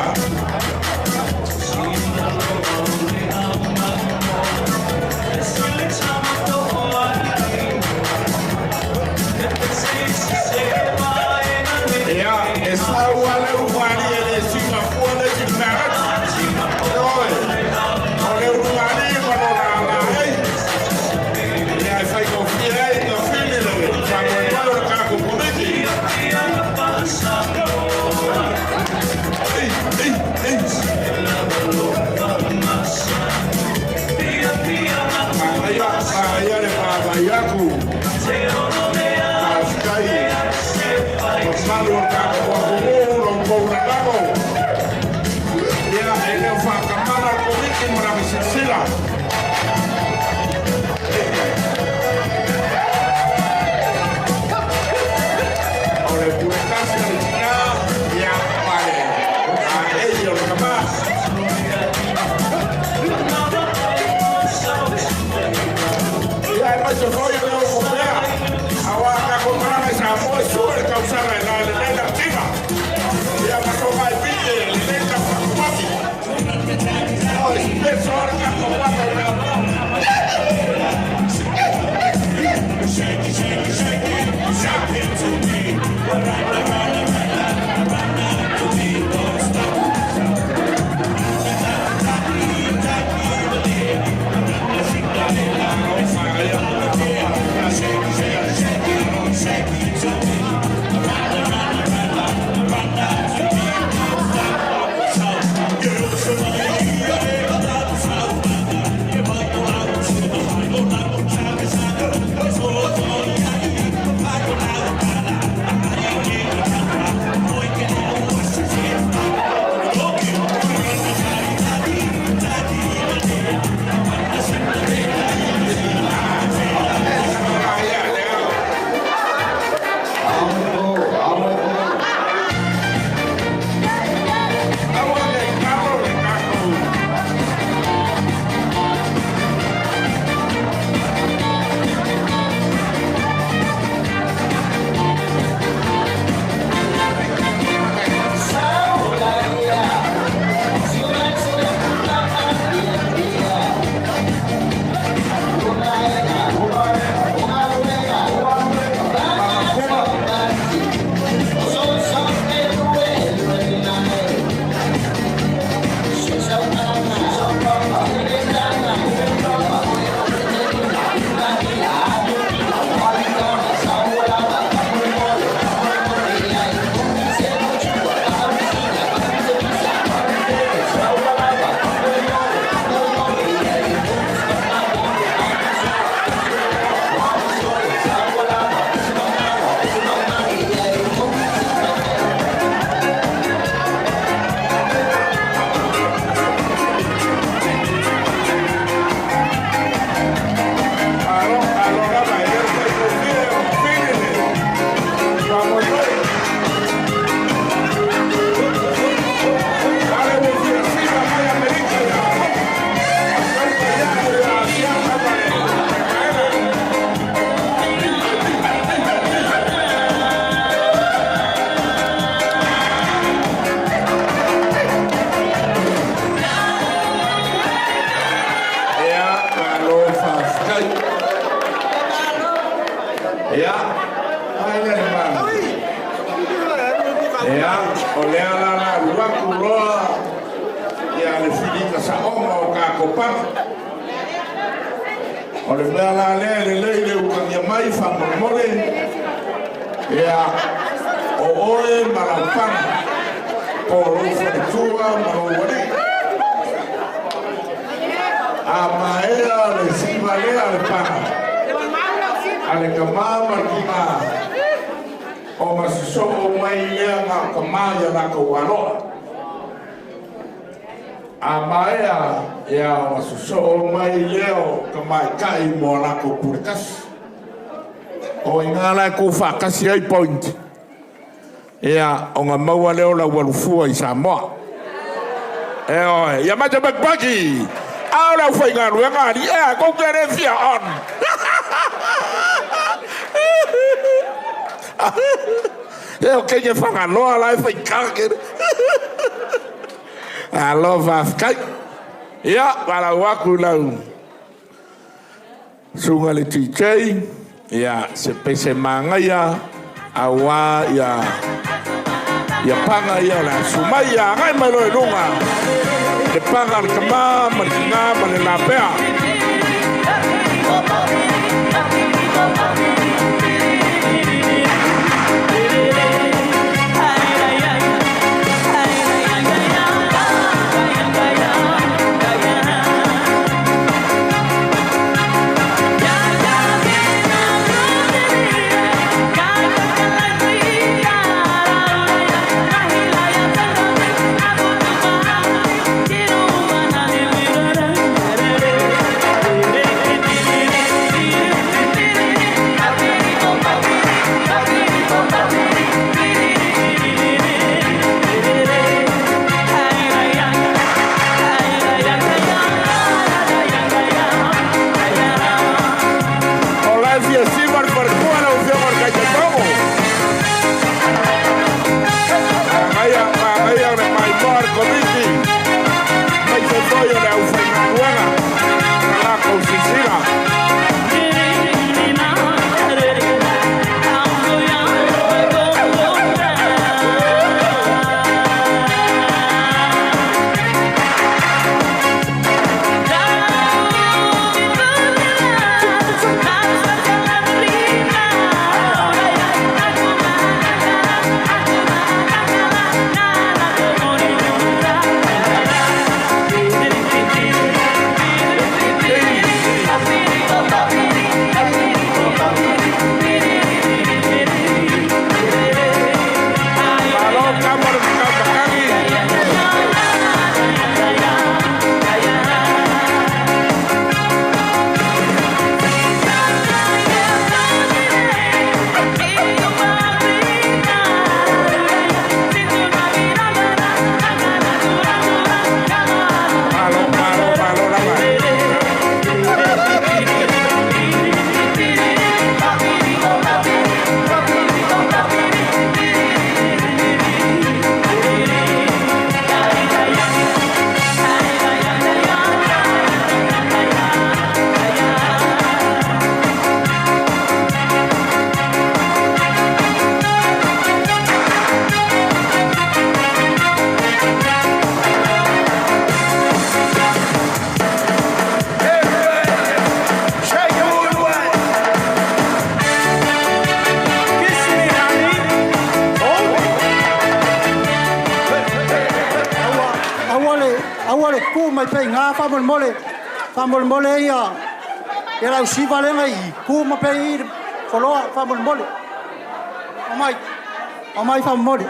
Ia, e sau lava le ulugalii e le siugafua le isi i le meaai. tausaga e la lelei lau tiva. Ia masoga e pite, lelei lau fakumaki. O le peso o le kako paka i lau. Shake it, shake it, shake it, shake it to me. Run, run, run, run, run to me. Don't stop. Shake it, shake it, shake it to me. Run, run, run, run, run to me. Don't Ia, malo faafetai. Ia, ai le mana. Ia, o lea la la alu atu loa ia le filiga saoga o tatou paga. O le mea la lea e lelei le utagia mai faamolemole, ia, o oe ma lau paga, po o lou faletua ma lou alii. A maea le siva lea le paga, a le tamā ma le tinā, o ma sosoo mai lea na o tamā ia latou aloa. A maea, ia ona sosoo mai lea o tamaitai mo a latou pule tasi. O i ina la e tou faatasi ai point, ia ona maua lea o lau alufua i Samoa. E oe, ia mata pakipaki! A o le aufaigaluega a alii, ea, tou te le fia on. E o keike Fagaloa la e faigata tele. Alo faafetai. Ia, valaau atu i lau susuga i le DJ, ia se pese manaia aua ia ia paga ia o le a susu mai, ia agai mai loa i luga le paga a le tama ma le tina ma le lapea. e tu mai pea i ina faamolemole. Faamolemole ia le au siva lea na i i, tu mai pea i i le floor faamolemole. Aumai, aumai faamolemole.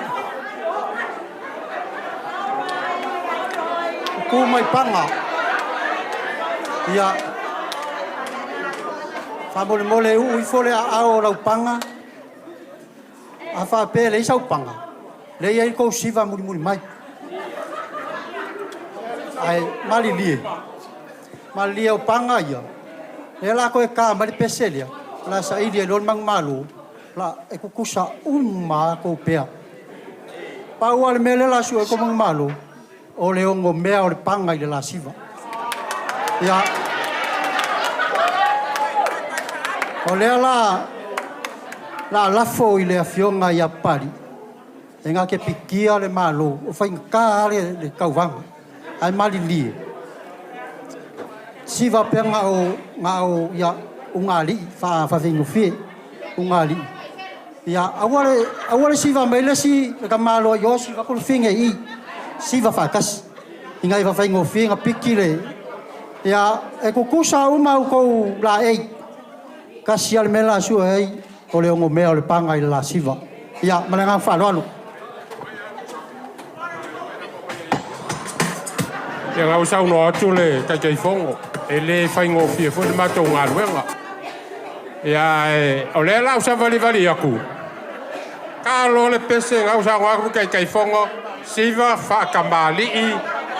Tu mai Paga. Ia, faamolemole uu ifo le aao o lau paga. A faapea e leai sau paga, lea e i ai le tou siva mulimuli mai. Ae malilie, malilie o paga ia, lea o le a toe ta mai le pese lea, o le a saili ai loa le manumalo, e tutusa uma lava tou pea. Pau lava le mea lea o le a sue ai tou manumalo, o le onomea o le paga i le la siva. Ia, o lea la a lafo i le Afioga ia Papalii, e na te pikia le Malo, o faigata lava le tauvaga, ae malilie, siva pea na o ugaalii faafaigofie, ugaalii. Ia aua le siva mai le isi le tamaloa i o siva atu le fine i i, siva faatasi, ina ia faafaigofie ona piki le... Ia, e tutusa uma outou laei, tasi lava le mea o le a sue ai, o le onomea o le paga i le la siva. Ia, ma le agaga faaaloalo. Ia, na ua saunoa atu le Taitaifono, e le faigofie foi le matou galuega. Ia, ae o lea la ua savalivali atu, ta loa le pese, na ua saunoa atu le Taitaifono, siva faatamalii,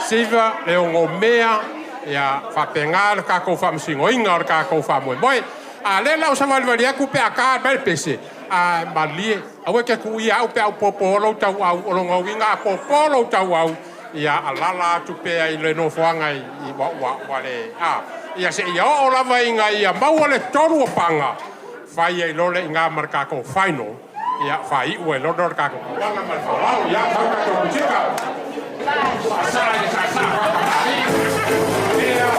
siva le onomea, ia faapena le tatou faamasinoina o le tatou faamoemoe. A lea la ua savalivali atu pe a ta mai le pese, a malilie, aua e te tuuia au pe a ou popo lou tauau, o lona uiga a popo lou tauau, ia alaala atu pea i le nofoaga i ua le a. Ia seia oo lava ina ia maua le tolu o paga, fai ai loa le iga ma le tatou final, ia faaiu ai loa le tatou tauvaga ma le faaaloalo. Ia, sau tatou musika. Faasaa i le saasaa faatamalii. Ia.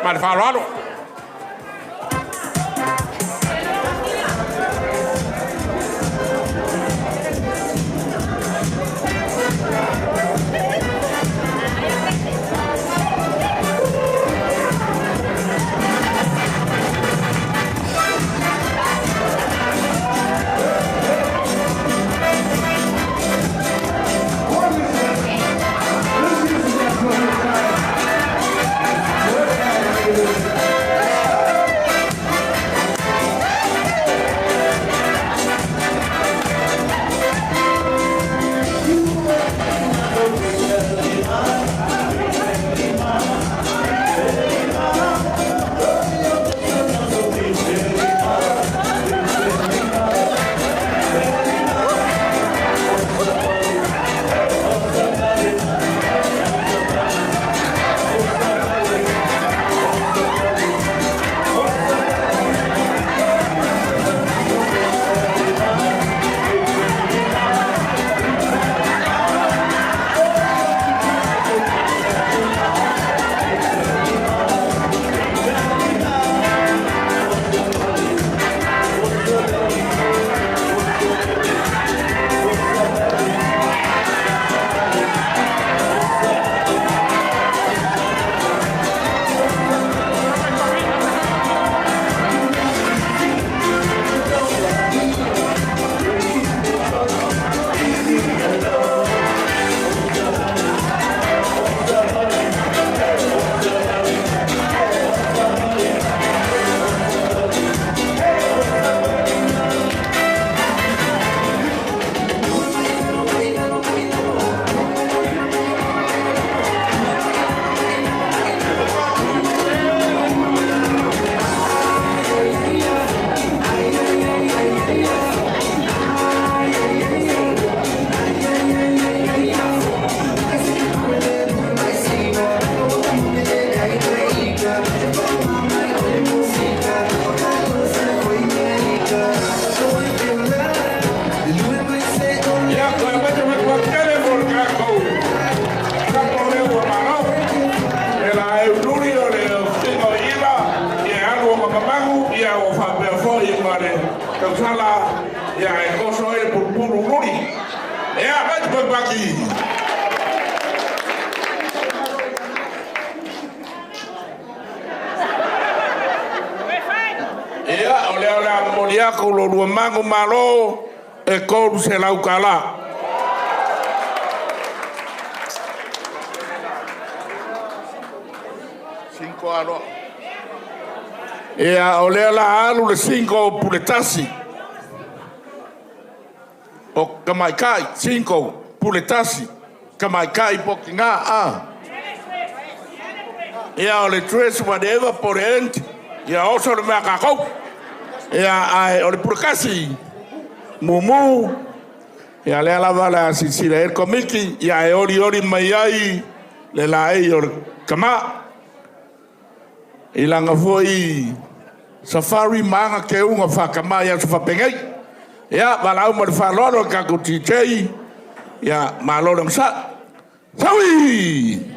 Ma le faaaloalo. Tausala, ia e oso ai le pulupulu luli. Ia, vai te pakipaki. Ia, o lea o le a momoli aku lo lua magu malo e 300 tala. Cinco aloa. Ia, o lea la alu le 5 o Puletasi. O Kamaikai, 5 Puletasi. Kamaikai po ki ngā a. Ia, o le dress whatever po le end. Ia, oso le mea kakou. Ia, ai, o le Puletasi. Mumu. Ia, lea lava la sisila e le komiki. Ia, e ori ori mai ai le la ei o le kama. I langa foi safari maga ke unga whakamai aso whapengai. Ia, walau ma le whalolo ka ku TJ. Ia, malo le msa. Saui!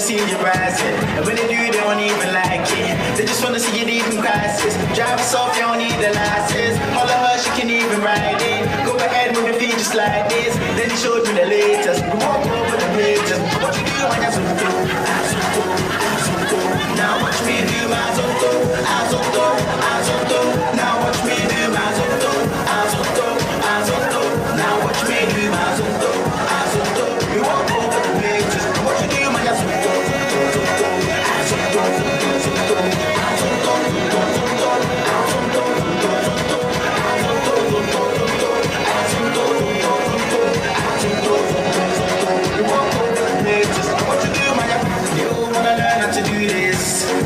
See you rising, and when they do, they don't even like it. They just wanna see you leaving crisis. Drive us off, you don't need the license. Holler her, she can even ride it. Go ahead, move your feet just like this. Then he showed me the latest. We walk over the haters. What you do when you're so Now watch me do my zonto, azonto, azonto. Now watch me do my zonto, azonto, azonto. Now watch me do my zonto, azonto. We walk over the haters. What you do when you're so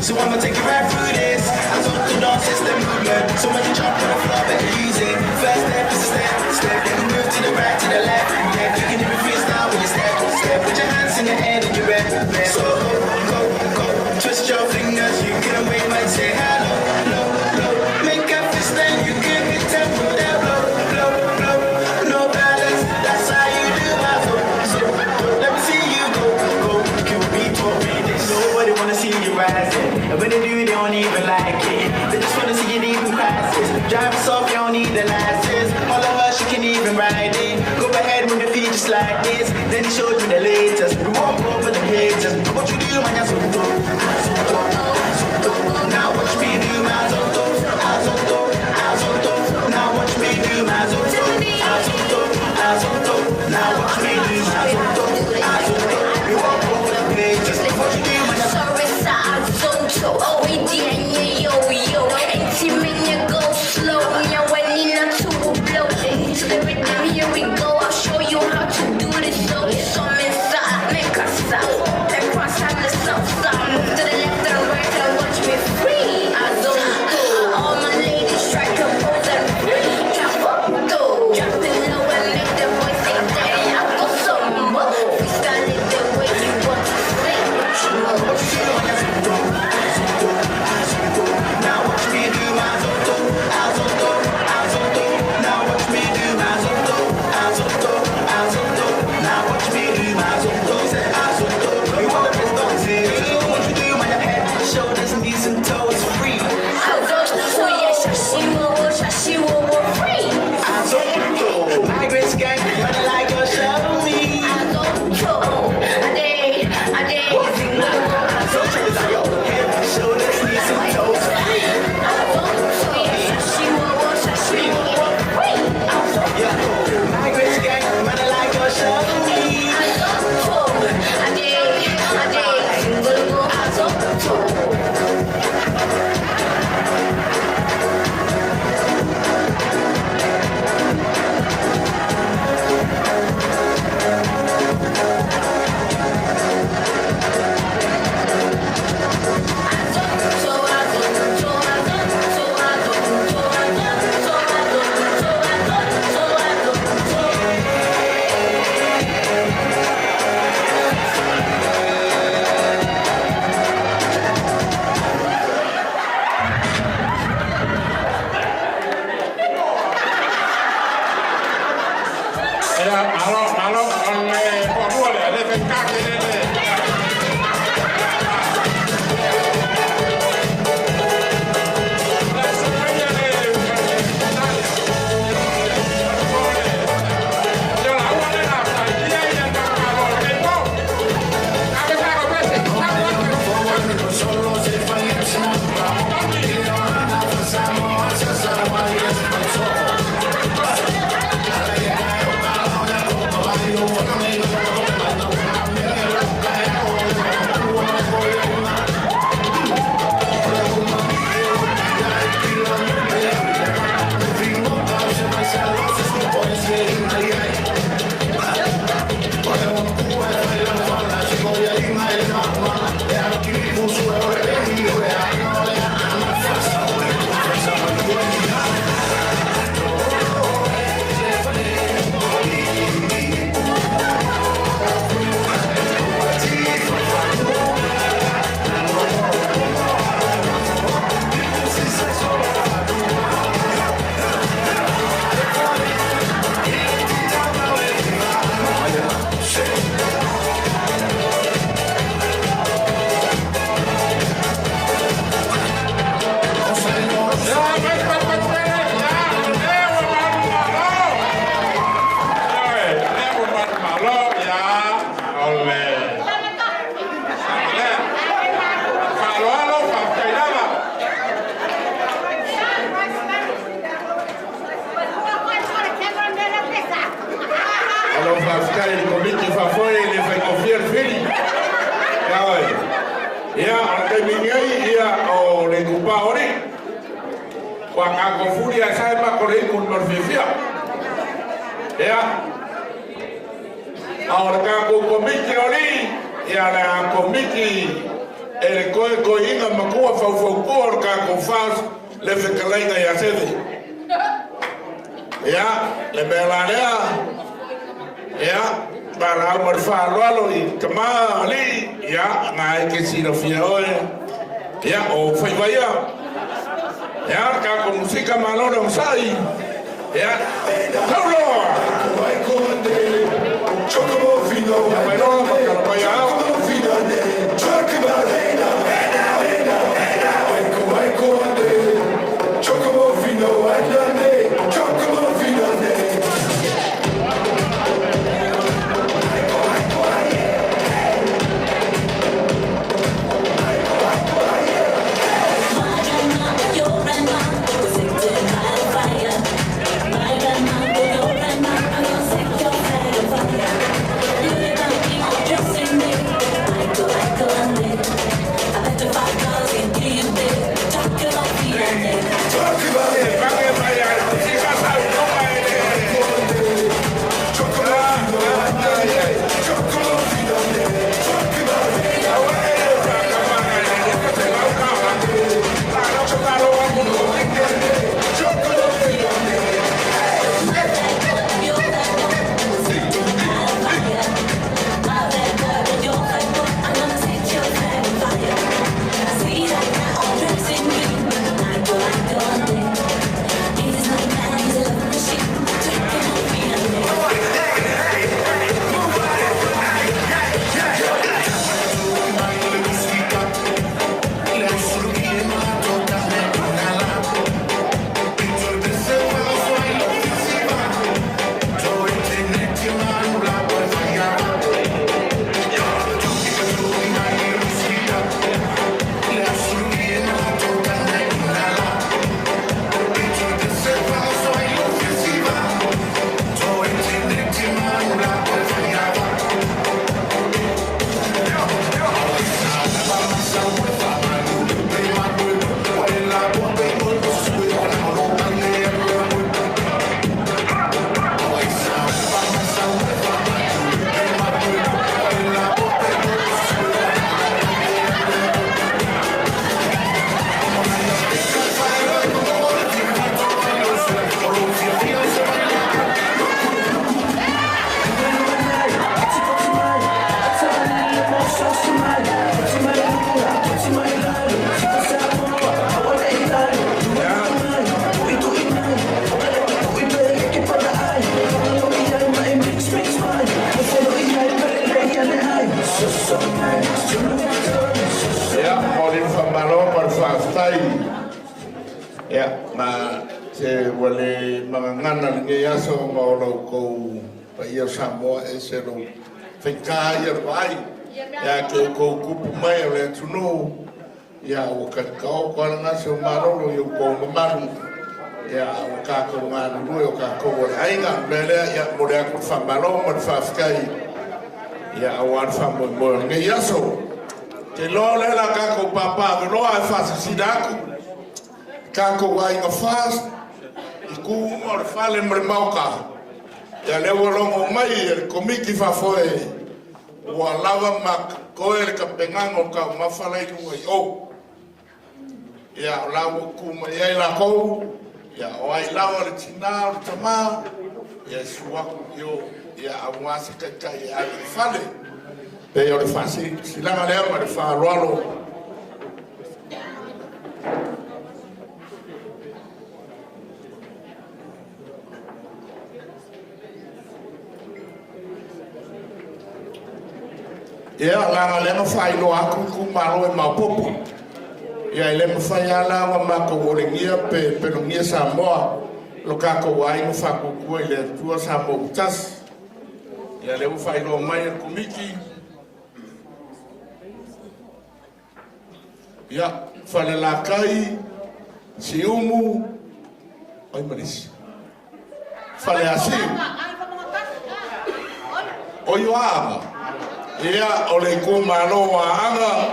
So I'ma take you right through this. I took the dance system movement. So when you jump on the floor, better use it. First step is a step, step. You can move to the right, to the left. Yeah, you can even freestyle when you step, step. Put your hands in the air and you're ready. So go, go, go. Twist your fingers, you can wave and say hello, low, low. Make a fist and you can hit tempo that blow, blow, blow. No balance, that's how you do my so, so. Let me see you go, go. QB told me this. Nobody wanna see you rising. And when they do, they don't even like it. They just wanna see you leaving crisis. Drive us off, Ia, malo, malo, o le toalua lea, e le faigata tele le. Alo faafetai i le Komiti Faafoe e le faigofie le fili. Ia oe. Ia, o le taimi nei, ia, o le itupa o alii. Ua tatou fuli ae sa e mato le itu mo le fiafia. Ia, a o le tatou Komiti o alii, ia le a Komiti e le koekoeina matua faufautua o le tatou FAST le fetalaiga ia Seve. Ia, le mea la lea, ia, valaau ma le faaaloalo i tama alii, ia, na e te silafia oe, ia, o faiva ia. Ia, le tatou musika malo le onosai, ia, tauloa! Ia mai loa ma kalapai ao. Dressing me. Ia, ma se ua le magagana lenei aso ma o la outou paia o Samoa, e ese lou faigata ia o le vaai. Ia te outou tupu mae o le atunuu, ia ua taoto lava le gase o malolo i outou mamalu, ia ua tatou galulue o tatou o le aiga. O le mea lea, ia, momoli atu le faamalo ma le faafetai, ia aua le faamoemoe o lenei aso. Ou te iloa o lea o le a tatou papaaveloa ae faasilasila atu tatou aiga FAST i itu uma o le fale ma le maota, ia lea ua logo mai e le Komiti Faafoe ua lava ma totoe le tapenaga o taumafa la i luga i o. Ia o la ua tutu mai ai latou, ia o ai lava le tina o le tama, ia e susu atu i o, ia aua se taitai e ave i le fale. Pei o le faasilasilaga lea ma le faaaloalo. Ia, leaga o lea na faailoa atu itumalo e maopoopo. Ia, e le mafai lava la ona matou olegia pe pelogia Samoa, lo tatou aiga faatuatua i le Atua Samoa ua tasi. Ia, lea ua faailoa mai e le Komiti. Ia, Falelatai, Siumu, ai ma le isi? Faleasiu. O Ioaga. Ia, o le itumalo o Aana,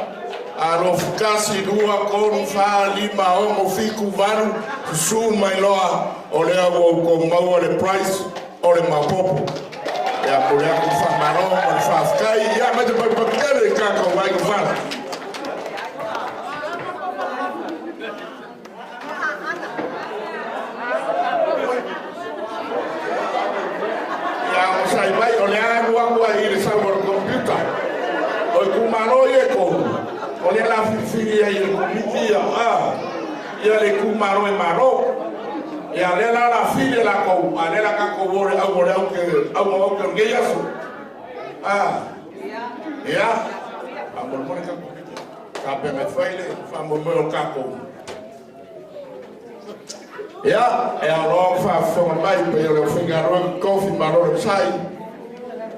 alofi 1, 2, 3, 4, 5, 6, 7, 8, susu mai loa, o lea ua outou maua le price o le maopoopo. Ia, momoli atu le faamalo ma le faafetai. Ia, mai te paupau tele i tatou aiga fale. Ia, onosai mai, o le a alu atu ai i le sau o le computer. O itumalo ia e tolu, o lea la filifili ai e le Komiti ia, ia le itumalo e malo. Ia, lea la la fili e latou, a lea la tatou o le au o le au ke, au o au ke o lenei aso. Ia, faamolemole tatou Komiti, tapena e fai le faamoemoe o tatou. Ia, e ao loa ona faafofoga mai pei o le aufaigaluega totofi malo le onosai,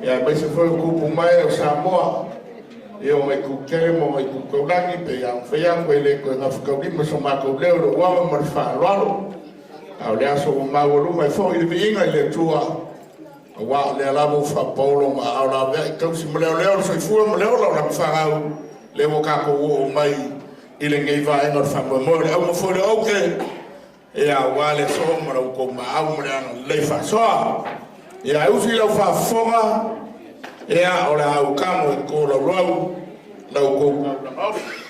ia aemaise foi o tupu mae o Samoa, ia o itu tele ma ona itu taulagi, pei lava ona fai atu e le toe gafataulima so matou leo i lou ava ma le faaaloalo. A o le aso ua maualuga e foi le viiga i le Atua, aua o lea lava ua faapaolo ma aao laveai tausi ma leoleo le soifua ma le ola o lana fanau, lea ua tatou oo mai i lenei vaega o le faamoemoe. O le auga foi o le aute, ia aua le aso ma la outou maau ma le agalelei faasoa. Ia e usi lau faafofoga, ia o le a utamo i tolaulau la outou taulaga ofi.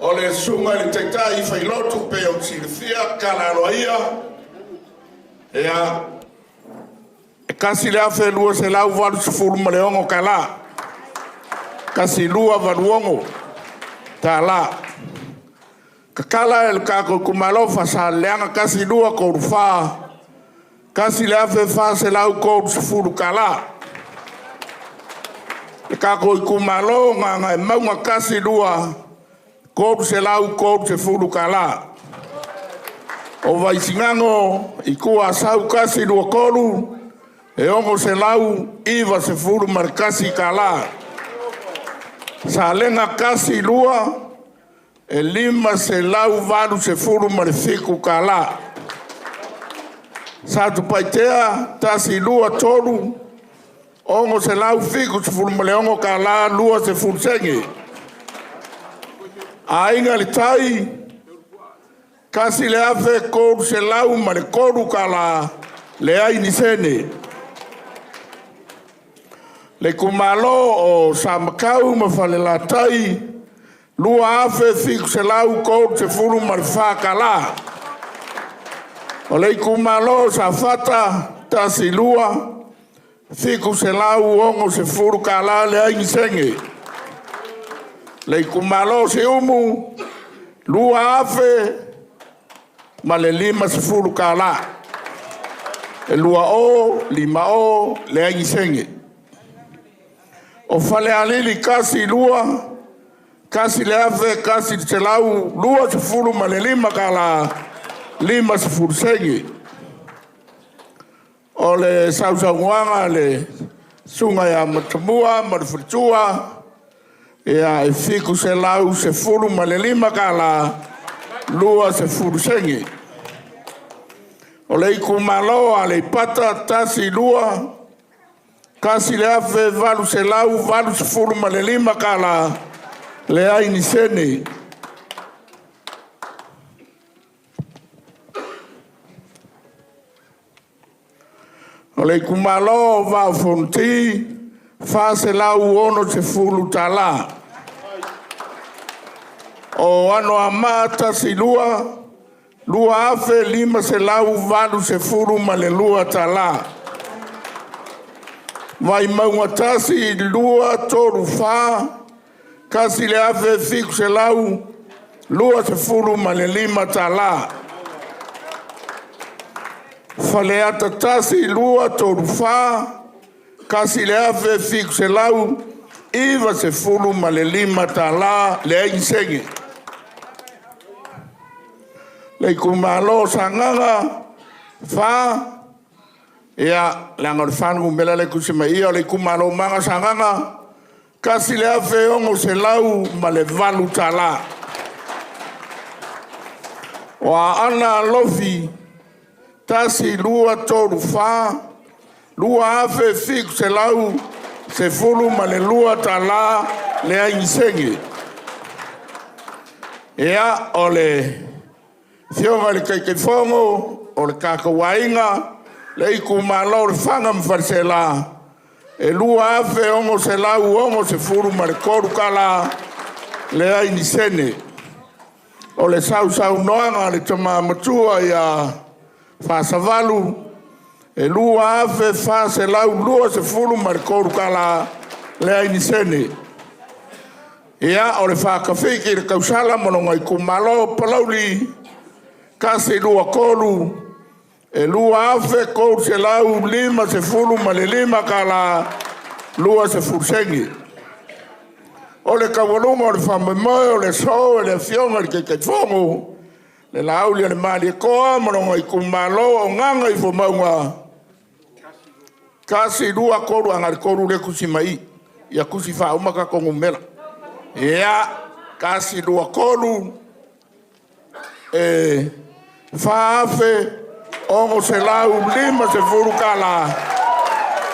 O le susuga i le Taitai Failotu pei ona silafia, tala aloaia, ia, e $1,286 tala, 1286 tala. Tatala e le tatou itumalo Faasaleleaga 1, 2, 3, 4, $1,430 tala. Le tatou itumalo Gagaemauga 1, 2, $330 tala. O Vaisigano Itu Asau 1, 2, 3, e $691 tala. Salega 1, 2, e $587 tala. Satupaitea 1, 2, 3, $676 tala 20 sene. Aiga i le Tai, $1,303 tala, leai ni sene. Le itumalo o Samatau ma Falelatai, $2,734 tala. O le itumalo o Safata 1, 2, $760 tala leai ni sene. Le itumalo o Siumu, $2,050 tala. E 20, 50, leai ni sene. O Falealili 1, 2, $1,125 50 sene. O le sausaunoaga a le Susuga ia Matamua ma le faletua, ia, e $715 20 sene. O le itumalo o Aleipata 2, $1,885 leai ni sene. O le itumalo o Vaa o Fonoti, e $460. O Anoamaa 1, $2,582. Vaimauga 1, 2, 3, 4, $1,725. Faleata 1, 2, 3, 4, $1,795 leai ni sene. Le itumalo o Sagaga 4, ia, leaga o le 4 le numera lea e tusi mai i i, o le itumalo o Sagaga, $1,608. O Aana Alofi 1, 2, 3, 4, $2,712 leai ni sene. Ia, o le Afioga i le Taitaifono o le tatou aiga, le itumalo o Lefaga ma Faleaseela, e $2,663 leai ni sene. O le sausaunoaga a le Tama Matua ia Fasavalu, e $2,423 leai ni sene. Ia, o le faatafiti i le tausala ma lona itumalo o Palauli 1, 2, 3, e $2,355 20 sene. O le taualuga o le faamoemoe o le aso i le Afioga i le Taitaifono, le Laaulialemalietoa ma lona itumalo o Gagaifomauga 1, 2, 3, ae na o le 3 lea e tusi mai i i, ia tusi faauma tatou numera. Ia, 1, 2, 3, e $4,650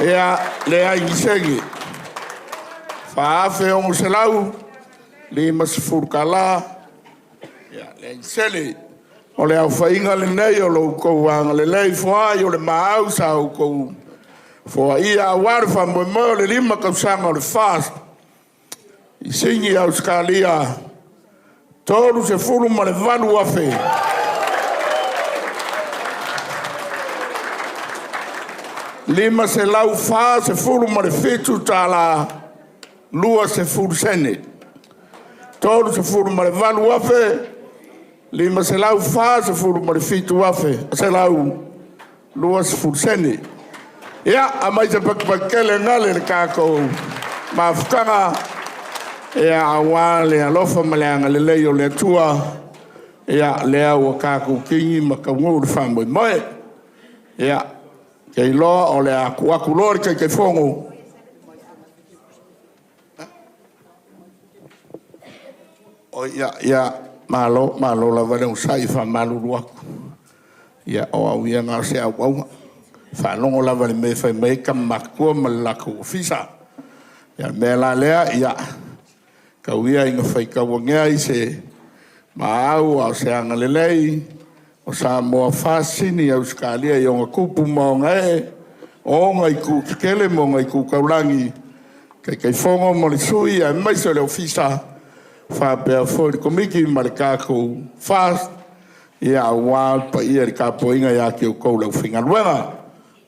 ia leai ni sene. $4,650 leai ni sene. O le aofaiga lenei o lo outou agalelei foai o le maau sa outou foaia aua le faamoemoe o le 5 tausaga o le FAST i Sini Ausetalia, $38,543. 20 sene. $38,547.20 sene. Ia, aumai se patupatu tele gale le tatou mafutaga, aua le alofa ma le agalelei o le Atua, ia lea ua tatou kini ma taunuu le faamoemoe. Ia, ou te iloa o le a tuu atu loa i le Taitaifono. Ia, malo, malo lava le onosai. E faamalulu atu, ia o au ia na o se auauna, e faalogo lava i le mea e fai mai ai tama matutua ma le latou ofisa. Ia o le mea la lea, ia, tau ia ina faitau ane ai se maau a o se agalelei o Samoa FAST Sini Ausetalia i ona tupu ma ona ee, o ona itu tetele ma ona itu taulagi, Taitaifono ma le Sui aemaise o le Ofisa, faapea foi le Komiti ma le tatou FAST, ia aua le paia i le tapuaiga ia te outou le aufaigaluega.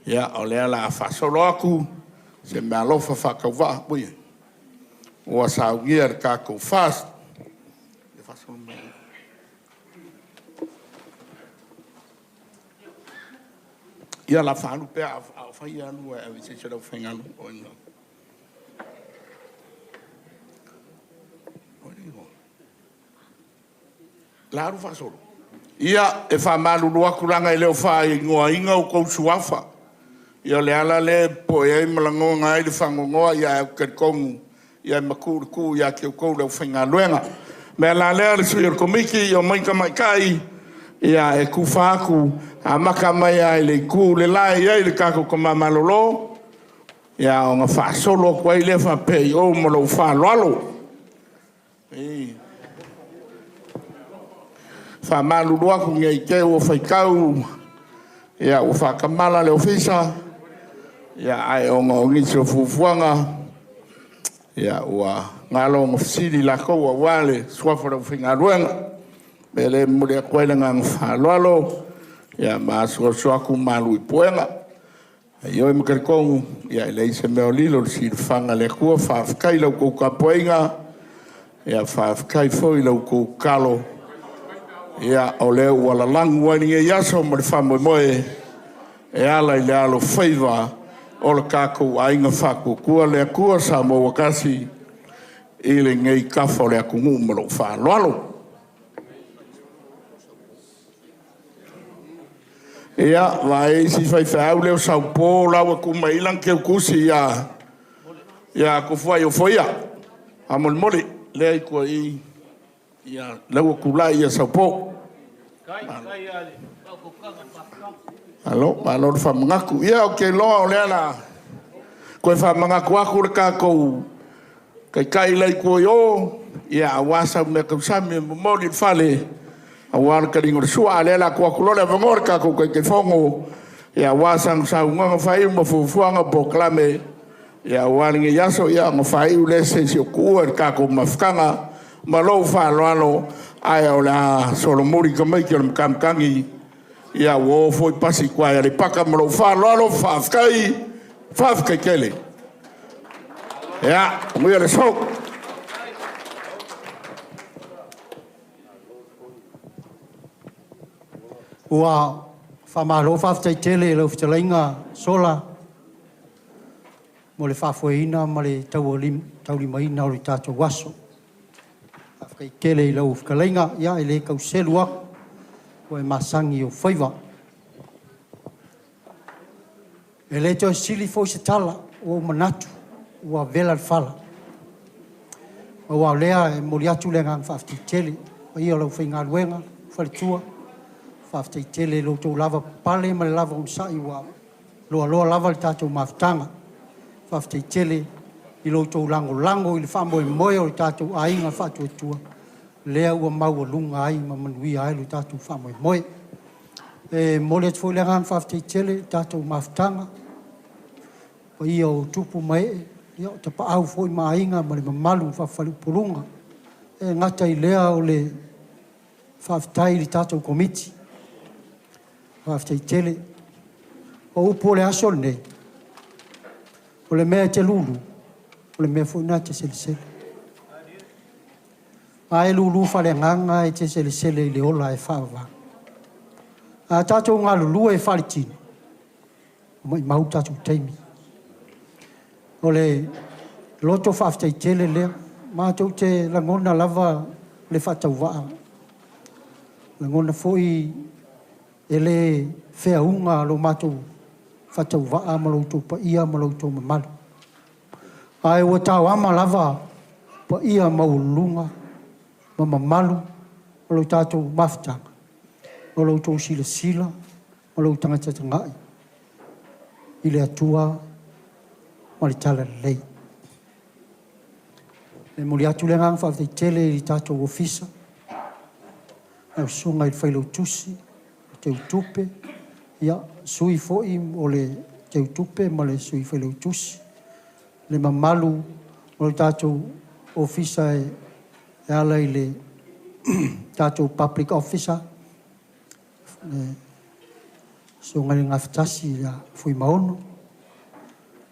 Ia, o lea o le a faasolo atu se meaalofa faatauvaa ui, ua saunia e le tatou FAST. Ia, o le a faaalu pea a o fai alu e ave i se isi o le aufaigaluega. La alu faasolo. Ia, e faamalulu atu leaga e le o faaigoaina outou suafa. Ia o le ala lea e popoe ai ma lagona ai le faanoanoa, ae ou te talitonu e matuu le tuu ia te outou le aufaigaluega. O le mea la lea le sui o le Komiti, omai tamaitai e tufa atu, amata mai lava i le itu le la e i ai le tatou tama malolo, ona faasolo atu ai lea faapea i o ma lou faaaloalo. E faamalulu atu ne i te i ua faitau ua faatamala le ofisa, ae ona o nisi o fuafuaga, ua galo ona fesili latou aua le suafa o le aufaigaluega. O le mea lea e momoli atu ai le agaga faaaloalo ma asuasu atu malu i puega. E ioe ma talitonu e leai se mea o lilo i le silafaga a le Atua. Faafetai i la outou tapuaiga, faafetai foi i la outou tatalo, o lea ua lalagu ai lenei aso ma le faamoemoe e ala i le alofaiva o le tatou Aiga Faatuatua le Atua Samoa ua Tasi i lenei tafa o le atunuu. Ma lou faaaloalo. Ia, vaai isi faifeau lea o Saupo la ua tuu mai i i lana teutusi ia Tofuai Ofoia. Faamolemole, lea i tua i i, lea ua tulai Saupo. Malo, malo le faamanatu. Ia, ou te iloa o lea o le a toe faamanatu atu le tatou Taitai la e i tua i o aua sau meatausami e momoli i le fale aua le taliga o le sua. A o lea o le a tuu atu loa le avanoa i le tatou Taitaifono aua sana saunoaga faaiu ma fuafuaga o polokalame aua lenei aso, ona faaiu lea o se isi o tuua i le tatou mafutaga. Ma lou faaaloalo, ae o le a solomuli tamaiti o le matamatagi, ua o foi pasi i tua i Aleipata. Ma lou faaaloalo, faafetai, faafetai tele. Ia, manuia le aso. Ua faamalo faafetai tele i lau fetalaiga Sola mo le faafoeina ma le taulimaina o le tatou aso. Faafetai tele i lau fetalaiga, ia e le tau selu atu, ua e masani i ou faiva. E le toe sili foi se tala, ua ou manatu ua vela le fala. Aua o lea e momoli atu le agaga faafetai tele i le paia o le aufaigaluega, faletua, faafetai tele i lo outou lavapapale ma le lava onosai ua loaloa lava le tatou mafutaga. Faafetai tele i lo outou lagolago i le faamoemoe o le tatou Aiga Faatuatua, lea ua maualuga ai ma manuia ai lo tatou faamoemoe. E momoli atu foi le agaga faafetai tele i le tatou mafutaga, le paia o tupu ma ee, ia o tapaau foi ma aiga ma le mamalu faa-faleupoluga. E le gata i lea o le faafetai i le tatou Komiti. Faafetai tele. O upu o le aso lenei, o le mea e te lulu, o le mea foi lena e te selesele. A e lulu faaleagaga e te selesele i le ola e faavavau. A tatou galulue faaletino, maumau le tatou taimi. O le loto faafetai tele lea. Matou te lagona lava le faatauvaa, lagona foi e le feauga lo matou faatauvaa ma lo outou paia ma lo outou mamalu. Ae ua taoama lava paia maualuluga ma mamalu o lo tatou mafutaga, o lo outou silasila ma lo outou tagatagai i le Atua ma le Talalelei. E momoli atu le agaga faafetai tele i le tatou ofisa, lau susuga i le Failautusi, le Teutupe, ia, sui foi o le Teutupe ma le Sui Failautusi, le mamalu o le tatou ofisa e ala i le tatou Public Officer, le Susuga i le Gafatasi ia Fuimaono,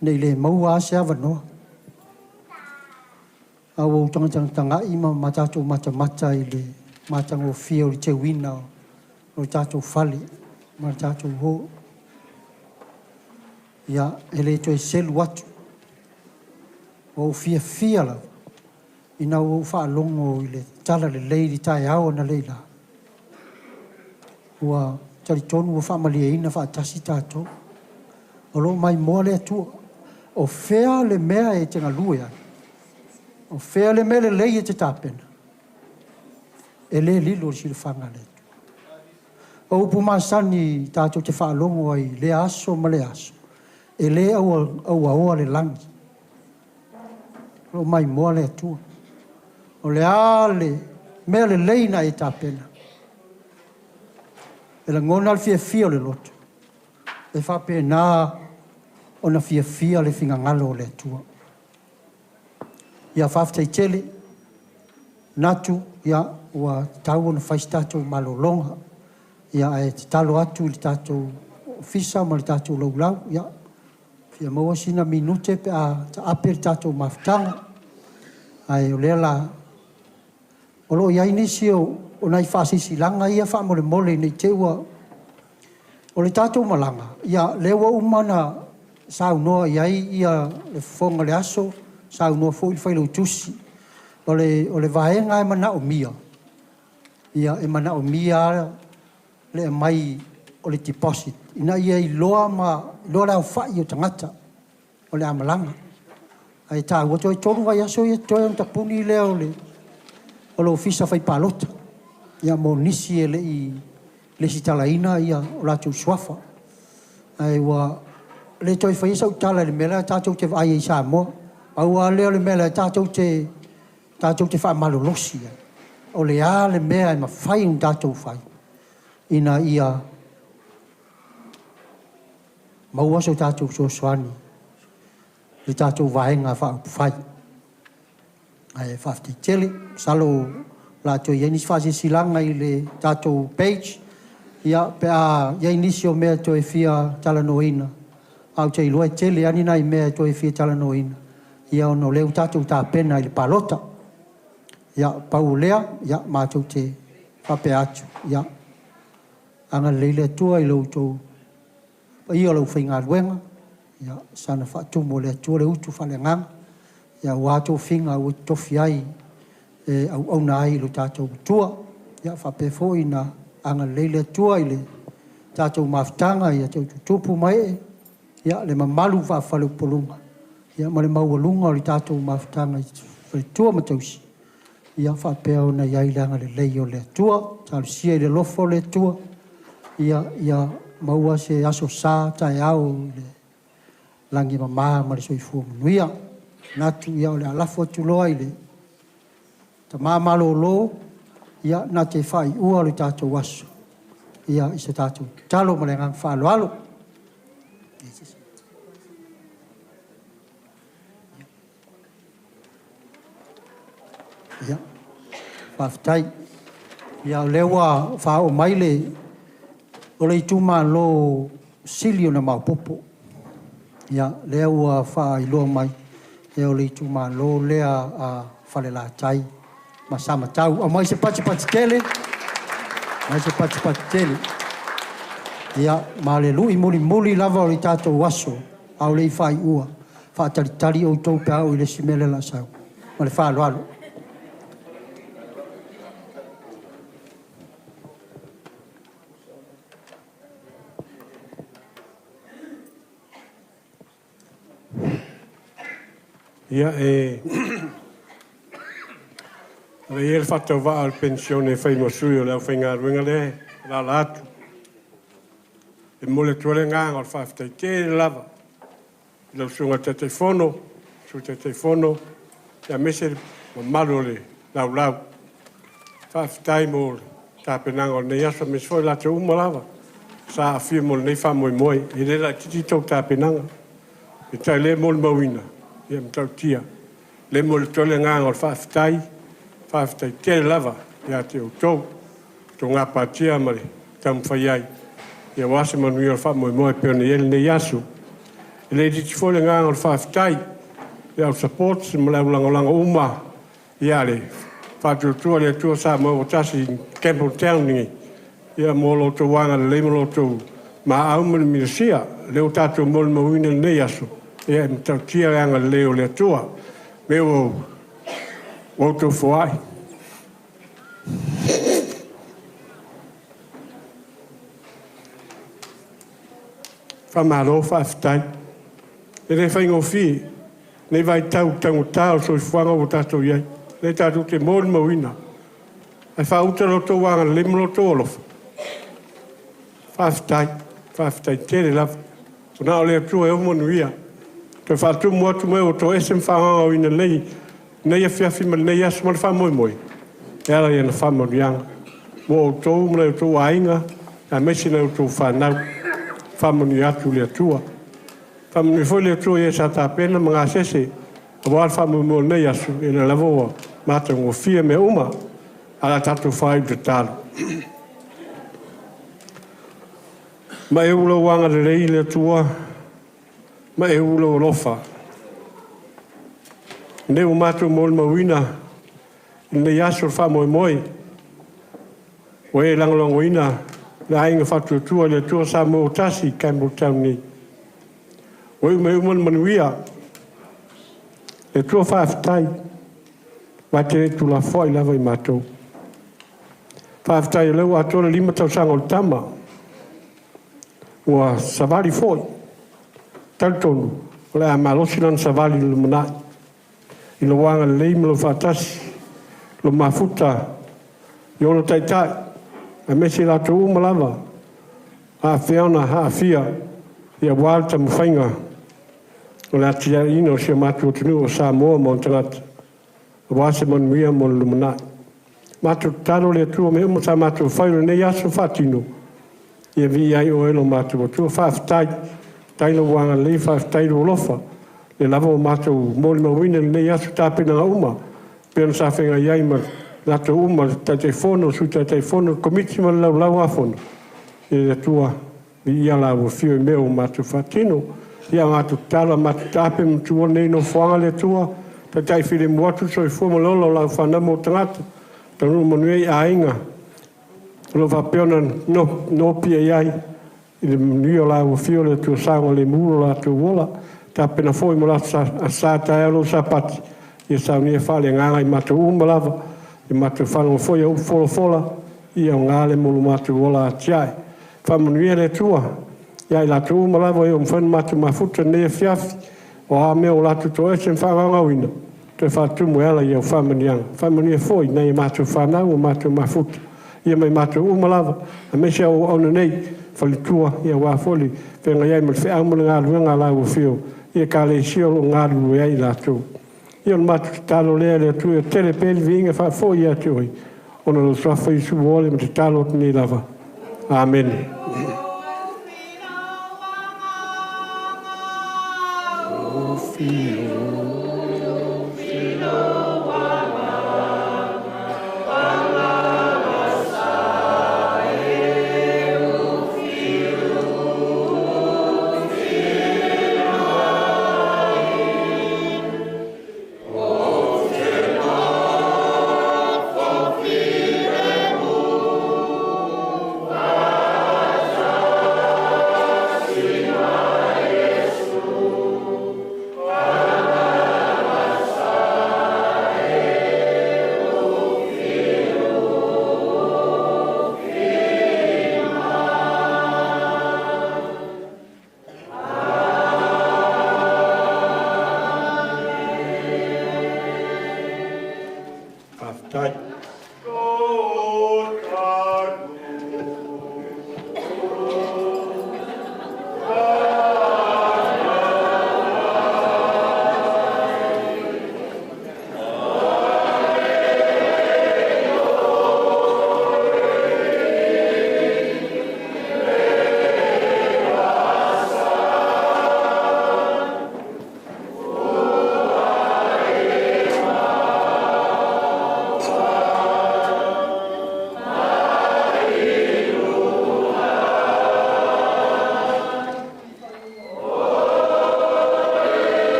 ne i le maua lava se avanoa, a ua ou tagatagai ma tatou matamata i le matagofie o le teuina o le tatou fale ma le tatou hall. Ia, e le toe selu atu, ua ou fiafia lava ina ua ou faalogo i le talalelei i le taeao analeila. Ua talitonu ua faamalieina faatasi tatou. O lo o maimoa le Atua. O fea le mea e te galue ai? O fea le mea lelei e te tapena? E le lilo i le silafaga a le Atua. O upu masani tatou te faalogo ai i lea aso ma lea aso, e le auaoa le lagi. O lo o maimoa le Atua. O le a le mea lelei na e tapena? E lagona le fiafia o le loto, e faapena ona fiafia le finagalo o le Atua. Ia faafetai tele, manatu ia ua tatau ona fai se tatou malologa. Ia ae tatalo atu i le tatou Ofisa ma le tatou Laulau, ia fia maua sina minute pe a taape le tatou mafutaga. Ae o lea la o lo o i ai nisi o nai faasilasilaga ia faamolemole ne i te i ua... O le tatou malaga, ia lea ua uma ona saunoa i ai ia le fofoga o le aso, saunoa foi le Failautusi. O le, o le vaega e manaomia, ia e manaomia lava le aumai o le deposit ina ia iloa ma iloa le aofai o tagata o le a malaga. Ae taua, toe 3 vaiaso ia totoe ona tapuni lea o le o le Ofisa Fai Palota, ia mo nisi e le i lesitalaina ia o latou suafa. Ae ua le toe faia sau tala i le mea lea tatou te vaai ai i Samoa. Pau lava lea o le mea lea tatou te tatou te faamalolosi ai, o le a le mea e mafai ona tatou fai ina ia maua so tatou fesoasoani i le tatou Vaega Faaupufai. Ae faafetai tele. Masalo o le a toe i ai nisi faasilasilaga i le tatou page ia pe a i ai nisi o mea e toe fia talanoaina, ae ou te iloa e tele lava ni nai mea e toe fia talanoaina, ia ona o lea ua tatou tapena i le palota. Ia, pau o lea, ia matou te faapea atu, ia agalelei le Atua i lo outou paia o le aufaigaluega, ia saga faatumu e le Atua le utu faaleagaga, ia aua tofiga ua totofi ai e auauna ai i lo tatou Atua. Ia faapea foi ona agalelei le Atua i le tatou mafutaga i tupu ma ee, ia le mamalu faa-faleupoluga, ia ma le maualuga o le tatou mafutaga i faletua ma tausi, ia faapea ona i ai le agalelei o le Atua. Talosia i le alofa o le Atua, ia, ia maua se aso sa taeao i le lagi e mama ma le soifua manuia. Manatu ia o le a lafo atu loa i le tama malolo, ia na te faaiua le tatou aso ia i se tatou tatalo ma le agaga faaaloalo. Ia, faafetai. Ia, o lea ua faaoo mai le, o le itumalo sili ona maopoopo. Ia, lea ua faailoa mai, ia o le itumalo lea a Falelatai ma Samatau. Aumai se patipati tele, aumai se patipati tele. Ia, ma le lui mulimuli lava o le tatou aso, a o le i faaiua, faatalitali outou pe a oo i le isi mea lea o le a sau. Ma le faaaloalo. Ia, e ave ia le faatauvaa o le penisione e fai ma sui o le aufaigaluega lea e alaala atu. E momoli atu ai le agaga o le faafetai tele lava i lau Susuga i le Taitaifono, Sui Taitaifono, aemaise le mamalu o le laulau. Faafetai mo le tapenaga o lenei aso, aemaise foi i latou uma lava sa aafia mo lenei faamoemoe. E le laitiiti tou tapenaga, peitai o lea e molimauina, ia e matautia. O lea e momoli atu ai le agaga o le faafetai, faafetai tele lava ia te outou, tou gapatia ma le taumafai ai aua se manuia o le faamoemoe e pei ona i ai lenei aso. E le itiiti foi le agaga o le faafetai i le au supports ma le au lagolago uma ia le Faatuatua i le Atua Samoa ua Tasi i Campbelltown nei, ia mo lo outou agalelei ma lo outou maau ma le minosia. O lea ua tatou molimauina i lenei aso, ia e matautia le agalelei o le Atua. Me ua outou foai. Faamalo faafetai. E le faigofie lenei vaitau i le taugata o le soifuaga ua tatou i ai, lea tatou te molimauina, ae faauta lo outou agalelei ma lo outou alofa. Faafetai, faafetai tele lava. Ua na o le Atua e ou manuia. Toe faatumu atu mea ua toese ma faagaogoina lelei lenei afiafi ma lenei aso ma le faamoemoe e ala i ana faamanuiaga mo outou ma nai o outou aiga, aemaise nai a outou fanau. Faamanuia atu le Atua. Faamanuia foi le Atua i e sa tapena ma gasese aua le faamoemoe o lenei aso, ia o lea lava ua matagofie mea uma. Ae o le a tatou fai le tatalo. Ma e ua lou agalelei le Atua, ma e ua lou alofa. Lenei ua matou molimauina i lenei aso le faamoemoe, ua e lagolagoina le Aiga Faatuatua i le Atua Samoa ua tasi i Campbelltown nei. Ua iu mai uma le manuia. Le Atua faafetai, ma te le tuulafoai lava i matou. Faafetai o lea ua atoa le 5 tausaga o le tama, ua savali foi. Talitonu o le a malosi lana savali i le lumanai, i lou agalelei ma lou faatasi, lo mafuta i ona taitai, aemaise i latou uma lava aafia ona aafia aua le taumafaiga o le atiaeina o si o matou atunuu o Samoa ma ona tagata, aua se manuia mo le lumanai. Matou tatalo le Atua mea uma sa matou fai o lenei aso faatino, ia viia ai Oe lo matou Atua. Faafetai, faafetai lou agalelei, faafetai lou alofa, lea lava ua matou molimauina i lenei aso tapenaga uma pei ona sa feagai ai ma latou uma, le Taitaifono, Sui Taitaifono, le Komiti ma le Laulau-a-Fono. Ia le Atua, viia la ua afio i mea ua matou faatino. Ia matou tatalo a matou taape ma tuua lenei nofoaga le Atua, taitai filemu atu le soifua ma le ola o lau fanau ma ou tagata, taunuu manuia i aiga o lo o faapea ona nopiai ai i le manuia o la ua afio le Atua saogalemu lo latou ola. Tapena foi mo le Aso Sa taeao lou Sapati, ia saunia faaleagaga i matou uma lava, i matou faalogo foi i upu folafola, ia aoga le mo lo matou ola atiae. Faamanuia le Atua ia i latou uma lava e mafai ona matou mafuta i lenei afiafi, o a mea ua latou toese ma faagaogaoina, toe faatumu e ala i au faamanuiaga. Faamanuia foi i nai a matou fanau ua matou mafuta, ia ma i matou uma lava, aemaise au auauna nei, faletua, ia aua foi le feagai ai ma le feau ma le galuega a lau afio i Ekalesia o lo o galulue ai i latou. Ia o le matou tatalo lea le Atua ia tele pea le viiga faafoi ia te Oe, ona o lou Suafa Iesu ua ole ma tatalo atu nei lava. Amene.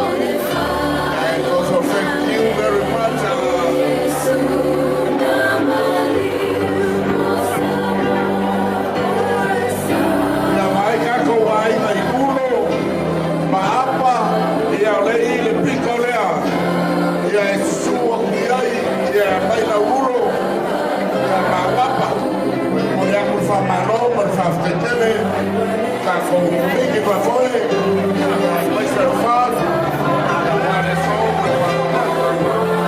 And also thank you very much. Ia mai kako ai mai ulo, maapa, ia o le i le piko lea. Ia e susua ki ai, ia mai la ulo, ia maapapa. O le aku whamalo, ma le whawhakaitele, ka kou miki whafoe, ia mai sa whātu, ia le so, ma le whawhakaitele.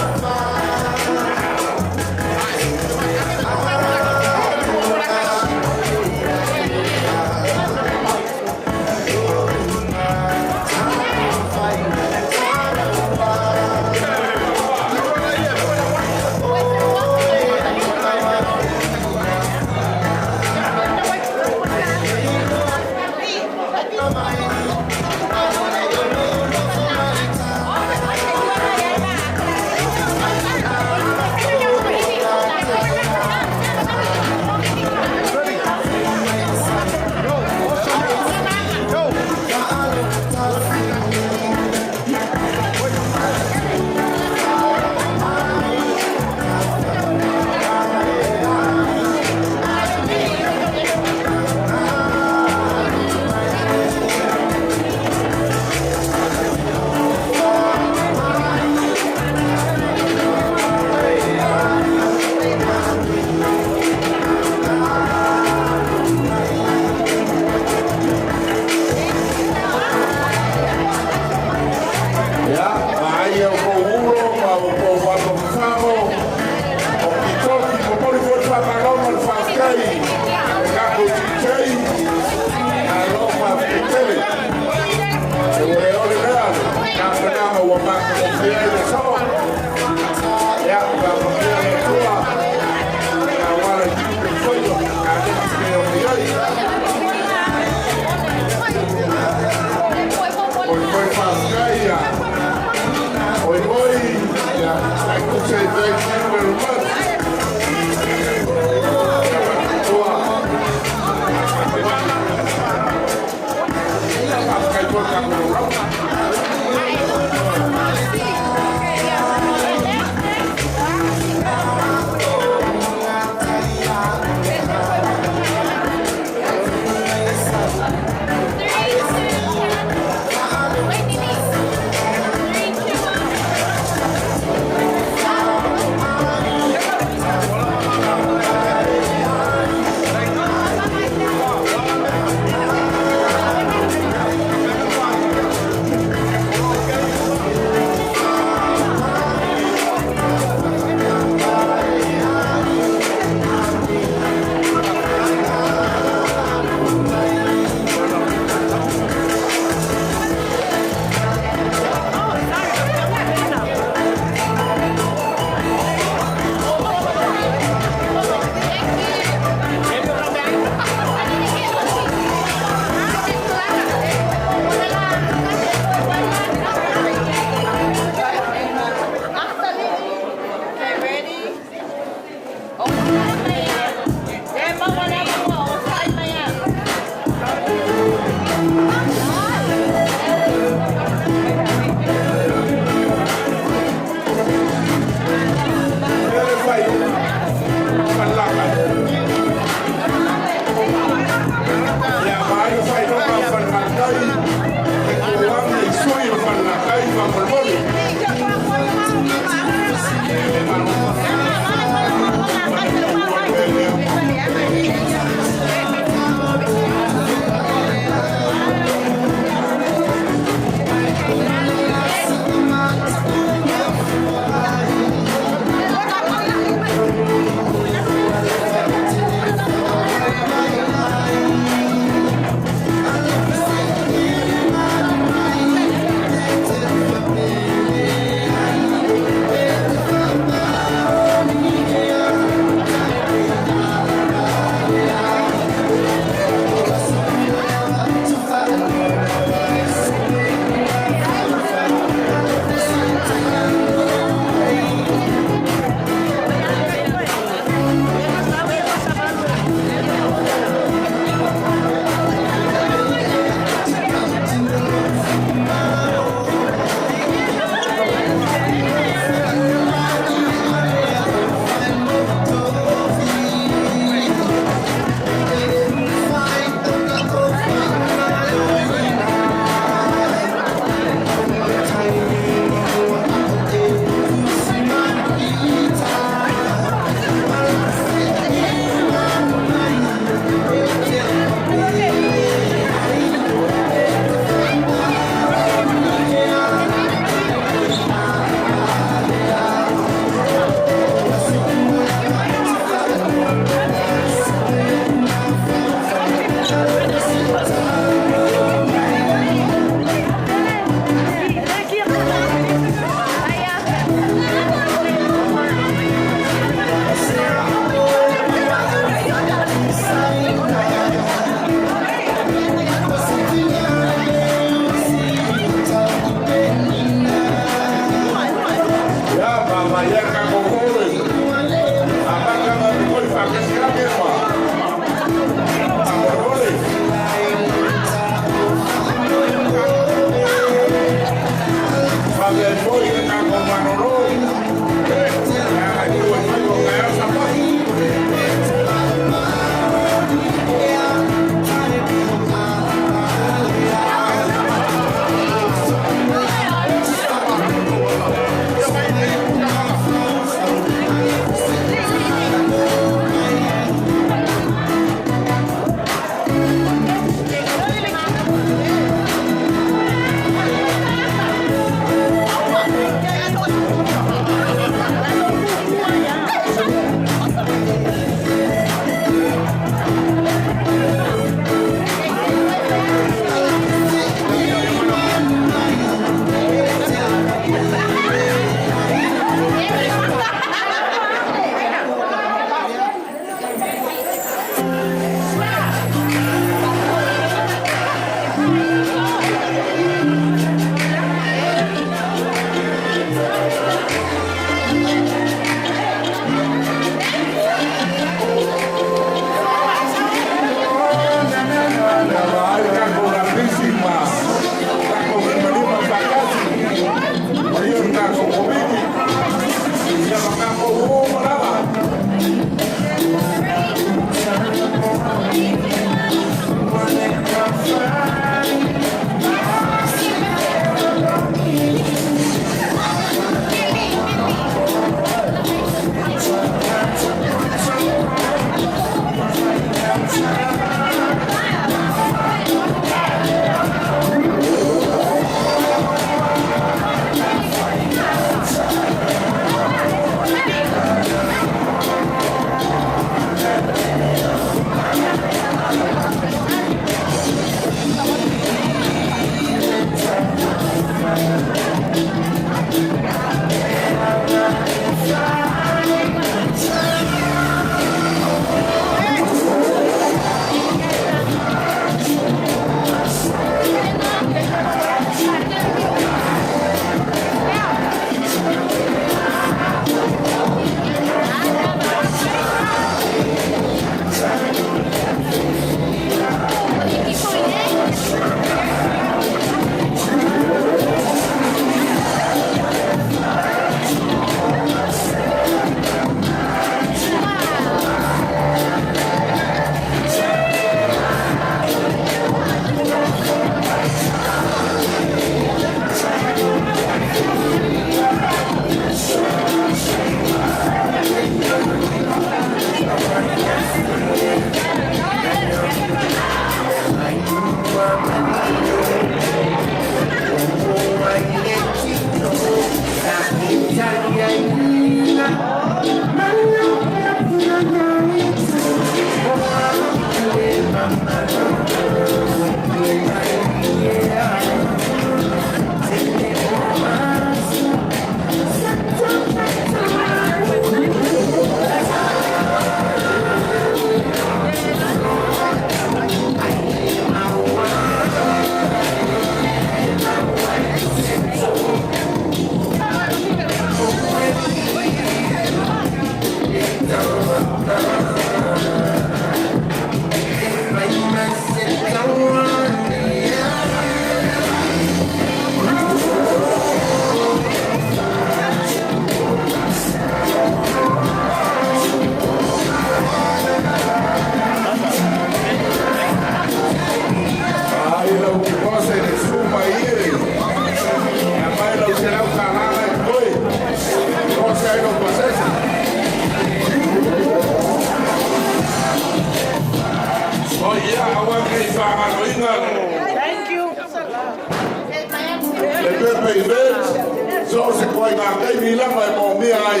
seleni lava e moomia ai,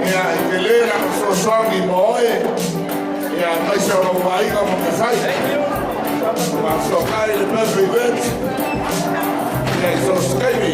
ia, e tele lana fesoasoani mo oe, ia, aemaise o lou aiga ma mea fai. Faafesoatai le birthday event, ia, i so o se taimi.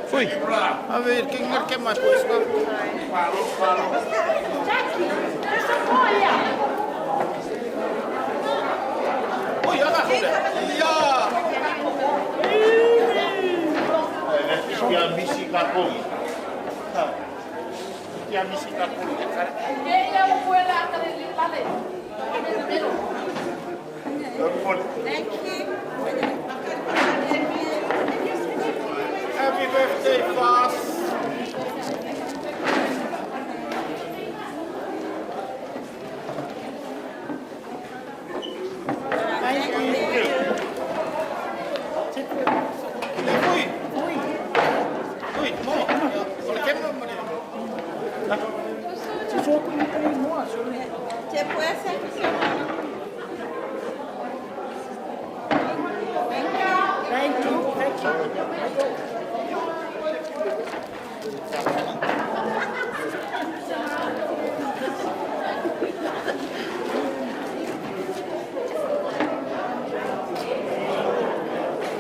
Fui. A ver, quen marque máis, pois. Oi, agarra. Ja. Kia misi ka kogi. Kia misi ka kogi. Thank you. Happy birthday, Foss. Thank you. Thank you.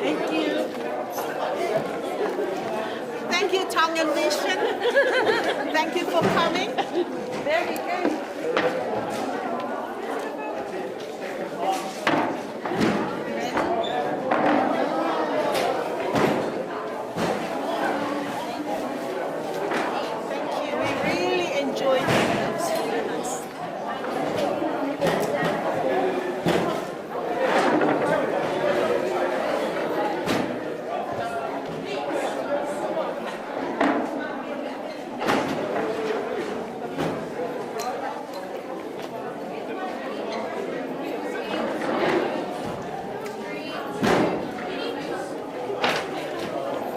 Thank you. Thank you, Tongan Mission. Thank you for coming. Very good.